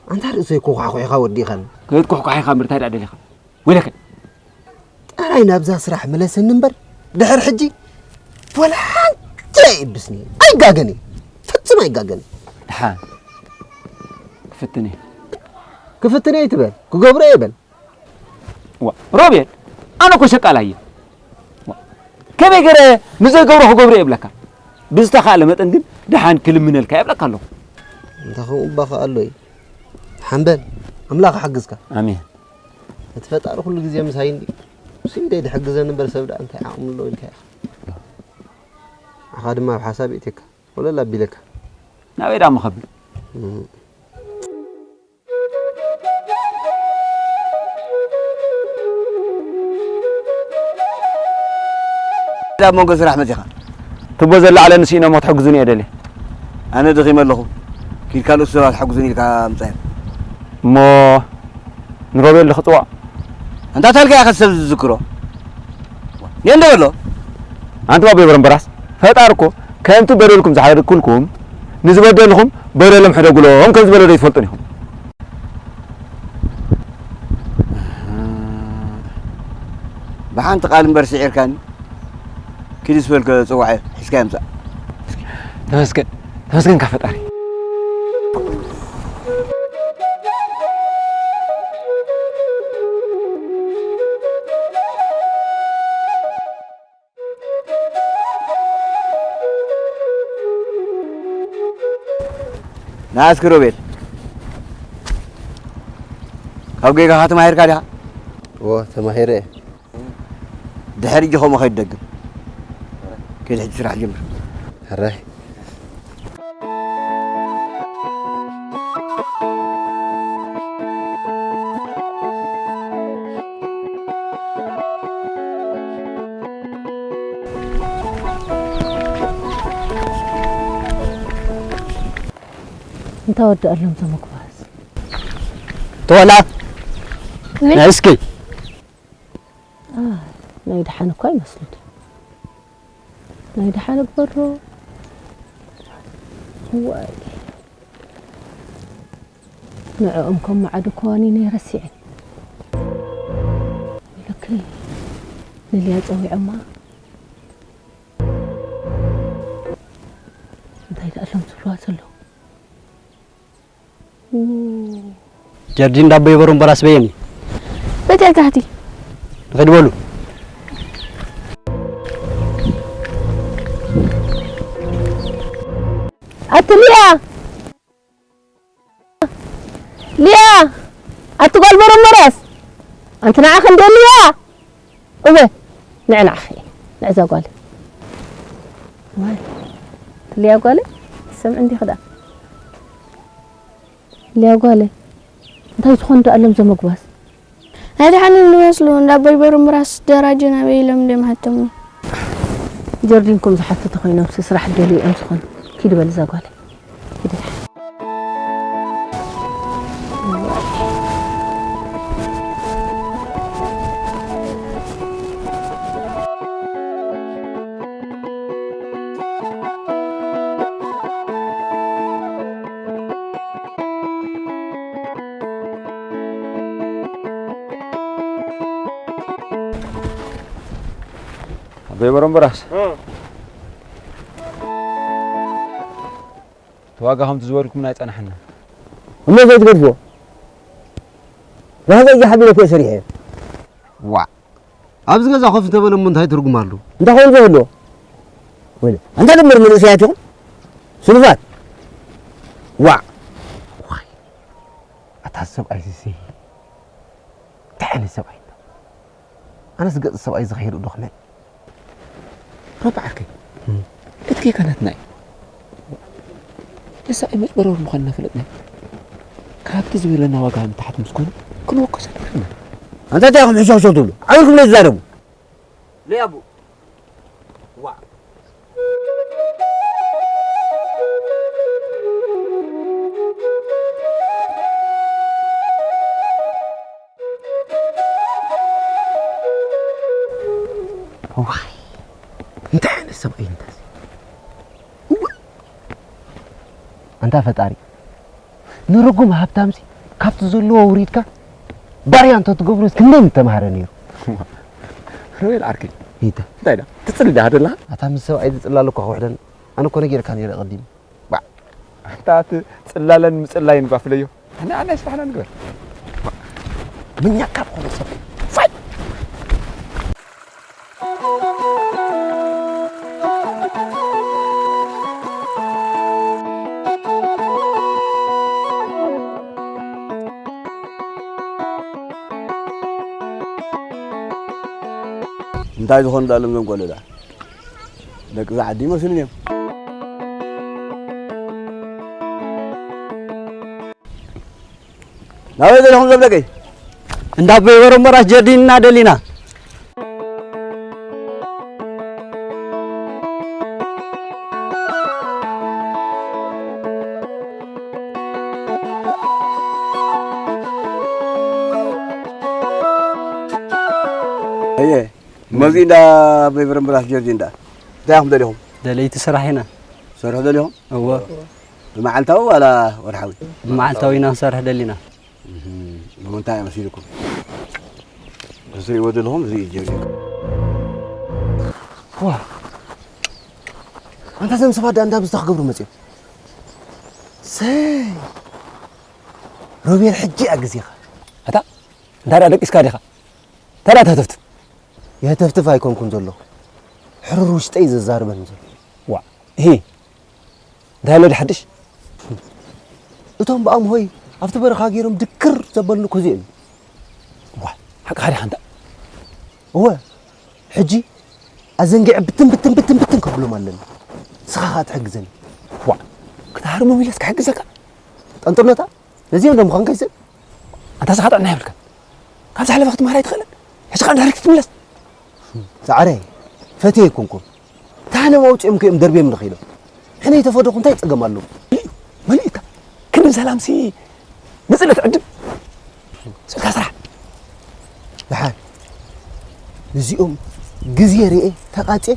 ኣንታ ርእሰይ ኮዃሕኩሒኻ ወዲእኻኒ። ከየትኮሕኳሒኻ እምበር እንታይ ደኣ ደሊኻ? ወይለከ። ጥራይ ናብዛ ስራሕ ምለሰኒ እምበር፣ ድሕሪ ሕጂ ወላ ሓንቲ ኣይእብስኒ። ኣይጋገን እየ። ፈጽም ኣይጋገን እየ። ደሓን። ፍትነ ክፍትነ ይትበል ክገብሮ እየ በል። ዋ፣ ሮቤል፣ ኣነ እኮ ሸቃላ እየ። ዋ፣ ከመይ ገይረ ንዘይገብሮ ክገብሮ እየ እብለካ? ብዝተኻእለ መጠን ግን ደሓን ክልምነልካ እየ እብለካ ኣለኹ። እንተ ከምኡ እባ ከኣ ኣሎ እዩ። ሓንበል፣ ኣምላኽ ይሓግዝካ። ኣሜን። እቲ ፈጣሪ ኩሉ ግዜ ምሳይ እንድዩ። እሱ እንደ ድሕግዘኒ እምበር ሰብ ደኣ እንታይ ዓቕሚ ኣለዎ ኢልካ ኢኻ። ንዓኻ ድማ ኣብ ሓሳብ የእትየካ። ወለል ኣቢለካ። ናበይ ደኣ ምኸብል? እም። ኣብ መንጎ ስራሕ መጺኻ? ትቦ ዘለዓለኒ ስኢኖሞ ክትሕግዙኒ እየ ደልየ። ኣነ ደኺመ ኣለኹ። ኪድ ካልኦት ሰባት ሓግዙኒ ኢልካ ምጻዮም። እሞ ንሮቤል ዶ ክጽውዖ? ኣንታ ታልካ ኢኻ ሰብ ዝዝክሮ? ኔ እንዶ በሎ። ኣንቱም ኣቦይ በረምበራስ፣ ፈጣሪ እኮ ከምቲ በደልኩም ዝሓደግኩልኩም፣ ንዝበደልኹም በደሎም ሕደጉሎም ከም ዝበሎ ዶ ኣይትፈልጡን ኢኹም? ብሓንቲ ቃል እምበር ስዒርካኒ። ኪድስ በልከ ጽዋዕ ሒዝካ ምጻእ። ተመስገን፣ ተመስገን ካብ ፈጣሪ። ና እስኪ ሮቤል፣ ካብ ጌጋኻ ተማሂርካ ዲኻ? እወ፣ ተማሂረ እየ። ድሕሪ ሕጂ ከምኡ ከይትደግም። ኪድ ሕጂ ስራሕ ጀምር። ሕራይ። እንታይ ወዲ ኣሎም ዘመጉባዝ? ተወላ። ምን? ናይ እስኪ። ኣይ፣ ናይ ደሓን እኮ ኣይመስልን። ናይ ደሓን እግበሮ። ዋይ። ንዕኦም ከም ማዕዶ ከዋኒነ ረሲዐ። ልክዕ ንልያ ጸዊዖማ። እንታይ ደኣ ኣሎም ዝብልዋ ዘለዉ? ጀርዲን ዳቦ ይበሩ እምበር ኣስበየኒ። በቲ ታሕቲ። ንኸይድ በሉ። ኣቲ ሊያ! ሊያ! ኣቲ ጓል በረምበራስ! ኣንቲ ንዓኺ እንደ ሊያ! እወ፣ ንዕ ንዓኺ፣ ንዕዛ ጓል። ዋይ፣ ሊያ ጓል፣ ትሰምዒ እንዲኺ ደኣ። ሊያ ጓል፣ እንታይ ዝኾን ደኣ ኣሎም ዘመጉባዝ? ናይ ደሓን እንመስሉ፣ እንዳ ኣቦይ በረምበራስ ደራጀ ናበይ ኢሎም እንድዮም ሓተምኒ። ጀርዲን ከም ዝሓተተ ኮይኖም፣ ስራሕ ደልዩ እዮም ዝኾኑ። ኪዲ በል እዛ ጓል። ኪዲ። ኣቦይ በረምበራስ። እ። እቲ ዋጋ ከምቲ ዝበልኩምና ኣይጸናሕና። እሞ ዘይትገድፍዎ? ዋጋ እየ ሓቢረ እኮ እየ ሰሪሐዮ። ዋእ! ኣብዚ ገዛ ኮፍ እንተበለ እሞ እንታይ ትርጉም ኣለዎ? እንታይ ኮይኑ ዘይህልዎ? ወይለ፣ ኣንታ ድምር መንእሰያት ኢኹም? ስኑፋት! ዋእ! ዋይ! ኣታ ሰብኣይ እዚ እንታይ ዓይነት ሰብኣይ እንዳ? ኣነስ ገጽ ሰብኣይ ዝኸይድ ዶ ክመን? ረባ ዓርከይ፣ እም። እቲ ጌጋ ናትና እዩ። ንሳ እዩ መጭበርበር ምዃንና ፈለጥና። ካብቲ ዝበለና ዋጋ ንታሕቲ ምስ ኮነ ክንወከሶ ኣይንኽእልን ኢና። ኣንታ እንታይ ኢኹም ሕሸውሸው ትብሉ? ዓው ኢልኩም ነይ ትዛረቡ። ለይ ኣቡ። ዋ። ዋይ፣ እንታይ ዓይነት ሰብኣይ እዩ እንታዚ? እወ። ኣንታ ፈጣሪ፣ ንርጉም ሃብታምሲ ካብቲ ዘለዎ ውሪድካ ባርያ እንተትገብሮስ ክንደይ ምተማህረ ነይሩ። ሮቤል ዓርከይ፣ ይተ። እንታይ ዳ? ትጽሊ ዳ ደላ? ኣታ ምስ ሰብኣይ ዝጽላል እኮ ክውሕደን። ኣነ እኮ ነጊረካ ነይረ ቀዲሙ። ባዕ። ኣንታ እቲ ጽላለን ምጽላይን ባ ፍለዮ። ንዓና ስራሕና ንግበር። ምኛካ ብኾነ ሰብ ፋይ! እንታይ ዝኾኑ ዳሎም ዘንቆለዳ? ደቂ ዛ ዓዲ ይመስሉን እዮም። ናበይ ዘለኹም ዘብለቀይ? እንዳ ኣቦይ በረምበራስ ጀርዲንና ደሊና። እየ፣ መዚ እንዳ ኣቦይ በረምበራስ ጀርዲን እንዳ። እንታይ ኢኹም ደሊኹም? ደለይቲ ስራሕ ኢና። ሰርሑ ደሊኹም? እወ። ብመዓልታዊ ዋላ ወርሓዊ? ብመዓልታዊ ኢና ክንሰርሕ ደሊና። እህ፣ ንምንታይ መሲልኩም? እዚ ትሪእዎ ዘለኹም እዚ እዩ ጀርዲን። ዋ፣ ኣንታ እዞም ሰባት ደኣ እንዳ ብዝታ ክገብሩ መጺኦም። ሰይ፣ ሮቤል፣ ሕጂ እያ ግዜኻ። ኣታ፣ እንታይ ደኣ ደቂስካ ዲኻ? እንታይ ደኣ ተህተፍትፍ? የህተፍትፍ ኣይኮንኩን ዘለኹ። ሕሩር ውሽጠይ እዩ ዘዛርበኒ ዘሎ። ዋ፣ እሂ፣ እንታይ ኣሎ ድሓድሽ? እቶም ብኣምሆይ ኣብቲ በረኻ ገይሮም ድክር ዘበሉኒ እኮ እዚኦም እዮም። ዋ፣ ሓቅኻ ዲኻ እንታ? እወ፣ ሕጂ ኣዘንጊዐ ብትን ብትን ብትን ብትን ከብሎም ኣለኒ። ንስኻ ኸኣ ትሕግዘኒ። ዋ፣ ክትሃርሞም ኢለስ ክሕግዘካ? ጠንጥነታ ነዚኦም ዶ ምዃንካ ይስእን? ኣንታ ንስኻ ጥዕና የብልካን። ካብ ዝሓለፈ ክትመሃር ኣይትኽእልን? ሕጂ ኸኣ ንድሕሪት ክትምለስ? ሰዓረ፣ ፈትየ ኣይኮንኩን። ታህነም ኣውጺኦም ከዮም ደርብዮም ንኸይዶም። ሕነ ይተፈደኹ እንታይ ጸገም ኣለዎ? መሊእካ። ክንዲ ሰላምሲ ንጽለት ዕድም። ስልካ ስራሕ። ደሓን። ነዚኦም ግዜ ርኤ ተቓጽየ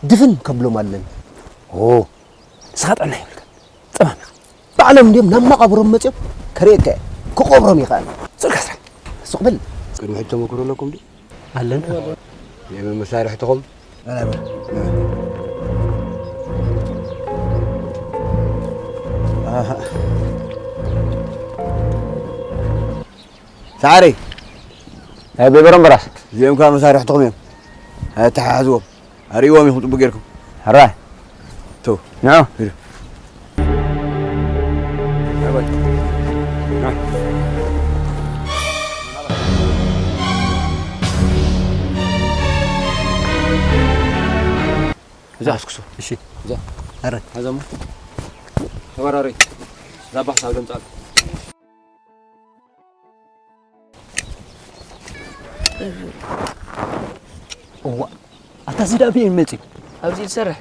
ድፍን ከብሎም ኣለኒ። ኦ፣ ንስኻ ጥዕና የብልካን። ጸማም ኢኻ። ባዕሎም እንድዮም ናብ መቓብሮም መጺኦም ከርእየካ እየ። ክቐብሮም እየ ከኣ። ስልካ ስራሕ። ስቕ በል። ቅድሚ ሕጂ ተመክሮ ኣለኩም ድዩ? ኣለና። ናይ መን መሳርሕትኹም? ኣላ በል። ኣሃ። ሰዓረይ። ናይ ቤበሮም በራስ። እዚኦም ከኣ መሳርሕትኹም እዮም። ኣተሓሕዝዎም። ኣርእይዎም ኢኹም ጽቡቕ ጌርኩም። ሕራይ። ቶ። ንዑ። ሂዱ። እዛ ኣስኩሶ። እሺ። እዛ። ኣረ። ሓዘሙ። ተወራሪ። እዛ ባሕሳ ኣብ ደምጻል። እዋ፣ ኣታ እዚ ደኣ ብየን መጺኡ? ኣብዚ ዝሰርሕ።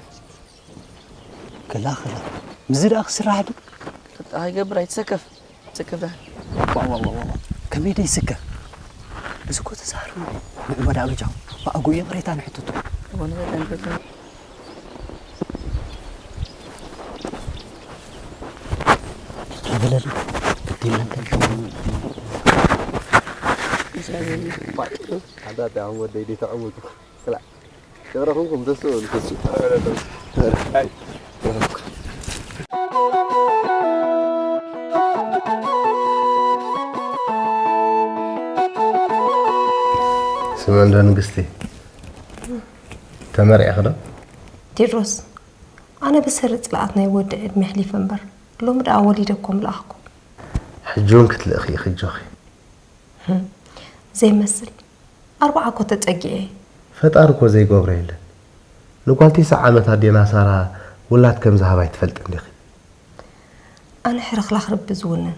ክላ፣ ክላ። ምስዚ ደኣ ክስራሕ ድዩ? ኣይገብር፣ ኣይትሰከፍ። ትሰከፍ ደኣ። ዋ፣ ዋ፣ ዋ፣ ዋ፣ ዋ። ከመይ ደይ ይስከፍ? እዚ እኮ ተዛህሩ ንዑ መዳበጃ። ብኣግኡ እዮም ሬታ ንሕትቱ። እዋ፣ ንሬታ ንሕትቱ። ተበለሉ። ግዴና እንታይ ከምኑ? ሓዳት ኣሁን ወደይ ዴታ ዕሙት። ክላ። ክብረኹም ተስኡ፣ ተስኡ። ኣይ። ስመን ዶ ንግስቲ? ተመርዒኺ ዶ? ቴድሮስ፣ ኣነ ብሰሪ ጽልኣት ናይ ወዲ ዕድመ ኣሕሊፈ እምበር፣ ሎሚ ደኣ ወሊደ እኮ ምለኣኽኩ። ሕጂ እውን ክትልእኺ ኢኺ፣ ኣጆኺ። ህም፣ ዘይመስል። ኣርብዓ እኮ ተጸጊዐ። ፈጣሪ እኮ ዘይገብሮ የለን። ንጓል ተስዓ ዓመት ኣዴና ሳራ ውላድ ከም ዝሃባ ኣይትፈልጥን ዲኺ? ኣነ ሕርኽላኽ ልቢ ዝውንን፣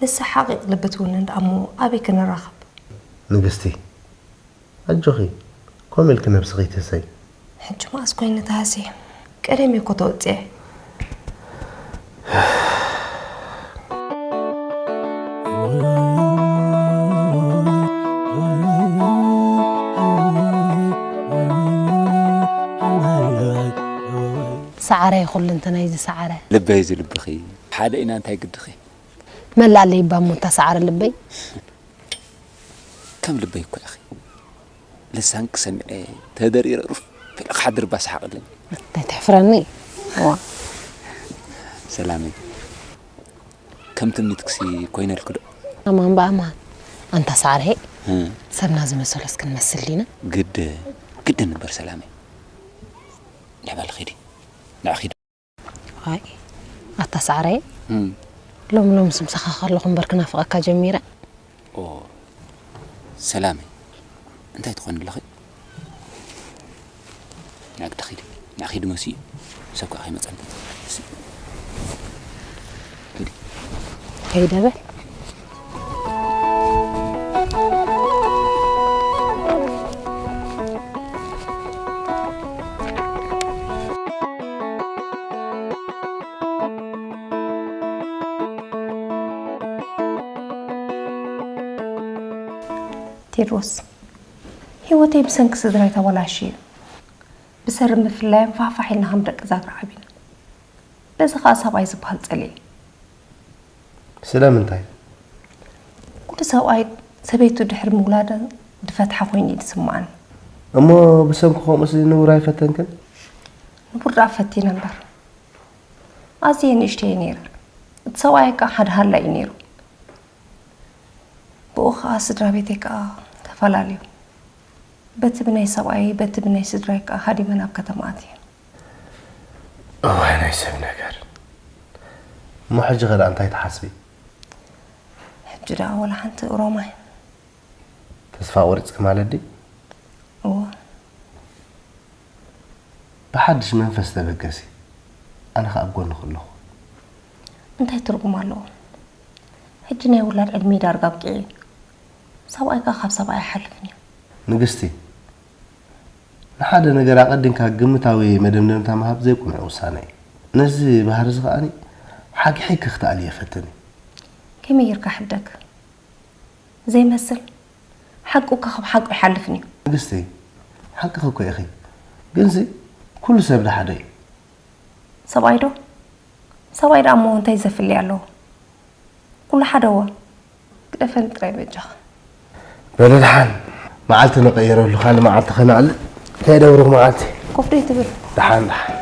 ንሳ ሓቒቕ ልቢ ትውንን ደኣ እሞ ኣበይ ክንራኸብ? ንግስቲ፣ ኣጆኺ፣ ከምኡ ኢልኪ ነብስኺ ትህሰይ። ሕጂ መኣስ ኮይነ ተሃስየ? ቀደም እየ እኮ ተወጺዐ። ሰዓረ ኩሉ እንተ ናይዚ ሰዓረ። ልበይ እዚ ልብኺ፣ ሓደ ኢና እንታይ ግድኺ? መላእ ለይባ እሞ እታ ሰዓረ ልበይ። ከም ልበይ እኮ ኢኺ። ልሳንኪ ሰሚዐ ተደሪረ ሩፍ ኢለ ክሓድር እባ ሰሓቕ ኣለኒ። እንታይ ተሕፍረኒ? ዋ። ሰላመይ። ከም ትምኒትክሲ ኮይነልኪ ዶ? ኣማን ብኣማን። ኣንታ ሳዕረ፣ እ፣ ሰብና ዝመሰሎስ ክንመስል ዲና? ግድ፣ ግድ ንበር ሰላመይ። ንዕበል ኺዲ። ንዕኺ ዶ? ዋይ፣ ኣታ ሳዕረ፣ እ፣ ሎም ሎም ስምሰኻ ከለኹ እምበር ክናፍቐካ ጀሚረ። ኦ፣ ሰላመይ፣ እንታይ ትኾኒ ኣለኺ? ንዕግዲ ኺዲ፣ ንዕኺ ዶ መሲኡ፣ ሰብ ከኣ ከይመጸኒ። ኪዲ። ከይደ በል። ቴድሮስ፣ ህይወተይ ብሰንኪ ስድራይ ተበላሽዩ እዩ። ብሰሪ ምፍላዮም ፋሕፋሕ ኢልና ከም ደቂ ዛግራ ዓቢና። በዚ ኸኣ ሰብኣይ ዝበሃል ጸሊኤ። ስለምንታይ? ኩሉ ሰብኣይ ሰበይቱ ድሕሪ ምውላዳ ዝፈትሓ ኮይኑ እዩ ዝስምዓኒ። እሞ ብሰንኪ ከምኡሲ ንቡር ኣይፈተንክን? ንቡር ደኣ ፈቲነ እምበር። ኣዝየ ንእሽተይ እየ ነይረ። እቲ ሰብኣይ ከኣ ሓደ ሃላይ እዩ ነይሩ። ብኡ ኸኣ ስድራ ቤተይ ከኣ ተፈላለዩ። በቲ ብናይ ሰብኣየይ በቲ ብናይ ስድራይ ከኣ ሃዲመ ናብ ከተማ ኣትየ። እዋይ ናይ ሰብ ነገር። እሞ ሕጂ ኸ ደኣ እንታይ ትሓስቢ? ሕጂ ደኣ ወላ ሓንቲ ኦሮማይ። ተስፋ ቆሪጽኪ ማለት ድዩ? እወ። ብሓድሽ መንፈስ ተበገሲ። ኣነ ኸኣ ኣብ ጎንኺ ኣለኹ። እንታይ ትርጉም ኣለዎ? ሕጂ ናይ ውላድ ዕድመይ ዳርጋ ኣብቂዑ እዩ። ሰብኣይ ከኣ ካብ ሰብኣይ ኣይሓልፍን እዩ። ንግስቲ፣ ንሓደ ነገር ኣቐዲምካ ግምታዊ መደምደምታ ምሃብ ዘይቅኑዕ ውሳነ እዩ። ነዚ ባህሪ እዚ ከኣ ሓግሒግኪ ክትኣልዮ ፈትኒ። ከመይ ጌርካ ሕደግ? ዘይመስል ሓቁ እኳ ካብ ሓቁ ኣይሓልፍን እዩ። ንግስቲ፣ ሓቅኺ እኮ ኢኺ። ግንሲ ኩሉ ሰብ ደሓደ እዩ። ሰብኣይ ዶ? ሰብኣይ ደኣ እሞ እንታይ ዘፍሊ ኣለዎ? ኩሉ ሓደ እዋ። ግደፈኒ ጥራይ በጃኻ። በሊ ደሓን መዓልቲ ንቐይረሉ፣ ካልእ መዓልቲ ከነዕልል። ከይደ ብሩኽ መዓልቲ። ኮፍ ዶ ኣይትብል? ደሓን ደሓን።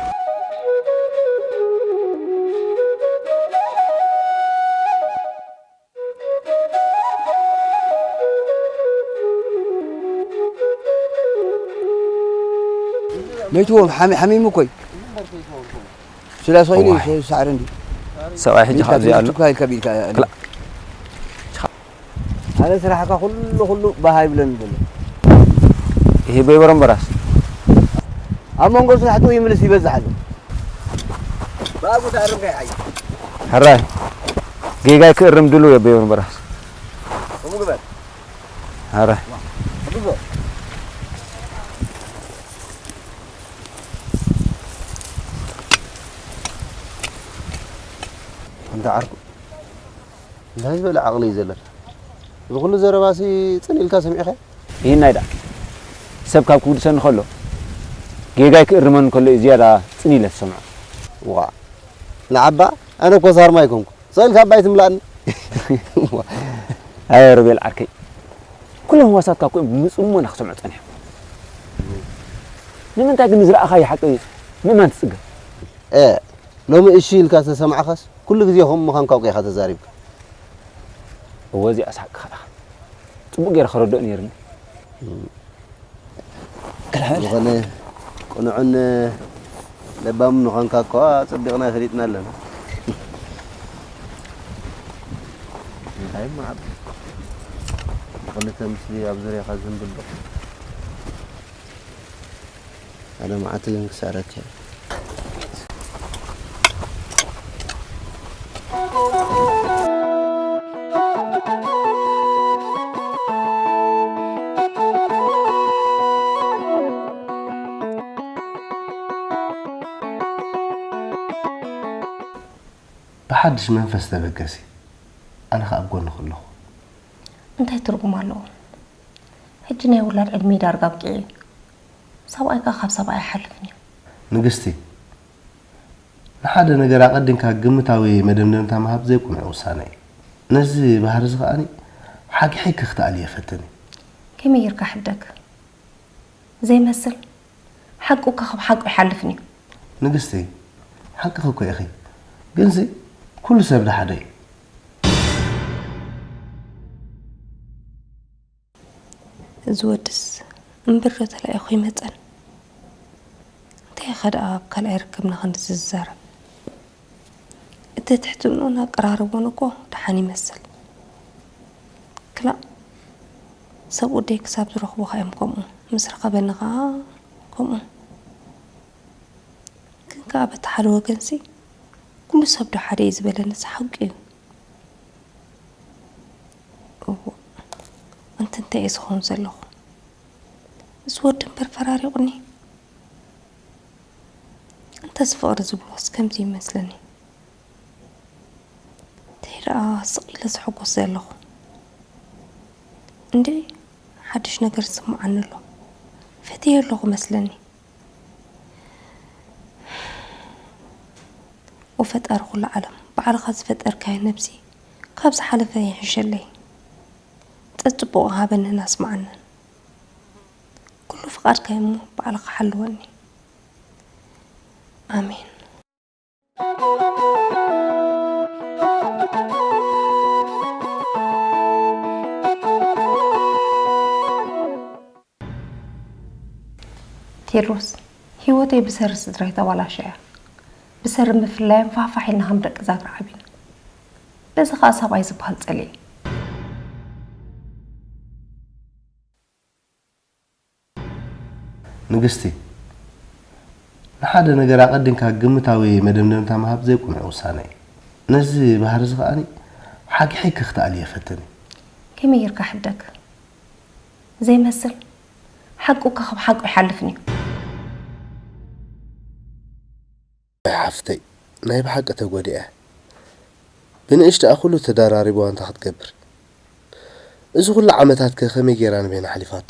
መይትዎ ሓሚ-፣ ሓሚሙ እኮይ። ስለ ሰይሉ እዋይ። ሰ-፣ ሳዕሪ እንዲ። ሰብኣይ ሕጂ ካብዚ ኣሎ። ቱካ ኢልካ ቢልካ ኣሎ። ክላ-፣ ኣነ ስራሕካ ኩሉ ኩሉ ባህ ኣይብለኒ ዘሎ። ይሄ በይበረም በራስ። ኣብ መንጎ ስራሕቱ ይምልስ ይበዝሕ ኣሎ። ብኣቡ ተኣርም ከይሓይ። ሕራይ። ጌጋይ ክእርም ድሉ የበይበረም በራስ። ከምኡ ግበር። ሕራይ። ግዞ። ኣንታ ዓርኩ፣ እንታይ ዝበለ ዓቕሊ እዩ ዘለካ? እዚ ኩሉ ዘረባሲ ጽን ኢልካ ሰሚዕካ? ይህናይ ደኣ ሰብ ካብ ክውድሰኒ ከሎ ጌጋይ ክእርመኒ ከሎ እዩ ዝያዳ ጽን ኢለ ዝሰምዖ። ዋ፣ ንዓባ ኣነ እኮ ሳርማ ኣይኮንኩ። ስቕ ኢልካ ኣባይ ትምልኣኒ። ኣየ ሮቤል ዓርከይ፣ ኩሎም ህዋሳትካ እኮ እዮም ብጽሞና ክሰምዑ ጸኒሖም። ንምንታይ ግን ንዝረኣኻዮ ሓቂ ምእማን ትጽገም? እ፣ ሎሚ እሺ ኢልካ ዝተሰማዕካስ ኩሉ ግዜ ከምኡ ምዃንካ ኣውቂኻ ተዛሪብካ። እወ እዚኣስ ሓቅኻ ኢኻ። ጽቡቕ ገይረ ክረድኦ ነይርኒ። ዝኾነ ቅኑዕን ለባምን ምዃንካ እኳ ኣጸቢቕና ፈሊጥና ኣለና። እንታይ እሞ ዓቢ ክልተ ምስሊ ኣብ ዙርያኻ ዝንብልቕ። ሓደ መዓልቲ ግን ክስዕረካ እየ። ብሓድሽ መንፈስ ተበገሲ። ኣነ ኸኣ ኣብ ጎንኺ ኣለኹ። እንታይ ትርጉም ኣለዎ? ሕጂ ናይ ውላድ ዕድመይ ዳርጋ ኣብቂዑ እዩ። ሰብኣይ ከኣ ካብ ሰብኣይ ኣይሓልፍን እዩ። ንግስቲ፣ ንሓደ ነገር ኣቐዲምካ ግምታዊ መደምደምታ ምሃብ ዘይቅኑዕ ውሳነ እዩ። ነዚ ባህሪ እዚ ከኣ ሓግሒግኪ ክትኣልዮ ፈትኒ። ከመይ ጌርካ ሕደግ? ዘይመስል ሓቁ እኳ ካብ ሓቁ ኣይሓልፍን እዩ። ንግስቲ፣ ሓቅኺ እኮ ኢኺ። ግንሲ ኩሉ ሰብ ደሓደ እዩ። እዚ ወድስ እምብር ዶ ተላኢኹ ይመጸን? እንታይ ኢኻ ደኣ ኣብ ካልኣይ ርክብና ክንድዚ ዝዛረብ? እቲ ትሕትንኡን ኣቀራርቦን እኮ ደሓን ይመስል። ክላእ፣ ሰብ ወደይ ክሳብ ዝረኽቡኻ እዮም ከምኡ፣ ምስ ረኸበኒ ኸኣ ከምኡ። ግን ከኣ በቲ ሓደ ወገንሲ፣ ኩሉ ሰብ ዶ ሓደ እዩ ዝበለንስ ሓቂ እዩ። እዎ፣ ኣንቲ እንታይ እየ ዝኸውን ዘለኹ? እዚ ወዲ እምበር ፈራሪቑኒ። እንተስ ፍቕሪ ዝብሎስ ከምዚ ይመስለኒ። እንታይ ደኣ ስቕ ኢለ ዝሕጎስ ዘለኹ? እንዴ፣ ሓድሽ ነገር ይስምዓኒ ኣሎ። ፈትየ ኣለኹ መስለኒ። ወፈጣሪ ኩሉ ዓለም፣ ባዕልኻ ዝፈጠርካዮ ነብሲ ካብ ዝሓለፈ ይሕሸለይ። ጸጽቡቕ ሃበንን ኣስምዓንን። ኩሉ ፍቓድካ እሞ ባዕልኻ ሓልወኒ። ኣሜን። ቴድሮስ፣ ህይወተይ ብሰሪ ስድራይ ተባላሽያ። ብሰሪ ምፍላዮም ፋሕፋሕ ኢልና ከም ደቂ ዛግራ ዓቢና። በዚ ኸኣ ሰብኣይ ዝበሃል ጸሊኤ። ንግስቲ፣ ንሓደ ነገር ኣቐዲምካ ግምታዊ መደምደምታ ምሃብ ዘይቅኑዕ ውሳነ እዩ። ነዚ ባህርዚ ከኣ ሓግሒግኪ ክትኣልዮ ፈትኒ። ከመይ ጌርካ ሕደግ? ዘይመስል ሓቁ እኮ ካብ ሓቁ ይሓልፍን እዩ። ኣይ ሓፍተይ፣ ናይ ብሓቂ ተጎዲኣ። ብንእሽትኣ ኩሉ ተደራሪብዋ እንታይ ክትገብር? እዚ ኩሉ ዓመታት ከ ከመይ ጌራ ንበይና ሓሊፋቶ?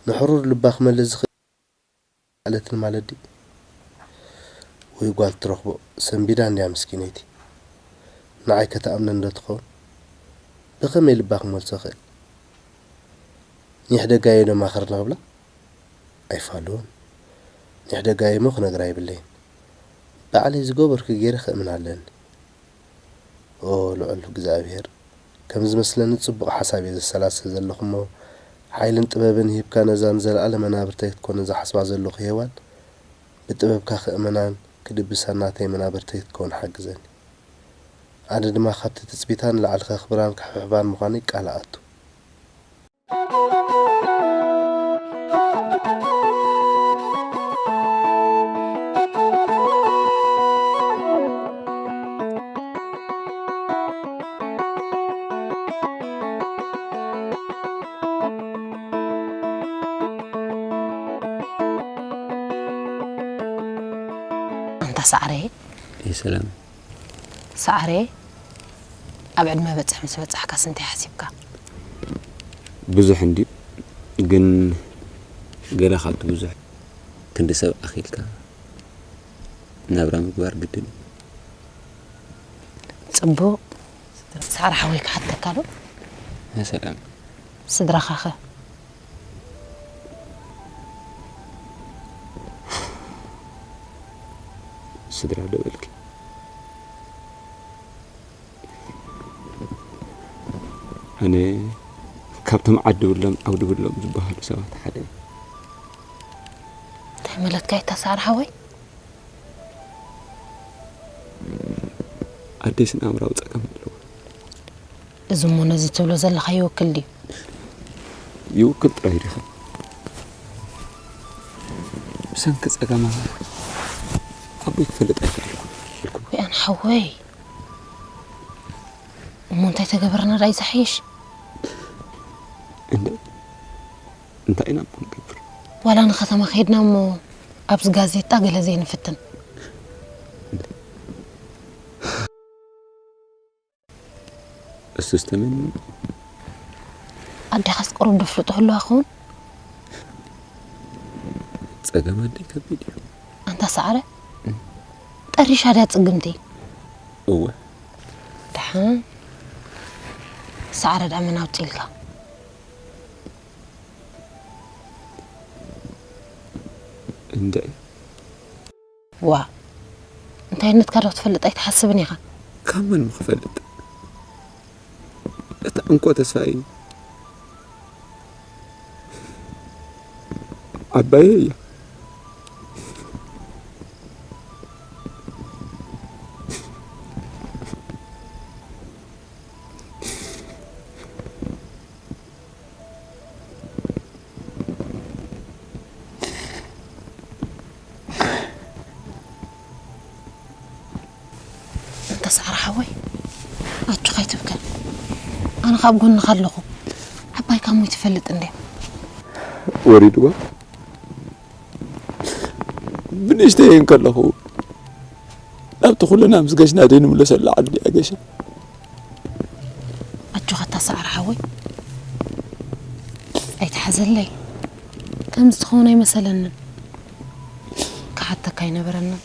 ንሕሩር ልባ ክመልስ ዝኽእል ኣለትኒ ማለት ድዩ? ወይ ጓል ትረኽቦ ሰንቢዳ እንድያ ምስኪነይቲ። ንዓይ ከተኣምነኒ ዶ ትኸውን? ብኸመይ ልባ ክመልሶ እኽእል? ኒሕ ደጋየ ዶ ማኸርኒ ክብላ? ኣይፋሉን። ኒሕ ደጋየ እሞ ክነግራ የብለይን። ባዕለይ ዝገበርኩ ገይረ ከእምና ኣለኒ። ኦ ልዑል እግዚኣብሔር፣ ከም ዝመስለኒ ጽቡቕ ሓሳብ እየ ዘሰላስል ዘለኹ እሞ፣ ሓይልን ጥበብን ሂብካ ነዛ ንዘለኣለም መናብርተይ ክትኮን ዝሓስባ ዘለኹ ሄዋን፣ ብጥበብካ ክእመናን ክድብሳን ናተይ መናብርተይ ክትከውን ሓግዘኒ። ኣነ ድማ ካብቲ ትጽቢታ ንላዕሊ ከኽብራን ክሕብሕባን ምዃነይ ቃል እኣቱ። ኣንታ ሰዓረይ። እይ ሰላም። ሰዓረይ፣ ኣብ ዕድመ በጽሕ ምስ በጻሕካስ እንታይ ሓሲብካ? ብዙሕ እንድዩ፣ ግን ገለ ካብቲ ብዙሕ ክንዲ ሰብ ኣኺልካ ናብራ ምግባር ግድን እዩ። ጽቡቕ። ሰዓረ ሓወይ ክሓተካ ዶ? እይ ሰላም። ስድራኻ ኸ? ስድራ ዶ በልኪ? ኣነ ካብቶም ዓዲ ብሎም ዓውዲ ብሎም ዝበሃሉ ሰባት ሓደ እየ። እንታይ ማለትካ እዩ እታ ሰዓረ ሓወይ? ኣደይ ስነ ኣእምራዊ ጸገም ኣለዋ። እዚ እሞ ነዚ ትብሎ ዘለኻ ይውክል ድዩ? ይውክል ጥራይ ዲኻ? ብሰንኪ ጸገማ ኣቦይ ክፈልጥ ኣይከኣልኩን ኢልኩም። ወይ ኣነ ሓወይ፣ እሞ እንታይ ተገበርና ደኣ እዩ ዝሓይሽ? እንደ እንታይ ኢና እሞ ንገብር? ዋላ ንከተማ ከይድና እሞ ኣብዚ ጋዜጣ ገለ ዘይንፍትን? እሱስ ተመን። ኣዴኻስ ቁሩብ ዶ ፍልጦ ህልዋ ክኸውን? ጸገም ኣደይ ከቢድ እዩ። ኣንታ ሰዓረ፣ እም። ጠሪሻ ድያ ጽግምቲ? እወ። ደሓን። ሰዓረ ደኣ መን ኣውጺልካ? እንድዒ። ዋእ፣ እንታይነትካ ዶ ክትፈልጥ ኣይትሓስብን ኢኻ? ካብ መን ምኽፈልጥ? እታ እንኮ ተስፋይ፣ ዓባየይ እያ። እንተ ሳዕሪ ሓወይ ኣጆኻ ኣይትብከል። ኣነ ካብ ጎንኻ ኣለኹ። ዓባይካ እሞ ይትፈልጥ እንድያ። ወሪድዋ ብንእሽተይ እንከለኹ ናብቲ ኩልና ምስ ገሽና ደይ ንምለሰሉ ዓዲ እያ ገሻ። ኣጆኻ እታ ሳዕሪ ሓወይ ኣይትሓዘለይ። ከምዚ ትኸውን ኣይመሰለንን። ክሓተካ ኣይነበረንን።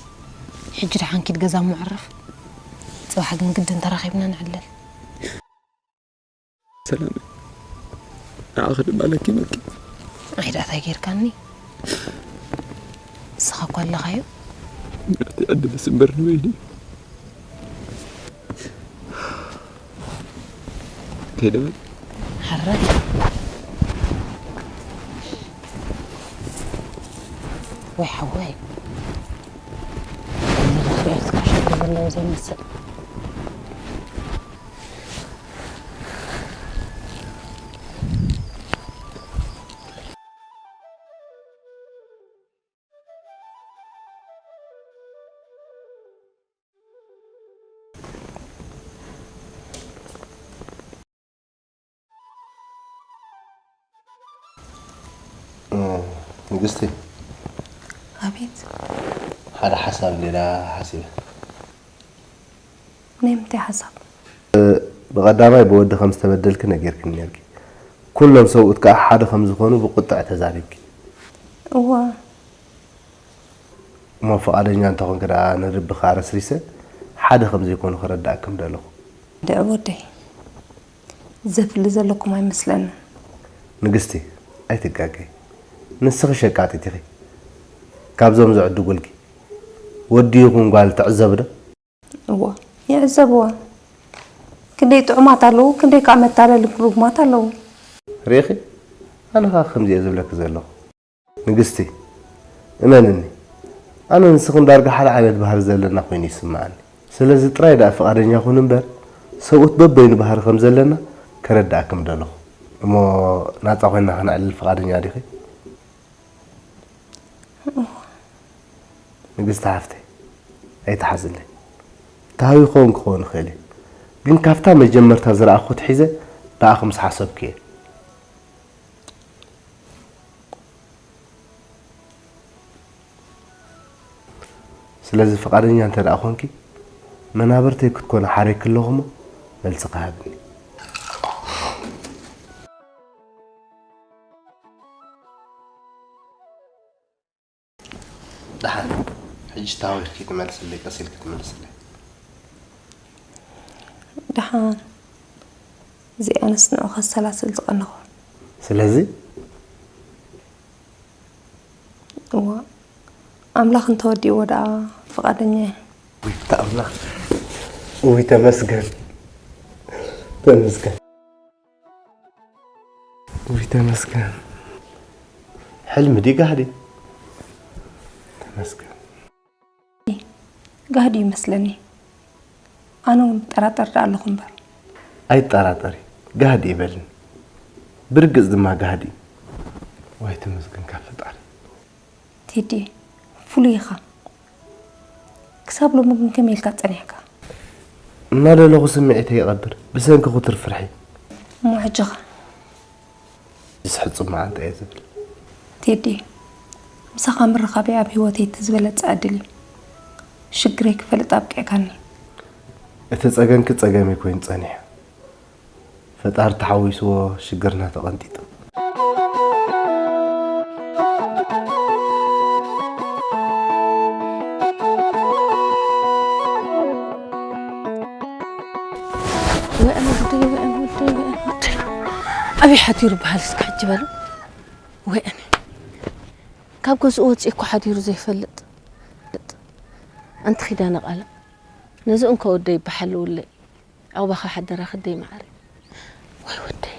ሕጂ ደሓን ኪድ ገዛ እሞ ዕረፍ። ጽባሕ ግን ግድን ተራኺብና ንዕለል። ሰላም ንዓኺ ድማ ለኪመኪ። ኣይ ደኣ እንታይ ጌርካኒ? ንስኻ እኮ ኣለኻዮ። ምዕቲ ዕድልስ እምበር ንበይኒ ከይደ በል። ሓራይ ወይ ሓወይ። ንኽሪኦ ዝትከሸሉ ዘለዎ ዘይመስል። ንግስቲ፣ ኣቤት። ሓደ ሓሳብ እንዲና ሓሲበ። ናይ ምንታይ ሓሳብ? ብቐዳማይ ብወዲ ከም ዝተበደልኪ ነጊርክኒ ነርኪ። ኩሎም ሰብኡት ከኣ ሓደ ከም ዝኾኑ ብቁጥዕ ተዛሪብኪ። እወ። እሞ ፍቓደኛ እንተኾንኪ ደኣ ንርቢ ከኣ ረስሪሰ ሓደ ከም ዘይኮኑ ክረዳእኪ ምደለኹ። ድዕ ወደይ፣ ዘፍሊ ዘለኩም ኣይመስለንን። ንግስቲ፣ ኣይትጋገይ። ንስኺ ሸቃጢት ኢኺ። ካብዞም ዝዕድጉልኪ ወዲ ይኹን ጓል ትዕዘቢ ዶ? እወ፣ ይዕዘብዋ። ክንደይ ጥዑማት ኣለዉ፣ ክንደይ ከኣ መታለሊ ርጉማት ኣለዉ። ርኢኺ? ኣነ ኸኣ ከምዚ እየ ዝብለኪ ዘለኹ። ንግስቲ፣ እመንኒ፣ ኣነን ንስኽን ዳርጋ ሓደ ዓይነት ባህሪ ዘለና ኮይኑ ይስምዓኒ። ስለዚ ጥራይ ደኣ ፍቓደኛ ኩኒ እምበር፣ ሰብኡት በበይኑ ባህሪ ከም ዘለና ከረድኣኪ ምደለኹ። እሞ ናጻ ኮይንና ከነዕልል ፍቓደኛ ዲኺ? ንግስቲ ሓፍተይ፣ ኣይትሓዝለይ። ተሃዊኸ እውን ክኸውን ይኽእል እዩ። ግን ካብታ መጀመርታ ዝረኣኹ ኣትሒዘ ብኣኺ ምስ ሓሰብኩ እየ። ስለዚ ፍቓደኛ እንተ ደኣ ኾንኪ፣ መናብርተይ ክትኮኒ ሓርየኪ ኣለኹ እሞ፣ መልስኺ ሃብኒ። ደሓን፣ ሕጂ ተሃዊኽኪ ትመልስለይ፣ ቀስ ኢልኪ ትመልስለይ። ደሓን፣ እዚኣንስ ንዑ ከሰላስል ዝቐነኹ። ስለዚ፣ እዋ፣ ኣምላኽ እንተወዲእዎ ደኣ ፍቓደኛ እየ። ውይ፣ ኣምላኽ። ውይ፣ ተመስገን። ተመስገን። ውይ፣ ተመስገን። ሕልሚ ድዩ ጋህዲ? ተመስገን። ጋህዲ ይመስለኒ። ኣነ እውን እጠራጠር ደኣ ኣለኹ እምበር። ኣይትጠራጠሪ፣ ጋህዲ እዩ በልኒ። ብርግጽ ድማ ጋህዲ እዩ። ዋይ፣ ተመስገን ካብ ፈጣሪ። ቴዲ፣ ፍሉይ ኢኻ። ክሳብ ሎሚ ግን ከመይ ኢልካ ጸኒሕካ? እናደለኹ ስምዒተይ ይቐብር፣ ብሰንኪ ክቱር ፍርሒ። እሞ ሕጂ ኸ? ዝስሕት ጽማዕ እንታይ እየ ዝብል? ቴዲ፣ ምሳኻ ምርኻበይ ኣብ ህይወተይ እቲ ዝበለጸ ዕድል እዩ። ሽግረይ ክፈልጥ ኣብቂዕካኒ። እቲ ጸገምኪ ጸገመይ ኮይኑ ጸኒሑ። ፈጣሪ ተሓዊስዎ ሽግርና ተቐንጢጡ። ወአን ወደይ፣ ወአን ወደይ፣ ወአን ወደይ። ኣበይ ሓዲሩ በሃል እስከ ሕጂ በሉ። ወአን ካብ ገዝኡ ወፂኡ እኮ ሓዲሩ ዘይፈልጥ። ኣንቲ ኪዳነ ቃለ፣ ነዚ እንኮ ወደይ ይበሓልውለይ። ዑቕባኻ ሓደራ ክደይ መዓረይ። ወይ ወደይ፣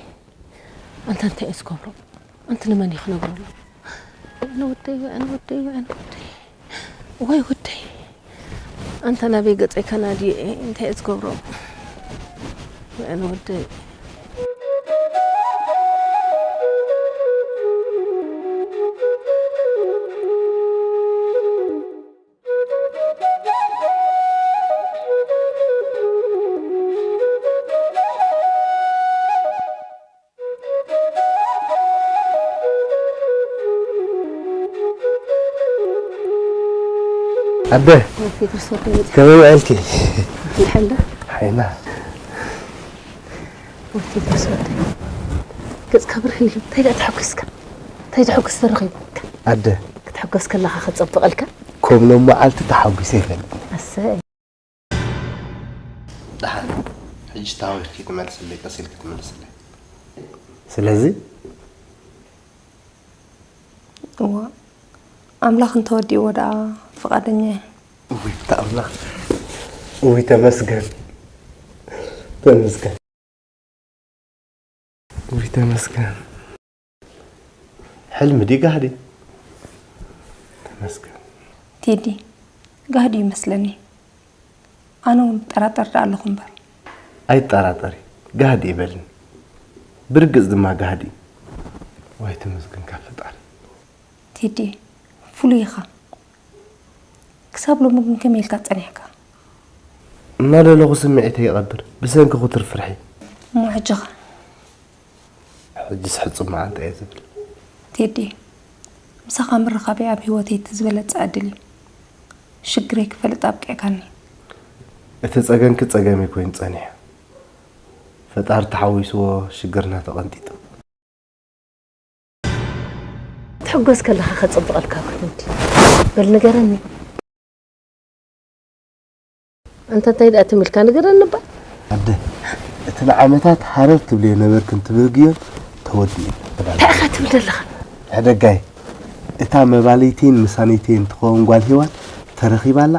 ኣንታ እንታይ እየ ዝገብሮ? ኣንቲ ንመን እዩ ክነግረሉ? ወይኒ ወደይ፣ ወይኒ ወደይ፣ ወይኒ ወደይ፣ ወይ ወደይ። ኣንታ ናበይ ገጸይ ከናድዮ እየ፣ እንታይ እየ ዝገብሮ? ወይኒ ወደይ። ኣደ፣ ቴድሮስ ወደይ፣ ከመይ ውዒልኪ? ደሓን ዶ? ሓይና። ቴድሮስ ወደይ፣ ገጽካ ብርህ ኢሉ። እንታይ ደኣ ተሓጒስካ? እንታይ ደኣ ሓጎስ ተረኺቡካ? ኣደ፣ ክትሕጎስ ከለኻ ከጸብቐልካ? ከምኖም መዓልቲ ተሓጒሰ ይፈልጥ። ኣሰይ። ደሓን፣ ሕጂ ታዊኽኪ ትመልስለይ፣ ቀስ ኢልኪ ትመልስለይ። ስለዚ እዋ፣ ኣምላኽ እንተወዲእዎ ደኣ ፍቓደኛ እየ። ውይ፣ እታ ኣምላኽ። ውይ፣ ተመስገን። ተመስገን። ውይ፣ ተመስገን። ሕልሚ ድዩ ጋህዲ? ተመስገን። ቴዲ፣ ጋህዲ ይመስለኒ። ኣነ እውን እጠራጠር ደኣ ኣለኹ እምበር። ኣይትጠራጠሪ፣ ጋህዲ ይበልኒ። ብርግጽ ድማ ጋህዲ። ዋይ፣ ተመስገን ካብ ፈጣሪ። ቴዲ፣ ፍሉይ ኢኻ። ክሳብ ሎሚ ግን ከመይ ኢልካ ጸኒሕካ? እናደለኹ ስምዒተይ ይቐብር፣ ብሰንኪ ክቱር ፍርሒ። እሞ ሕጂኸ? ሕጂስ ሕጹብ መዓንጣ እየ ዝብል። ቴዲ፣ ምሳኻ ምርኻበይ ኣብ ህይወተይ እቲ ዝበለጸ ዕድል እዩ። ሽግረይ ክፈልጥ ኣብቂዕካኒ። እቲ ጸገምኪ ጸገመይ ኮይኑ ጸኒሑ። ፈጣሪ ተሓዊስዎ ሽግርና ተቐንጢጡ። ትሕጎስ ከለኻ ከጸብቐልካ ክፍንቲ። በል ንገረኒ። ኣንታ እንታይ ደኣ ትም ኢልካ ንገረኒ እባ። ኣደ፣ እቲ ንዓመታት ሃረር ትብልዮ ነበርክን ትብህግዮን ተወዲኡ። እንታይ ኢኻ ትብል ዘለኻ? ሕደጋይ፣ እታ መባልይተይን ምሳነይተይን ትኸውን ጓል ሄዋን ተረኺባላ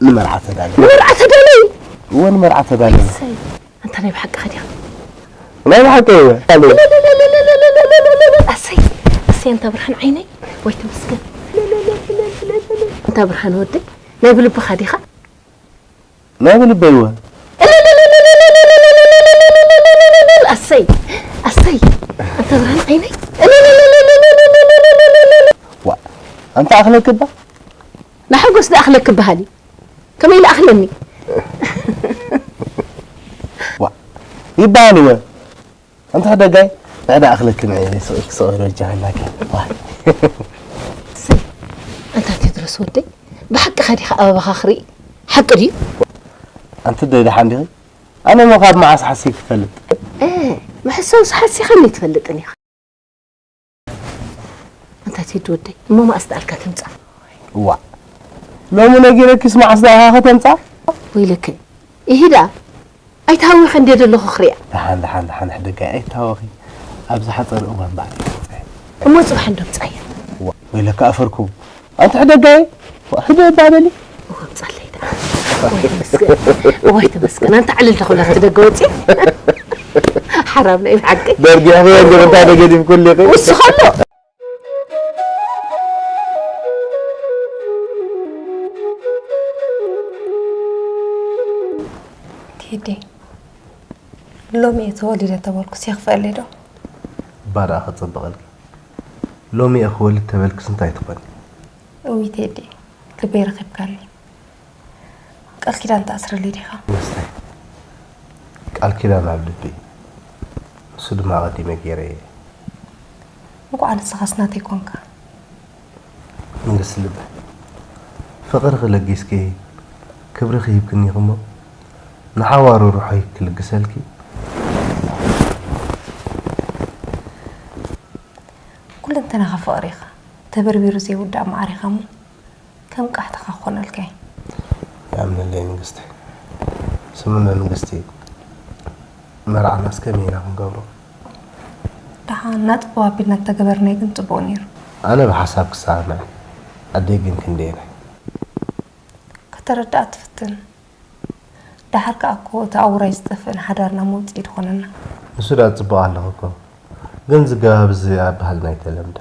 ንመርዓ ተዳልዩ። ንመርዓ ተዳልዩ? እወ፣ ንመርዓ ተዳልዩ። እሰይ። ኣንታ ናይ ብሓቅኻ ዲኻ? ናይ ብሓቂ እየ። ኣሰይ፣ ኣሰይ፣ ኣንታ ብርሃን ዓይነይ፣ ወይ ተመስገን። ኣንታ ብርሃን ወደይ፣ ናይ ብልብኻ ዲኻ? ናይ ብልበይ እወ። ኣሰይ፣ ኣሰይ፣ ኣንታ ብርሃን ዓይነይ። ዋ፣ ኣንታ ኣኽለክባ? ንሓጎስ ደኣ ኣኽለክ በሃሊ። ከመይ ኢሉ ኣኽለኒ? ዋ፣ ይበሃል እወ። ኣንታ ደጋይ፣ ንዕዳ ኣኽለክ ንዒ ስቕ ኢልክ ስቕ ኢሎ ጃህናከ። ዋ። እሰይ፣ ኣንታ ቴድሮስ ወደይ፣ ብሓቅኻ ዲኻ ኣበባኻ ክርኢ? ሓቂ ድዩ? ኣንቲ ደይ ደሓን ዲኺ? ኣነ እሞ ካብ መዓስ ሓሲብ ክፈልጥ? እ፣ መሕሰውስ ሓሲኻኒ ኣይትፈልጥን ኢኻ። ኣንታ ቴዲ ወደይ፣ እሞ መዓስ ደኣልካ ተምጻ? እዋእ፣ ሎሚ ነጊረኪስ መዓስ ደኣ ኢኻ ከተምጻ? ወይለከ፣ ኢሂ ደኣ፣ ኣይትሃዊኸ እንድየ ዘለኹ ክሪኣ። ደሓን፣ ደሓን፣ ደሓን፣ ሕደጋይ ኣይትሃወኺ። ኣብ ዝሓጸረ እዋን ባዕለይ ክመጽእ እየ። እሞ ጽባሕ እንዶ ምጻያ። እዋእ፣ ወይለከ ኣፈርኩም። ኣንቲ ሕደጋይ፣ ህደ እባ በሊ። እዋ፣ ምጻለይ ደኣ። እዋይ ተመስገን፣ እዋይ ተመስገን። ኣንታ ዕልል ተኽብላ እቲ ደገ ወጺ። ሓራም ናይ ብሓቂ። ደርጊ ሕኽዮ እንዶ እንታይ ደገዲፍ ኩሉ ይኽእል። ውስኸሎ። ቴዲ፣ ሎሚ እየ ተወሊደ ተበልኩስ የኽፍአለይ ዶ? እባ ደኣ ከጸብቐልኪ። ሎሚ እየ ክወልድ ተበልክስ እንታይ ትኾኒ? እውይ ቴዲ፣ ልበይ ረኺብካኒ። ቃል ኪዳን ትኣስረለይ ዲኻ? መስተይ፣ ቃል ኪዳን ኣብ ልቢ እዩ። ንሱ ድማ ኣቐዲመ ገይረ እየ። እንኳዕ ንስኻስ ናተይ ኮንካ። መንግስቲ ልበይ፣ ፍቕርኺ ለጊስኪ፣ ክብርኺ ሂብክኒ ኢኺ እሞ፣ ንሓዋሩ ሩሖይ ክልግሰልኪ። ኩለንተናኻ ፍቕሪ ኢኻ፣ ተበርቢሩ ዘይውዳእ መዓር ኢኻ እሞ፣ ከም ቃሕትኻ ክኾነልካ እዩ። ይኣምነለይ መንግስተይ። ስምምዕ መንግስቲ መርዓናስ ከመይ ኢና ክንገብሮ? ደሓን ናጥቦ ኣቢልና እንተገበርናዮ ግን ጽቡቕ ነይሩ። ኣነ ብሓሳብ ክሰማማዕ፣ ኣደይ ግን ክንደየናይ? ከተረድኣ ትፍትን። ደሓር ከኣ እኮ እቲ ኣብ ውራይ ዝጠፍእን ሓዳርና መውጽኢ ድኾነና። ንሱ ደኣ ጽቡቕ ኣለኹ እኮ። ግን ዝገባብ እዚ ኣብ ባህልና ኣይተለምደ።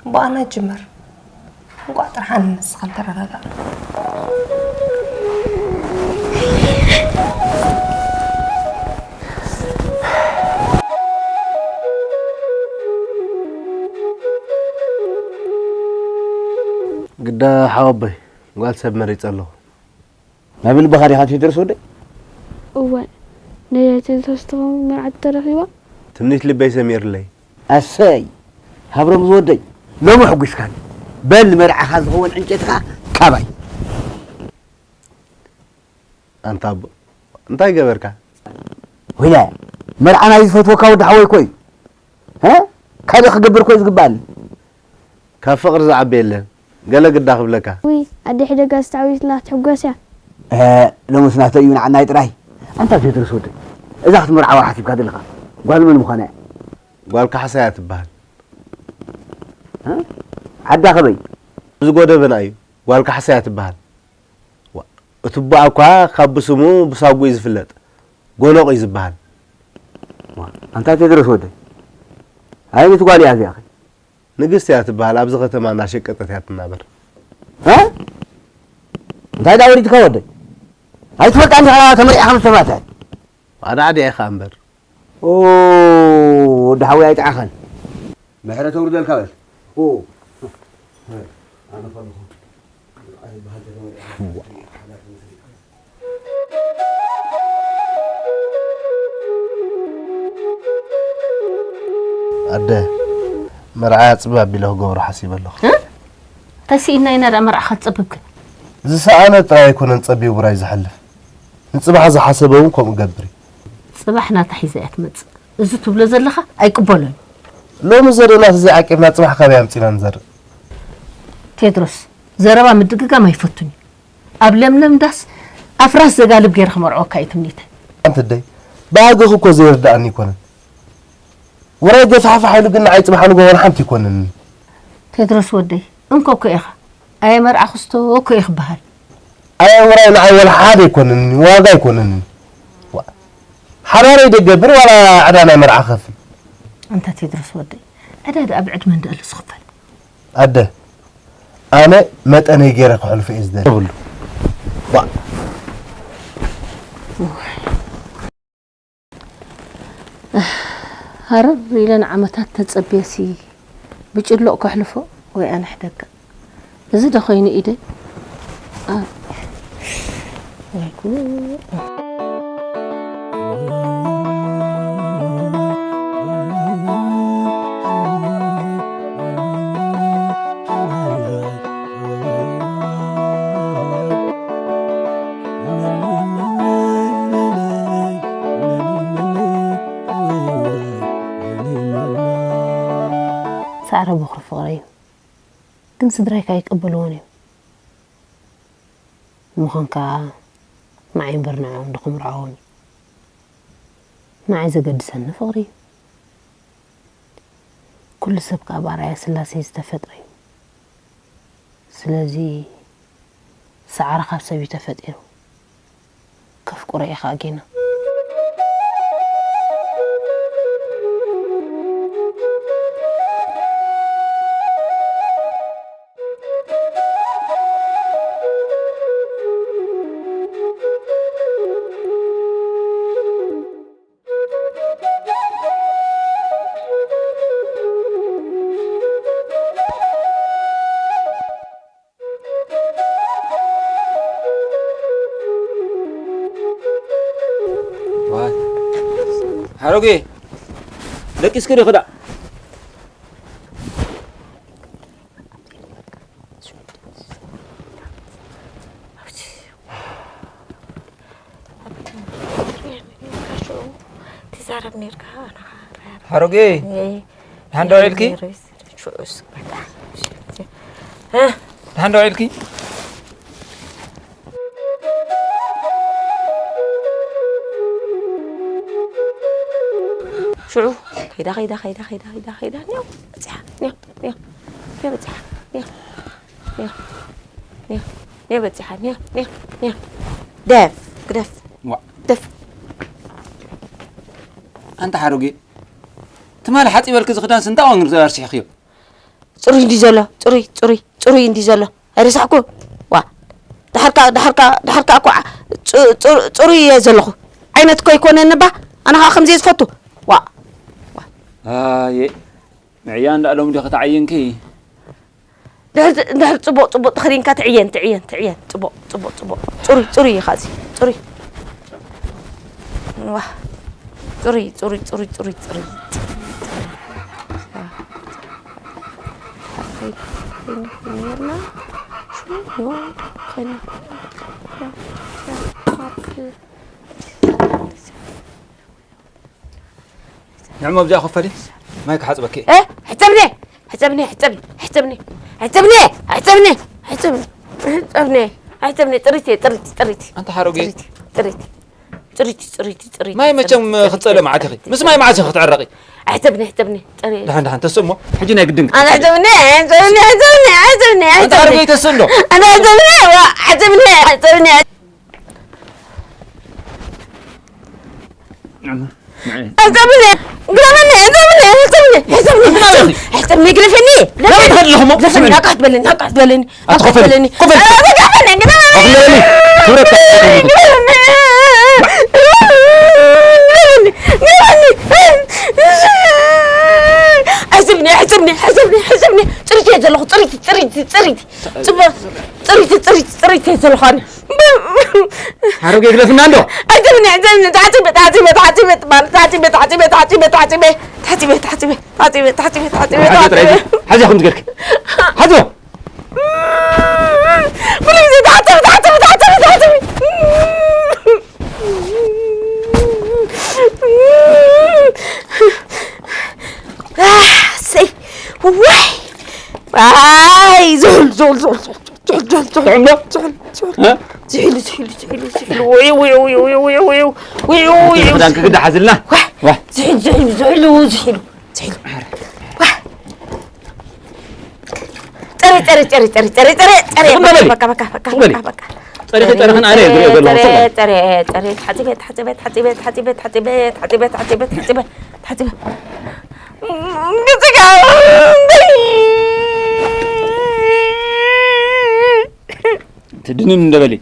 ብኣና ጅምር። እንቋዕ ጥራሕ ኣነ ንስኻ ንተረዳዳእ። ግዳ ሓወቦይ፣ ጓል ሰብ መሪጸ ኣለኹ። ናብ ልብኻ ዲኻ ቴድሮስ ወደይ? እወ፣ ነያ ቴድሮስ ትኸውን መርዓት ተረኺባ። ትምኒት ልበይ ሰሚርለይ። ኣሰይ፣ ሃብሮም ዝወደይ፣ ሎሚ ሕጒስካኒ። በል ንመርዓኻ ዝኸውን ዕንጨትካ ካባይ። ኣንታ ኣቦ፣ እንታይ ገበርካ? ወይላ፣ መርዓ ናይ ዝፈትወካ ወዲ ሓወይ እኮ እዩ። እ? ካልእ ክገብር እኮ እዩ ዝግባኣኒ። ካብ ፍቕሪ ዝዓቢ የለን። ገለ ግዳ ክብለካ። ውይ፣ ኣደ ሕደጋ ዝተዓዊትና ክትሕጎስ እያ። እ፣ ሎምስ ናተይ እዩ ንዓናይ ጥራይ። ኣንታ ቴድሮስ ወደይ፣ እዛ ክትምርዓዋ ሓሲብካ ዘለኻ ጓል መን ምዃና እያ? ጓል ካሕሳ እያ ትበሃል። እ? ዓዳ ከበይ? እዚ ጎደበና እዩ። ጓል ካሕሳ እያ ትበሃል። ዋ፣ እቲ ቡኣ እኳ ካብ ብስሙ ብሳጉ እዩ ዝፍለጥ። ጎኖቕ እዩ ዝበሃል። ዋ፣ ኣንታ ቴድሮስ ወደይ፣ ኣየነይቲ ጓል እያ እዚኣ ኸ? ንግስቲ እያ ትበሃል። ኣብዚ ከተማ እናሸቀጠት እያ ትናበር። እ? እንታይ ዳ ወሪድካ ወደይ? ኣይትፈልጣን ዲኻ ተመሪዕኻ ምስ ተማትሐ? ኣዳዕዲዐ ኢኻ እምበር። ኦ፣ ወዲ ሓወይ ኣይጥዓኻን። ምሕረት ኣውርደልካ በል። ኦ። ኣነ ከለኹ። ኣደ፣ መርዓ ጽብብ ኣቢለ ክገብሮ ሓሲበ ኣለኹ። እ? ተስኢና ኢና ደኣ መርዓ ክትጽብብ ግን? ዝሰኣነ ጥራይ ኣይኮነን ጸቢቡ ብራይ ዝሓልፍ። ንጽባሕ ዝሓሰበ እውን ከምኡ ገብር እዩ። ጽባሕ ናታ ሒዛ እያ ትመጽእ። እዚ ትብሎ ዘለኻ ኣይቅበሎን። ሎሚ ዘርእናስ ዘይዓቂብና ጽባሕ ካበይ ኣምጺና ንዘርእ? ቴድሮስ፣ ዘረባ ምድግጋም ኣይፈቱን እዩ። ኣብ ለምለም ዳስ ኣፍራስ ዘጋልብ ገይረ ክመርዐወካ እዩ ትምኒተይ። ኣንቲ ደይ፣ ባህግኺ እኮ ዘይርድኣኒ ኣይኮነን። ውራይ ገፋሕፋሕ ኢሉ ግን ንዓይ ጽባሕ ንጎሆ ሓንቲ ኣይኮነንን። ቴድሮስ ወደይ፣ እንኮ እኮ ኢኻ። ኣየ መርዓ ክስቶ እኮ እዩ ክበሃል። ኣየ ውራይ ንዓይ ወላ ሓደ ኣይኮነንን፣ ዋጋ ኣይኮነንን። ዋ፣ ሓዳረይ ደገብር ዋላ ዕዳ ናይ መርዓ ከፍል። ኣንታ ቴድሮስ ወደይ፣ ዕዳ ደኣ ብዕድመ እንድኣሉ ዝኽፈል። ኣደ፣ ኣነ መጠነይ ገይረ ክሕልፎ እየ ዝደሊ። የብሉ። ዋ። ሃረር ኢለ ንዓመታት ተጸብየሲ ብጭሎቕ ከሕልፎ ወይ ኣነ ሕደጋ። እዚ ዶ ኾይኑ ኢደይ? ኣ-፣ ወይ ጉድ። ሳዕረ ቦኽሪ ፍቕረይ እዩ። ግን ስድራይ ከኣ ኣይቅበልዎን እዮም። ምዃን ከኣ ንዓይ እምበር ንዕኦም ዶ ክምርዓዎም እዩ? ንዓይ ዘገድሰኒ ፍቕሪ እዩ። ኩሉ ሰብ ከኣ ብኣርኣያ ስላሴ ዝተፈጥረ እዩ። ስለዚ ሳዕረ ካብ ሰብ እዩ ተፈጢሩ። ከፍቅሮ እየ ከኣ ጌና። ዋይ። ሓረጉ፣ ደቂስኪ ዲኺ ደኣ? ትዛረብ ኔርካ። ሓረጉ፣ እየ። ደሓን ዶ ውዒልኪ? ሽዑስ በቃ። እ? ደሓን ዶ ውዒልኪ? ሽዑ ከይዳ፣ ከይዳ፣ ከይዳ፣ ከይዳ፣ ከይዳ፣ ከይዳ፣ ኒዮ፣ በጺሓ፣ ኒዮ፣ ኒዮ፣ ኒዮ፣ በጺሓ፣ ኒዮ፣ ኒዮ፣ ኒዮ፣ ኒዮ፣ ኒዮ፣ በጺሓ፣ ኒዮ፣ ኒዮ፣ ኒዮ። ደፍ፣ ግደፍ፣ ዋ። ደፍ። ኣንታ ሓረጉ፣ ትማሊ ሓጺበልኪ ዝኽዳን ስንታ ዋንግር ኣርሲሕክዮ? ጽሩይ እንዲ ዘሎ፣ ጽሩይ፣ ጽሩይ፣ ጽሩይ እንዲ ዘሎ። ኣይረሳዕኩ። ዋ። ድሓርካ፣ ድሓርካ፣ ድሓርካ እኮ ዓ-፣ ጽ-፣ ጽ-፣ ጽሩይ እየ ዘለኹ። ዓይነት እኮ ኣይኮነን እባ። ኣነ ኸዓ ከምዚ እየ ዝፈቱ። ዋ። ዋ። ኣየ። ምዕያ እንዳ ሎም ዲኺ ተዓይንኪ? ድሕር፣ ድሕር ጽቡቕ፣ ጽቡቕ ተኸዲንካ ትዕየን፣ ትዕየን፣ ትዕየን። ጽቡቕ፣ ጽቡቕ፣ ጽቡቕ። ጽሩይ፣ ጽሩይ ኢኻ እዚ። ጽሩይ። ዋ። ጽሩይ፣ ጽሩይ፣ ጽሩይ፣ ጽሩይ፣ ጽሩይ። ዋ። ንዕሞ ኣብዚኣ ኮፈሊ፣ ማይ ክሓጽበኪ። እ፣ ሕጸብኒ፣ ሕጸብኒ፣ ሕጸብኒ፣ ሕጸብኒ፣ ሕጸብኒ፣ ሕጸብኒ፣ ሕጸብኒ፣ ሕጸብኒ፣ ሕጸብኒ፣ ጥሪት እየ፣ ጥሪት፣ ጥሪት። ኣንታ ሓረጎ። ጥሪት፣ ጥሪት፣ ጥሪት፣ ጥሪት፣ ጥሪት፣ ማይ መቸም ጥሪት፣ ክትጸለ ጥሪት፣ መዓት ኢኺ። ጥሪት፣ ምስ ማይ መዓት ኢኺ ክትዕረቂ። ሕጸብኒ፣ ሕጸብኒ፣ ጥሪት። ደሓን፣ ደሓን፣ ተስእሞ። ሕጂ ናይ ግድን። ኣነ ሕጸብኒ፣ ሕጸብኒ፣ ሕጸብኒ፣ ሕጸብኒ፣ ኣንታ ሓረጎ፣ ተስእ እንዶ። ኣነ ሕጸብኒ፣ ዋ፣ ሕጸብኒ፣ ሕጸብኒ። ሕሰብኒ፣ ግረመኒ፣ ሕሰብኒ፣ ሕሰብኒ፣ ሕሰብኒ፣ ሕሰብኒ፣ ግረፈኒ፣ ናበይ ትኸዲ ኣለኹ እሞ? ግረፈኒ፣ ስምዕኒ። ናቃት በለኒ፣ ናቃት በለኒ፣ ኣቲ ናቃት ኮፈሊ፣ በለኒ። ኮፈሊ። ኧረ፣ ግረፈኒ፣ ግረፈኒ። ኮፍለኒ። ክብረት ግረፈኒ፣ ግረፈኒ፣ ግረፈኒ። ሕሰብኒ፣ ሕሰብኒ፣ ሕሰብኒ፣ ሕሰብኒ። ጽሪት እየ ዘለኹ፣ ጽሪት፣ ጽሪት፣ ጽሪት። ጽበ-፣ ጽሪት፣ ጽሪት፣ ጽሪት እየ ዘለኹ ኣነ። ሓረጎ ይግደፍና እንዶ። ኣይትብኒ፣ ኣይትብኒ፣ ተሓጺበ፣ ተሓጺበ፣ ተሓጺበ፣ ተሓጺበ፣ ተሓጺበ፣ ተሓጺበ፣ ተሓጺበ፣ ተሓጺበ፣ ተሓጺበ፣ ተሓጺበ፣ ተሓጺበ፣ ሓዚ ጥራይ ተሓጺበ። ሓዚ ከምዚ ገርኪ። ሓዚ። ፕሊዝ፣ ተሓጺበ፣ ተሓጺበ፣ ተሓጺበ፣ ተሓጺበ። ኣህ፣ ሰይ፣ ዋይ፣ ዋይ፣ ዙሑል፣ ዙሑል፣ ዙሑል፣ ዙሑል፣ ዙሑል፣ ዙሑል፣ ዙሑል፣ ጥዑም ዶ? ዙሑል፣ ዙሑል፣ እ? ዙሑል፣ ዙሑል፣ ዙሑል፣ ዙሑል፣ ውይ፣ ውይ፣ ውይ። ክዳን ክግዳ ሓዝልና። ዋይ፣ ዋ። ዙሑል፣ ዙሑል፣ ዙሑል፣ ዙሑል፣ ዙሑል። ዋይ። ጸሪ፣ ጸሪ፣ ጸሪ፣ ጸሪ፣ ጸሪ፣ ጸሪ፣ ጸሪ። ትቕበሊ? በቃ፣ በቃ፣ በቃ፣ ትቕበሊ? በቃ፣ በቃ። ጸሪኺ፣ ጸሪኽን ኣነ እየ ዝሪኦ ዘለኹ። ጸሪ፣ ትቕበሊ? ጸሪ፣ ጸሪ፣ ተሓጺበ፣ ተሓጺበ፣ ተሓጺበ። ትድንን እንደ በሊ።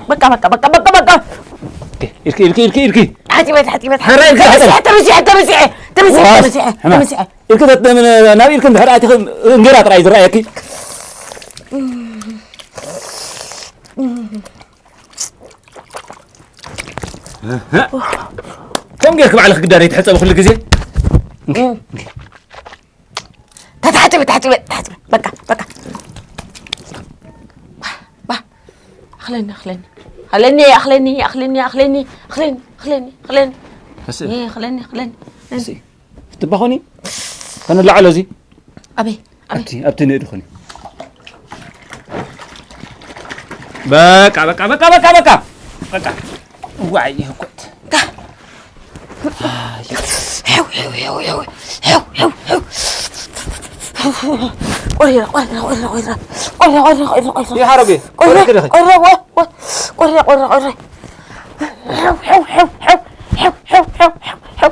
በቃ፣ በቃ፣ በቃ፣ በቃ፣ በቃ። ኢልኪ፣ ኢልኪ፣ ኢልኪ፣ ኢልኪ። ሓጺበ፣ ሓጺበ፣ ኧረ፣ ኢልኪ፣ ተመሲሐ፣ ተመሲሐ፣ ተመሲሐ፣ ተመሲሐ፣ ዋስ፣ ተመሲሐ፣ ሕማ። ተመሲሐ። ኢልኪ ተት-፣ ናብ ኢልኪ እንድሕር ኣቲኺ እንጌራ ጥራይ ዝረኣየኪ። እህ። ከም ጌርኪ ባዕልኺ ግዳ ዘይትሕጸቢ ኩሉ ግዜ። እንኪ፣ እንኪ። ተታሕጺበ፣ ተታሕጺበ፣ ተታሕጺበ። በቃ፣ በቃ። ባ፣ ባ። ኣኽለኒ፣ ኣኽለኒ። ኣኽለኒ፣ ኣኽለኒ፣ ኣኽለኒ፣ ኣኽለኒ። ኣኽለኒ፣ ኣኽለኒ፣ ኣኽለኒ። እሺ። እየ፣ ኣኽለኒ፣ ኣኽለኒ። እሺ። ክትባኾኒ? ከነላዕሎ እዚ? ኣበይ? ኣበይ? ኣብቲ፣ ኣብቲ ንእዲ ኾኒ። በቃ፣ በቃ፣ በቃ፣ በቃ፣ በቃ። በቃ። ዋይ፣ ይህኮት። ታ። ኣይ። ሄው፣ ሄው፣ ሄው፣ ሄው። ሄው፣ ሄው፣ ሄው። ቆሪራ፣ ቆሪራ፣ ቆሪራ፣ ቆሪራ። ቆሪራ፣ ቆሪራ፣ ቆሪራ፣ ቆሪራ። ይሃረቤ፣ ቆሪራ፣ ቆሪራ፣ ቆሪራ። ቆሪራ፣ ቆሪራ፣ ቆሪራ። ሄው፣ ሄው፣ ሄው፣ ሄው። ሄው፣ ሄው፣ ሄው፣ ሄው፣ ሄው።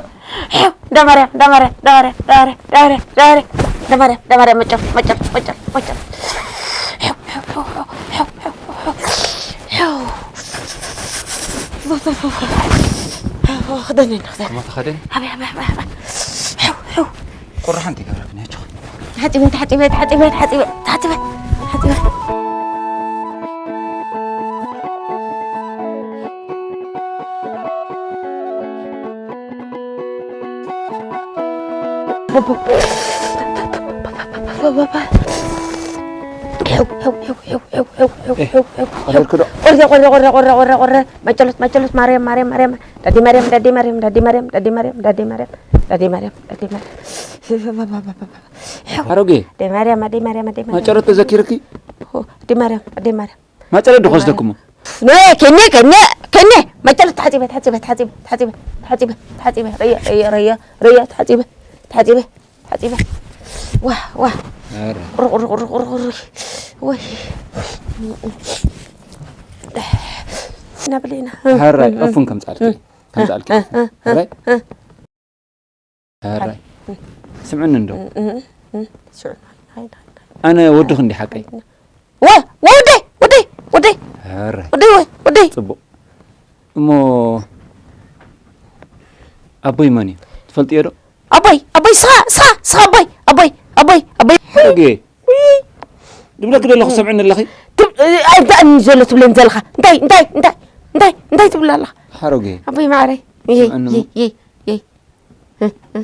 ሄው፣ እንዳ ማርያም፣ እንዳ ማርያም፣ እንዳ ማርያም፣ እንዳ ማርያም፣ እንዳ ማርያም፣ እንዳ ማርያም፣ እንዳ ማርያም፣ መጨር፣ መጨር፣ መጨር፣ መጨር። ሄው፣ ሄው፣ ሄው፣ ሄው። ክደነኒ፣ ክደነኒ። እሞ ተኸደኒ። ኣበይ፣ ኣበይ፣ ኣበይ፣ ኣበይ። ሄው፣ ሄው። ቁሪ ሓንቲ ይገብረክን ያቸው። ተሓጺበ፣ ተሓጺበ፣ ተሓጺበ፣ ተሓጺበ፣ ተሓጺበ፣ ተሓጺበ። ሄው፣ ሄው፣ ሄው። ኣበልክዶ? ቆረ፣ ቆረ፣ ቆረ፣ ቆረ፣ ቆረ፣ ቆረ። ማጨሎት፣ ማጨሎት፣ ማርያም፣ ማርያም፣ ማርያም። ዳዲ ማርያም፣ ዳዲ ማርያም፣ ዳዲ ማርያም፣ ዳዲ ማርያም፣ ዳዲ ማርያም፣ ዳዲ ማርያም፣ ዳዲ ማርያም። ኣሮጌ። ዳዲ ማርያም፣ ዳዲ ማርያም፣ ዳዲ ማርያም። ማጨሎት ተዘኪርኪ? ኦ፣ ዳዲ ማርያም፣ ዳዲ ማርያም። ማጨሎት ዶ ክወስደኩም? ነ፣ ከነ፣ ከነ፣ ከነ። ማጨሎት ተሓጺበ፣ ተሓጺበ፣ ተሓጺበ፣ ተሓጺበ፣ ተሓጺበ፣ ተሓጺበ። ረያ፣ ረያ፣ ረያ፣ ረያ፣ ተሓጺበ፣ ተሓጺበ። ኣጺበ። ዋ፣ ዋ። ኧረ። ቁር፣ ቁር፣ ቁር፣ ቁር፣ ቁር። ወይ። ኢና ብለና። ሀረ፣ እፉን ከምጻልኪ። ከምጻልኪ። ሀረ። ሀረ። ስምዕኒ እንዶ። ስምዕኒ። ሃይ፣ ሃይ፣ ሃይ። ኣነ ወድኽ እንዲ ሓቀይ። ወ-፣ ወደይ፣ ወደይ፣ ወደይ። ሀረ። ወደይ፣ ወ-፣ ወደይ። ጽቡቕ። እሞ ኣቦይ መን እዩ? ትፈልጥዮ ዶ? ኣቦይ፣ ኣቦይ፣ ስኻ፣ ስኻ፣ ስኻ ኣቦይ፣ ኣቦይ፣ ኣቦይ፣ ኣቦይ። ሓረጌ። ውይ። ድብለኪ ዘለኹ ሰምዕኒ ኣለኺ? ትብ-፣ ኣይ፣ እንታይ እዩ ዘሎ ትብለኒ ዘለኻ? እንታይ፣ እንታይ፣ እንታይ፣ እንታይ፣ እንታይ ትብል ኣለኻ? ሓረጌ። ኣቦይ ማዕረይ። ይይ፣ ስምዕኒ እሞ። ይይ፣ ይይ፣ ይይ። ህ፣ ህ፣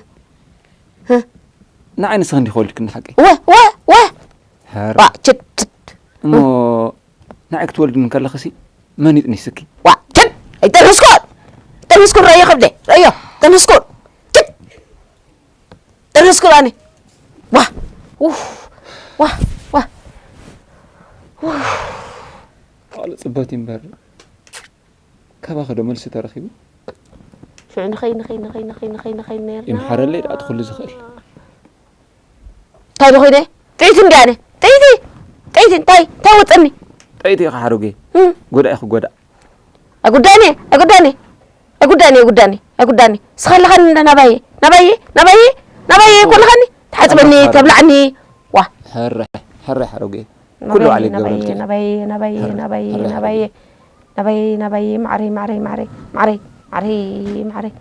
ህ። ንዓይ ንስኺ እንዲኺ ወሊድክኒ ሓቀይ? ወ፣ ወ፣ ወ። ሀረ። ዋ፣ ችት፣ ችት። እሞ ንዓይ ክትወልድኒ ከለኽሲ መን ይጥኒስኪ? ዋ፣ ችት! ኣይጠንስኩን! ጠንስኩን ረዮ ከብደ፣ ረዮ፣ ጠንስኩን! ችት! ጠንስኩን ኣነ! ዋ! ኡፍ! ዋ! ዋ! ኡፍ! ካልእ ጽበት እዩ እምበር፣ ካባኺ ዶ መልሲ ተረኺቡ? ሽዑ ንኸይ፣ ንኸይ፣ ንኸይ፣ ንኸይ፣ ንኸይ፣ ንኸይ ነርና። ይምሓረለይ ደኣ እቲ ኩሉ ዝኽእል። እንታይ ዶ ኮይነ? ጥይቲ እንድያ ኣነ። ጥይቲ! ጥይቲ! እንታይ? እንታይ ወጽኒ? ጠይቲ ኢኻ ሓረጌ። እም። ጎዳኢ ክጎዳእ። ኣጉዳኒ፣ ኣጉዳኒ። ኣጉዳኒ፣ ኣጉዳኒ፣ ኣጉዳኒ። ስኻ ኣለኻኒ እንዳ ናባየ፣ ናባየ፣ ናባየ፣ ናባየ ኮለኻኒ። ትሓጽበኒ፣ ናባየ። ተብላዕኒ። ዋ። ሕረ፣ ሕረ ሓረጌ። ኩሉ ናባየ፣ ባዕለይ ክገብረልኪ። ናባየ፣ ናባየ፣ ናባየ፣ ናባየ፣ ሕረ፣ ሕረ ናባየ። ሓረጌ። ናባየ፣ ናባየ፣ ማዕረይ፣ ማዕረይ፣ ማዕረይ፣ ማዕረይ፣ ማዕረይ፣ ማዕረይ።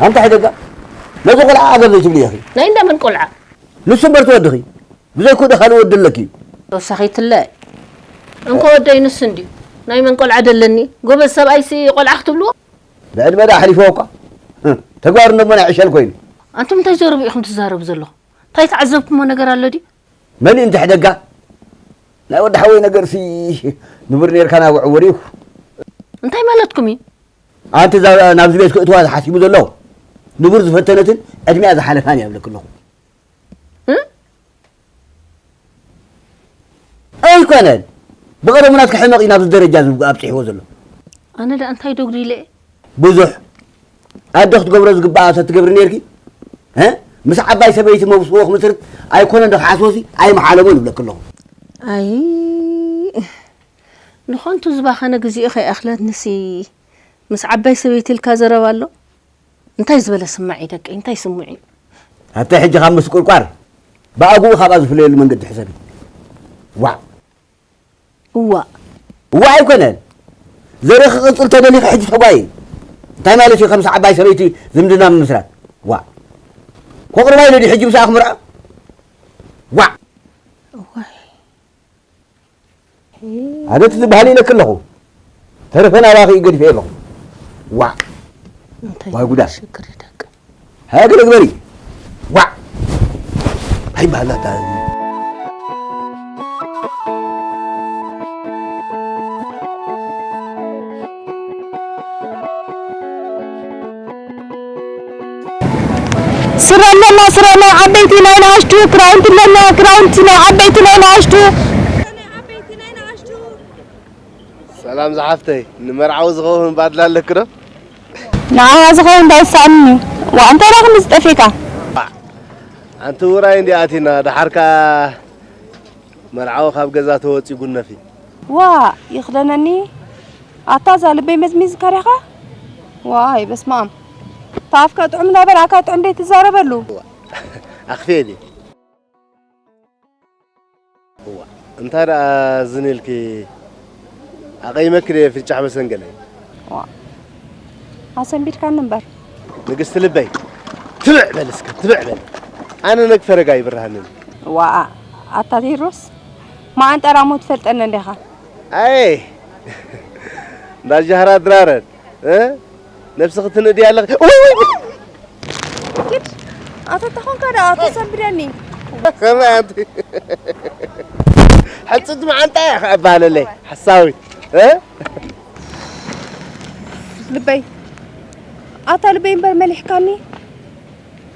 ኣንታ ሕደጋ፣ ነዚ ቆልዓ ዓገብ ዘይትብልዮ ኢኺ። ናይ እንዳ መን ቆልዓ? ንሱ እምበር ትወድኺ። ብዘይክኡ ዶ ካልእ ወዲ ኣለኪ? ተወሳኺትለ። እንኮ ወደይ ንሱ እንድዩ። ናይ መን ቆልዓ ደለኒ? ጎበዝ ሰብኣይሲ ቆልዓ ክትብልዎ? ብዕድመ ደኣ ኣሕሊፍዎ እኳ። ተግባር እንደሞ ናይ ዕሸል ኮይኑ። ኣንቱም እንታይ ዘረቡ ኢኹም ትዛረቡ ዘለኹም? እንታይ ተዓዘብኩሞ ነገር ኣሎ ድዩ? መሊእ እንተ ሕደጋ። ናይ ወዲ ሓወይ ነገርሲ ንቡር ኔርካ ናብዑ ወሪኹ። እንታይ ማለትኩም እዩ? ኣንቲ እዛ ናብዚ ቤት ክእትዋ ዝሓሲቡ ዘሎ ንቡር ዝፈተነትን ዕድሚኣ ዝሓለፋን እያ እብለኪ ኣለኹ። እ? ኣይኮነን። ብቐደሙ ናትካ ሕመቕ እዩ ናብዚ ደረጃ እዚ ኣብፂሕዎ ዘሎ። ኣነ ደኣ እንታይ ዶ ጉዲለ እየ? ብዙሕ። ኣደ ክትገብሮ ዝግብኣ ተትገብሪ ኔርኪ። እ? ምስ ዓባይ ሰበይቲ መብስዎ ክምስርት ኣይኮነን ዶ ክሓስቦሲ ኣይምሓለሞን ይብለኪ ኣለኹ። ኣይ፣ ንኸንቱ ዝባኸነ ግዜኡ ከይኣኽለትንሲ ምስ ዓባይ ሰበይቲ ኢልካ ዘረባ ኣሎ? እንታይ ዝበለ ስማዕ እዩ ደቀይ? እንታይ ስምዑ እዩ? ኣታ ሕጂ ካብ ምስቁርቋር ብኣግኡ ካብኣ ዝፍለየሉ መንገዲ ሕሰቢ። ዋዕ። እዋእ። እዋእ ኣይኮነን። ዘርኢ ክቕጽል ተደሊኺ ሕጂ ተጓየዪ። እንታይ ማለት እዩ ከምዚ ዓባይ ሰበይቲ ዝምድና ምምስራት? ዋዕ። ከቕርባ ኢለ ድዩ ሕጂ ምስኣ ክምርዖ? ዋዕ። እዋይ። ኣደት ዝበሃል ኢለኪ ኣለኹ። ተረፈ ናባኺ ገዲፈ ኣለኹ። ዋዕ። እንታይ ዋይ ጉዳ። ሽግር ደቂ። ሃገር ግበሪ። ዋዕ። ኣይበሃላታ። ስረ ኣለና፣ ስረ ናይ ዓበይቲ ናይ ንኣሽቱ፣ ክራውንቲ ኣለና፣ ክራውንቲ ናይ ዓበይቲ ናይ ንኣሽቱ። ሰላም ዝሓፍተይ፣ ንመርዓዊ ዝኸውን ባድላ ኣለኪ ዶ? ንዓኻ ዝኸውን እንዳይሰኣንኒ። ዋእ፣ እንታይ ደኣ ክንዲ ዝጠፌካ? ኣንቲ ውራይ እንዲ ኣቲና፣ ደሓር ከኣ መርዓዊ ካብ ገዛ ተወጺኡ ጉነፊ። ዋእ፣ ይኽደነኒ። ኣታ እዛ ልበይ መዝሚዝካ ዲኻ? ዋይ፣ በስመ ኣብ። እታ ኣፍካ ጥዑም እናበላዕካ ጥዑም ደይትዛረበሉ። ኣኽፌሊ። እዋ፣ እንታይ ደኣ ዝን ኢልኪ? ኣቐይመኪ ድየ ፍንጫሕ መሰንገለይ? ዋ፣ ኣሰንቢድካኒ እምበር። ንግስቲ ልበይ፣ ትብዕ በል እስከ፣ ትብዕ በል። ኣነ ነግ ፈረጋ ይብርሃንን። ዋ፣ ኣታ ቴድሮስ፣ መዓንጠራ እሞ ትፈልጠኒ እንዲኻ። ኣየ፣ እንዳ ጃህራ ድራረን። እ? ነብስኺ ትንእዲ ኣለኺ። ውይ፣ ውይ፣ ውይ። ኪድ፣ ኣቶ ተኾንካ ደኣ ተሰንብደኒ። ከመይ ኣንቲ? ሕጽቲ መዓንጣ እያ ኸኣ እበሃለለይ። ሓሳዊት። እ? ልበይ። ኣታ ልበይ እምበር መሊሕካኒ።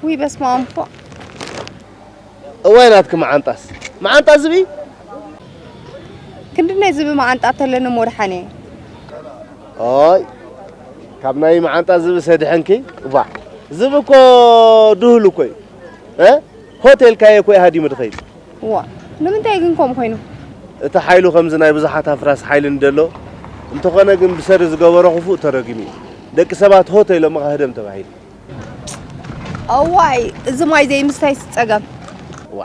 ውይ፣ በስመ ኣብ። እዋይ ናትኪ መዓንጣስ። መዓንጣ ዝብኢ? ክንድነይ ዝብኢ መዓንጣ ተለኒ እሞ ደሓን እየ። ኦይ፣ ካብ ናይ መዓንጣ ዝብኢ ሰድሐንኪ? እዋ፣ ዝብኢ እኮ ድሁል እኮ እዩ። እ? ሆቴል ካየ እኮ እዩ ሃዲሙ ድኸይድ። እዋ፣ ንምንታይ ግን ከምኡ ኮይኑ? እቲ ሓይሉ ከምዚ ናይ ብዙሓት ኣፍራስ ሓይሊ እንደሎ፣ እንተኾነ ግን ብሰሪ ዝገበሮ ክፉእ ተረጊሙ እዩ። ደቂ ሰባት ሆቴል ኢሎም ኸህደም ተባሂሉ። እዋይ፣ እዚ ማይ ዘይምስታይስ ጸገም። እዋ፣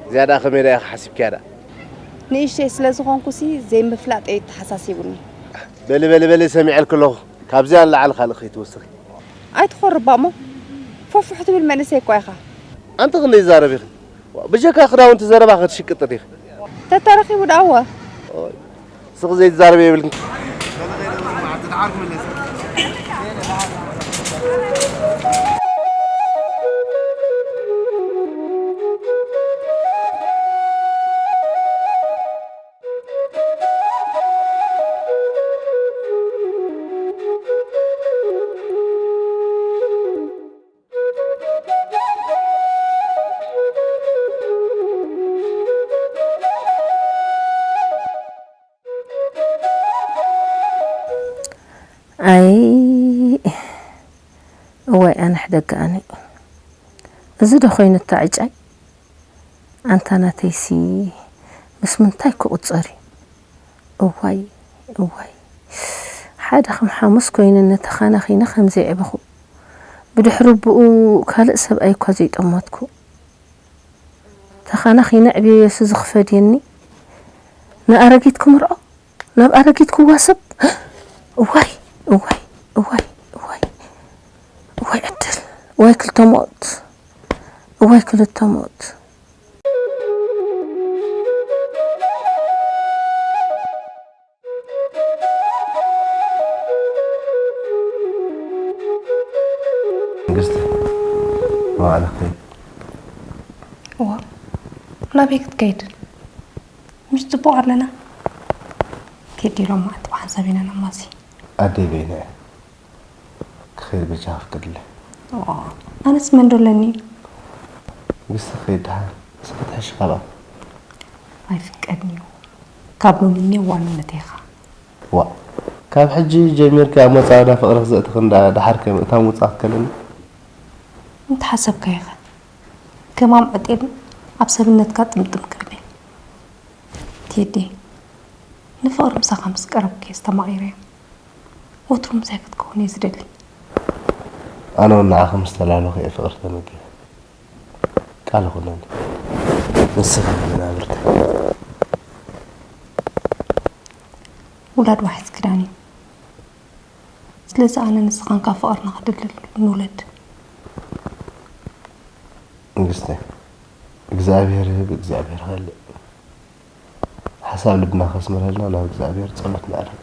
እዚኣ ደኣ ከመይ ደኣ ኢኺ ሓሲብክያ ደኣ? ንእሽተይ ስለ ዝኾንኩሲ ዘይምፍላጠይ ተሓሳሲቡኒ። በሊ፣ በሊ፣ በሊ፣ ሰሚዐልኪ ኣለኹ። ካብዚኣ ንላዕሊ ካልእ ከይትወስኺ። ኣይትኾርባ እሞ፣ ፎፍሕ ትብል መንእሰይ እኳ ኢኻ። ኣንቲ ክንደይ ትዛረቢ ኢኺ? ብጀካ ክዳውንቲ ዘረባ ከትሽቅጢ ዲኺ? ተተረኺቡ ደኣ እወ። ኦይ፣ ስቕ ዘይትዛረቢ የብልኪ። ኣይ፣ እዋይ፣ ኣነ ሕደገኣኒ። እዚ ዶ ኮይኑ እታ ዕጫይ? ኣንታ ናተይሲ፣ ምስ ምንታይ ክቑጸር እዩ? እዋይ፣ እዋይ። ሓደ ከም ሓሙስ ኮይነኒ ተኻናኺነ ከም ዘየዕበኹ። ብድሕሪ ብኡ ካልእ ሰብኣይ እኳ ዘይጠመትኩ። ተኻናኺነ ዕብየዮሲ ዝኽፈድየኒ ንኣረጊት ክምርዖ፣ ናብ ኣረጊት ክዋሰብ። እዋይ፣ እዋይ፣ እዋይ፣ እዋይ። እዋይ ዕድል፣ እዋይ ክልተ ሞት፣ እዋይ ክልተ ሞት። መንግስቲ፣ መባዕልኺ። እዋ፣ ናበይ ክትከይድ? ምሽ ጽቡቕ ኣለና። ቴዲ፣ ሎማዓንቲ ብሓንሳብ ኢና ነማሲ። ኣደይ በይና እያ። ክኸይድ በጃ ኣፍቅድለይ። ኦ፣ ኣነስ መን ዶ ኣለኒ? ንግስቲ ክኸይድ ደሓን። ንስኺ ትሕሺ ካብኣ። ኣይፍቀድን እዩ። ካብ ሎሚ እኔ ዋንነተይ ኢኻ። ዋእ፣ ካብ ሕጂ ጀሚርኪ ኣብ መጻወዳ ፍቕሪ ክዘእትኺ እንዳ ደሓር ከ ምእታው ምውጻእ ክትከለኒ? እንተሓሰብካዮ ኢኻ። ከማም ዕጤን ኣብ ሰብነትካ ጥምጥም ክብል እየ። ቴዲ፣ ንፍቕሪ ምሳኻ ምስ ቀረብኩ እየ ዝተማቒረ። ወትሩ ምሳይ ክትከውን እየ ዝደሊ። ኣነ እውን ንዓኺ ምስ ተላለኹ እየ ፍቕሪ ተመጊበ። ቃል ይኹነኒ። ንስኺ መናብርተይ። ውላድ ዋሕስ ክዳን እዩ። ስለዚ ኣነ ንስኻን ካብ ፍቕርና ክድልድል ንውለድ። ንግስቲ፣ እግዚኣብሔር ይህብ፣ እግዚኣብሔር ይኸልእ። ሓሳብ ልብና ከስምረልና ናብ እግዚኣብሔር ጸሎት ነዕርግ።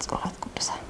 ጸሎት ቅዱሳን።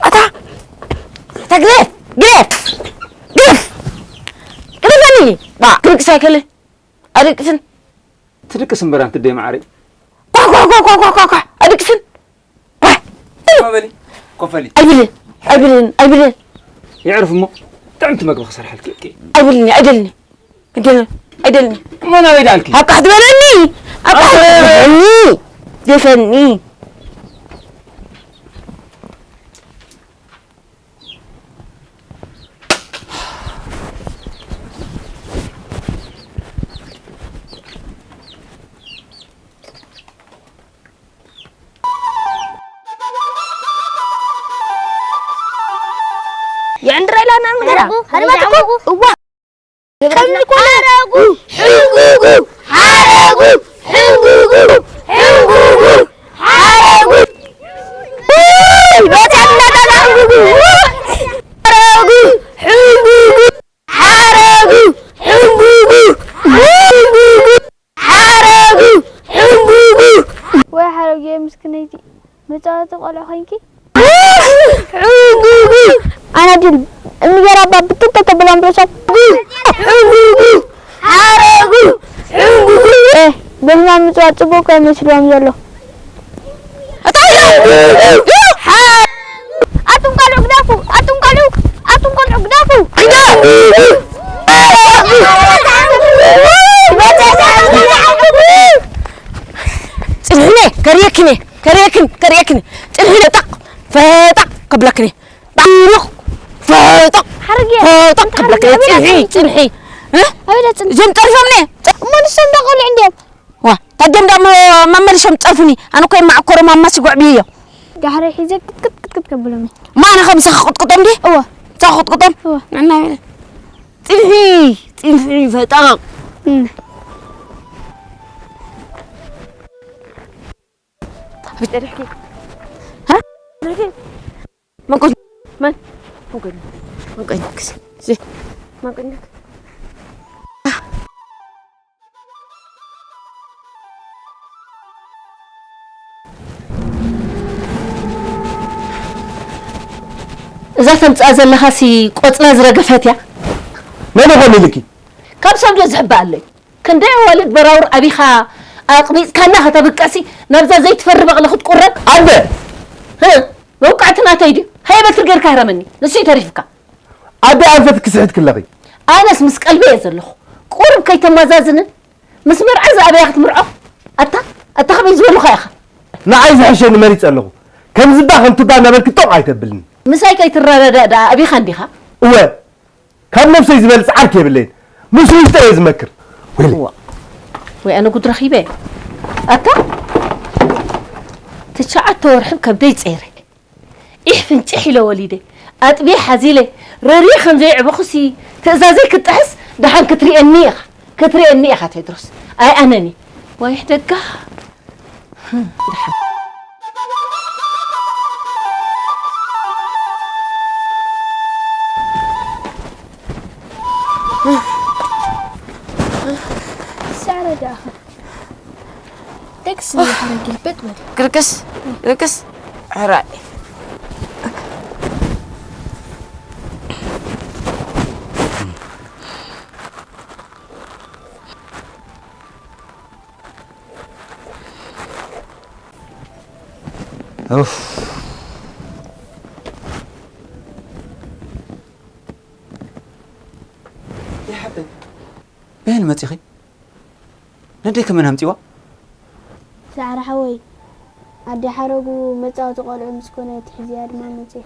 ኣታ! ኣታ ግደፍ! ግደፍ! ግደፍ! ግደፈኒ! ባ! ክድቅስ ኣይክእልን። ኣደቅስን። ትድቅስ እምበር ኣንቲ ደይ መዓረይ። ኳ፣ ኳ፣ ኳ፣ ኣደቅስን። ኳ! ኮፈሊ፣ ኮፈሊ። ኣይብልን፣ ኣይብልን፣ ኣይብልን። የዕርፍ እሞ ጥዕምቲ መግቢ ክሰርሐልኪ እየ። ኣይብልን፣ ኣይደልን። ኣይደልን፣ ኣይደልን። እሞ ናበይ ደኣልኪ? ኣብ ቃሕ ትበለኒ፣ ኣብ ቃሕ ትበለኒ። ደፈኒ። የዕንድራ ኢላ ናብ ምድራ። ሃረጉ፣ ሃረባትኩ። እዋ። ከምዚ ኮነ። ሓረጉ፣ ሕንጉጉ፣ ሓረጉ፣ ሕንጉጉ፣ ሕንጉጉ፣ ሓረጉ። ውይ፣ በታ መጻወቲ ቆልዑ ኮይንኪ? ኣናዲል እንጀራ ባብ ብትንተ ተብሎም ርእሶም። ሓረጉ! ኤ፣ በልና ምጽዋት ጽቡቅ እኮ ይመስሎም ዘሎ። ኣቱም ቆልዑ ግደፉ! ኣቱም ቆልዑ! ኣቱም ቆልዑ ግደፉ! ጽንሕነ፣ ከርእየክን እየ፣ ከርእየክን፣ ከርእየክን እየ። ጽንሕነ፣ ፈጠቕ፣ ፈጠቕ ከብለክን እየ። ባሩኽ፣ ፈጠቕ፣ ሓረግ እየ። ፈጠቕ ከብለክን እየ። ጽንሒ፣ ጽንሒ። እ? ኣበይ ደኣ ጽንሒ? እዞም ጠርፎምኒ። እሞ ንሶም ደኣ ቆልዑ እንድዮም። ዋ፣ ታዲኦም ደኣ መ-፣ መመሊሶም ጸርፉኒ። ኣነ እኮ የማዕኮሮም ኣብ ማሲ ጉዕብዮ እዮም። ዳሕረይ ሒዘ ክትክት ክትክት ከብሎም እየ። እሞ ኣነ ከምዚ ክቕጥቅጦም ድየ? እወ። እዛ ክቕጥቅጦም? እወ። ንዕና በለ። ጽንሒ፣ ጽንሒ ፈጠቕ። እም። ኣበይ ጸኒሕኪ? ሃ? መን ኮን-፣ መን? መን ኮን-፣ መን ኮንክ? ሲ-፣ መን ኮንክ? እዛ ተምጽኣ ዘለኻሲ ቆጽላ ዝረገፈት እያ። መን ይኾን ኢልኪ? ካብ ሰብ ዶ ዝሕባእ ኣሎ እዩ? ክንደይ ኣዋልድ በራውር ኣቢኻ ኣቕቢጽካና ከተብቅዕሲ ናብዛ ዘይትፈሪ በቕሊ ክትቁረብ? ኣደ! ህ፣ መውቃዕቲ ናተይ ድዩ? ሃየ በትሪ ጌርካ ህረመኒ፣ ንሱ እዩ ተሪፉካ። ኣደ ኣንፈትኪ ስሒትኪ ኣለኺ። ኣነስ ምስ ቀልቢ እየ ዘለኹ። ቁሩብ ከይተመዛዝንን ምስ መርዓ ዝኣበያ ክትምርዖ? ኣታ፣ ኣታ ከመይ ዝበሉኻ ኢኻ? ንዓይ ዝሕሸኒ መሪጸ ኣለኹ። ከምዚ እባ ከምቲ እባ እናበልኪ ጦቕ ኣይተብልኒ። ምሳይ ከይትረዳዳእ ደኣ ኣቢኻ እንዲኻ? እወ፣ ካብ ነብሰይ ዝበልጽ ዓርኪ የብለይን። ምስ ውሽጠይ እየ ዝመክር። ወይለይ። እዋ። ወይ ኣነ ጉድ ረኺበ። ኣታ ትሽዓተ ወርሒ ከብደይ ጸይረ። ኢሕ ፍንጭሕ ኢለ ወሊደ። ኣጥብየ ሓዚለ። ረርየ ከም ዘየዕበኹሲ ትእዛዘይ ክጥሕስ ደሓን ክትርእየኒ ኢኻ። ክትርእየኒ ኢኻ ቴድሮስ። ኣይ ኣነኒ። ዋይ ሕደጋ። ደሓን። ሳዕረ ደኣኸ? ደቅስ እንዲ ሓረግ ይልበጥ በል። ግርግስ፣ ግርግስ፣ ሕራይ። ኡፍ። ይሓብተይ፣ በየን መጺኺ? ነደይ ከመን ኣምጺዋ? ሳዕረ ሓወይ፣ ኣደ ሓረጉ መጻወቲ ቆልዑ ምስ ኮነት፣ ሕዚኣ ድማ መጺኣ።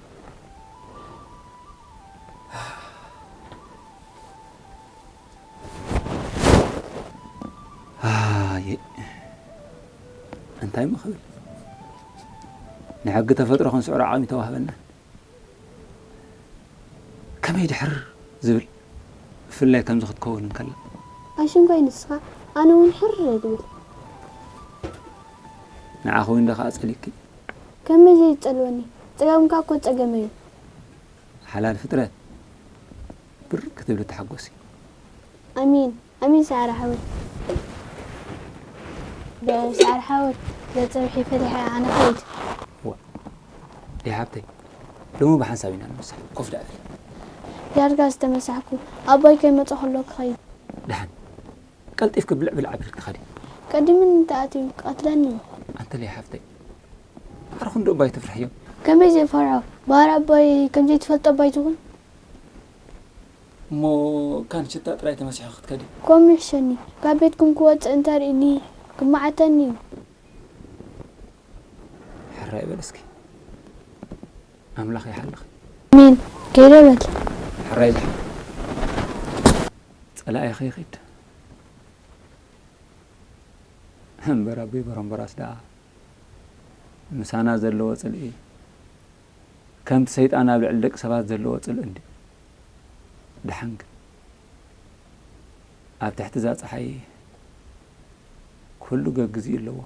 ኣየ፣ እንታይ እሞ ክብል? ንሕጊ ተፈጥሮ ክንስዕሮ ዓቕሚ ተዋህበና። ከመይ ድሕር ዝብል፣ ብፍላይ ከምዚ ክትከውን እንከላ። ኣሽንኳይ ንስኻ፣ ኣነ እውን ሕር እየ ዝብል። ንዓኺ እውን ዶ ከኣ ጸሊእኪ? ከመይ ዘይጸልወኒ? ጸገምካ እኮ ጸገመይ እዩ። ሓላል ፍጥረት፣ ብር ክትብሊ ተሓጎሲ። ኣሜን፣ ኣሜን ሳዕረ ሓወይ። ዶ ሳዕረ ሓወይ፣ ገጸ ብሒ ፈቲሐ ኣነ ኸይድ። ዋ፣ ዲያ ሓብተይ፣ ሎሚ ብሓንሳብ ኢና ንምሳሕ። ኮፍ ደኣ በሊ። ዳርጋ ዝተመሳሕኩ፣ ኣቦይ ከይመጸ ከሎ ክኸይድ። ደሓን፣ ቀልጢፍኪ ብልዕ ብልዕ ኣቢልኪ ትኸዲ። ቀዲሙኒ እንተኣትዩ ክቐትለኒ እዩ። ኣንተ ሊያ ሓፍተይ፣ ዓርኹ እንዶ እባ ኣይትፍርሕዮ። ከመይ ዘይፈርሖ? ባህሪ ኣቦይ ከም ዘይትፈልጦ እባ ኣይትኹን። እሞ ካን ሽታ ጥራይ ተመሲሖ ክትከዲ? ከምኡ ይሕሸኒ። ካብ ቤትኩም ክወጽእ እንተርኢኒ ክመዓተኒ እዩ። ሕራይ በል እስኪ። ኣምላኽ ይሓልኺ። ኣሜን። ከይደ በል። ሕራይ በል። ጸላኢኺ ይኺድ። እምበር ኣቦይ በረምበራስ ደኣ ምሳና ዘለዎ ጽልኢ ከምቲ ሰይጣን ኣብ ልዕሊ ደቂ ሰባት ዘለዎ ጽልኢ እንድዩ። ደሓን ግን ኣብ ትሕቲ እዛ ጸሓይ ኩሉ ገግዜኡ ኣለዎ።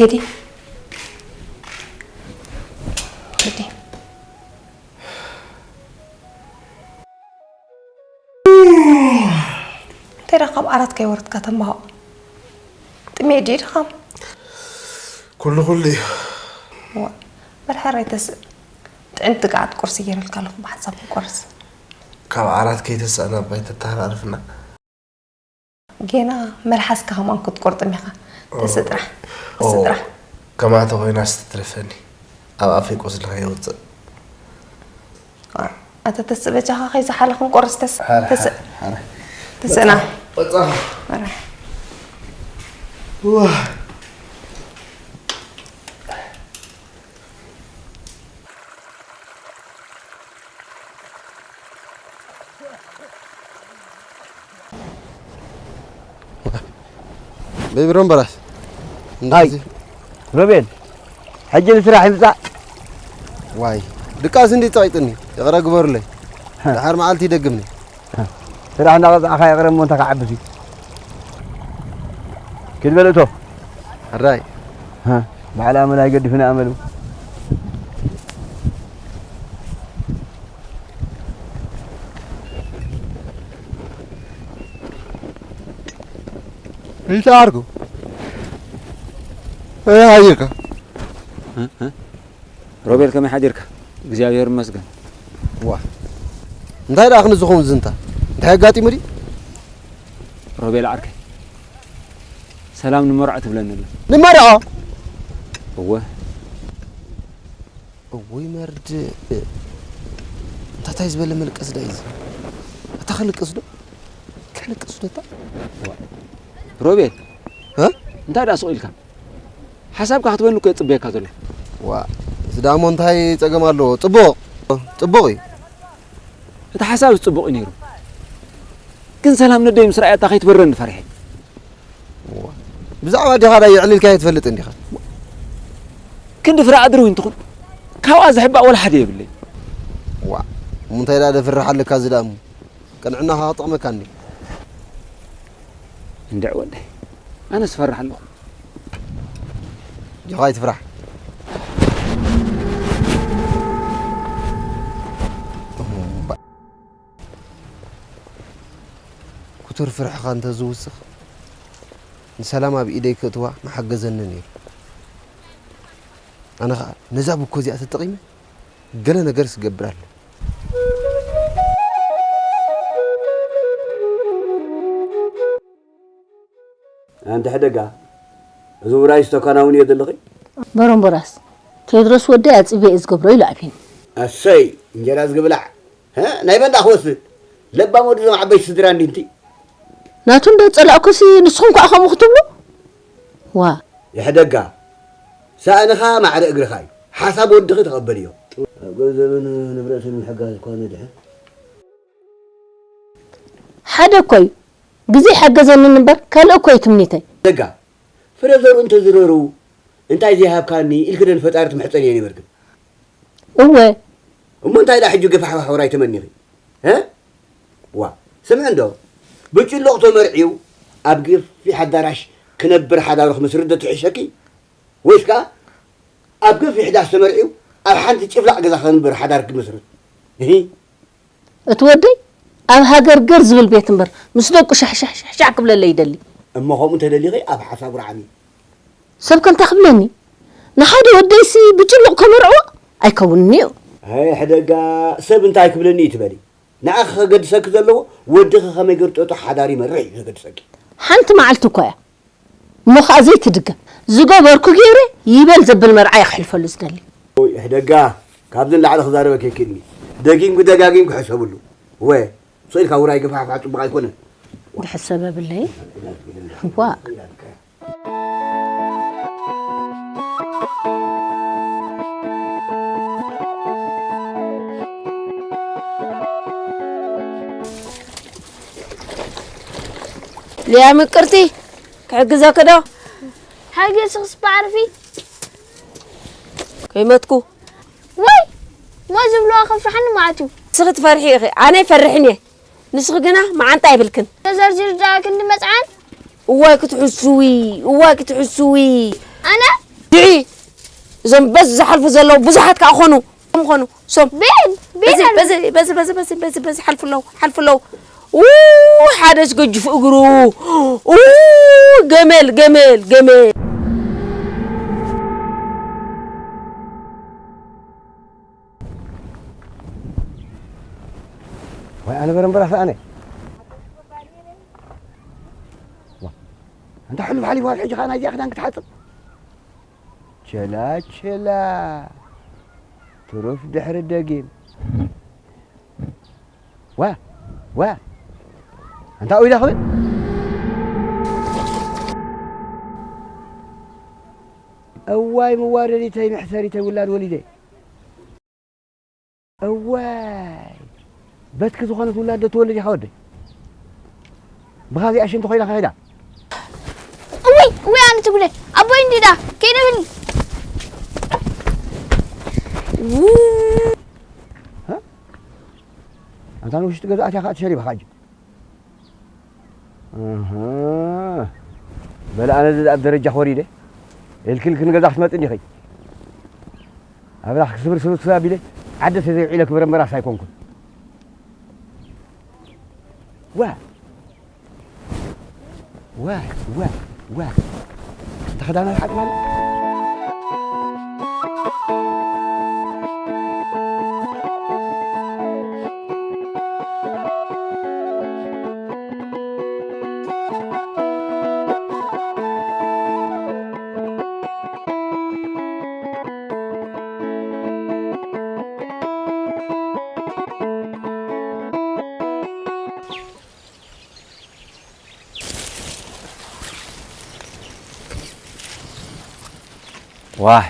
ጌዲ፣ ጌዲ፣ እንታይ ደኣ ካብ ዓራት ከይወረድካ ተምባሆ? ጥሜት ድዩ ድኻም? ኩሉ ኩሉ እዩ። እዋ፣ በል ሕራይ ተስእ። ጥዕምቲ ገዓት ቁርሲ ገይረልካ ኣለኹ፣ ብሓንሳብ ክንቆርስ። ካብ ዓራት ከይተሳእና ባይ ተተሃራርፍና። ጌና መልሓስካ ከማን ክትቆርጥም ኢኻ። ተስእ ጥራሕ። ተስእ ጥራሕ። ከማታ ኮይና ስትትረፈኒ። ኣብ ኣፈይ ቆስሊ ከየውፅእ። ኣታ ተስእ በጃኻ ከይዝሓለ ክንቆርስ ተስ-፣ ሓረ፣ ተስእ። ሓረ፣ ሓረ። ተስእና። ወጻ። ሓረ። ዋ። ቤቢ ሮምበራስ። ኣይ፣ እንደዚ። ሮቤል፣ ሕጂ ንስራሕ ይምጻእ። ዋይ፣ ድቃስ እንዲ ጸቂጥኒ፣ ይቕረ ግበሩለይ። ደሓር መዓልቲ ይደግምኒ። ስራሕ እንዳቐጻዕካ ይቕረ እሞ እንታይ ክዓብስ እዩ? ኪድ በል እቶ። ሕራይ። ሃ፣ በዓል ኣመል ኣይገድፍን ኣመሉ። እንታይ ዓርኩ? እንታይ ሓዲርካ? እ? እ? ሮቤል፣ ከመይ ሓዲርካ? እግዚኣብሔር ይመስገን። ዋ፣ እንታይ ደኣ ክንዝኹም ዝንታ? እንታይ ኣጋጢሙ ድዩ? ሮቤል ዓርከይ፣ ሰላም ንመርዖ ትብለኒ ኣላ። ንመርዖ? እወ። እውይ መርድእ። እንታይ ዝበለ መልቀስ ዳ እዩ እዚ? ኣታ ከልቅስ ዶ? ከልቅስ ዶ እታ? ዋ። ሮቤል፣ እ? እንታይ ደኣ ስቕ ኢልካ? ሓሳብካ ክትበኒ እኮ እየ ጽበየካ ዘለኹ። ዋ፣ እዚ ደኣ እሞ እንታይ ጸገም ኣለዎ? ጽቡቕ፣ ጽቡቕ እዩ። እቲ ሓሳብ ጽቡቕ እዩ ነይሩ። ግን ሰላም ነደይ ምስ ረኣያታ ከይትበረኒ ፈሪሐ። ዋ፣ ብዛዕባ ኣዴኻ ዳ የዕሊልካዮ ትፈልጥ እንዲኻ? ክንዲ ፍረ ኣድሪ እውን ትኹን፣ ካብኣ ዝሕባእ ወላ ሓደ የብለይ። ዋ፣ እሞ እንታይ ደኣ ደፍርሕ ኣለካ እዚ ደኣ እሞ? ቅንዕናኻ ክጠቕመካ እንዲ። እንድዒ ወደይ፣ ኣነስ እፈርሕ ኣለኹ። ጆኻ ኣይትፍራሕ። እምባ-፣ ክቱር ፍርሕኻ እንተዝውስኽ፣ ንሰላም ኣብ ኢደይ ከእትዋ ምሓገዘኒ ነይሩ። ኣነ ኸኣ ነዛ ብኮ እዚኣ ተጠቒመ ገለ ነገርስ እገብር ኣለኹ። ኣንቲ ሕደጋ፣ እዚ ውራይ ዝተከናውን እየ ዘለኺ? በረምበራስ፣ ቴድሮስ ወደይ ኣጽብየ እየ ዝገብሮ ኢሉ ኣብዩኒ። ኣሰይ፣ እንጀራ ዝግብላዕ። ሀ? ናይ በንዳ ክወስድ? ለባም ወዲ እዞም ዓበይቲ ስድራ እንዲ እንቲ? ናቱ እንዶ ጸላእኩሲ ንስኹም ከኣ ከምኡ ክትብሉ? ዋ። ይሕደጋ፣ ሳእንኻ ማዕረ እግርኻ እዩ። ሓሳብ ወድኺ ተቐበልዮ። ኣብ ገንዘብን ንብረትን ምሕጋዝ እኳ ነድሕን። ሓደ እኮ እዩ። ግዜ ይሓገዘኒ እምበር ካልእ እኮ እዩ ትምኒተይ። ደጋ፣ ፍረ ዘርኡ እንተዝረሩ፣ እንታይ ዘይሃብካኒ ኢልኪ ዶ ንፈጣሪ ትምሕጸንዮ ነይርክን? እወ። እሞ እንታይ ደኣ ሕጂ ገፋሕፋሕ ውራይ ተመኒኺ? እ? ዋ፣ ስምዒ እንዶ፣ ብጭሎቕ ተመርዕዩ ኣብ ገፊሕ ኣዳራሽ ክነብር ሓዳሩ ክምስርት ዶ ትሕሸኪ? ወይስ ከኣ ኣብ ገፊሕ ዳስ ተመርዕዩ ኣብ ሓንቲ ጭፍላቕ ገዛ ክነብር ሓዳር ክምስርት? እሂ። እቲ ወደይ ኣብ ሃገር ገር ዝብል ቤት እምበር ምስ ደቁ ሻሕሻሕሻሕ ክብለለይ ይደሊ። እሞ ከምኡ እንተደሊኺ ኣብ ሓሳቡ ርዓሚ። ሰብ ከ እንታይ ክብለኒ? ንሓደ ወደይሲ ብጭሉቕ ከመርዕዎ ኣይከውንን'ዩ። ኣይ ሕደጋ፣ ሰብ እንታይ ክብለኒ እዩ ትበሊ? ንዓኺ ከገድሰኪ ዘለዎ ወድኺ ከመይ ገርጠጦ ሓዳር ይመርሕ እዩ ዘገድሰኪ። ሓንቲ መዓልቲ እኮ እያ። እሞ ኸኣ ዘይትድገም። ዝገበርኩ ገይረ ይበል ዘብል መርዓ እየ ክሕልፈሉ ዝደሊ። ኦይ፣ እሕደጋ፣ ካብዚ ንላዕሊ ክዛረበኪ ኣይክእልኒ። ደጊምኪ ደጋጊምኪ ሕሰብሉ። ወ፣ ስቕ ኢልካ ውራይ ግፋሕፋሕ ጽቡቕ ኣይኮነን። ድሕሰብ የብለይ። ዋ። ሊያ ምቅርቲ፣ ክሕግዘኪ ዶ? ሓጊ ስኽስ ባዕርፊ። ከይመትኩ። ወይ! ሞ ዝብልዋ ከፍርሓኒ መዓት እዩ። ንስኺ ትፈርሒ ኢኺ፣ ኣነ ኣይፈርሕን እየ። ንስኺ ግና መዓንጣ የብልክን። ተዘርዚሩ ደኣ ክንዲ መጽዓን? እዋይ ክትሕስዊ፣ እዋይ ክትሕስዊ። ኣነ? ድዒ እዞም በዚ ዝሓልፉ ዘለዉ ብዙሓት ከኣ ኾኑ። ኾኑ። ሶም። ቤል፣ ቤል በዚ፣ ኣሉ። በዚ፣ በዚ፣ በዚ፣ በዚ፣ በዚ፣ በዚ ሓልፉ ኣለዉ፣ ሓልፉ ኣለዉ። ው፣ ሓደሽ ገጅፉ እግሩ። ው፣ ገመል፣ ገመል፣ ገመል። ዋይ፣ ኣነ በረምበራ ሰኣነ። ዋ፣ ኣንታ ሕሉፍ ሓሊፉ፣ ኣብ ሕጂ ኸኣ ናይዚኣ ክዳን ክትሓጽብ? ቸላ፣ ቸላ። ትሩፍ ድሕሪ ደጊም። ዋ፣ ዋ። ኣንታ ኡይዳ ክብል? እዋይ፣ መዋረዲተይ፣ መሕሰሪተይ፣ ውላድ ወሊደ። እዋይ፣ በትኪ ዝኾነት ውላድ ዶ ትወልድ ኢኻ ወደይ? ብኻዚኣ ሽንቲ ኮይና ከኺዳ? እውይ፣ እውይ፣ ኣነ ትጉደ። ኣቦይ እንዲዳ፣ ከይደ ብልኒ። ሃ? ኣንታ ንውሽጢ ገዛ ኣትያ ኸኣ ትሸሪባ ኸኣ ሕጂ። ኣሃ። በለ ኣነ እዚ ኣብ ደረጃ ወሪደ። ኢልክልክ ንገዛ ክትመጽእ እንዲኺ። ኣብራኽ ክስብር ስብር ስብር ኣቢለ ዓዲ ተዘይውዒለ ክብረ መራስ ኣይኮንኩን። ዋ። ዋ፣ ዋ፣ ዋ። እንተ ኽዳና ይሓጥባል። ዋይ።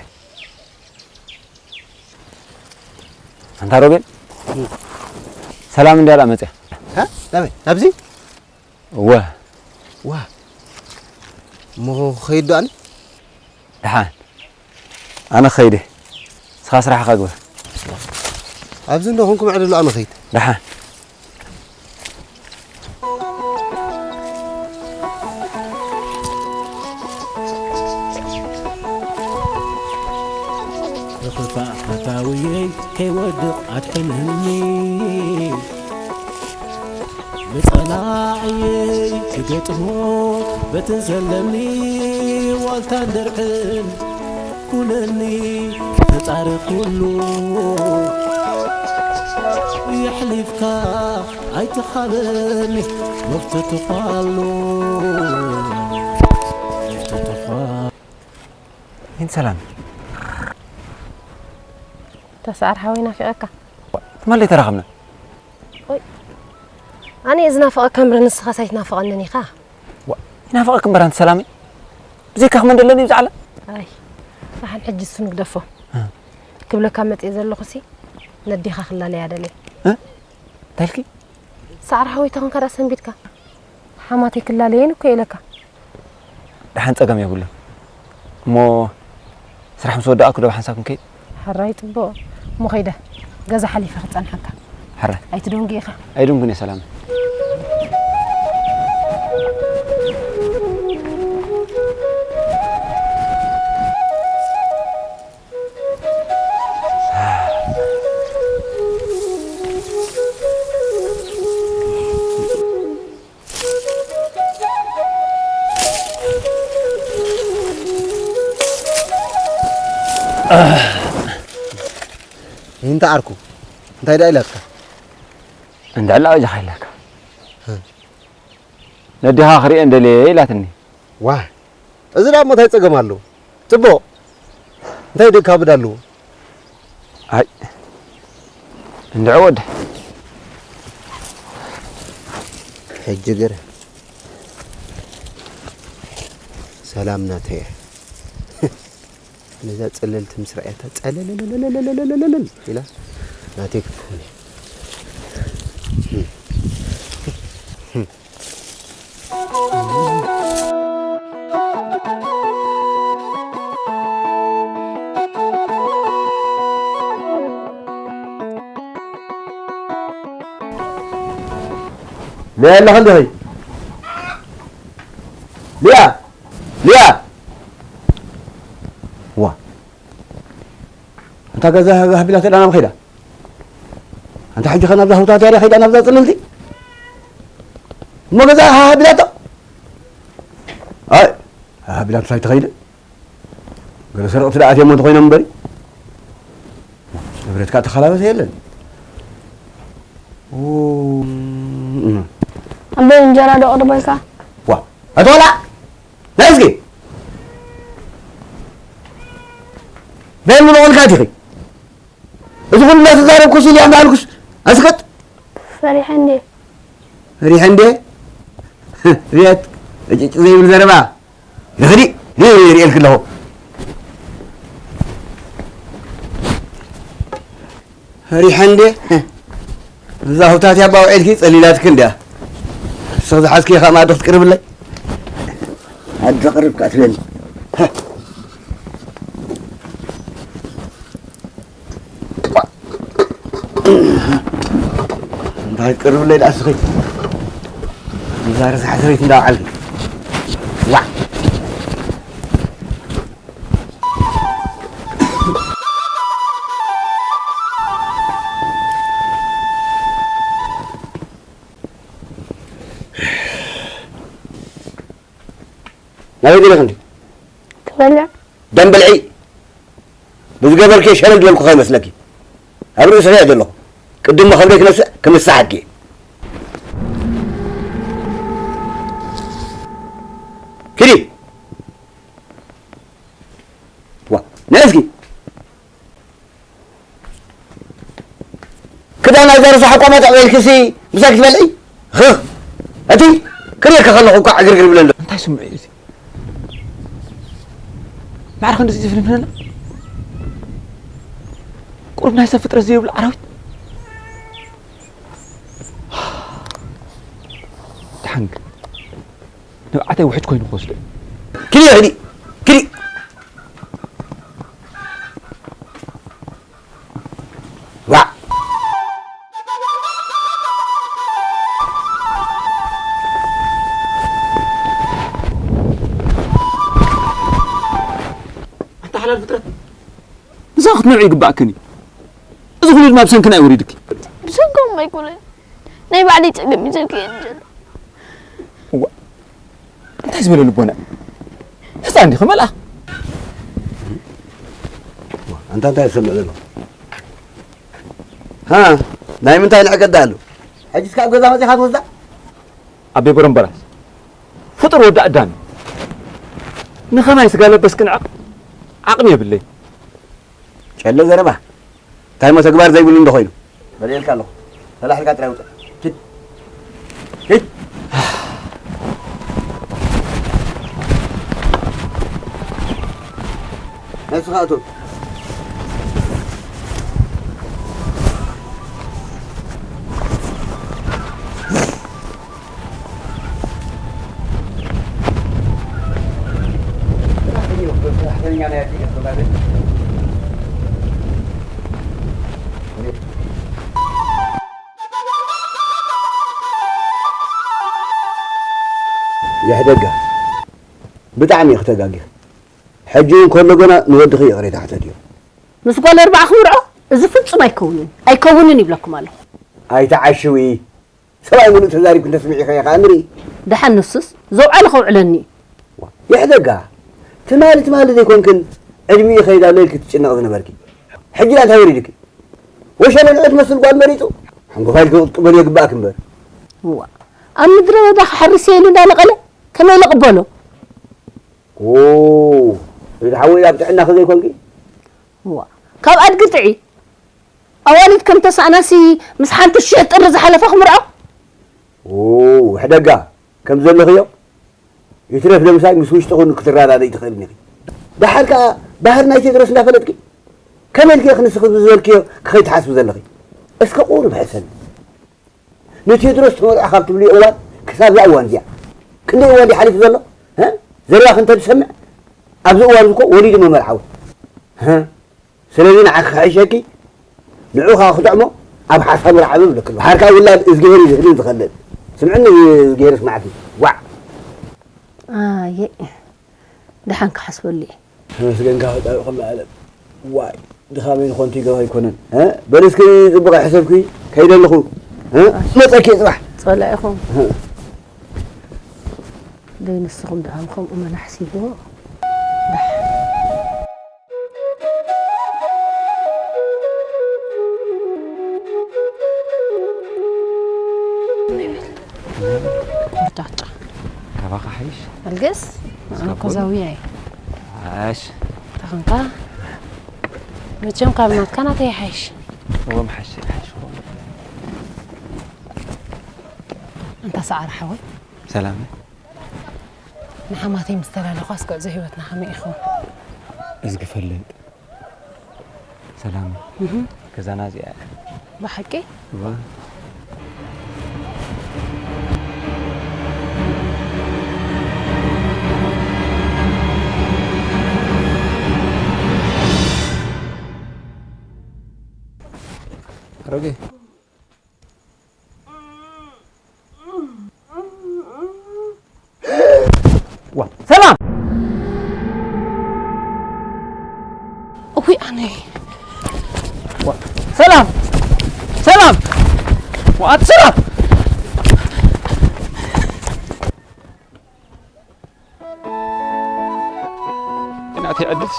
ኣንታ ሮቤል፣ እም። ሰላም እንድያ ደኣ መጽያ? ሃ? ናበይ? ናብዚ? እወ። ዋ። እሞ ክኸይድ ዶ ኣነ? ደሓን። ኣነ ክኸይድ እየ። ንስኻ ስራሕኻ ግበር። ኣብዚ እንዶ ኾንኩም ዕልሉ ኣነ ኸይድ። ደሓን። ብኽፋእ ፈታውየይ ከይወድቕ ኣድሕነኒ። ንጸላእየይ ክገጥሞ በትን ዘለኒ ዋልታን ድርዕን ኩነኒ ፈጣሪ ኩሉ የሕሊፍካ ኣይትኻበኒ መፍትትዃሉ መፍትትዃ ይን ሰላም። ተሰዓር ሓወይ ናፊቐካ። ትማሊ ተራኸብና። ወይ፣ ኣነ እየ ዝናፍቐካ እምበር ንስኻስ ኣይትናፍቐንን ኢኻ። ዋ፣ ይናፍቐክ እምበር ኣንቲ ሰላመይ። ብዘይካኽ መን ደለኒ ኣብዚ ዓለም? ኣይ፣ ደሓን ሕጂ እሱ ንግደፎ። እ። ክብለካ መጽየ ዘለኹሲ ነዲኻ ክላለያ ደልየ። እ? እንታይ ኢልኪ? ሰዓር ሓወይ ተኾንካ ደኣ ሰንቢድካ። ሓማተይ ክላለየን እኮ ኢለካ። ደሓን ጸገም የብሉን። እሞ ስራሕ ምስ ወዳእኩ ዶ ብሓንሳብ ክንከይድ? ሕራይ ጽቡቕ። እሞ ከይደ ገዛ ሓሊፈ ክጸንሓካ። ሕራይ። ኣይትደንጉ ኢኻ። ኣይድንጉን እየ ሰላም። እንተ ዓርኩ እንታይ ደኣ ኢላትካ? እንድዕላ ወጃኻ ኢላካ። እ። ነዲኻ ክርእየን ደልየ ኢላትኒ። ዋይ፣ እዚ ደኣ እሞ እንታይ ጸገም ኣለዎ? ጽቡቕ። እንታይ ደካብድ ኣለዎ? ኣይ፣ እንድዒ ወደ። ሕጂ ገረ ሰላም ናተይ እያ። ነዛ ጸለልቲ ምስ ረኣያታ ጸለለለለለለለለለለል ኢላ ናተይ ክትከውን እያ። ሊያ ኣለኻ እንዲኺ? ሊያ! ሊያ! እታ ገዛ ሃሃ ቢላቶ ዳና ከይዳ። ኣንታ ሕጂ ከ ናብዛ ህውታት ያዳ ከይዳ ናብዛ ጽልልቲ? እሞ ገዛ ሃሃ ቢላቶ? ኣይ፣ ሃሃ ቢላቶ ኣይትኸይድን። ገለ ሰረቕቲ ደኣ ኣትዮም እንተኾይኖም እምበሪ። ንብረትካ ተኸላበሰ የለን። ኡ፣ እም። ኣቦይ እንጀራ ዶ ኣቕርበልካ? ዋ፣ ኣቶ ዋላ፣ ናይ እስኪ። በል ንበቑልካ ዲኺ? እዚ ኩሉ እናተዛረብኩስ ኢልያ እንዳበልኩስ ኣስክት። ፈሪሐ እንዴ? ፈሪሐ እንዴ? ርየት፣ እጭጭ ዘይብል ዘረባ። ንኽዲ፣ ሪኤልክ ኣለኹ። ፈሪሐ እንዴ? እዛ ሁታት ያባ ውዒልኪ ጸሊላትኪ እንድያ። ንስኺ ዝሓዝኪ ኢኻ ማዕዶ ክትቅርብለይ? ኣደ ቅርብ ከኣ ትብለኒ። እንታይ ትቅርብለይ ደኣ እስኺ? እዛ ረሳሕ ሰበይቲ እንዳወዓልኪ። ዋዕ። ናበይ ገለ ክንዲ? ክበልዕ። ደም ብልዒ። ብዝገበርክዮ ሸለል ዝበልኩ ከይመስለኪ። ኣብ ርእስኺ እየ ዘለኹ። ቅድም መኸብረይ ክነስእ ክምስሓኪ። ኪዲ። ዋ፣ ነይ እስኪ። ክዳን ኣይዛ ረሳሕ ኣቋማጥ ኣዕቤልክሲ ምሳይ ክትበልዒ? ኽኽ። እቲ ክርእየካ ከለኹ እኳ ዕግርግር ይብለኒ። እንታይ ስምዒ እዩ እዚ? ማዕረ ክንድዚ ዝፍንፍነና? ቁሩብ ናይ ሰብ ፍጥረት ዘይብሉ ኣራዊት? ደሓን ግን ንብዓተይ ውሕጅ ኮይኑ ክወስዶ እዩ። ክዲ፣ ክዲ፣ ክዲ። ዋዕ። ኣንታ ሓላል ፍጥረት፣ ንስኻ ክትመርዒ ይግባእክን እዩ። እዚ ኩሉ ድማ ብሰንክና እዩ ወሪድኪ። ብሰንኮም ኣይኮነን። ናይ ባዕለይ ጸገም እዩ ዘልክየኒ ዘሎ። እዋ፣ እንታይ ዝበለ ልቦና እዩ? ህፃን ዲኺ መልኣኽ? ኣንታ እንታይ ትሰምዕ ዘለኹ? ሃ፣ ናይ ምንታይ ንዕቀት ደኣ ኣሎ? ሕጂስ ካብ ገዛ መጺኻ ትወስዳ? ኣቤ በረምበራስ፣ ፍጡር ወዲ ኣዳም እዩ። ንኸማይ ስጋ ለበስ ክንዕቕ ዓቕሚ የብለይ። ጨለ ዘረባ። እንታይ እሞ ተግባር ዘይብሉ እንዶ ኾይኑ? በልየልካ ኣለኹ። ተላሒልካ ጥራይ ውፅእ። ኪድ። ኪድ። ነስኻ እቶ። ይሕደጋ፣ ብጣዕሚ ኢኺ ተጋጊኺ። ሕጂ እውን ከሎ ገና ንወድኺ ይቕሬታ ሕተትዮ። ምስ ጓል ኣርባዓ ክምርዖ? እዚ ፍጹም ኣይከውንን፣ ኣይከውንን ይብለኩም ኣለኹ። ኣይትዓሽዊ። ሰብኣይ ምሉእ ተዛሪብኪ እንተስሚዒ ከ ኢኻ ንርኢ። ደሓን ንሱስ ዘውዓለ ከውዕለኒ እዩ። ዋ፣ ይሕደጋ። ትማሊ ትማሊ ዘይኮንክን ዕድሚኡ ይኸይድ ኣሎ ኢልኪ ትጭነቕ ዝነበርኪ። ሕጂ ደኣ እንታይ ወሪድኪ? ወሸለ ንዑ ትመስል ጓል መሪጹ። ሓንጎፋ ኢልኪ ክትቅበልዮ ይግባእኪ እምበር። እዋ፣ ኣብ ምድረ በዳ ክሓርስ እየ ኢሉ እንዳነቐለ ከመይ ኢለ ቅበሎ? ኦ፣ እዚ ሓወይ ኣብ ጥዕናኺ ዘይኮንኪ? እዋ፣ ካብ ኣድጊ ጥዒ ኣዋልድ ከም ተሳእናሲ ምስ ሓንቲ ሽሕ ጥሪ ዝሓለፈ ክምርዖ? ኦ፣ ሕደጋ ከም ዘለኽዮ ይትረፍ ደምሳይ ምስ ውሽጥኹን ክትረዳደኢ ትኽእልን ኢኺ። ደሓር ከኣ ባህር ናይ ቴድሮስ እንዳፈለጥኪ ከመይ ኢልኪ ኢኺ ንስኺ ብዝበልክዮ ክኸይድ ትሓስቢ ዘለኺ? እስከ ቁሩብ ሕሰቢ። ንቴድሮስ ተመርዖ ካብ ትብልዮ እዋን ክሳብ እዛ እዋን እዚኣ ክንደይ እዋን ድዩ ሓሊፉ ዘሎ? እ? ዘረባኺ እንተዝሰምዕ ኣብዚ እዋን እዚ እኮ ወሊዱ መመርዓዊ። እ? ስለዚ ንዓኺ ክሕሸኪ ንዑ ኸዓ ክጥዕሞ ኣብ ሓሳቡ ረዓቢ ይብለኪ ኣለኹ። ሓርካ ውላድ እዝግሄር እዩ ዝህብን ዝኸልእን። ስምዕኒ እዝግሄር ስማዕኪ። ዋዕ። ኣየ፣ ደሓን ክሓስበሉ እየ። ተመስገንካ ፈጣሪ ኩሉ ዓለም። ዋይ። ድኻመይ ንኾንቲ ገባ ኣይኮነን። እ? በል እስኪ ጽቡቕ ሕሰብኪ፣ ከይደ ኣለኹ። እ? መጸኪ ጽባሕ። ጸላኢኹም። እ? ደይ ንስኹም ደኣ ከምኡ መናሕሲቦ። ዳሕ። ቆርጫጫ። ካባኻ ሓይሽ? ኣልገስ? እስካብ ኣኮ ዛውያ እየ። ኣሽ። ተኸንካ? መቸም ካብ ናትካ ናተይ ይሓይሽ። እዎም ሓሽ፣ ሓሽ። ኣንታ ሰዓረ ሓወይ። ሰላም። ንሓማተይ ምስ ተላለኹ ኣስከ እዚ ህይወትና ከመይ ይኸውን? እዝጊ ፈልጥ። ሰላም። እህ። ገዛና እዚኣ እያ። ብሓቂ? እዋ። ኣሮጌ። ዋ፣ ሰላም! እውይ፣ ኣነ። ዋ፣ ሰላም! ሰላም! ዋ፣ ኣቲ ሰላም! ናተይ ዕድልስ።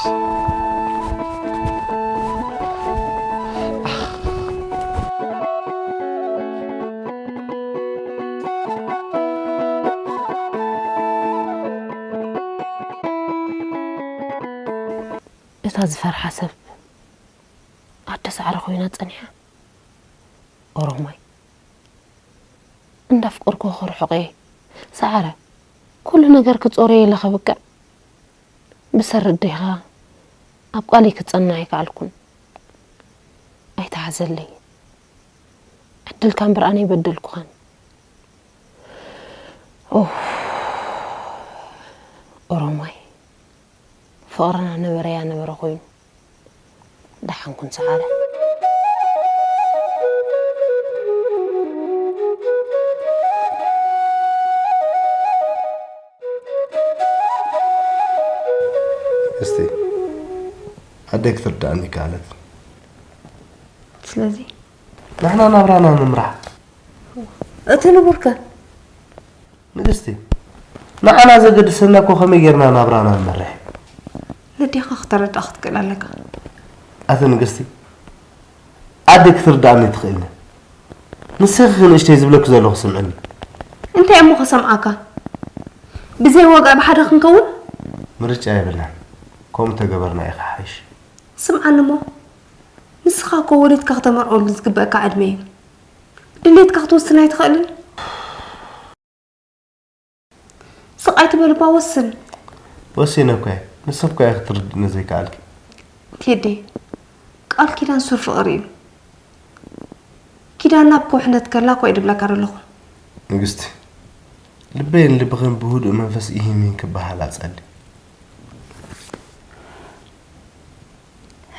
እታ ዝፈርሓ ሰብ ኣደ ሳዕሪ ኮይና ጸኒሓ። ኦሮማይ። እንዳፍቀርኩ ክርሕቆ እየ። ሰዓረ፣ ኩሉ ነገር ክጾረየ ኢለ ከብቅዕ፣ ብሰሪ ኣዴኻ ኣብ ቃለይ ክጸንዕ ኣይከኣልኩን። ኣይትሓዘለይ። ዕድልካ እምበር ኣነ ኣይበደልኩኻን። ኡፍ። ኦሮማይ። ፍቕርና ነበረያ ነበረ ኮይኑ። ደሓን ኩን ሰዓረ። እስቲ ኣደይ ክትርድኣኒ ከኣለት። ስለዚ? ንሕና ናብራና ንምራሕ። እቲ ንቡርከ? ንግስቲ፣ ንዓና ዘገድሰና እኮ ከመይ ጌርና ናብራና ንመርሕ እዩ። ነዴኻ ክተረድኣ ክትክእል ኣለካ። ኣቲ ንግስቲ፣ ኣደ ክትርድኣኒ ትኽእልኒ። ንስኺ ንእሽተይ ዝብለኪ ዘለኹ ስምዕኒ። እንታይ እሞ ከሰምዓካ? ብዘይ ዋጋ ብሓደ ክንከውን? ምርጫ የብልናን። ከምኡ ተገበርና እዩ ክሓይሽ። ስምዓኒ እሞ፣ ንስኻ እኮ ወሊድካ ክተመርዖሉ ዝግበኣካ ዕድመ እዩ። ድሌትካ ክትወስን ኣይትኽእልን? ስቕ ኣይትበል እባ ወስን። ወሲነ እኮ እየ። ንስኺ እኮ ኢኺ ክትርድእኒ ዘይከኣልኪ። ቴዲ፣ ቃል ኪዳን ሱር ፍቕሪ እዩ። ኪዳንና ኣብ ክውሕነት ከላ እኮ እየ ድብለካ ዘለኹ። ንግስቲ፣ ልበይን ልብኽን ብህዱእ መንፈስ ኢሂን ሚሂን ክበሃል ኣጸሊ።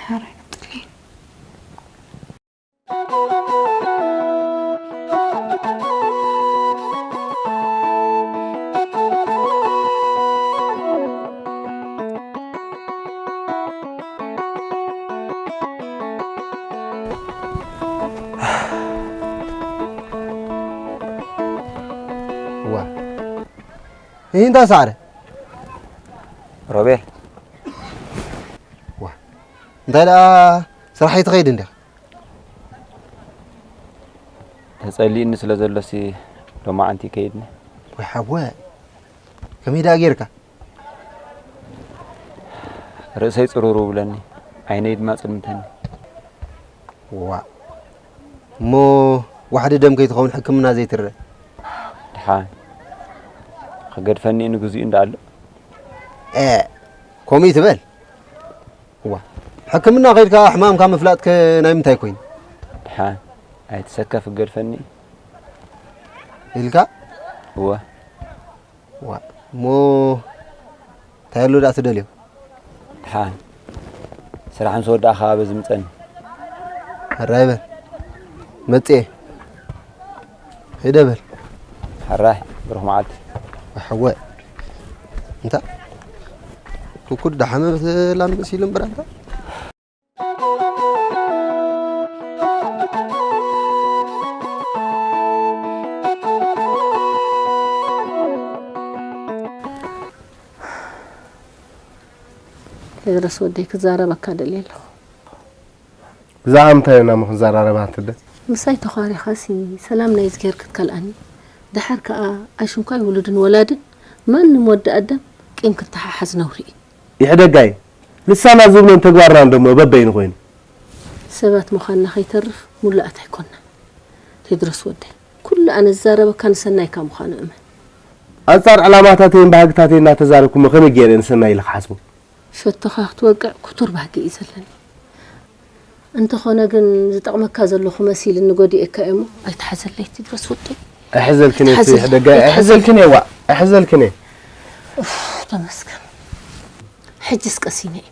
ሕራይ ቀጽሊ። ዋ። ይህ እንታይ ሳዕረ? ሮቤል። ዋ። እንታይ ደኣ ስራሕ ኣይትኸይድ እንዲኻ? ተጸሊእኒ ስለ ዘሎሲ ሎማዓንቲ ይከይድኒ። ወይ ሓወ፣ ከመይ ደኣ ጌርካ? ርእሰይ ጽሩሩ ብለኒ፣ ዓይነይ ድማ ጽልምተኒ። ዋ፣ እሞ ዋሕዲ ደም ከይትኸውን ሕክምና ዘይትረ? ድሓን። ክገድፈኒ ንግዚኡ እንዳ ኣሎ። ኤ፣ ከምኡ ይትበል። እዋ፣ ሕክምና ከይድካ ሕማምካ ምፍላጥከ ናይ ምንታይ ኮይኑ? ድሓን፣ ኣይትሰከፍ ክገድፈኒ። ኢልካ? እወ። ዋ፣ እሞ እንታይ ኣሎ ደኣ ትደልዮ? ድሓን፣ ስራሕ ምስ ወዳእኻ በዚ ምጸኒ። ሕራይ በል። መጽኤ። ሄደ በል። ሕራይ፣ ብሩኽ መዓልቲ። ኣሕወ። እንታ፣ ኩኩድ ደሓመ ብትላም መሲሉ እምበር ኣንታ። ድረስ ወደይ ክዛረበካ ደልየ ኣለኹ። ብዛዕባ ምንታይ ኢና እሞ ክንዘራረብ ኣንትደ? ምሳይ ተዃሪኻሲ ሰላም ናይ እዝግሄር ክትከልኣኒ። ደሓር ከኣ ኣሽንኳይ ውሉድን ወላድን ማንም ወዲ ኣደም ቂም ክተሓሓዝ ነውሪ እዩ። ይሕደጋይ፣ ንሳና ዝብሎን ተግባርናን ደሞ በበይኑ ኮይኑ። ሰባት ምዃንና ከይተርፍ ሙሉኣት ኣይኮንና። ቴድሮስ ወደይ፣ ኩሉ ኣነ ዝዛረበካ ንሰናይካ ምዃኑ እመን። ኣንጻር ዕላማታተይን ባህግታተይን እናተዛረብኩሞ ከመይ ገይረ ንሰናይ ኢለ ክሓስቦ? ሸቶኻ ክትወቅዕ ክቱር ባህጊ እዩ ዘለኒ። እንተኾነ ግን ዝጠቕመካ ዘለኹ መሲልኒ ጎዲኤካ እየ እሞ ኣይትሓዘለይ ቴድሮስ ወደይ። ኣይሕዘልክን እየ ኣይትሓዘለይ፣ ትሕደጋ፣ ኣይትሓዘለይ። ኣይሕዘልክን እየ ዋእ፣ ኣይሕዘልክን እየ። ኡፍ፣ ተመስገን። ሕጅስ ቀሲነ እየ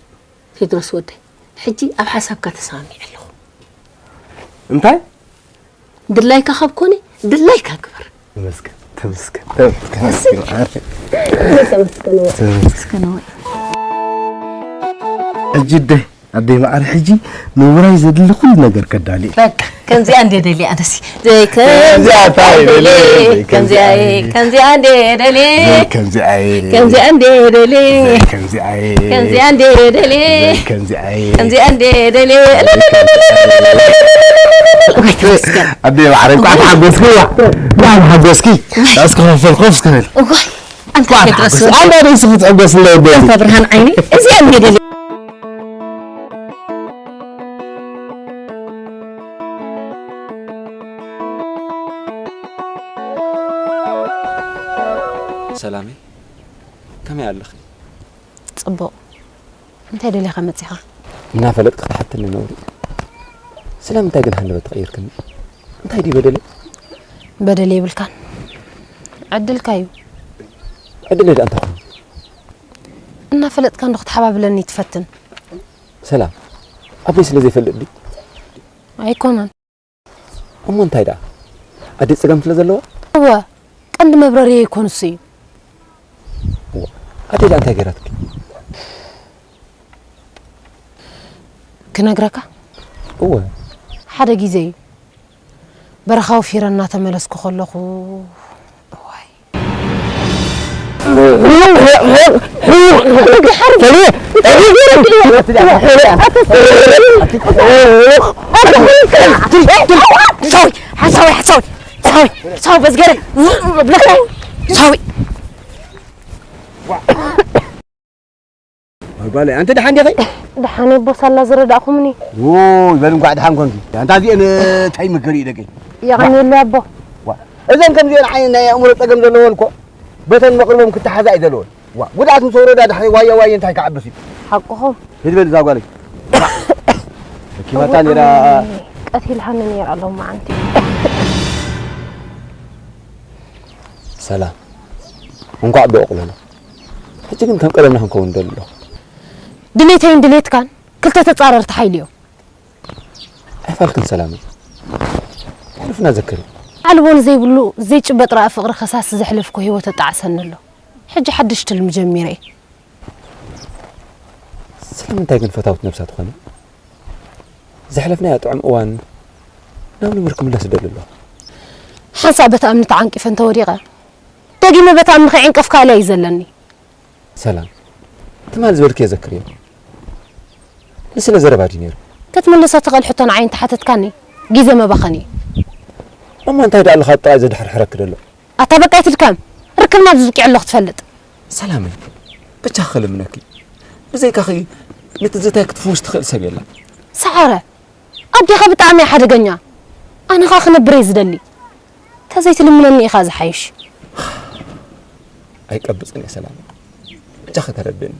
ቴድሮስ ወደይ። ሕጂ ኣብ ሓሳብካ ተሰማሚዐ ኣለኹ። እንታይ? ድላይካ ካብ ኮነ ድላይካ ግበር። ተመስገን፣ ተመስገን፣ ተመስገን፣ ተመስገን፣ ማዕረ። ተመስገን ወይ። ተመስገን ወይ። ሕጂ ኣደ፣ ኣደይ ማዕረ፣ ሕጂ ንውራይ ዘድሊ ኩሉ ነገር ከዳሊ። በቃ፣ ከምዚኣ እንደ ደልየ ኣነሲ። ዘይ ከምዚኣ ከምዚኣ እንታይ ደልየ፣ ደልየ፣ ከምዚኣ፣ ከምዚኣ እየ፣ ከምዚኣ እንደ ደልየ። ዘይ ከምዚኣ እየ። ከምዚኣ እንደ ደልየ። ዘይ ከምዚኣ እየ። ከምዚኣ እንደ ደልየ። ዘይ ከምዚኣ እየ። ከምዚኣ እንደ ደልየ። ኣደ ማዕረ፣ እንኳዕ ተሓጎስኪ፣ ዋ። እንኳዕ ተሓጎስኪ። እስኪ ኮፍ በል፣ ኮፍ እስኪ በል። እዋይ፣ ኣንታ እንኳዕ ቴድሮስ ተሓጎስኪ። ወደይ። ኣንታ ደስ ክትሕጎስ እንደ ወደይ። ኣንታ ብርሃን ዓይነይ፣ እዚኣ እንደ ደልየ። ሰላመይ፣ ከመይ ኣለኺ? ጽቡቕ። እንታይ ደሊኻ መጺኻ? እናፈለጥኪ ክትሓትኒ ነውሪ እዩ። ስለምንታይ ግን ሃንደበት ተቐይርክኒ? እንታይ ድዩ በደለይ? በደል የብልካን። ዕድልካ እዩ። ዕድለይ ደኣ እንታይ ኮይኑ? እናፈለጥካ እንዶ ክትሓባብለኒ ትፈትን። ሰላም፣ ኣቦይ ስለ ዘይፈልጥ ድዩ? ኣይኮነን። እሞ እንታይ ደኣ? ኣደይ ጸገም ስለ ዘለዋ? እወ፣ ቀንዲ መብረርየይ እኮ ንሱ እዩ። እወ፣ ኣደይ ደኣ እንታይ ገይራትኪ? ክነግረካ? እወ። ሓደ ግዜ እዩ። በረኻ ወፊረ እናተመለስኩ ከለኹ፣ እዋይ። ሓሳዊ፣ ሓሳዊ፣ ሓሳዊ፣ ሓሳዊ፣ በዝገረ፣ ብለካ፣ ሓሳዊ። ጓለይ፣ ኣንቲ ደሓን ዲኺ? ደሓን እየ፣ ቦስ ኣላ ዝረዳእኹምኒ። ውይ፣ በል እንኳዕ ደሓን ኮንኪ። ኣንታ እዚአን እንታይ ምክር እዩ ደቂ? የቐንየለይ ኣቦ። ዋ፣ እዘን ከምዚአን ዓይነት ናይ ኣእምሮ ጸገም ዘለወን እኮ በተን መቕርቦም ክተሓዛ እዩ ዘለወን። ዋ፣ ጉድኣት ምስ ወረዳ ድሕሪ ዋየ ዋየ እንታይ ክዓብስ እዩ? ሓቅኹም። ሂድ በል እዛ ጓለይ። ሕኪማታ ነይራ። ቀቲልሃኒ ነይራ ሎማዓንቲ። ሰላም፣ እንኳዕ ብእቕለና። ሕጂ ግን ከም ቀደምና ክንከውን እደሊ ኣለኹ። ድሌተይን ድሌትካን ክልተ ተጻረርቲ ሓይሊ እዮም። ኣይፋልክን ሰላመይ፣ ሕሉፍና ዘክሪ። ኣልቦ ንዘይብሉ ዘይጭበጥ ረኣ ፍቕሪ ከሳሲ ዘሕለፍኩ ህይወት ተጣዕሰኒ ኣሎ። ሕጂ ሓድሽ ትልሚ ጀሚረ እየ። ስለምንታይ ግን ፈታውት ነብሳ ትኾኒ? ዘሕለፍናዮ ጥዑም እዋን ናብ ንቡር ክምለስ እደሊ ኣለኹ። ሓንሳእ በቲ እምኒ ተዓንቂፈ እንተወዲቐ፣ ደጊመ በቲ እምኒ ከይዕንቀፍ ክኣልያ እዩ ዘለኒ። ሰላም፣ ትማል ዝበልክዮ ዘክርዮ። ንስለ ዘረባ ድዩ ነይሩ? ክትምልሶ ትኽእል ሕቶ ንዓይ እንተሓተትካኒ፣ ግዜ መባኸኒ እዩ። እሞ እንታይ ደኣ ኣለኻ ኣብ ጥቓይ ዘድሕርሕረኪ ዘሎ? ኣታ በቃ ኣይትድከም። ርክብና ኣብዚ ኣብቂዑ ኣሎ ክትፈልጥ። ሰላመይ፣ በጃኺ ክልምነኪ። ብዘይካኺ ንትዝታይ ክትፍውስ ትኽእል ሰብ የላን። ሰዓረ፣ ኣዴኻ ብጣዕሚ እያ ሓደገኛ። ኣነ ኸኣ ክነብር እየ ዝደሊ። ተዘይትልምነኒ ኢኻ ዝሓይሽ። ኣይቀብጽን እየ ሰላመይ። በጃኺ ተረድእኒ።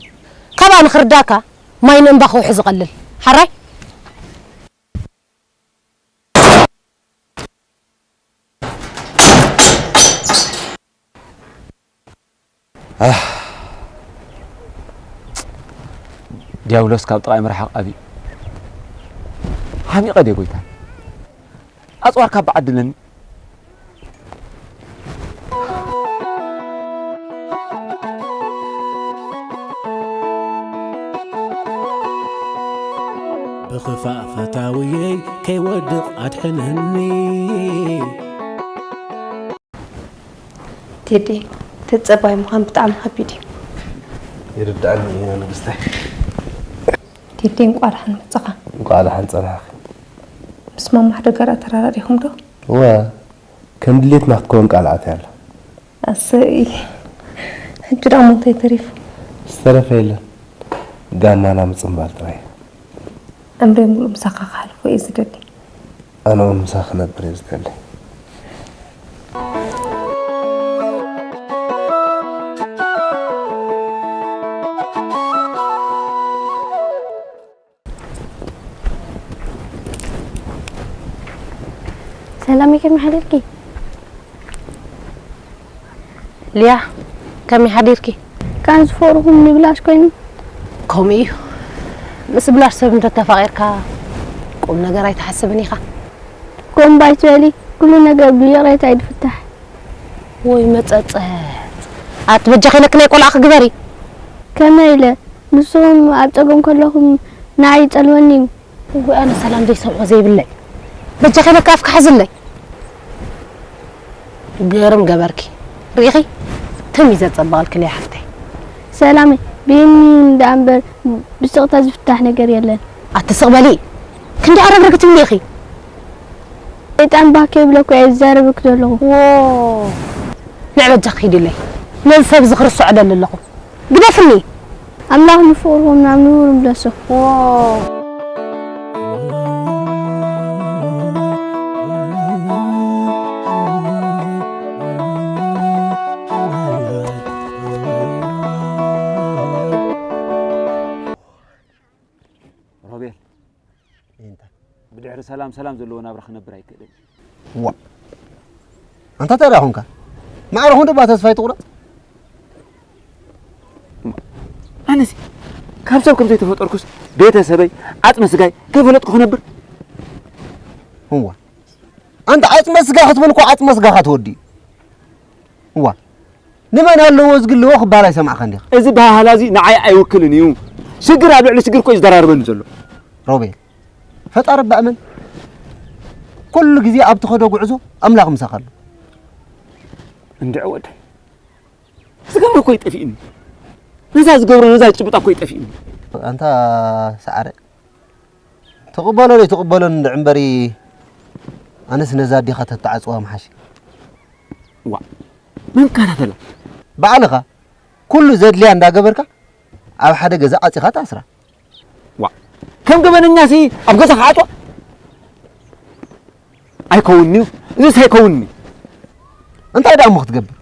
ካብኣ ንኽርዳእካ ማይ ንእምባ ከውሒ ዝቐልል። ሓራይ? ኣህ፣ ዲያብሎስ ካብ ጥቓይ ምርሓቕ ኣብዩ። ሓሚቐ ድየ ጎይታ? ኣጽዋር ካብ ዓድለኒ። ብኽፋእ ፈታውየይ ከይወድቕ ኣድሕነኒ። ቴዲ፣ ተጸባይ ምዃን ብጣዕሚ ከቢድ እዩ። ይርድኣኒ እዩ ንግስተይ። ቴዲ፣ እንቋዕ ደሓን መጻኻ። እንቋዕ ደሓን ጸናሕኪ። ምስ ማማ ሕደጋራ ተራዳዲኹም ዶ? እወ፣ ከም ድሌትና ክትከውን ቃል ኣትያ ኣላ። ኣሰይ። ሕጂ ደኣ እሞ እንታይ ተሪፉ? ዝተረፈ የለን። ጋማና ምጽንባል ጥራይ። ዕምረይ ሙሉእ ምሳኻ ክሓልፎ እየ ዝደሊ። ኣነ እውን ምሳኺ ክነብር እየ ዝደሊ። ሰላም፣ ከመይ ሓዲርኪ? ሊያ፣ ከመይ ሓዲርኪ? ካን ዝፈርኹም ንብላሽ ኮይኑ። ከምኡ እዩ። ምስ ብላሽ ሰብ እንተተፋቒርካ ቁም ነገር ኣይትሓስብን ኢኻ። ከምኡ ኣይትበሊ፣ ኩሉ ነገር ብይቕሬታ እዩ ዝፍታሕ። ወይ መጸጸት። ኣቲ በጃኺ ነኪ ናይ ቆልዓ ክግበሪ። ከመይ ኢለ? ንስኹም ኣብ ጸገም ከለኹም ንዓይ ይጸልወኒ እዩ። እወ፣ ኣነ ሰላም ዘይሰምዖ ዘይብለይ። በጃኺ ነኪ ኣፍኪ ሓዝለይ። ግርም ገበርኪ። ርኢኺ? ትም እዩ ዘጸብቐልኪ ሊያ ሓፍተይ። ሰላመይ፣ ብይኒ እንዳ እምበር ብስቕታ ዝፍታሕ ነገር የለን። ኣቲ ስቕ በሊ። ክንደይ ዓረግረግ ትብሊ ኢኺ? ሰይጣን ባህ ከይብለኩ እየ ዝዛረበኪ ዘለኹ። ዎ። ንዕ በጃኺ ኪድለይ። ነዚ ሰብ እዚ ክርስዖ ደሊ ኣለኹ። ግደፍኒ። ኣምላኽ ንፍቕርኹም ናብ ንቡር ይምለሶ። ዎ። ሮቤል፣ እንታይ? ብድሕሪ ሰላም ሰላም ዘለዎ ናብራ ክነብር ኣይክእልን። ዋ፣ ኣንታ እንታይ ደኣ ኾንካ? ማዕረ ኹን ደባ ተስፋ ኣይትቑረጽ። ኣነሲ ካብ ሰብ ከም ዘይተፈጠርኩስ ቤተሰበይ ዓጽመ ስጋይ ከይፈለጥኩ ክነብር? እዋ፣ ኣንታ ዓጽመ ስጋ ክትብል እኮ ዓጽመ ስጋኻ ትወዲ እዩ። እዋ፣ ንመን ኣለዎ ዝግልዎ ክበሃል ኣይሰማዕካን ዲኻ? እዚ በሃህላ እዚ ንዓይ ኣይውክልን እዩ። ሽግር ኣብ ልዕሊ ሽግር እኮ እዩ ዝደራርበኒ ዘሎ። ሮቤል፣ ፈጣሪ እባ እመን። ኩሉ ግዜ ኣብ ትኸዶ ጉዕዞ ኣምላኽ ምሳኻ ኣሎ። እንድዒ ወደይ፣ ዝገብሮ እኮ ይጠፊእኒ። ነዛ ዝገብሮ ነዛ ጭብጣ እኮ ይጠፊእኒ። ኣንታ ሰዓረ፣ ትቕበሎ ዘይትቕበሎን እንድዒ እምበሪ፣ ኣነስ ነዛ ኣዴኻ ተተዓጽዋ ምሓሽ። ዋ፣ መን ከታተላ? ባዕልኻ ኩሉ ዘድልያ እንዳገበርካ ኣብ ሓደ ገዛ ዓጺኻ ትኣስራ። ዋ፣ ከም ገበነኛሲ ኣብ ገዛ ክዓጽዋ? ኣይከውንን'ዩ፣ እዚስ ኣይከውንን'ዩ። እንታይ ደኣ እሞ ክትገብር?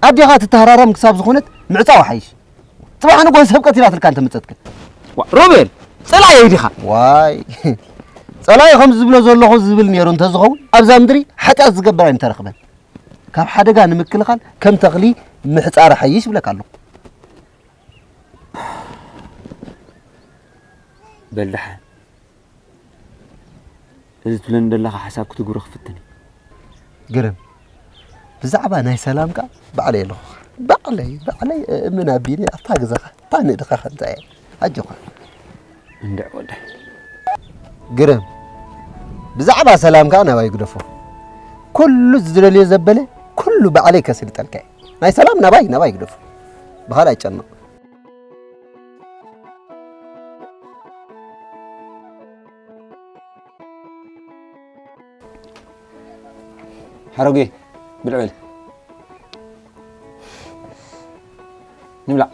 ኣዴኻ ትተሃራረም ክሳብ ዝኾነት ምዕጻው ሓይሽ። ጽባሕ ንግሆ ሰብ ቀቲላትልካ እንተመጸትከ? ዋ፣ ሮቤል፣ ጸላኢየይ ዲኻ? ዋይ፣ ጸላኢ ከምዚ ዝብሎ ዘለኹ ዝብል ነይሩ እንተዝኸውን ኣብዛ ምድሪ ሓጢኣት ዝገብር ኣይምተረኽበን። ካብ ሓደጋ ንምክልኻል ከም ተኽሊ ምሕጻር ሓይሽ ይብለካ ኣለኹ። በል ደሓን፣ እዚ ትብለኒ ዘለኻ ሓሳብ ክትግብሮ ክፍትን እየ። ግርም፣ ብዛዕባ ናይ ሰላምካ ባዕለይ ኣለኹ። ባዕለይ፣ ባዕለይ እእምን ኣቢኒ ኣብታ ገዛኻ፣ እታ ንእድኻ ከምታ እየ። ኣጆኻ። እንድዕ ወደይ። ግርም፣ ብዛዕባ ሰላምካ ናባይ ግደፎ። ኩሉ ዝደልዮ ዘበለ፣ ኩሉ ባዕለይ ከስልጠልካ እየ። ናይ ሰላም ናባይ፣ ናባይ ግደፎ። ብኻልእ ኣይጨነቕ። ሓረጉየ፣ ብልዕ በል። ንብላዕ።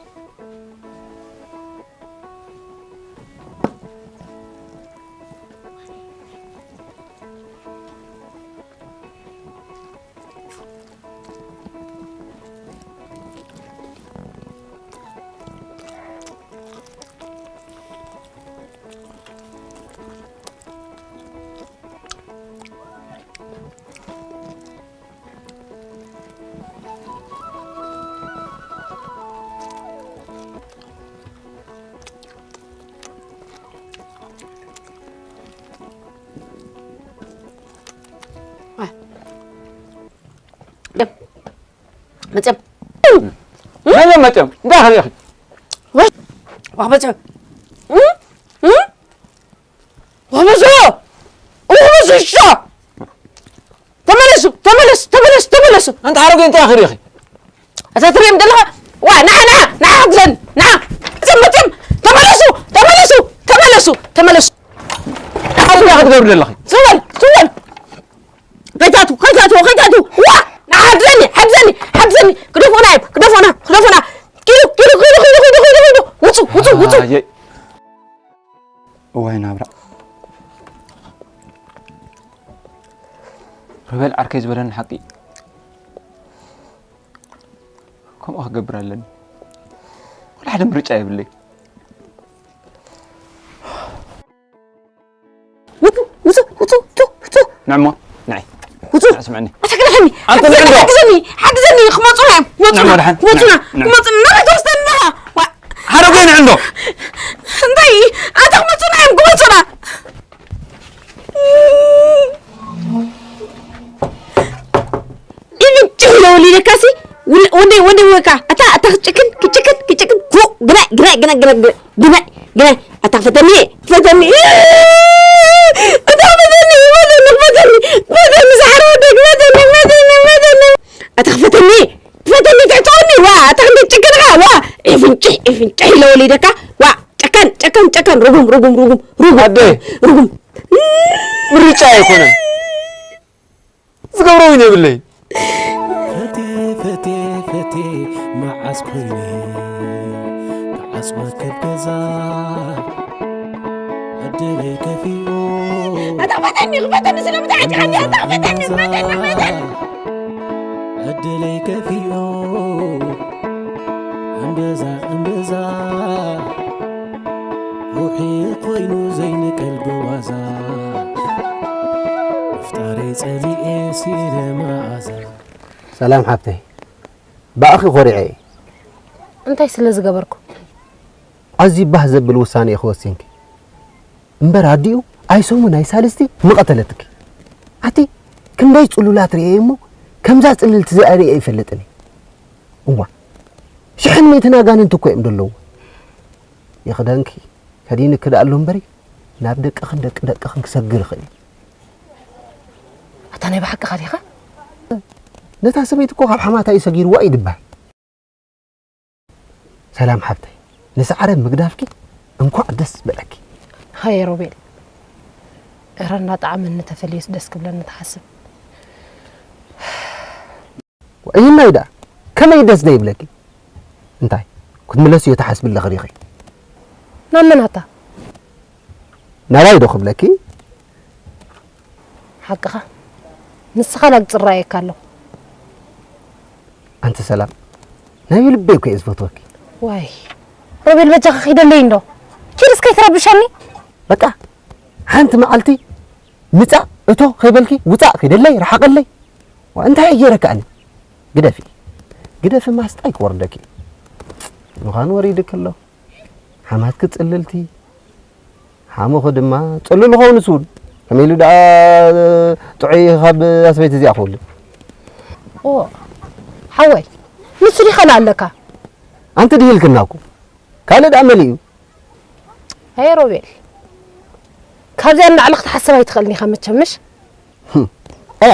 መቸም መቸም መቸም እንታይ ኸሪእኺ? ዋህ መቸም ዋህ መቸም ዋህ መቸም ሻ ተመለሱ ተመለሱ ተመለሱ ተመለሱ። ኣንታ ሓረጎ እንታይ ኸሪእኺ? እዛ ትሪኦም ዘለኻ ዋ ንዓ ንዓ ንዓ ግዘን ንዓ እዞም መቸም ተመለሱ ተመለሱ። ተመለሱ እሱ ተመለሱ። ኣፉ ያ ክትገብሪ ዘለኺ። ዝወል ዝወል። ከይታቱ ከይታቱ ከይታቱ። ዋ፣ ንሓግዘኒ ሓግዘኒ ሓግዘኒ። ክደፎና እዮም ክደፎና ክደፎና። ኪዱ ኪዱ ኪዱ ኪዱ ኪዱ ኪዱ ኪዱ። ውፁ ውፁ ውፁ። ኣየ። እዋይ ናብራ። ሮቤል ዓርከይ ዝበለኒ ሓቂ። ከምኡ ክገብር ኣለኒ። ወላ ሓደ ምርጫ የብለይ። ውፁ ውፁ ውፁ ውፁ ውፁ። ንዕሞ ንዒ። ውፁ። ንዒ ስምዕኒ። ኣታ ክልኸኒ። ኣንተ ንዕዶ። ሓግዘኒ ሓግዘኒ። ክመፁና እዮም ክመፁና። ንዕሞ ደሓን። ክመፁና ንዕ፣ ንዕ። ክመፁና። ናበይ ትወስደና? ዋ። ሓደ ጎይ ንዕንዶ። እንታይ? ኣታ ክመፁና እዮም ክመፁና። ኢሉ ጭው ኢለ ወሊደካሲ፣ ውል-፣ ወንደይ፣ ወንደይ ወካ፣ ኣታ፣ ኣታ ክጭክን፣ ክጭክን፣ ክጭክን፣ ፉ፣ ግናይ፣ ግናይ፣ ግናይ፣ ግናይ፣ ግናይ፣ ግናይ፣ ግናይ፣ ኣታ ክፈተኒ፣ ክፈተኒ፣ ኣታ ክፈተኒ፣ ክፈተኒ፣ ክፈተኒ፣ ክፈተኒ፣ ዝሓረ ወደይ፣ ክፈተኒ፣ ክፈተኒ፣ ክፈተኒ፣ ኣታ ክፈተኒ፣ ክፈተኒ፣ ትዕጸወኒ፣ ዋ፣ ኣታ ክንደይ ጭክንኻ፣ ዋ፣ ኢፍንጭሕ፣ ኢፍንጭሕ ኢለ ወሊደካ፣ ዋ፣ ጨካን፣ ጨካን፣ ጨካን፣ ርጉም፣ ርጉም፣ ርጉም፣ ርጉም፣ ኣደ። ርጉም። ምርጫ ኣይኮነን። ዝገብሮ እውን የብለይ። ፈቴ፣ ፈቴ፣ ፈቴ፣ መዓስ ኮይነ ክዓጽወ ከብ ገዛ ዕድለይ ከፊኡ። ኣታ ክፈተኒ፣ ክፈተኒ፣ ስለምንታይ ዓጢቓኒ? ኣታ ክፈተኒ፣ ክፈተኒ፣ ክፈተኒ። ዕድለይ ከፊኡ። እምብዛ፣ እምብዛ፣ ሩሒ ኮይኑ ዘይንቀል ብዋዛ። ምፍጣረይ ጸሊኤ ሲነ መኣዛ። ሰላም ሓብተይ፣ ብኣኺ ኮሪዐ እየ። እንታይ ስለ ዝገበርኩ? ኣዝዩ ባህ ዘብል ውሳነ ኢኺ ወሲንኪ። እምበር ኣዲኡ ኣይሰሙን ኣይሳልስቲ ምቐተለትኪ። ኣቲ ክንደይ ጽሉላት ርእየ እሞ ከምዛ ጽልልቲ እዚኣ ርእየ ኣይፈልጥን እየ። እዋ፣ ሽሕን ሚእትን ኣጋንንቲ እኮ እዮም ዘለዉ። ይኽደንኪ፣ ከዲንኪ ደኣ ኣሎ እምበሪ፣ ናብ ደቅኽን ደቂ ደቅኽን ክሰግር ይኽእል እዩ። ኣታ ናይ ብሓቅኻ ዲኻ? ነታ ሰበይቲ እኮ ካብ ሓማታ እዩ ሰጊርዋ እዩ ድበሃል። ሰላም ሓብተይ፣ ንሰዓረ ምግዳፍኪ እንኳዕ ደስ በለኪ። ሃየ ሮቤል፣ እረ እናጠዓመኒ ተፈልዩስ ደስ ክብለኒ ትሓስብ። ወይናይ ደኣ ከመይ ደስ ዘይብለኪ? እንታይ ክትምለስዮ ትሓስቢ ኣለኺ ዲኺ? ናብ መን ኣታ? ናባይ ዶ ክብለኪ? ሓቅኻ፣ ንስኻ ላግጺ ይረኣየካ ኣሎ። ኣንቲ ሰላም፣ ናይ ልበይ እኮ እየ ዝፈትወኪ። ዋይ ሮቤል፣ በጃኻ ኪደለይ እንዶ፣ ኪድ እስከ ኣይትረብሸኒ። በቃ ሓንቲ መዓልቲ ምጻእ እቶ ከይበልኪ፣ ውጻእ ኪደለይ፣ ረሓቐለይ። ዋ፣ እንታይ እየ ገይረካ ኣነ? ግደፊ፣ ግደፊ፣ ማስጣ ኣይክወርደኪ። ምዃኑ ወሪድኪ ኣሎ። ሓማትኪ ጽልልቲ፣ ሓሙኺ ድማ ጽሉል ይኸውን ንሱ እውን። ከመይ ኢሉ ደኣ ጥዑይ ካብ ኣስበይቲ እዚኣ ክውልድ? ኦ፣ ሓወይ፣ ንሱ ዲኻ ኣለካ? ኣንቲ ድሂልክና እኮ። ካልእ ደኣ መሊኡ። ኣየ ሮቤል፣ ካብዚኣ ንላዕሊ ክትሓስብ ኣይትኽእልን ኢኻ መቸም፣ ምሽ? እ፣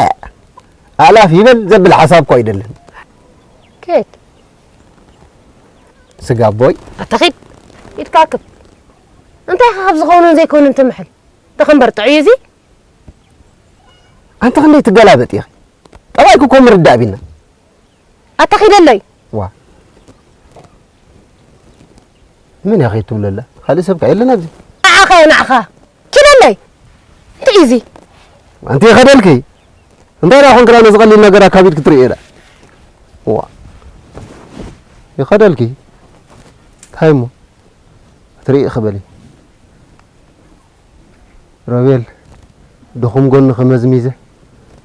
ኣእላፍ ይበል ዘብል ሓሳብ እኮ ኣይደልን። ከየት? ስጋ ኣቦይ። ኣታ ኺድ፣ ኢድካ ኣክብ። እንታይ ኢኻ ካብ ዝኸውንን ዘይከውንን ትምሕል? ደኸምበር ጥዑይ እዚ? ኣንቲ ክንደይ ትገላበጥ ኢኺ? ጠባይኪ እኮ ምርዳእ ቢና። ኣታ ኺደለይ። ዋ። መን እያ ኸይድ ትብሎ ኣላ? ካልእ ሰብ ከ የለን ኣብዚ? ንዓኻ እየ ንዓኻ። ኪደለይ። እንታይ እዩ እዚ? ኣንቲ ይኸደልኪ። እንታይ ደኣ ኾንክላ ነዚ ቀሊል ነገር ኣካቢድ ክትርእዮ ደኣ? ዋ። ይኸደልኪ። እንታይ እሞ? ክትርኢ ክበሊ። ሮቤል፣ ድኹም ጎንኺ መዝሚዘ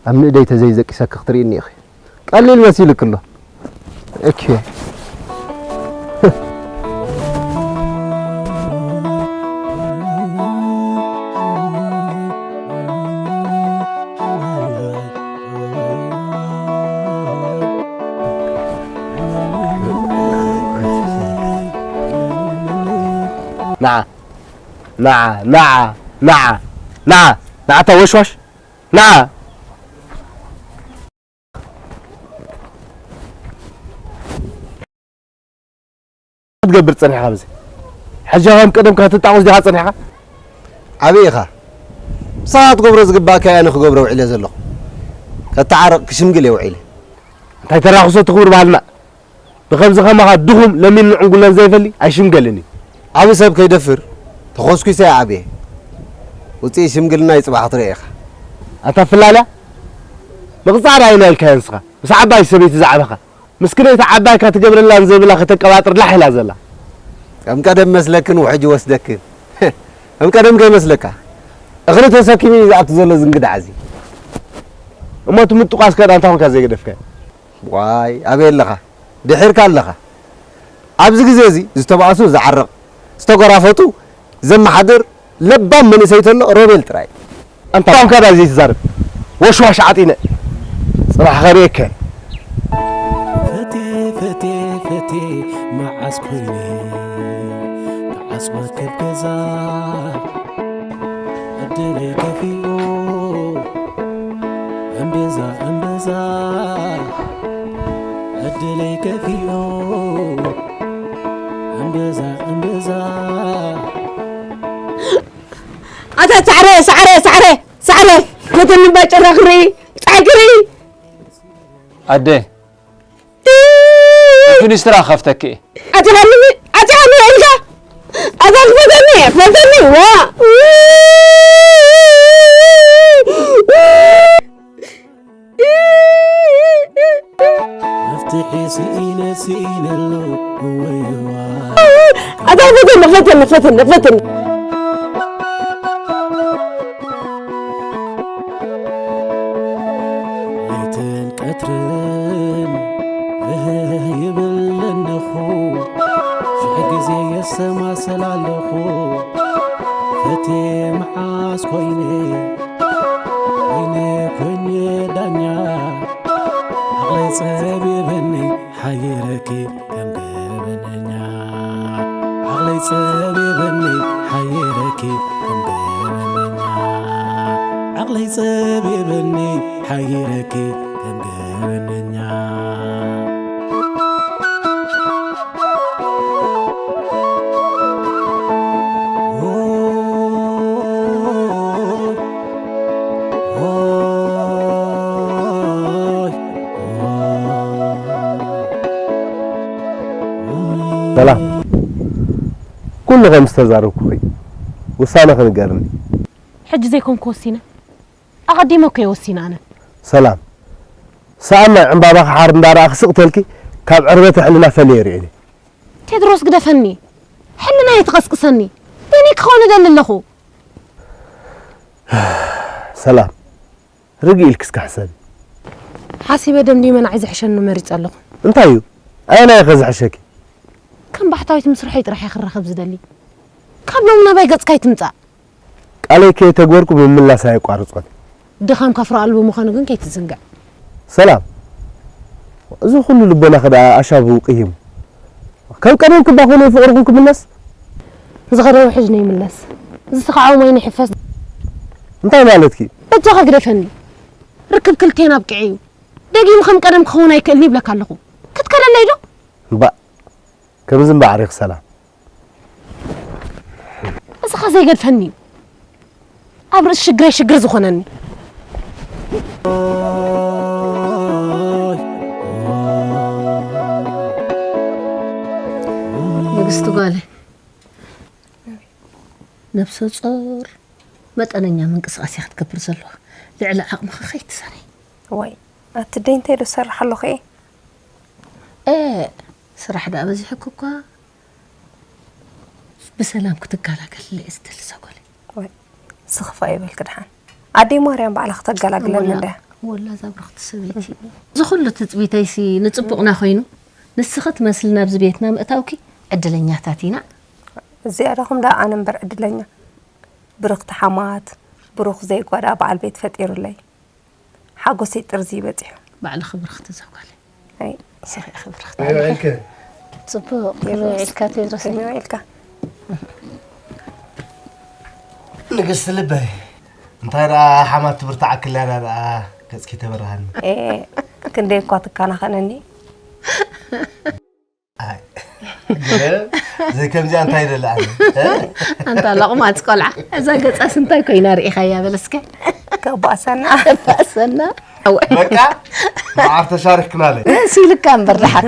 ኣብ ንእደይ ተዘይዘቂሰኪ ክትርእይኒ ኢኺ። ቀሊል መሲልኪ ኣሎ። እኪ። ንዓ፣ ንዓ፣ ንዓ፣ ንዓ፣ ንዓ፣ ንዓ፣ ኣታ ወሽዋሽ፣ ንዓ። ክትገብር ጸኒሕካ ብዚ? ሕጂ ከም ቀደምካ ክትጣቆስ ዲኻ ጸኒሕካ? ዓብዪ ኢኻ። ንስኻ ክትገብሮ ዝግባእካ እየ ኣነ ክገብሮ ውዒለ ዘለኹ። ከተዓርቕ ክሽምግል እየ ውዒለ። እንታይ ተራኽሶ ትኽብር ባህልና? ብኸምዚ ከማኻ ድኹም ለሚን ዕንጉለን ዘይፈሊ ኣይሽምገልን እዩ። ዓቢ ሰብ ከይደፍር ተኾስኲሰ እየ ዓብየ። ውፅኢት ሽምግልና ይፅባሕ ክትርኢ ኢኻ። ኣታ ፍላልያ፣ ምቕጻር ኣይናልካዮ ንስኻ። ምስ ዓባይ ሰበይቲ ዝዓበኻ። ምስክነይቲ ዓባይካ ትገብረላን ዘይብላ ከተቀባጥር ላሕ ኢላ ዘላ። ከም ቀደም መስለክን ውሕጅ ወስደክን። ከም ቀደም ከይመስለካ። እኽሊ ተሰኪሙ እዩ ዝኣቱ ዘሎ ዝንግዳዕ እዚ። እሞ እቲ ምጥቋስ ከ እንታይ ኮንካ ዘይገደፍካዮ? ዋይ፣ ኣበይ ኣለኻ? ድሒርካ ኣለኻ። ኣብዚ ግዜ እዚ ዝተባእሱ ዝዓርቕ፣ ዝተጎራፈቱ ዘመሓድር ለባም መንእሰይ ተሎ ሮቤል ጥራይ። ኣንታ ባንካ ዳ ዘይትዛረብ? ወሽዋሽ ዓጢነ። ጽባሕ ኸርእየከ። ፈቴ፣ ፈቴ፣ ፈቴ፣ መዓስ ኮይነ ክዓጽወኪ ኣብ ገዛ? ዕድለይ ከፊኡ፣ እምብዛ፣ እምብዛ፣ ዕድለይ ከፊኡ፣ እምብዛ፣ እምብዛ። ኣታ ሳዕረ፣ ሳዕረ፣ ሳዕረ፣ ሳዕረ፣ ነተን እባ ጭራ ክርኢ፣ ጸሓይ ክርኢ። ኣደ፣ ፊኒስትራ ከፍተኪ እየ። ኣትሃኒ፣ ኣትሃኒ ኢልካ። ኣታ ክፈተኒ፣ ክፈተኒ፣ ዋ። መፍትሒ ስኢነ፣ ስኢነ ኣለኹ፣ እወ፣ እወ። ኣታ ክፈተኒ፣ ክፈተኒ፣ ክፈተኒ፣ ክፈተኒ። ለይትን ቀትርን እህ ይብል ኣለኹ፣ ሽሕ ግዜ የሰማስል ኣለኹ። ፈቴ መዓስ ኮይነ፣ ኮይነ፣ ኮይነ ዳኛ፣ ዓቕለይ ጸቢበኒ፣ ሓይረኪ ከም ገበነኛ። ዓቕለይ ጸቢበኒ፣ ሓይረኪ ከም ገበነኛ። ዓቕለይ ጸቢበኒ፣ ሓይረኪ ከም ገበነኛ። ሰላም። ኩሉ ከም ዝተዛረብኩኺ ውሳነ ክንገርኒ። ሕጂ ዘይኮንኩ ወሲነ። ኣቐዲመ እኮ እየ ወሲነ ኣነ። ሰላም። ሰኣን ናይ ዕምባባ ክሓር እንዳረኣኺ ስቕ ተልኪ ካብ ዕርበተ ሕልና ፈልየ ርእየኒ። ቴድሮስ ግደፈኒ። ሕልናየ ትቐስቅሰኒ። በይነይ ክኸውን እደሊ ኣለኹ። ሰላም። ርግእ ኢልኪ እስከ ሕሰቢ። ሓሲበ ደምዲመ ንዓይ ዝሕሸኒ መሪጸ ኣለኹ። እንታይ እዩ? ኣየናይ ኢኸ ዝሕሸኪ? ከም ባሕታዊት ምስ ርሖይ ጥራሕ እየ ክራኸብ ዝደሊ። ካብ ሎሚ ናባይ ገጽካ ኣይትምጻእ። ቃለይ ከየተግበርኩ ምምላስ ኣየቋርጾን። ድኻምካ ፍረ ኣልቦ ምዃኑ ግን ከይትዝንግዕ። ሰላም። እዚ ኩሉ ልቦናኺ ደኣ ኣሻቡ ቅሂሙ። ከም ቀደምኪ እባ ኮነ ፍቕርኹም ክምለስ? ዝኸደ ውሕጅ ነይምለስ። ዝሰኻዖ ማይ ነይሕፈስ። እንታይ ማለትኪ? በጃኻ ግደፈኒ። ርክብ ክልቴና ኣብቂዑ እዩ። ደጊሙ ከም ቀደም ክኸውን ኣይክእልን ይብለካ ኣለኹ። ክትከደለይ ዶ? እምባእ፣ ከምዚ እምባ ዓሪኽ ሰላም። እዚ ኸ ዘይገድፈኒ እዩ። ኣብ ርእሲ ሽግረይ ሽግር ዝኾነኒ። ንግስቲ ጓለይ፣ ነብሰ ጾር መጠነኛ ምንቅስቓስ እያ ክትገብር ዘለዋ። ልዕሊ ዓቕምኺ ከይትሰርሒ። ዋይ፣ ኣቲ ደይ እንታይ ዶ ሰርሕ ኣለኹ እየ? ኤ፣ ስራሕ ደኣ በዚሑኪ እኳ። ብሰላም ክትገላገል እየ ዝደሊ ሰጎለይ። ወይ፣ ስኽፋ ይበልኪ ደሓን። ኣደይ ማርያም ባዕላ ክተገላግለኒ ወላ፣ እንድያ። ወላ እዛ ብርኽቲ ሰበይቲ። እዚ ኩሉ ትጽቢተይሲ ንጽቡቕና ኮይኑ፣ ንስኺ ትመስሊ ናብዚ ቤትና ምእታውኪ ዕድለኛታት ኢና። እዚኣ ዳኹም ደኣ ኣነ እምበር ዕድለኛ። ብርኽቲ ሓማት፣ ብሩኽ ዘይጓዳ በዓል ቤት ፈጢሩለይ። ሓጎሰይ ጥርዚ ይበጺሑ። ባዕልኺ ብርኽቲ ዘጓለይ። ኣይ። ስኺ ኢኺ ብርኽቲ። ከመይ ውዒልኪ? ጽቡቕ፣ ከመይ ውዒልካ ቴድሮስ? ከመይ ውዒልካ? ንግስቲ ልበይ፣ እንታይ ደኣ ሓማት ትብርትዓኪ ኣላ ደኣ ገጽኪ ተበርሃኒ። ኤ፣ ክንደይ እኳ ትከናኸነኒ። ኣይ፣ ገለ ዘይከምዚኣ እንታይ ደላ ኣነ? እ? ኣንታ ለቕማጽ ቆልዓ፣ እዛ ገጻስ እንታይ ኮይና ርኢኻያ? በል እስከ። ከባእሰና። ባእሰና። በቃ መዓር ተሻሪክናለ። ሲልካ እምበር ደሓር።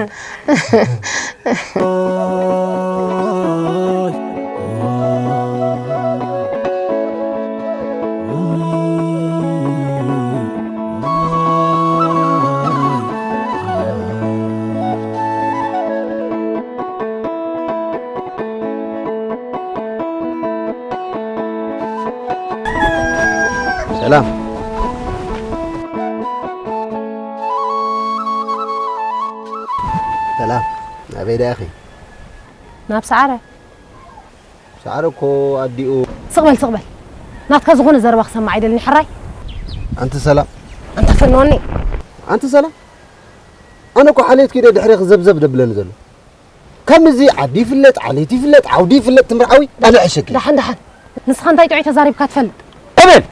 ሰላም። ሰላም። ናበይ ደኣ ኢኺ? ናብ ሰዓረ። ሰዓረ እኮ ኣዲኡ። ስቕ በል ስቕ በል። ናትካ ዝኾነ ዘረባ ክሰምዕ ኣይደልን ሕራይ። ኣንቲ ሰላም። ኣንታ ፈንወኒ። ኣንቲ ሰላም። ኣነ እኮ ሓልየት ኪደ ድሕሬኺ ዘብዘብ ደብለኒ ዘሎ። ከምዚ ዓዲ ይፍለጥ፣ ዓሌት ይፍለጥ፣ ዓውዲ ይፍለጥ ትምርዓዊ ኣነ ዕሸኪ። ደሓን ደሓን። ንስኻ እንታይ ጥዑይ ተዛሪብካ ትፈልጥ? ኣቤል!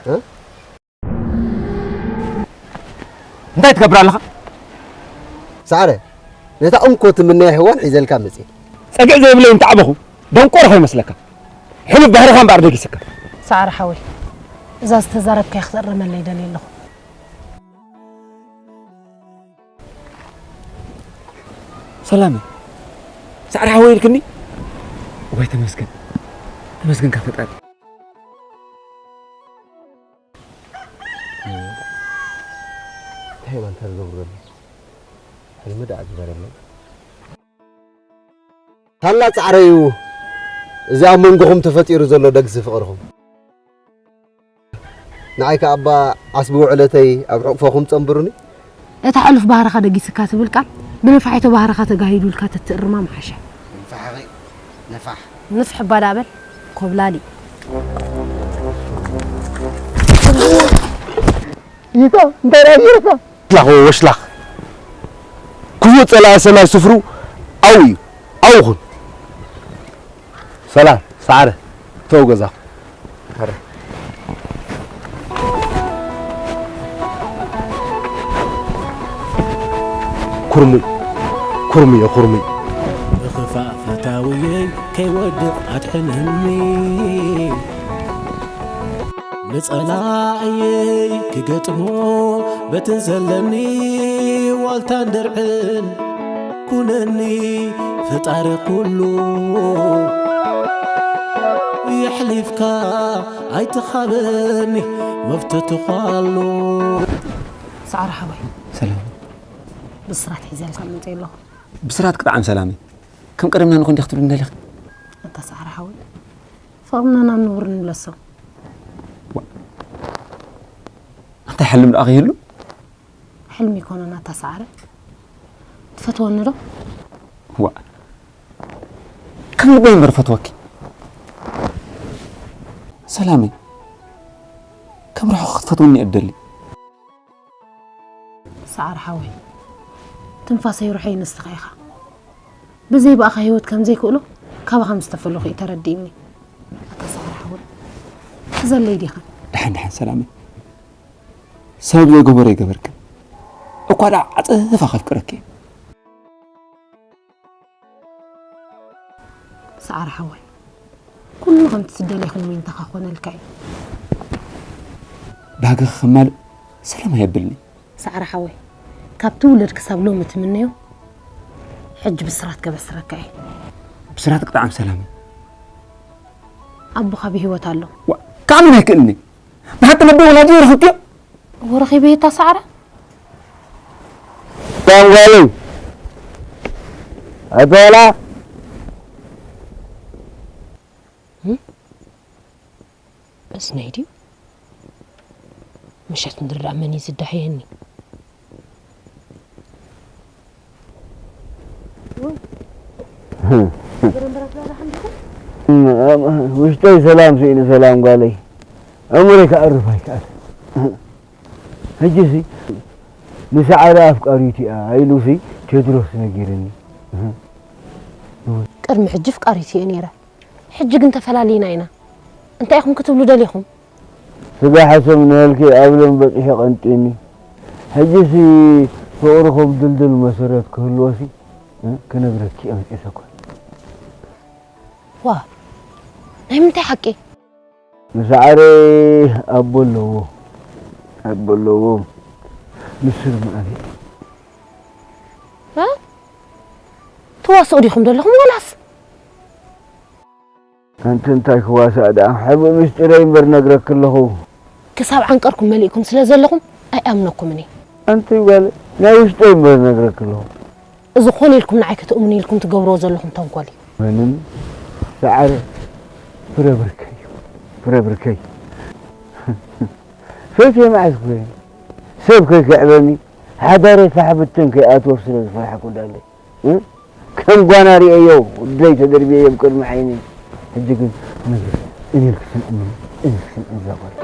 እ? እንታይ ትገብር ኣለኻ? ሰዓረ፣ ነታ እንኮ ትምነያ ሄዋን ሒዘልካ መጽየ። ጸግዒ ዘይብለይ እንተዓበኹ ደንቆሮ ከይመስለካ። ሕሉፍ ባህርኻ እምበኣር ደጊሰካ። ሰዓረ ሓወይ፣ እዛ ዝተዛረብካያ ክትእረመለይ ደልየ ኣለኹ። ሰላመይ፣ ጻዕዳ ሓወይ ኢልክኒ? ወይ ተመስገን፣ ተመስገን ካብ ፈጣሪ። እንታይ ማንታ ዝገብሩ ዘሎ? ሕልሚ ደኣ ዝበረለይ። ታላ ጻዕረዩ እዚ ኣብ መንጎኹም ተፈጢሩ ዘሎ ደግሲ ፍቕርኹም። ንዓይ ከኣ እባ ዓስቢ ውዕለተይ ኣብ ሕቑፎኹም ጸንብሩኒ። እታ ሕሉፍ ባህርኻ ደጊስካ ትብል ቃል፣ ብነፋሒቶ ባህርኻ ተጋሂዱ ኢልካ ተትእርማ ምሓሸ። ንፋሕኺ፣ ነፋሕ። ንፍሕ እባ ደኣ በል፣ ኮብላሊ። ይታ፣ እንታይ ደኣ ጌርካ? ወሽላኽ ወሽላኽ። ክፉእ ጸላኢ ሰማይ ስፍሩ ኣው እዩ። ኣው ኹን። ሰላም፣ ሰዓረ፣ እተው ገዛኹም። ኧረ። ኩርሙይ፣ ኩርሙይ እየ፣ ኩርሙይ። ብኽፋእ ፈታውየይ ከይወድቕ ኣድሕነኒ። ንጸላእየይ ክገጥሞ በትን ዘለኒ ዋልታን ድርዕን ኩነኒ ፈጣሪ ኩሉ የሕሊፍካ ኣይትኻበኒ መፍትትኳሉ። ሰዓረ ሓወይ ሰላም ብስራት ሒዘልካ መፅእ ኣለኹ። ብስራት ክጥዓም ሰላመይ። ከም ቀደምና ንኹን ዲኽ ትብልኒ ደሊኺ? ኣታ ሰዓረ ሓወይ ፍቕርና ናብ ንቡር ንምለሶ። እንታይ ሓልም ደኣ ከይህሉ? ሕልሚ ይኮነና ኣታ ሰዓረ። ትፈትወኒ ዶ? ዋ ከም ልበይ እምበር ፈትወኪ። ሰላመይ ከም ርሑቕ ክትፈትወኒ እየ እደሊ። ሰዓር ሓወይ ትንፋሰይ ሩሐይ ንስኻ ኢኻ። ብዘይ ብኣኻ ህይወት ከም ዘይክእሎ ካባኻ ምስ ተፈለኹ እዩ ተረዲእኒ። ኣታ ሰዓር ሓወይ ትዘለይ ዲኻ? ደሓን ደሓን ሰላመይ ሰበብ ዘይገበሮ ይገበርክን እኳ ደኣ ዓጸፋ ከፍቅረኪ እየ። ሰዓር ሓወይ ኩሉ ከምቲ ትደልዮ ክንምንተኻ ኮነልካ እዩ። ባህግኺ ከማልእ ሰላም ኣየብልኒ። ሰዓር ሓወይ ካብ ትውለድ ክሳብ ሎሚ ትምነዮ ሕጂ ብስራት ከበስረካ እየ። ብስራት ክጥዓም ሰላም። ኣቦኻ ብህይወት ኣሎ። ካብ ምን ኣይክእልኒ ብሓቂ ነቦ ወላዲ ረኽብክዮ። ወረኺበ የታ ሰዓረ ጓንጓሉ ኣበላ በስነይ ድዩ ምሸት ምድሪ ደኣ መን እዩ ዝዳህየኒ። ውሽጠይ ሰላም ስኢኑ ሰላም ጓለይ ኣእምሮይ ክኣርፍ ኣይከኣል። ሕጂሲ ንሰዓረ ኣፍቃሪቱ እያ ኢሉሲ ቴድሮስ ነጊርኒ። ቅድሚ ሕጂ ፍቃሪት እየ ነይረ፣ ሕጂ ግን ተፈላሊና ኢና። እንታይ ኢኹም ክትብሉ ደሊኹም? ስጋ ሓሰም ንበልኪ ኣብ ሎም በጺሑ ቀንጢኒ። ሕጂሲ ፍቕርኹም ድልድል መሰረት ክህልዎሲ እ? ክነግረኪ እየ መፂኤ ሰኮን። ዋ፣ ናይ ምንታይ ሓቂ? ንሰዓረ ኣቦ ኣለዎ። ኣቦ ኣለዎ። ንሱ ድማ ኣበይ? እ? ትዋስኡ ዲኹም ዘለኹም ወላስ? ኣንቲ እንታይ ክዋሳእ ደኣ? ሕቡእ ምስጢረይ እምበር ነግረኪ ኣለኹ። ክሳብ ዓንቀርኩም መሊእኩም ስለ ዘለኹም ኣይኣምነኩምን እየ። ኣንቲ ጓል ናይ ውሽጠይ እምበር ነግረኪ ኣለኹ። እዚ ኮነ ኢልኩም ንዓይ ክትእምኑ ኢልኩም ትገብርዎ ዘለኹም ተንኮል እዩ። ምንም ሰዓረ ፍረ ብርከይ እዩ። ፍረ ብርከይ። ፈትየ መዓስ ኮይነ ሰብ ከይክዕበኒ ሓዳረይ ፋሕ ብትን ከይኣትወር ስለ ዝፈርሓኩ ዳለይ። እ? ከም ጓና ርእየዮ፣ ወደይ ተደርብየ ኣብ ቅድሚ ዓይነይ። ሕጂ ግን ክነግርሽ፣ እኔ ክስምዕኒ፣ እኔ ክስምዕኒ እዛ ጓል።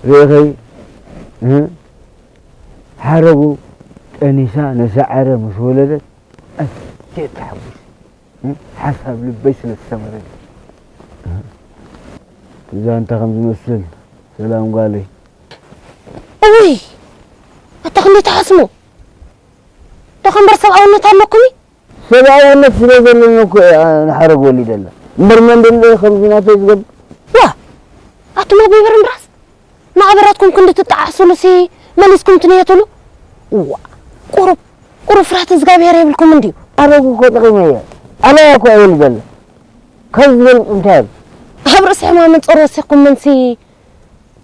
ርኢኸይ፣ እ? ሓረጉ ጠኒሳ ነሰዓረ ምስ ወለደት ኣዝየ ተሓጒሰ። እ? ሓሳብ ልበይ ስለ ዝሰመረለይ። እ? እቲ ዛንታ ከም ዝመስል ሰላም ጓለይ። እውይ! ኣታ ክንደይ ትሓስሙ? ደኸ እምበር ሰብኣውነት ኣለኩም'ዩ? ሰብኣውነት ስለ ዘለኒ እኮ እየ ንሓረግ ወሊደላ። እምበር መን ደሎ እዩ ከምዚ ናተይ ዝገብር? ዋ! ኣቱም ኣቦይ በረንድራስ፣ ንኣበራትኩም ክንዲ ትጠዓሱሉሲ መሊስኩም ትንየቱሉ? እዋ! ቁሩብ፣ ቁሩብ ፍርሃት እዝጋብሄር የብልኩም እንድዩ። ሓረጉ እኮ ጠቒመያ። ኣባያ እኮ እየ ወሊደላ። ካብ ዝበልፅ እንታይ ኣሎ? ኣብ ርእሲ ሕማምን ጾር ወሲኽኩም መንሲ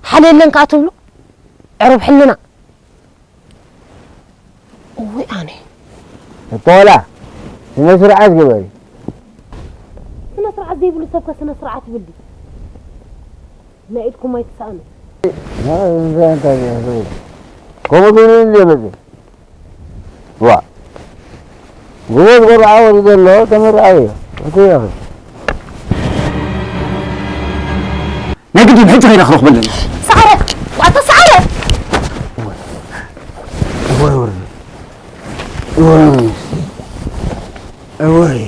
ሓልየለን ከኣ ትብሉ? ዕሩብ ሕልና። እውይ ኣነ። እተወላ፣ ስነ ስርዓት ግበሪ። ስነ ስርዓት ዘይብሉ ሰብከ ስነ ስርዓት ይብል ድዩ? ናይ ኢድኩም ኣይትሰኣኑ። ና፣ እንታይ፣ እንታይ፣ እንታይ? ከምኡ ትብሉ እንደ መፅእ። ዋ። ጎበዝ ቆልዓ ወሪዱ ኣሎ፣ ተመርዓዊ። እቲ ያኺ። ናይ ግድን ሕጂ ከይዳ ክረኽቦ ኣለኒ። ሰዓረ! ዋታ ሰዓረ! እወይ፣ ወርዲ። እወይ። እወይ።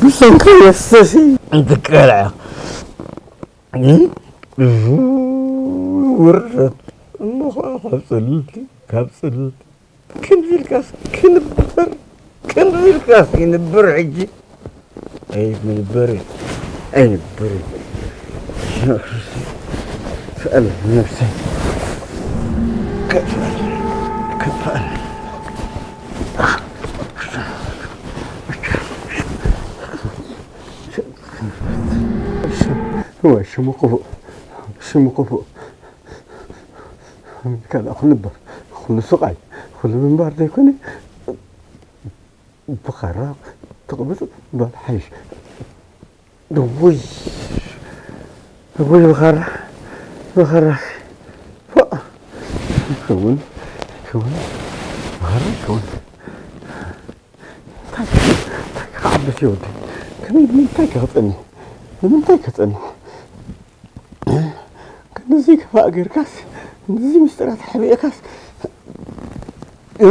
ብሰንኪ የሱስ እንትቀልዐ። ውርደት። እሞ ኸዓ ካብ ጽልልቲ፣ ካብ ጽልልቲ። ክንዚ ኢልካስ ክንበር፣ ክንዚ ኢልካስ ክንበር ሕጂ። ኣይንበር፣ ኣይንበር። ክፍኣል ነብሰይ። ክፍኣል፣ ክፍኣል። እወ፣ ሽሙ ክፉእ፣ ሽሙ ክፉእ። ካልእ ክንበር፣ ኩሉ ስቓይ፣ ኩሉ ምንባር ዘይኮነ፣ ብኻራ ትቕብጽ ምባል ሓይሽ። ውይ፣ ውይ፣ ብኻራ፣ ብኻራ። ፎእ። ይኸውን፣ ይኸውን። ብኻራ ይኸውን። እንታይ፣ እንታይ ክዓብስ እየ ወደይ? ከመይ፣ ንምንታይ ከ ክጸንሕ? ንምንታይ ከጸንሕ? ክንድዚ ክፋእ ጌርካስ፣ ክንድዚ ምስጢራት ሓቢእካስ፣ እ?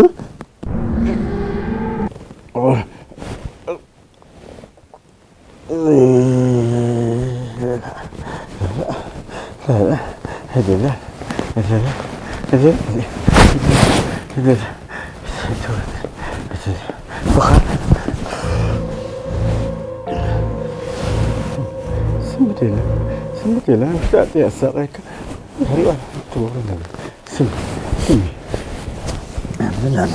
ስምት የለ፣ ስምት የለ፣ ውሽጢ ኣጥያ ኣሳቀየካ። ሪዋ ትገብሮ ነገር ስሚ ስሚ ምን ኣለ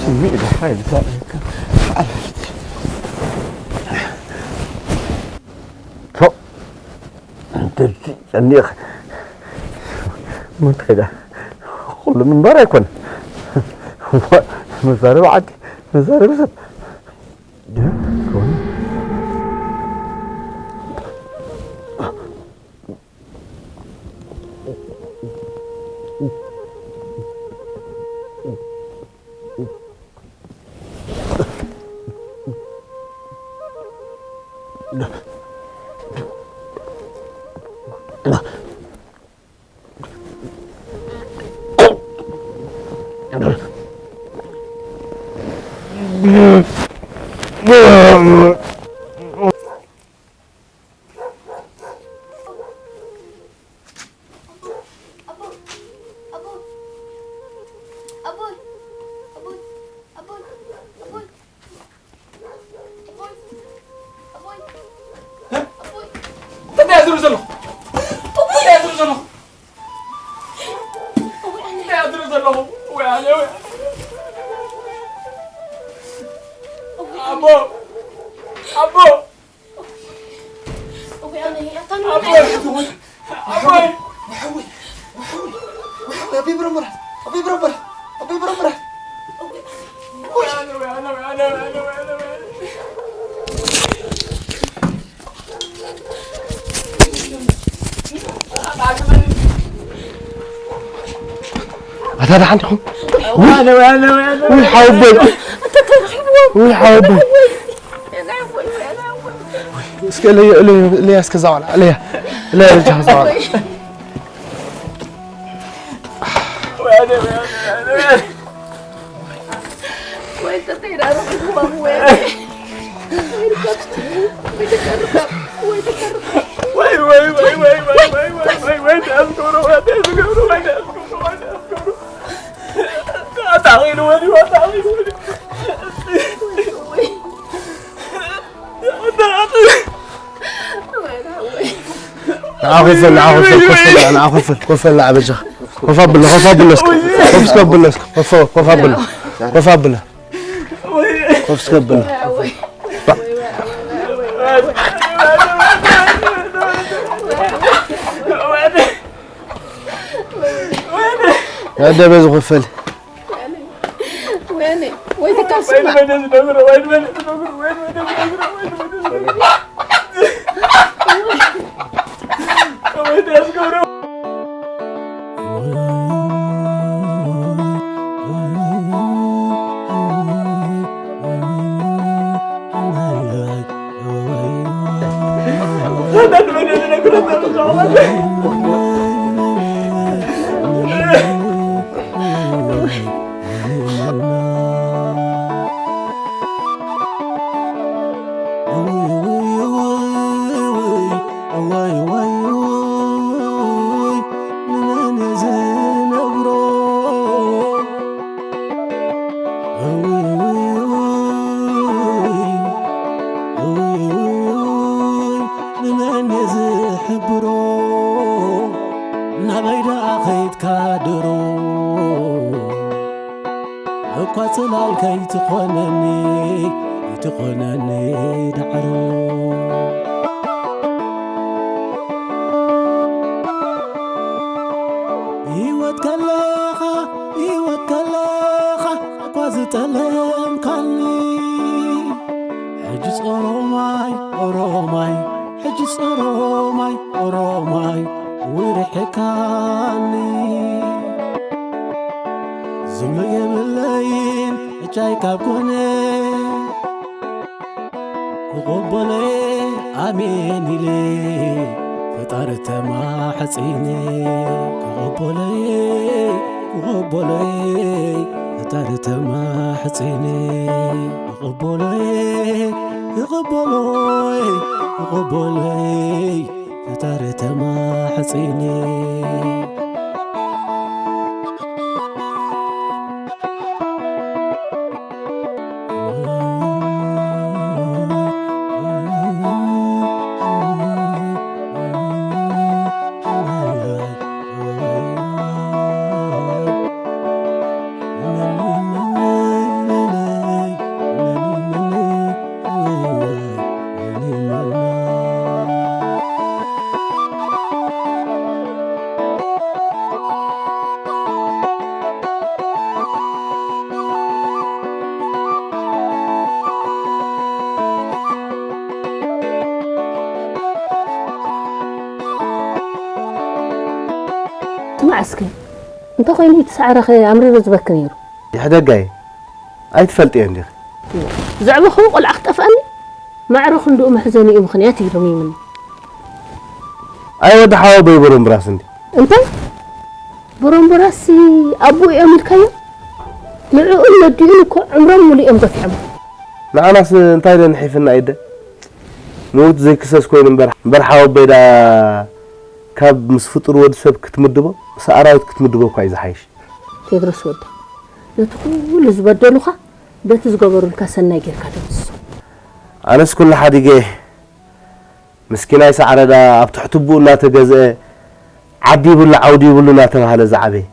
ስሚ ደሓይ ብታሪክ ሓላልት ፎ እንተ ጨኒቕ ምን ከይዳ ኩሉ ምንባር ኣይኮነ መዛረብ ዓዲ መዛረብ ሰብ እንታይ ዝሩ ዘለኹ እንታይ ዝሩ ዘለኹ እንታይ ዝሩ ዘለኹ ወይ ኣለ ወይ ኣቦ ኣቦ ኣታ ደሓን ዲኹም? ውይ ሓወቦይ ውይ ሓወቦይ እስከ ለያ እስከ ዛዋላ ለያ ለያ ልጃ ዛዋላ ንዓ ኮፈል ንዓ ኮፈል ኮፈል ንዓ ኮፈል ኮፈል ንዓ በጃ ኮፍ ኣብሎ ኮፍ ኣብሎ እስኪ ኮፍ እስኪ ኣብሎ እስኪ ኮፍ ኮፍ ኣብሎ ኮፍ ኣብሎ ኮፍ እስኪ ኣብሎ ያደበ ዝኮፈል ዓስከ እንተኾይኑ እቲ ሳዕረኸ ኣምሪሩ ዝበኪ ነይሩ። ይሕደጋየ፣ ኣይትፈልጥዮ እንዲኺ። ዘዕበኽዎ ቆልዓ ክጠፍኣኒ ማዕረ ክንድኡ መሕዘኒኡ ምኽንያት ይግርምይምኒ። ኣይ ወዲ ሓወቦይ ቦሮምብራስ እንዲ። እንታይ? ቦሮምብራስ ኣቦኡ እዮም ኢልካዮ? ንዕኡን ነዲኡን እኮ ዕምሮም ሙሉእ እዮም ገፊዖም። ንዓናስ እንታይ ዶ ንሒፍና ኢደ? ምዉት ዘይክሰስ ኮይኑ እምበር፣ እምበር ሓወቦይ ደኣ ካብ ምስ ፍጡር ወዲ ሰብ ክትምድቦ፣ ምስ ኣራዊት ክትምድቦ እኳ እዩ ዝሓይሽ። ቴድሮስ ወደይ፣ ነቲ ኩሉ ዝበደሉኻ በቲ ዝገበሩልካ ሰናይ ጌርካ ደምስሶም። ኣነስ ኩሉ ሓዲገ፣ ምስኪናይ ሳዕረ ደኣ ኣብ ትሕቲ ኣቦኡ እናተገዝአ፣ ዓዲ ይብሉ ዓውዲ ይብሉ እናተባህለ ዝዓበየ።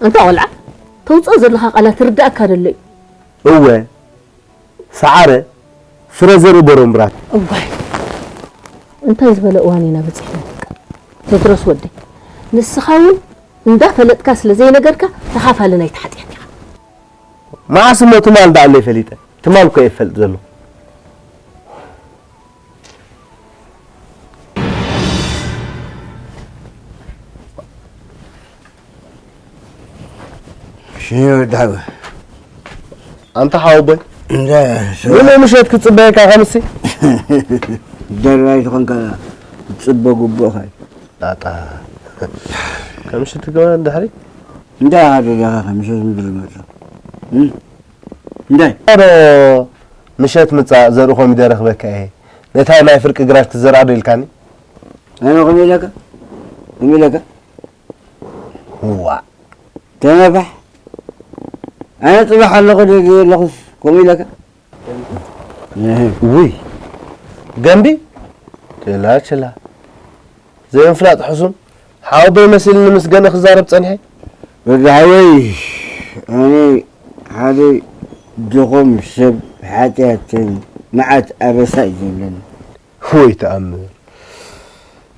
ኣንታ ቆልዓ፣ ተውጽኦ ዘለኻ ቃላት ይርድኣካ ዶ ኣሎ እዩ? እወ፣ ሰዓረ ፍረ ዘርኢ ቦሮምብራት። እዋይ፣ እንታይ ዝበለ እዋን ኢና በጺሕና ደቂ ቴድሮስ ወደይ። ንስኻ እውን እንዳፈለጥካ ስለ ዘይነገርካ ተኻፋሊ ናይቲ ሓጢኣት ኢኻ። መዓስ እሞ ትማል ደኣለይ ፈሊጠ? ትማል እኮ እየ እፈልጥ ዘለኹ። ሽኒ ወዲ ሓወይ። ኣንታ ሓወቦይ፣ እንዳ፣ ንሎሚ ምሸት ክጽበየካ ከምሲ? ደራይ ዝኾንካ ክትጽበ ግቡእኻ እዩ። ጣጣ። ከምሲ ትገባ እንድሕሪ? እንታይ ኢኻ ደሊኻ ከምሲ ምድሪ መጽእ? እም? እንታይ? ዶ ምሸት ምጻእ ዘርኢ ኮሚደረ ክበካ እየ። ነታ ናይ ፍርቂ ግራሽ ክትዘርኣ ዶ ኢልካኒ? ኣነ ከምኡ ኢለካ? ከምኡ ኢለካ? ዋእ። ተነፋሕ። ኣነ ጽባሕ ኣለኹ ደጊ ኣለኹስ ከምኡ ኢለካ? እህ። ውይ። ገምቢ? ችላ ችላ። ዘይምፍላጥ ሕሱም። ሓወቦይ መሲልኒ ምስ ገነ ክዛረብ ጸኒሐ። ወዲ ሓወይ፣ ኣነ ሓደ ድኹም ሰብ፣ ሓጢኣትን መዓት ኣበሳ እዩ ዘለኒ። ወይ ተኣምር።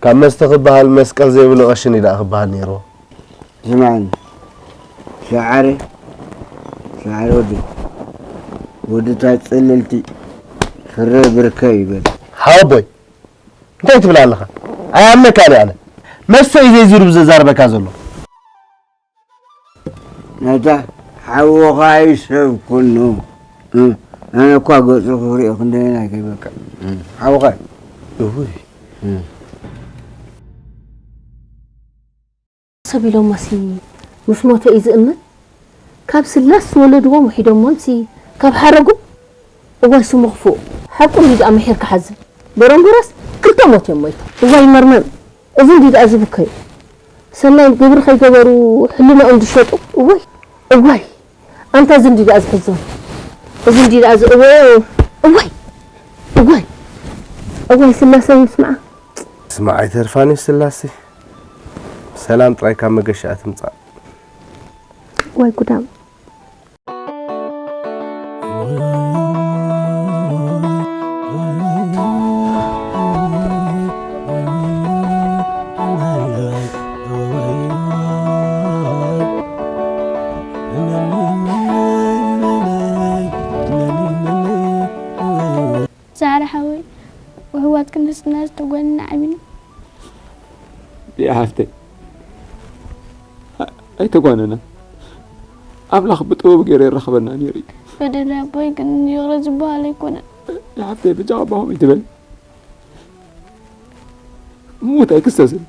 ካብ መስተ ክበሃል መስቀል ዘይብሉ ቀሽኒ ደኣ ክበሃል ነይርዎ። ስማዕኒ፣ ሰዓረ፣ ሰዓረ ወዲ፣ ወዲ እታ ጽልልቲ ፍረ ብርከ ይበል። ሓወቦይ፣ እንታይ ትብል ኣለኻ? ኣይኣምነካን እየ ኣነ። መስተ እዩ ዘይዝርብ ዘዛርበካ ዘሎ። ነታ ሓውኻ እዩ ሰብ ኩኑ። እ፣ ኣነ እኳ ገጹ ክሪኦ ክንደየናይ ከይበቅዕ። እ፣ ሓውኻ እዩ። እውይ። እ። ሰብ ኢሎማሲ ምስ ሞተ እዩ ዝእመን? ካብ ስላስ ዝወለድዎም ውሒዶሞምሲ ካብ ሓረጉ? እዋይ ስሙ ክፉእ። ሓቁ እንዲ ደኣ ምሒር ክሓዝን። በረንጎራስ ክልተ ሞት እዮም ሞይቶም። እዋይ መርመም። እዚ እንዲ ደኣ ዝብከዩ። ሰናይ ግብሪ ከይገበሩ ሕልናኦም ዝሸጡ። እዋይ። እዋይ። ኣንታ እዚ እንዲ ደኣ ዝሕዞ። እዚ እንዲ ደኣ ዝ-፣ እወ-፣ እዋይ። እዋይ። እዋይ ስላሰ ይስምዓ። ስማዕ ኣይተርፋን እዩ ስላሴ። ሰላም ጥራይ ካብ መገሻኣ ትምጻእ። እዋይ ጉዳም። ዛዕራ ሓወይ፣ ውሕዋት ክንድስና ዝተጓነና ዓቢና። ሊያ ሓፍተይ፣ ኣይተጓነናን። ኣምላኽ ብጥበቡ ገይሩ የራኽበና ነይሩ እዩ። በደል ኣቦይ ግን ይቕረ ዝበሃል ኣይኮነን። ሊያ ሓፍተይ፣ በጃኻ ኣባኹም ኣይትበል። ምዉት ኣይክሰስን።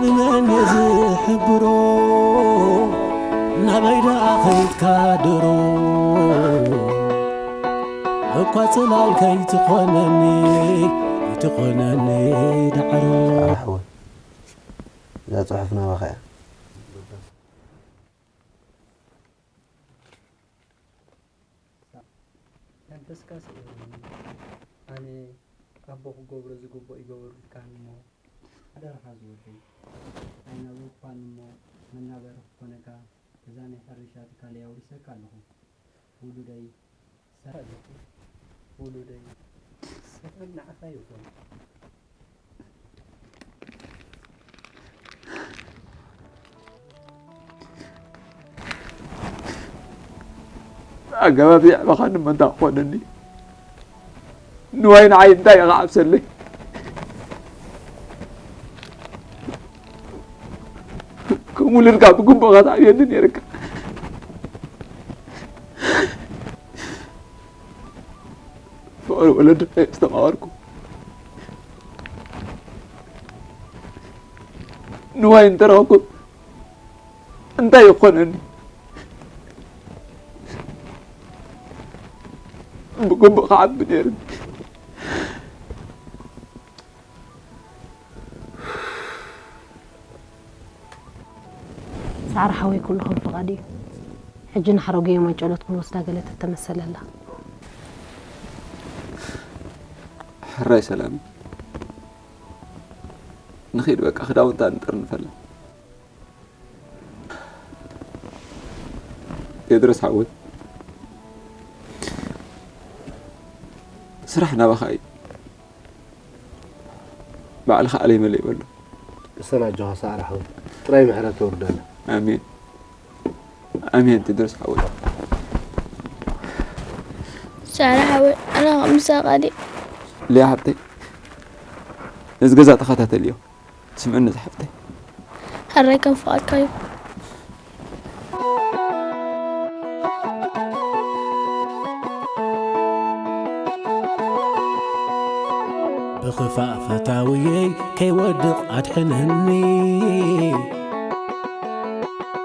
ንመን እየ ዝሕብሮ? ናበይ ደኣ ኸይድካ ድሮ? እኳ ጽላል ከይትኾነኒ፣ ከይትኾነኒ ዳዕሮ። ኣሕወ፣ እዛ ጽሑፍ ናባኻ እያ። መንፈስካ ስኢሩኒ፣ ኣነ ኣቦ ክገብሮ ዝግብኦ ይገበርልካኒ እሞ፣ ሓደራኻ ዝወደይ፣ ኣይናበብኳኒ እሞ፣ መናበሪ ክኾነካ እዛ ናይ ሕርሻ ትካለይ ኣውሪሰካ ኣለኹ። ውሉደይ፣ ሰ-፣ ውሉደይ፣ ሰላም ንዓኻ ይኹን። ኣገባብ የዕበኻኒ እሞ እንታይ ክኾነኒ? ንዋይ ንዓይ እንታይ ኢኻ ዓብሰለይ? ሙሉልካ ብግቡእ ከተዕብየኒ ነይርካ። ፍቕሪ ወለድኻ ዝተማሃርኩ፣ ንዋይ እንተረኽኩ እንታይ ይኾነኒ? ብግቡእ ክዓቢ ነይርኒ። ሳዕሪ ሓወይ፣ ኩሉ ከም ፍቓድ እዩ። ሕጂ ንሓረጎ የማን ጨሎት ክንወስዳ ገለ ተተመሰለላ። ሕራይ ሰላም። ንኺድ በቃ፣ ክዳውንታ ንጠርንፈላ። ቴድሮስ ሓወይ፣ ስራሕ ናባኻ እዩ። ባዕልኻ ኣለይ መለይ በሎ። ቅሰን ኣጆኻ ሳዕሪ ሓወይ። ጥራይ ምሕረት ተውርደና። ኣሜን። ኣሜን ቴድሮስ ሓወይ። ሳዕሪ ሓወይ፣ ኣነ ከም ምሳኻ ድየ? ሊያ ሓብተይ፣ ነዚ ገዛ ተኸታተልዮ። ስምዕኒ ዝሓፍተይ። ሕራይ ከም ፍቓድካ እዩ። ብኽፋእ ፈታውየይ ከይወድቕ ኣድሕነኒ።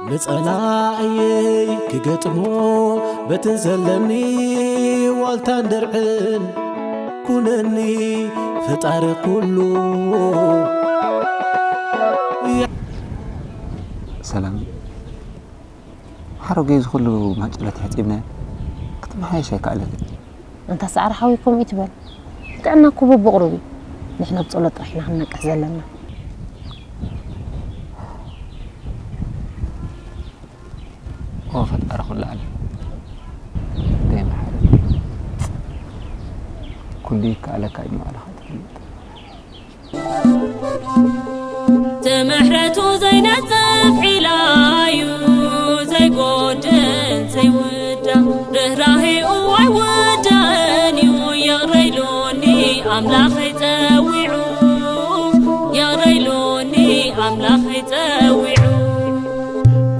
ንጸላእየይ ክገጥሞ በትን ዘለኒ ዋልታን ድርዕን ኩነኒ ፈጣሪ ኩሉ። ሰላም ሓረጎይ፣ እዚ ኩሉ ማጨለት ሕጺብናዮ ክትመሓየሽ ኣይከኣለትን። ኣንታ ሳዕሪ ሓወይ ከምኡ ይትበል። ጥዕና እኮ በብቕሩብ እዩ። ንሕና ብጸሎት ጥራሕ ኢና ክንነቅሕ ዘለና። ኦ ፈጣሪ ኩሉ ዓለም፣ እንታይ መሓሪ። ኩሉ ይከኣለካ እዩ፣ ንባዕልኻ ትፈልጥ። ትምሕረቱ ዘይነጽፍ ዒላዩ፣ ዘይጎድል ዘይውዳእ፣ ርህራሄኡ ኣይውዳእን እዩ። ይቕረ ኢሉኒ ኣምላኸይ ጸዊዑ፣ ይቕረ ኢሉኒ ኣምላኸይ ጸዊዑ።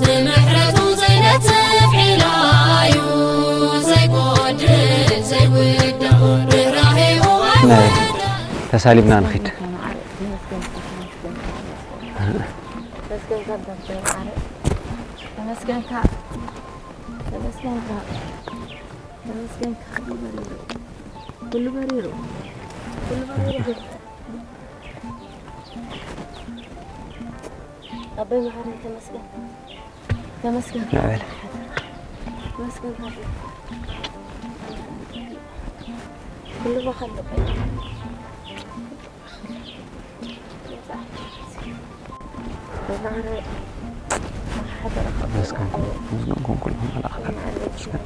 ትምሕረቱ ዘይነጽፍ ዒላዩ፣ ዘይጎድል ዘይውዳእ፣ ርህራሄኡ ናይ ኣይውዳእን። ተሳሊምና ንኺድ። ተመስገንካ፣ ተመስገንካ፣ ተመስገንካ፣ ተመስገንካ። ኩሉ በሪሩ፣ ኩሉ በሪሩ፣ ኩሉ በሪሩ። ኣቦይ መሓረይ ተመስገን፣ ተመስገን፣ ንዕበል። ተመስገን። ኩሉ በኸሉ መስገን፣ መስገን ኩን ኩልኩም መላእኽት። መስገን።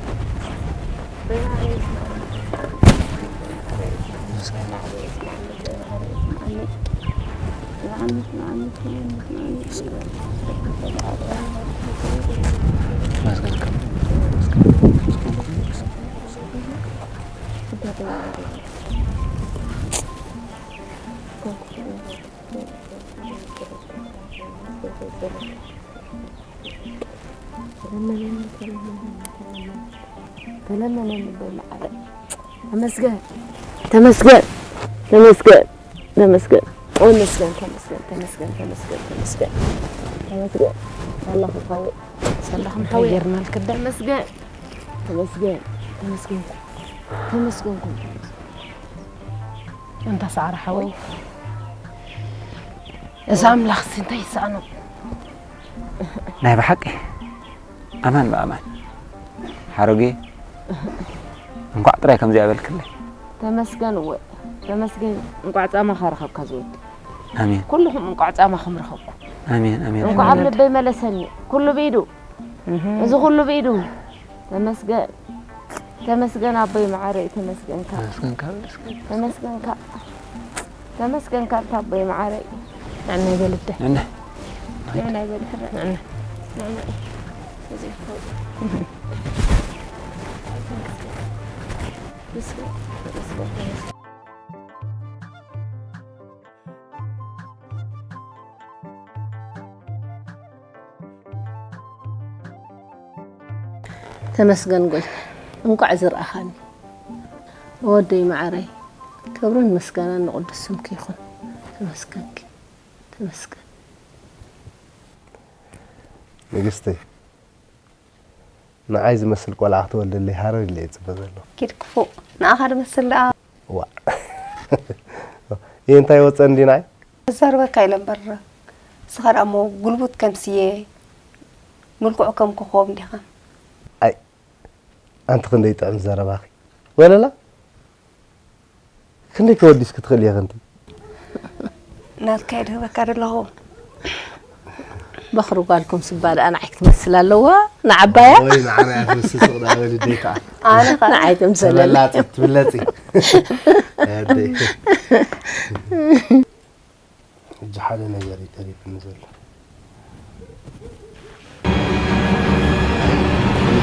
መስገን። ተለመነኒ በይ መዓረይ። ተመስገን፣ ተመስገን፣ ተመስገን፣ ተመስገን። ተመስገን፣ ተመስገን፣ ተመስገን፣ ተመስገን፣ ተመስገን። ተመስገን። ኣላኹም ሓወይ። ሰላኹም እንታይ ሓወይ። ጌርናልክ ዳ? ተመስገን፣ ተመስገን፣ ተመስገን፣ ተመስገን። ኣንታ ሳዕሪ ሓወይ፣ እዚ ኣምላኽሲ እንታይ ይሰኣኖ? ናይ ብሓቂ ኣማን ብኣማን ሓረጌ፣ እንኳዕ ጥራይ ከምዚኣ በልክለይ። ተመስገን እወ፣ ተመስገን። እንቋዕ ጻማኻ ረኸብካ ዝወዲ። ኣሜን። ኩልኹም እንቋዕ ጻማኹም ረኸብኩም። ኣሜን፣ ኣሜን፣ እንቋዕ ኣብ ኣሜን። ልበይ መለሰኒ። ኩሉ ብኢዱ። እህ። እዚ ኩሉ ብኢዱ። ተመስገን። ተመስገን ኣቦይ መዓረይ፣ ተመስገንካ። ተመስገንካ፣ ተመስገን። ተመስገንካ። ተመስገንካ ኣቦይ መዓረይ። ንዕናይ በል እደ። ንዕናይ። ንዕናይ በል ሕራይ። ንዕናይ። ንዕናይ። እዚ ይኸው። ተመስገን፣ ተመስገን፣ ተመስገን። ተመስገን ጎይታ፣ እንቋዕ ዝረኣኻኒ። ወደይ መዓረይ፣ ክብርን ምስጋናን ንቕዱስ ስምኪ ይኹን። ተመስገንኪ፣ ተመስገን። ንግስቲ፣ ንዓይ ዝመስል ቆልዓ ክትወልደለይ ሃረር ኢለ እየ ዝጽበ ዘለኹ። ኪድ ክፉእ፣ ንኣኻ ዝመስል ደኣ። ዋእ። ይህ እንታይ ወጸ እንዲ ንዓይ? እዛርበካ ኢለ እምበር፣ ንስኻ ደኣ እሞ ጉልቡት ከም ስየ፣ ምልኩዕ ከም ኮኾብ እንዲኻ። ኣይ፣ ኣንቲ ክንደይ ጥዕም ዘረባኺ። ወለላ? ክንደይ ተወዲስኪ ትኽእሊ ኢኺ ኣንቲ? ናትካ እየ ድህበካ ዘለኹ። በኽሪ ጓልኩም ስባ ደኣ ንዓይ ክትመስል ኣለዋ፣ ንዓባያ። ወይ ንዓና እያ ትመስል፣ ስቕ ደኣ በሊ ደይ ከዓ። ኣነ ኸ? ንዓይ ትምሰለኒ። ተበላጺ፣ ትብለጺ። ኣደይ። ሕጂ ሓደ ነገር እዩ ተሪፍኒ ዘሎ።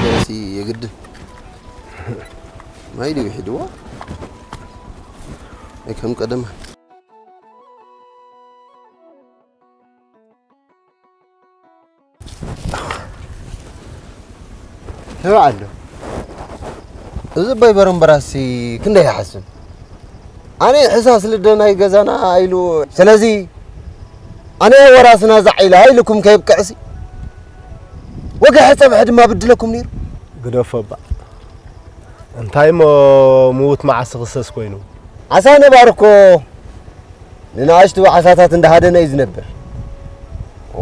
ደረሲ የግድን። ማይ ድዩ ሒድዎ? ኣይ ከም ቀደማ። ተባዕ ኣሎ። እዚ ኣቦይ በረምበራሲ ክንደይ ይሓስብ? ኣነ ሕሳስ ልደ ናይ ገዛና ኢሉ፣ ስለዚ ኣነ ወራስና ዛዕ ኢላ ኢልኩም ከየብቅዕሲ፣ ወግሐ ጸብሐ ድማ ብድለኩም ነይሩ። ግደፎ እባ። እንታይ እሞ ምዉት መዓስ ክሰስ ኮይኑ? ዓሳ ነባሪ እኮ ንንኣሽቱ ዓሳታት እንዳሃደነ እዩ ዝነብር።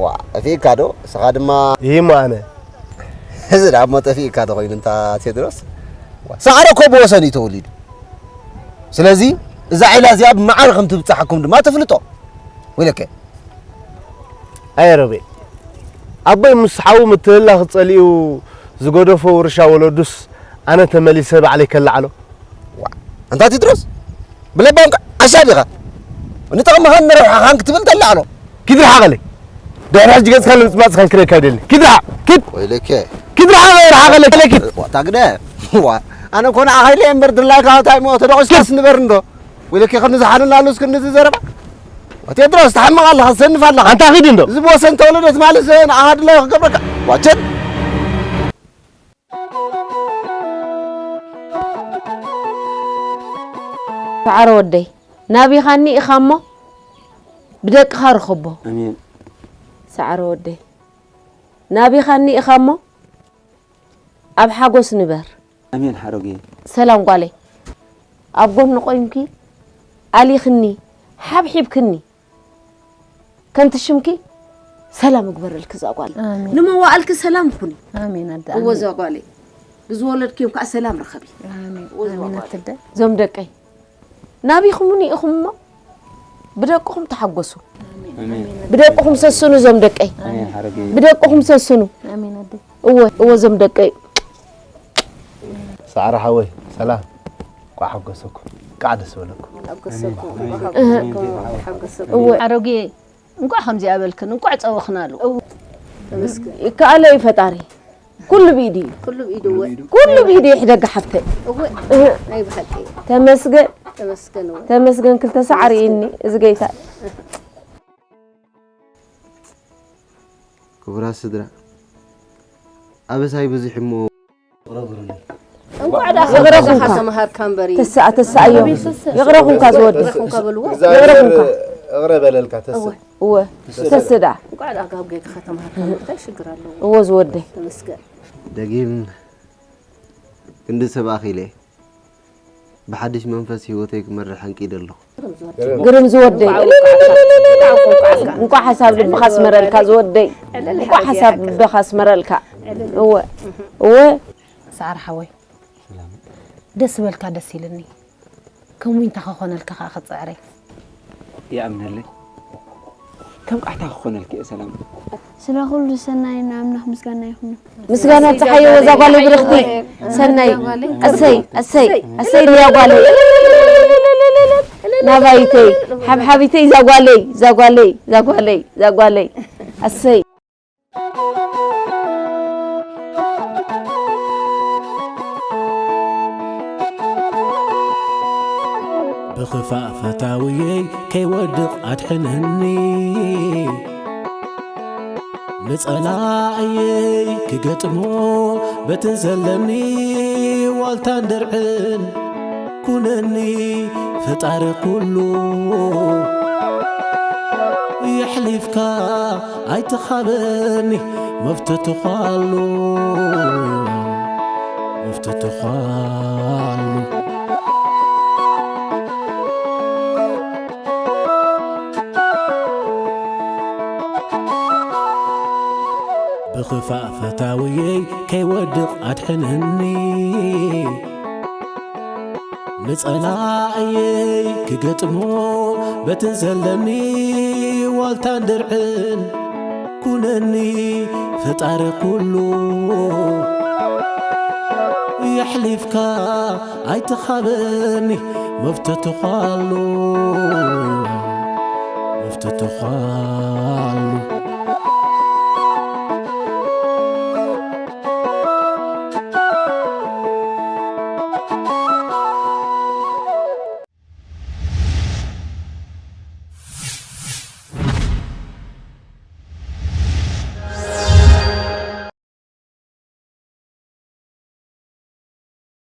ዋ፣ ጠፊእካ ዶ? እስኻ ድማ ይህም ኣነ። እዚ ደኣ እሞ ጠፊእካ ዶ ኮይኑ እንታ ቴድሮስ? ዋ፣ ሳዕረ እኮ ብወሰን እዩ ተወሊዱ። ስለዚ እዛ ዒላ እዚኣ ብመዓር ከም ትብጽሓኩም ድማ ትፍልጦ። ወይለከ። ኣየ ሮቤል፣ ኣቦይ ምስ ሓዉ ምትህልላኽ ጸሊኡ ዝገደፎ ውርሻ ወለዱስ ኣነ ተመሊሰ ባዕለይ ከለዓሎ። ዋ፣ ኣንታ ቴድሮስ፣ ብለባም ከ ዓሻ ዲኻ? ንጥቕምኻን ንረብሓኻን ክትብል ተለዓሎ። ኪድ ርሓቐለይ። ድሕሪ ሕጂ ገጽካ ንምጽማጽ ከንክረካ ይደሊ። ኪድ ርሓቕ፣ ኪድ። ወይለከ። ኪድ ርሓቕ፣ ርሓቐለይ፣ ኪድ። ዋ፣ ታግደ። ዋ፣ ኣነ እኮ ንዓኻ ኢለ እየ እምበር ድላይካ እንታይ እሞ ተደቑስካስ ንበር እንዶ። ወይለከ ከምዚ ዝሓንና ኣሉስ ክንዲ ዘረባ። ቴድሮስ፣ ትሓምቕ ኣለኻ፣ ትሰንፍ ኣለኻ። ኣንታ ኺድ እንዶ። እዚ ብወሰን ተወለደ ትማሊ ንዓኻ ድላዩ ክገብረካ። ዋቸን። ሰዓረ ወደይ፣ ናቢኻኒ ኢኻ እሞ ብደቅኻ ርኸቦ። ኣሜን። ሰዓረ ወደይ፣ ናቢኻኒ ኢኻ እሞ ኣብ ሓጎስ ንበር። ኣሜን ሓረጉየ። ሰላም ጓለይ፣ ኣብ ጎኒ ቆይምኪ ኣሊኽኒ፣ ሓብሒብክኒ፣ ከምቲ ሽምኪ ሰላም እግበረልኪ እዛ ጓል። ኣሜን። ንመዋእልኪ ሰላም ኩኒ። ኣሜን ኣደ፣ እወ ኣሜን። እዛ ጓለይ፣ ብዝወለድክዮም ከዓ ሰላም ርኸቢ። ኣሜን፣ እወ እዛ ኣሜን ጓለይ። ኣትደ። እዞም ደቀይ፣ ናቢኹምኒ ኢኹም እሞ ብደቅኹም ተሓጎሱ። ኣሜን። ብደቅኹም ሰስኑ እዞም ደቀይ። ኣሜን ሓረጉየ። ብደቅኹም ሰስኑ። ኣሜን ኣደ። እወ፣ እወ እዞም ደቀይ። ሰዓረ ሓወይ፣ ሰላም። ቋዕ ሓጎሰኩም። ቃዕ ደስ በለኩም። ሓጎሰኩም፣ ሓጎሰኩም፣ ሓጎሰኩም። እወ። ሓረጉየ፣ እንቋዕ ከምዚኣ በልክን፣ እንቋዕ ጸወኽናሉ። እወ። ተመስገን። ይከኣሎ እዩ ፈጣሪ። ኩሉ ብኢዱ እዩ። ኩሉ ብኢዱ፣ እወ። ኩሉ ብኢዱ ይሕደግ ሓፍተይ። እወ። እህ። ናይ ብሓቂ። ተመስገን። ተመስገን፣ እወ። ተመስገን፣ ክልተ ሰዓር ተመስገን። ይእኒ፣ እዚ ገይታ። ክቡራት ስድራ፣ ኣበሳይ ብዙሕ እሞ እንቋዕ ደኣ ይቕረኹምካ። ካብ ገዛኻ ተመሃርካ እምበሪ። ተስኣ-፣ ተስኣዮም። ይቕረኹምካ ዝወዲ። ይቕረኹምካ በልዎ። እግዚኣብሔር ይቕረኹምካ። ይቕረ በለልካ ተስእ። እወ። እወ። ተስእ ደኣ። እንቋዕ ደኣ ካብ ገዛኻ ተመሃርካ እምበሪ፣ እንታይ ሽግር ኣለዎ? እወ ዝወደይ። ተመስገን። ደጊም ክንዲ ሰብ ኣኺለ። ብሓድሽ መንፈስ ህይወተይ ክመርሕ ኣንቂደ ኣለኹ። ግርም ዝወደይ። እንቋዕ ሓሳብ ልብኻ ኣስመረልካ ዝወደይ። እንቋዕ ሓሳብ ልብኻ ኣስመረልካ። እወ። እወ። ሰዓር ሓወይ። ደስ በልካ ደስ ኢልኒ። ከም ዊንታ ክኾነልካ ከኣ ክጽዕረ። ይኣምነለይ። ከም ቃሕታ ክኾነልኪ እየ ሰላም። ስለ ኩሉ ሰናይ ንኣምላኽ ምስጋና ይኹኖ። ምስጋና ጸሓየ ወዛ ጓለይ ብርኽቲ። ሰናይ። ኣሰይ፣ ኣሰይ፣ ኣሰይ ድያ ጓለይ። ናባይተይ፣ ሓብሓቢተይ ዛ ጓለይ፣ ዛ ጓለይ፣ ዛ ጓለይ፣ ዛ ጓለይ። ኣሰይ። ብኽፋእ ፈታውየይ ከይወድቕ ኣድሕነኒ። ንጸላእየይ ክገጥሞ በትን ዘለኒ ዋልታን ድርዕን ኩነኒ ፈጣሪ ኩሉ። የሕሊፍካ ኣይትኻበኒ መፍትትዃሉ፣ መፍትትዃሉ። ብኽፋእ ፈታውየይ ከይወድቕ ኣድሕነኒ። ንጸላእየይ ክገጥሞ በትን ዘለኒ ዋልታን ድርዕን ኩነኒ ፈጣሪ ኩሉ። የሕሊፍካ ኣይትኻበኒ መፍትትዃሉ፣ መፍትትዃሉ።